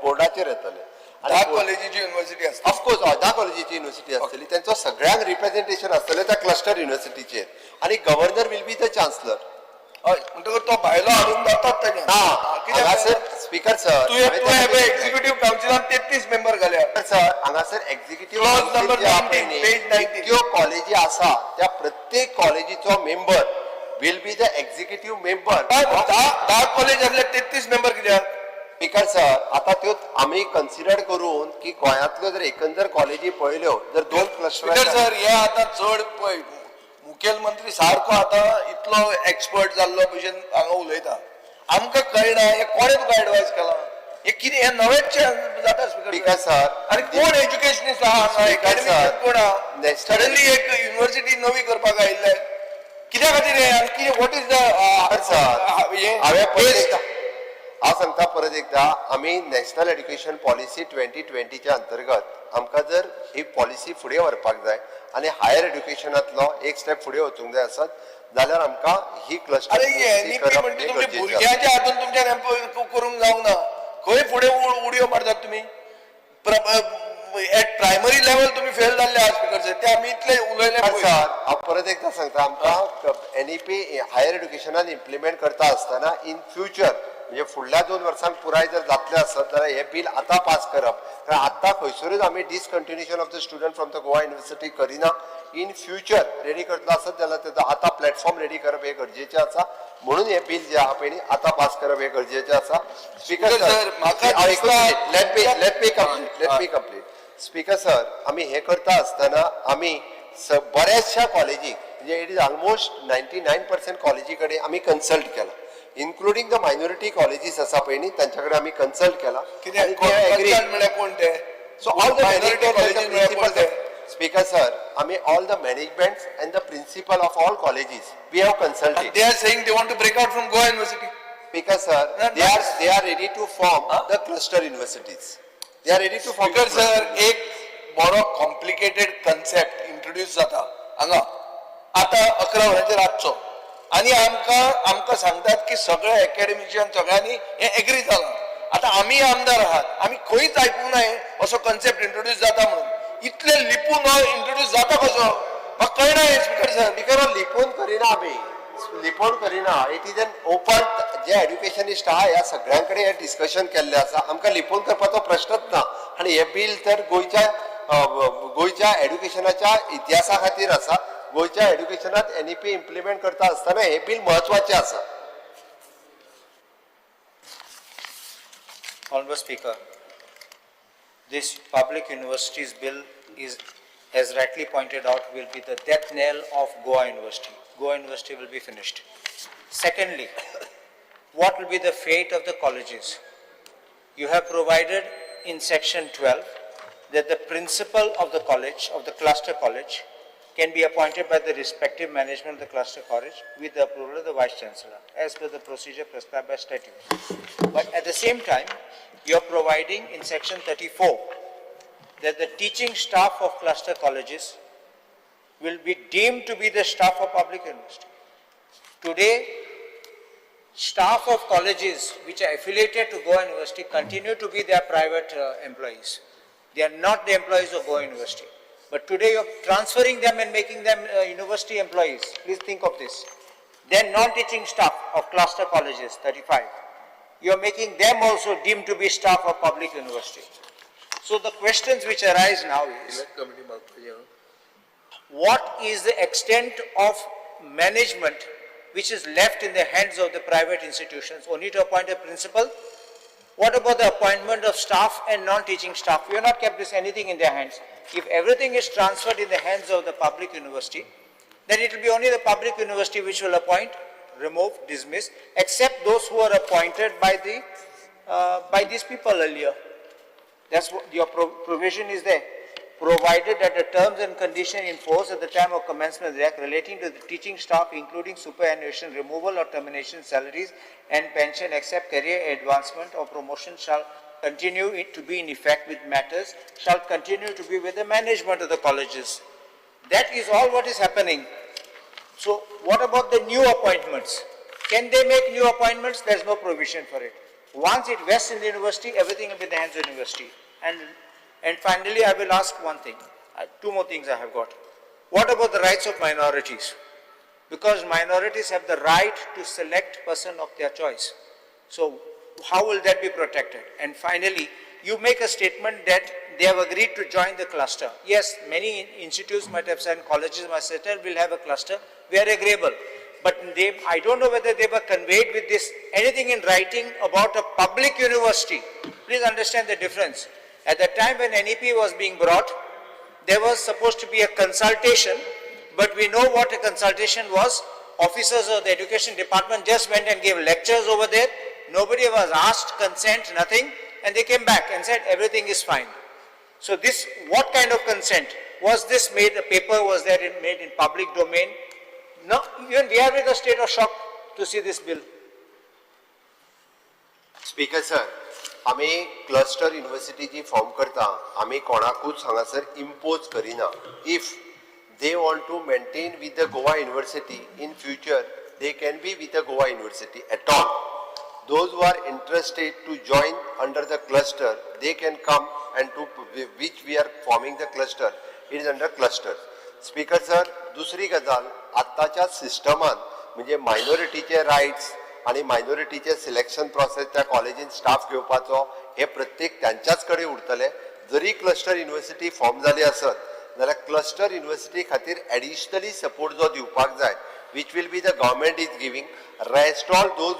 बोर्डाचेर येतले. धा कॉलेजीची युनिव्हर्सिटी आसता. ऑफकोर्स हय, 10 कॉलेजीची युनिव्हर्सिटी आसतली, तेंचो सगळ्यांक रिप्रेझेंटेशन आसतलें त्या क्लस्टर युनिव्हर्सिटीचेर आनी governor will be the chancellor. हय, म्हणटकच तो भायलो हाडून जातात तेजें. ना, हांगासर स्पीकर सर, तुवें एक्झिक्युटीव कावन्सिलान 33 मेंबर घाल्या. सर, हांगासर एक्झिक्युटीव Clause number 19, page 19. जितक्यो कॉलेजी आसा त्या प्रत्येक कॉलेजीचो member will be the executive member. 10 college आसले 33 मेंबर कित्याक? स्पीकर सर, आता त्यो आमी कन्सिडर करून की गोंयांतल्यो जर एकंदर कॉलेजी पळयल्यो जर दोन स्पीकर क्लस्टर सर, हे आतां चड पळय मुखेलमंत्री सारको आतां इतलो एक्सपर्ट जाल्लो भशेन हांगा उलयता, आमकां कळना हे कोणें तुका एडवायज केलां, हे कितें हें नवेंच जाता स्पीकर सर. आनी कोण एज्युकेशनिस्ट आहा हांगा, एकाडेमिशियन कोण आहा, सडनली एक युनिव्हर्सिटी नवी करपाक आयिल्ले कित्या खातीर हे आनी कितें what is the sir, हांवें परत एकदां हांव सांगता, परत एकदां आमी नॅशनल एड्युकेशन पॉलिसी 2020च्या अंतर्गत आमकां जर ही पॉलिसी फुडें व्हरपाक जाय आनी हायर एड्युकेशनांतलो एक स्टेप फुडें वचूंक जाय आसत जाल्यार आमकां ही क्लस्टर अरे एनईपी म्हणटा तुमच्या भुरग्यांच्या हातून तुमच्यान करूंक जावंक ना, खंय फुडें उडयो मारतात तुमी. एट प्रायमरी लेवल तुमी फेल जाल्ले आहा स्पीकर सर, ते आमी इतले उलयले. सर, हांव परत एकदां सांगता, आमकां एनईपी हायर एड्युकेशनान इम्प्लिमेंट करता आसतना इन फ्युचर म्हणजे फुडल्या 2 वर्सांक पुराय जर जातलें आसत जाल्यार हें बील आतां पास करप, कारण आतां खंयसरूच आमी discontinuation of the student from the Goa university करिना. इन फ्युचर रेडी करतलो आसत जाल्यार तेजो आतां प्लॅटफॉर्म रेडी करप हें गरजेचें आसा, म्हणून हें बील जें आहा पळय न्ही आतां पास करप हें गरजेचें आसा. Speaker sir, let me complete, let me complete. Speaker sir, आमी हें करता आसतना आमी बऱ्याचशा कॉलेजीक म्हणजे it is almost 99% कॉलेजी कडेन आमी कन्सल्ट केला, इन्क्लुडींग the minority colleges आसा पळय न्ही तांच्या कडेन आमी कन्सल्ट केला. कोण ते? So all the management speaker sir, आमी all the management and the principal of all colleges we have consulted. They are saying they want to break out from Goa university. Speaker sir, they are ready to form the cluster universities. They are ready to form. Speaker sir, एक बरो complicated concept introduce जाता हांगा आतां 11 वरांचेर रातचो, आनी आमकां आमकां सांगतात की सगळे एकेडमिशियन सगळ्यांनी हें एग्री जालां. आतां आमी आमदार आहात, आमी खंयच आयकूंक ना असो कन्सेप्ट इंट्रोड्यूस जाता म्हणून, इतले लिपून हो इंट्रोड्यूस जाता कसो म्हाका कळना हें स्पीकर सर. स्पीकर, लिपोवन करिना आमी, लिपोवन करिना, it is an open. जे एड्युकेशनिस्ट आहा ह्या सगळ्यां कडेन हें डिस्कशन केल्लें आसा, आमकां लिपोवन करपाचो प्रश्नच ना. आनी हें बील तर गोंयच्या गोंयच्या एड्युकेशनाच्या इतिहासा खातीर आसा. गोंयच्या एड्युकेशनात एनईपी इम्प्लिमेंट करता आसतना हें बील म्हत्वाचें आसा. Honorable Speaker, this public universities bill is, as rightly pointed out, will be the death knell of Goa University. Goa University will be finished. Secondly, what will be the fate of the colleges? You have provided in section 12 that the principal of the college, of the cluster college, can be appointed by the respective management of the cluster college with the approval of the vice chancellor, as per the procedure prescribed by statute. But at the same time, you are providing in section 34 that the teaching staff of cluster colleges will be deemed to be the staff of public university. Today, staff of colleges which are affiliated to Goa University continue to be their private employees. They are not the employees of Goa University. But today you are transferring them and making them university employees. Please think of this. Then non-teaching staff of cluster colleges, 35. You are making them also deemed to be staff of public university. So the questions which arise now is, what is the extent of management which is left in the hands of the private institutions? Only to appoint a principal? What about the appointment of staff and non-teaching staff? We have not kept this anything in their hands. If everything is transferred in the hands of the public university, then it will be only the public university which will appoint, remove, dismiss, except those who are appointed by the by these people earlier. That's what your provision is there. Provided that the terms and conditions in force at the time of commencement of the act relating to the teaching staff, including superannuation, removal or termination salaries and pension, except career advancement or promotion, shall continue to be in effect with matters, shall continue to be with the management of the colleges. That is all what is happening. So what about the new appointments? Can they make new appointments? There is no provision for it. Once it vests in the university, everything will be in the hands of the university. And finally, I will ask one thing. Two more things I have got. What about the rights of minorities? Because minorities have the right to select person of their choice. So how will that be protected? And finally, you make a statement that they have agreed to join the cluster. Yes, many institutes might have said, colleges might have said, we'll have a cluster. We are agreeable. But I don't know whether they were conveyed with this, anything in writing about a public university. Please understand the difference. At the time when NEP was being brought, there was supposed to be a consultation, but we know what a consultation was. Officers of the education department just went and gave lectures over there. Nobody was asked consent, nothing, and they came back and said everything is fine. So this, what kind of consent? Was this made, a paper was there made in public domain? No, even we are in a state of shock to see this bill. Speaker sir, आमी cluster university जी form करता, आमी कोणाकूच हांगासर impose करिना. If they want to maintain with the Goa University in future, they can be with the Goa University at all. Those who are interested to join under the cluster, they can come and to which we are forming the cluster, it is under cluster. Speaker sir, दुसरी गजाल, आत्ताच्या सिस्टमान म्हणजे मायनॉरिटीचे rights आणि मायनॉरिटीचे selection process त्या कॉलेजीन staff घेवपाचो हे प्रत्येक त्यांच्याच कडेन उरतले. जरी क्लस्टर युनिवर्सिटी फॉर्म जाली आसत जाल्यार क्लस्टर युनिवर्सिटी खातीर एडिशनली सपोर्ट जो दिवपाक जाय, which will be the government is giving, rest all those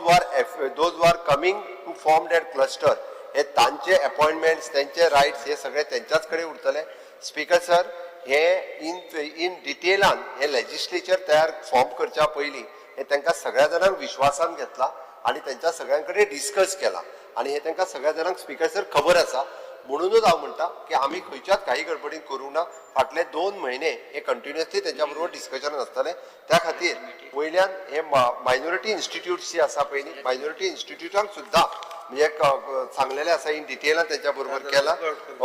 who are coming to form that cluster, हे तांचे अपॉइंटमेंट्स, त्यांचे रायट्स हे सगळे त्यांच्याच कडेन उरतले. स्पीकर सर, हे इन डिटेलान हे लेजिस्लेचर तयार फॉर्म करच्या पयलीं हे तांकां सगळ्या जाणांक विश्वासान घेतला आनी तेंच्या सगळ्यां कडेन डिस्कस केला आनी हे तांकां सगळ्या जाणांक, स्पीकर सर, खबर आसा. म्हणूनच हांव म्हणटा की आमी खंयच्याच काही गडबडीन करूंक ना. फाटले 2 म्हयने हे कंटिन्युअसली तेंच्या बरोबर डिस्कशन आसतलें. त्या खातीर वयल्यान हे मायनॉरिटी इन्स्टिट्यूट्स जी आसा पळय न्ही, मायनॉरिटी इन्स्टिट्यूटांक सुद्दां म्हणजे सांगलेलें आसा, इन डिटेलान तेंच्या बरोबर केला.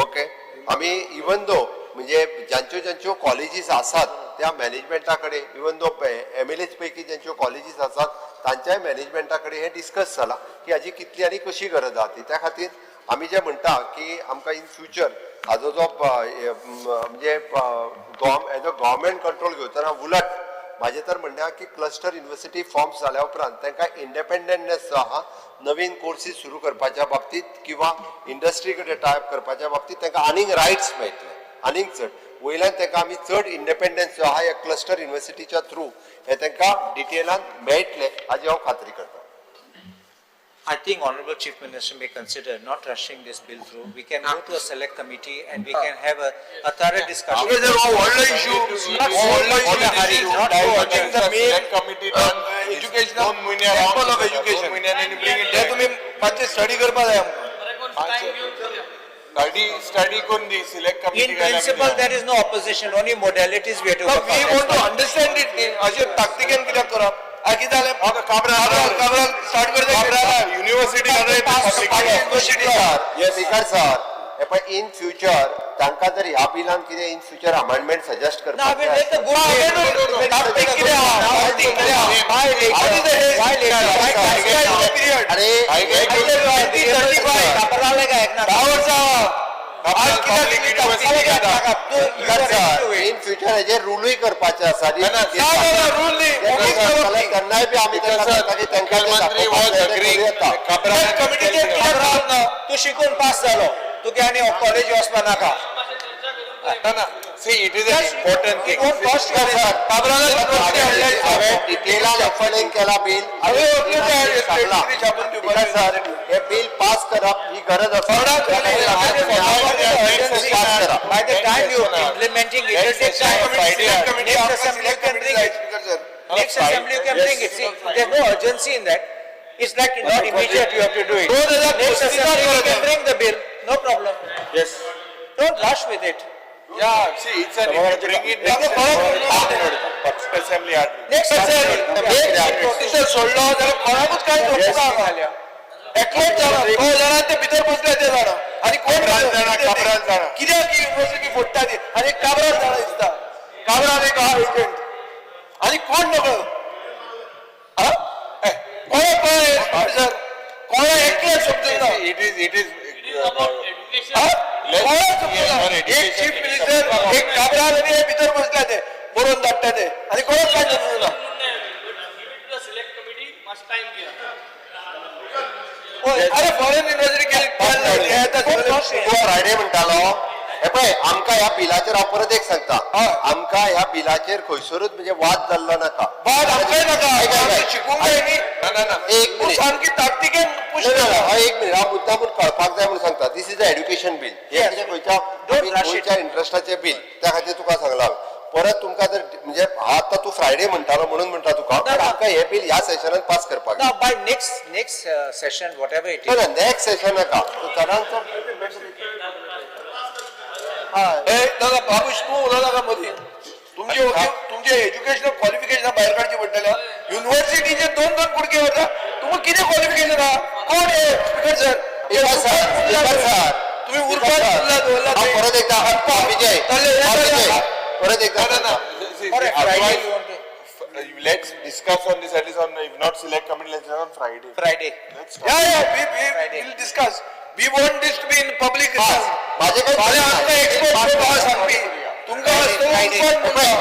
ओके, आमी इवन दो म्हणजे ज्यांच्यो ज्यांच्यो कॉलेजीस आसात त्या मॅनेजमेंटा कडेन, इवन दो एमएलएच पैकी ज्यांच्यो कॉलेजीस आसात तांच्याय मॅनेजमेंटा कडेन हें डिस्कस जाला की हाजी कितली आनी कशी गरज आहा ती. त्या खातीर आमी जे म्हणटा की आमकां इन फ्युचर हाजो जो म्हणजे एज अ गव्हर्मेंट कंट्रोल घेवतना, उलट म्हाजें तर म्हणणें आहा की क्लस्टर युनिवर्सिटी फॉर्म जाल्या उपरांत तांकां इंडिपेंडंटनेस जो आहा, नवीन कोर्सीस सुरू करपाच्या बाबतींत किंवा इंडस्ट्री कडेन टायप करपाच्या बाबतींत तांकां आनीक रायट्स मेळटले आनीक चड. वयल्यान तांकां आमी चड इंडिपेंडन्स जो आहा ह्या क्लस्टर युनिवर्सिटीच्या थ्रू हे तांकां डिटेलान मेळटले हाजी हांव खात्री करता. I think Honorable Chief Minister may consider not rushing this bill through. We can go to a select committee and we can have a thorough discussion. Because there are व्हडलो issue, Not so व्हडलो in a hurry, issue, not so urgent. The main Select committee done educational दोन म्हयने temple of around, education. दोन म्हयन्यांनी bring it ते back. तुमी मातशें study करपा जाय आमकां. स्टडी करून दी select In committee. principle, there is no opposition, only modalities we have to But work we out. want to understand it न्ही, अशें ताकतिकेन कित्याक करप? कितें जालें? काब्राल काब्राल स्टार्ट करता. युनिव्हर्सिटी. युनिव्हर्सिटी. स्पीकर सर, हे पळय, इन फ्युचर तांकां जर ह्या बिलान कितें in future amendment suggest No, I will let the go. ताकतीक कितें आहा? ताकतीक कितें आहा? Why later? What is the haste? Why later? Why period? अरे 2035. काब्राल काय ऐकणार? 10 वर्सां आहा. आज कित्याक तुमी ताकतिकेन करता? सर, इन फ्युचर हेजेर रुलूय करपाचे आसा. ना ना ना, रूल न्ही. ओगीच करप न्ही. तेन्नाय बी आमी तांकां सांगता की तांकां ते मुख्यमंत्री was दाखोवपाक जाय, ते agreeing. करूं येता. कमिटीचेर कित्याक रावप ना? तू शिकून पास जालो, तुगे आनी कॉलेज वचपा नाका. ना, see, it is an important It thing. won't cost you anything. काब्राला university हाडल्या. हांवें डिटेलान एक्सप्लेन केला बिल. हांवें ओके ते स्टेटमेंट छापून दिवपाक. सर, हे बिल पास करप ही गरज आसा. पास करा. By the time you implementing it, it will take time. Committee, Next assembly you can bring it. Next assembly you can bring it. See, there's no urgency in that. It's like not immediate you have to do it. 2000 Next assembly you can bring the bill, no problem. Yes. Don't rush with it. Yeah, see, it's an, if you bring it next assembly, Next assembly. एक सोडलो जाल्यार कोणाकूच कांय धोको ना. एकलोच जाणा, तो जाणा, ते भितर बसले ते जाणा आनी कोण काब्राल जाणा, काब्राल जाणा. कित्याक ही युनिव्हर्सिटी फोडटा ती. आनी काब्राल जाणा दिसता, काब्राल एक आहा एजंट आनी कोण नकळो. कोणाक कळ्ळें सर? कोणा एकल्याक समजूंक ना. It is हा? कोणाक समजना. एक चीफ मिनिस्टर, एक काब्राल आनी हे भितर बसल्या ते बरोवन धाडटा ते आनी कोणाक काय समजना. हय, अरे फॉरेन युनिव्हर्सिटी तूं फ्रायडे म्हणटालो हे पळय, आमकां ह्या बिलाचेर हांव परत एक सांगता, आमकां ह्या बिलाचेर खंयसरूच म्हणजे वाद जाल्लो नाका. वाद आमकांय नाका. आयक, आयक, आयक. शिकूंक जाय न्ही. एक तूं मिनिट. सामकी ताकतिकेन push ना, ना, करता. ना, एक मिनिट, हांव मुद्दाम कळपाक जाय म्हणून सांगता. This is a education bill. हे कितें खंयच्या गोंयच्या इंट्रस्टाचें बील, त्या खातीर तुका सांगलां. परत तुमकां जर म्हणजे आतां तूं फ्रायडे म्हणटालो म्हणून म्हणटा तुका, पण आमकां हें बील ह्या सेशनान पास करपाक जाय. Now, by next session, whatever it is. ना, ना, नेक्स्ट सेशन नाका, चडांत चड. ए, ना ना, बाबूश, तूं उलोवं नाका मदीं. तुमचे तुमचे एज्युकेशनल क्वॉलिफिकेशन भायर काडचे पडटले. युनिव्हर्सिटीचे दोन दोन कुडके वता, तुमकां कितें क्वॉलिफिकेशन आहा? कोण हे speaker sir? Speaker sir, speaker sir, तुम्ही उरफान मुल्ला दवरला. हांव परत एकदा, विजय, विजय, परत एकदा. No, no. See, Or see, Friday otherwise, you want to- Let's discuss on this at least on, if not select committee, let's on Friday. Friday. Let's Yeah, we will discuss. We want this to be in public. माझे काही फाल्यां आमकां expert कोण आहा सांगपी. तुमकां आसतलो उर्फान मुल्ला.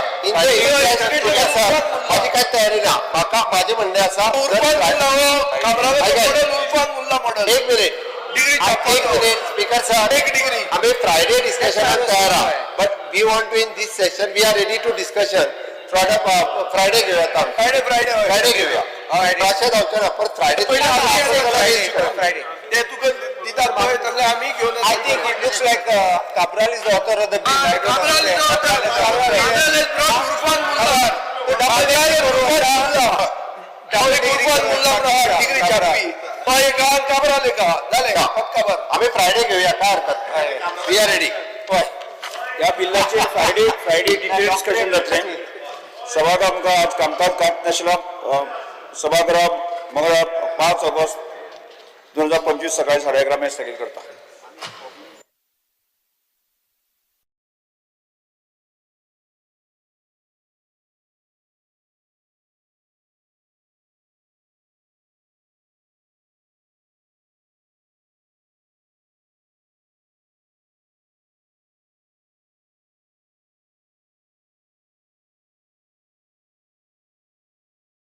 माझी काय तयारी ना. म्हाका माझे म्हणणें आसा, उर्फान मुल्ला हो काब्रालाचो मॉडेल, उर्फान मुल्ला मॉडेल. एक मिनिट. डिग्री. एक मिनिट, स्पीकर सर. एक डिग्री. आम्ही फ्रायडे डिस्कशनाक तयार आहा, but we want to in this session, we are ready to discussion. Friday घेवया आमी. Friday, Friday. फ्रायडे घेवया, अशें जावचें ना परत फ्रायडे. फ्रायडे. ते तुका दितात पळय तसले आमी घेवन. I think it looks like Cabral is the author of the bill. I don't Cabral is the author. Cabral. Cabral has brought Urfan Mulla. Cabral Urfan Mulla. Urfan Mulla म्हणून आहा, degree छापी. तो एक आहा, काब्राल एक आहा. जालें, फक्त काबर. आमी फ्रायडे घेवया, काय हरकत ना. We are ready. ह्या बिल्लाचेर फ्रायडे डिटेल डिस्कशन जातलें. सभागृह आमकां आज कामकाज कांयच नाशिल्लो. सभागृह मंगळार 5 ऑगस्ट 2025 सकाळी 11:30 मेरेन स्थगीत करता.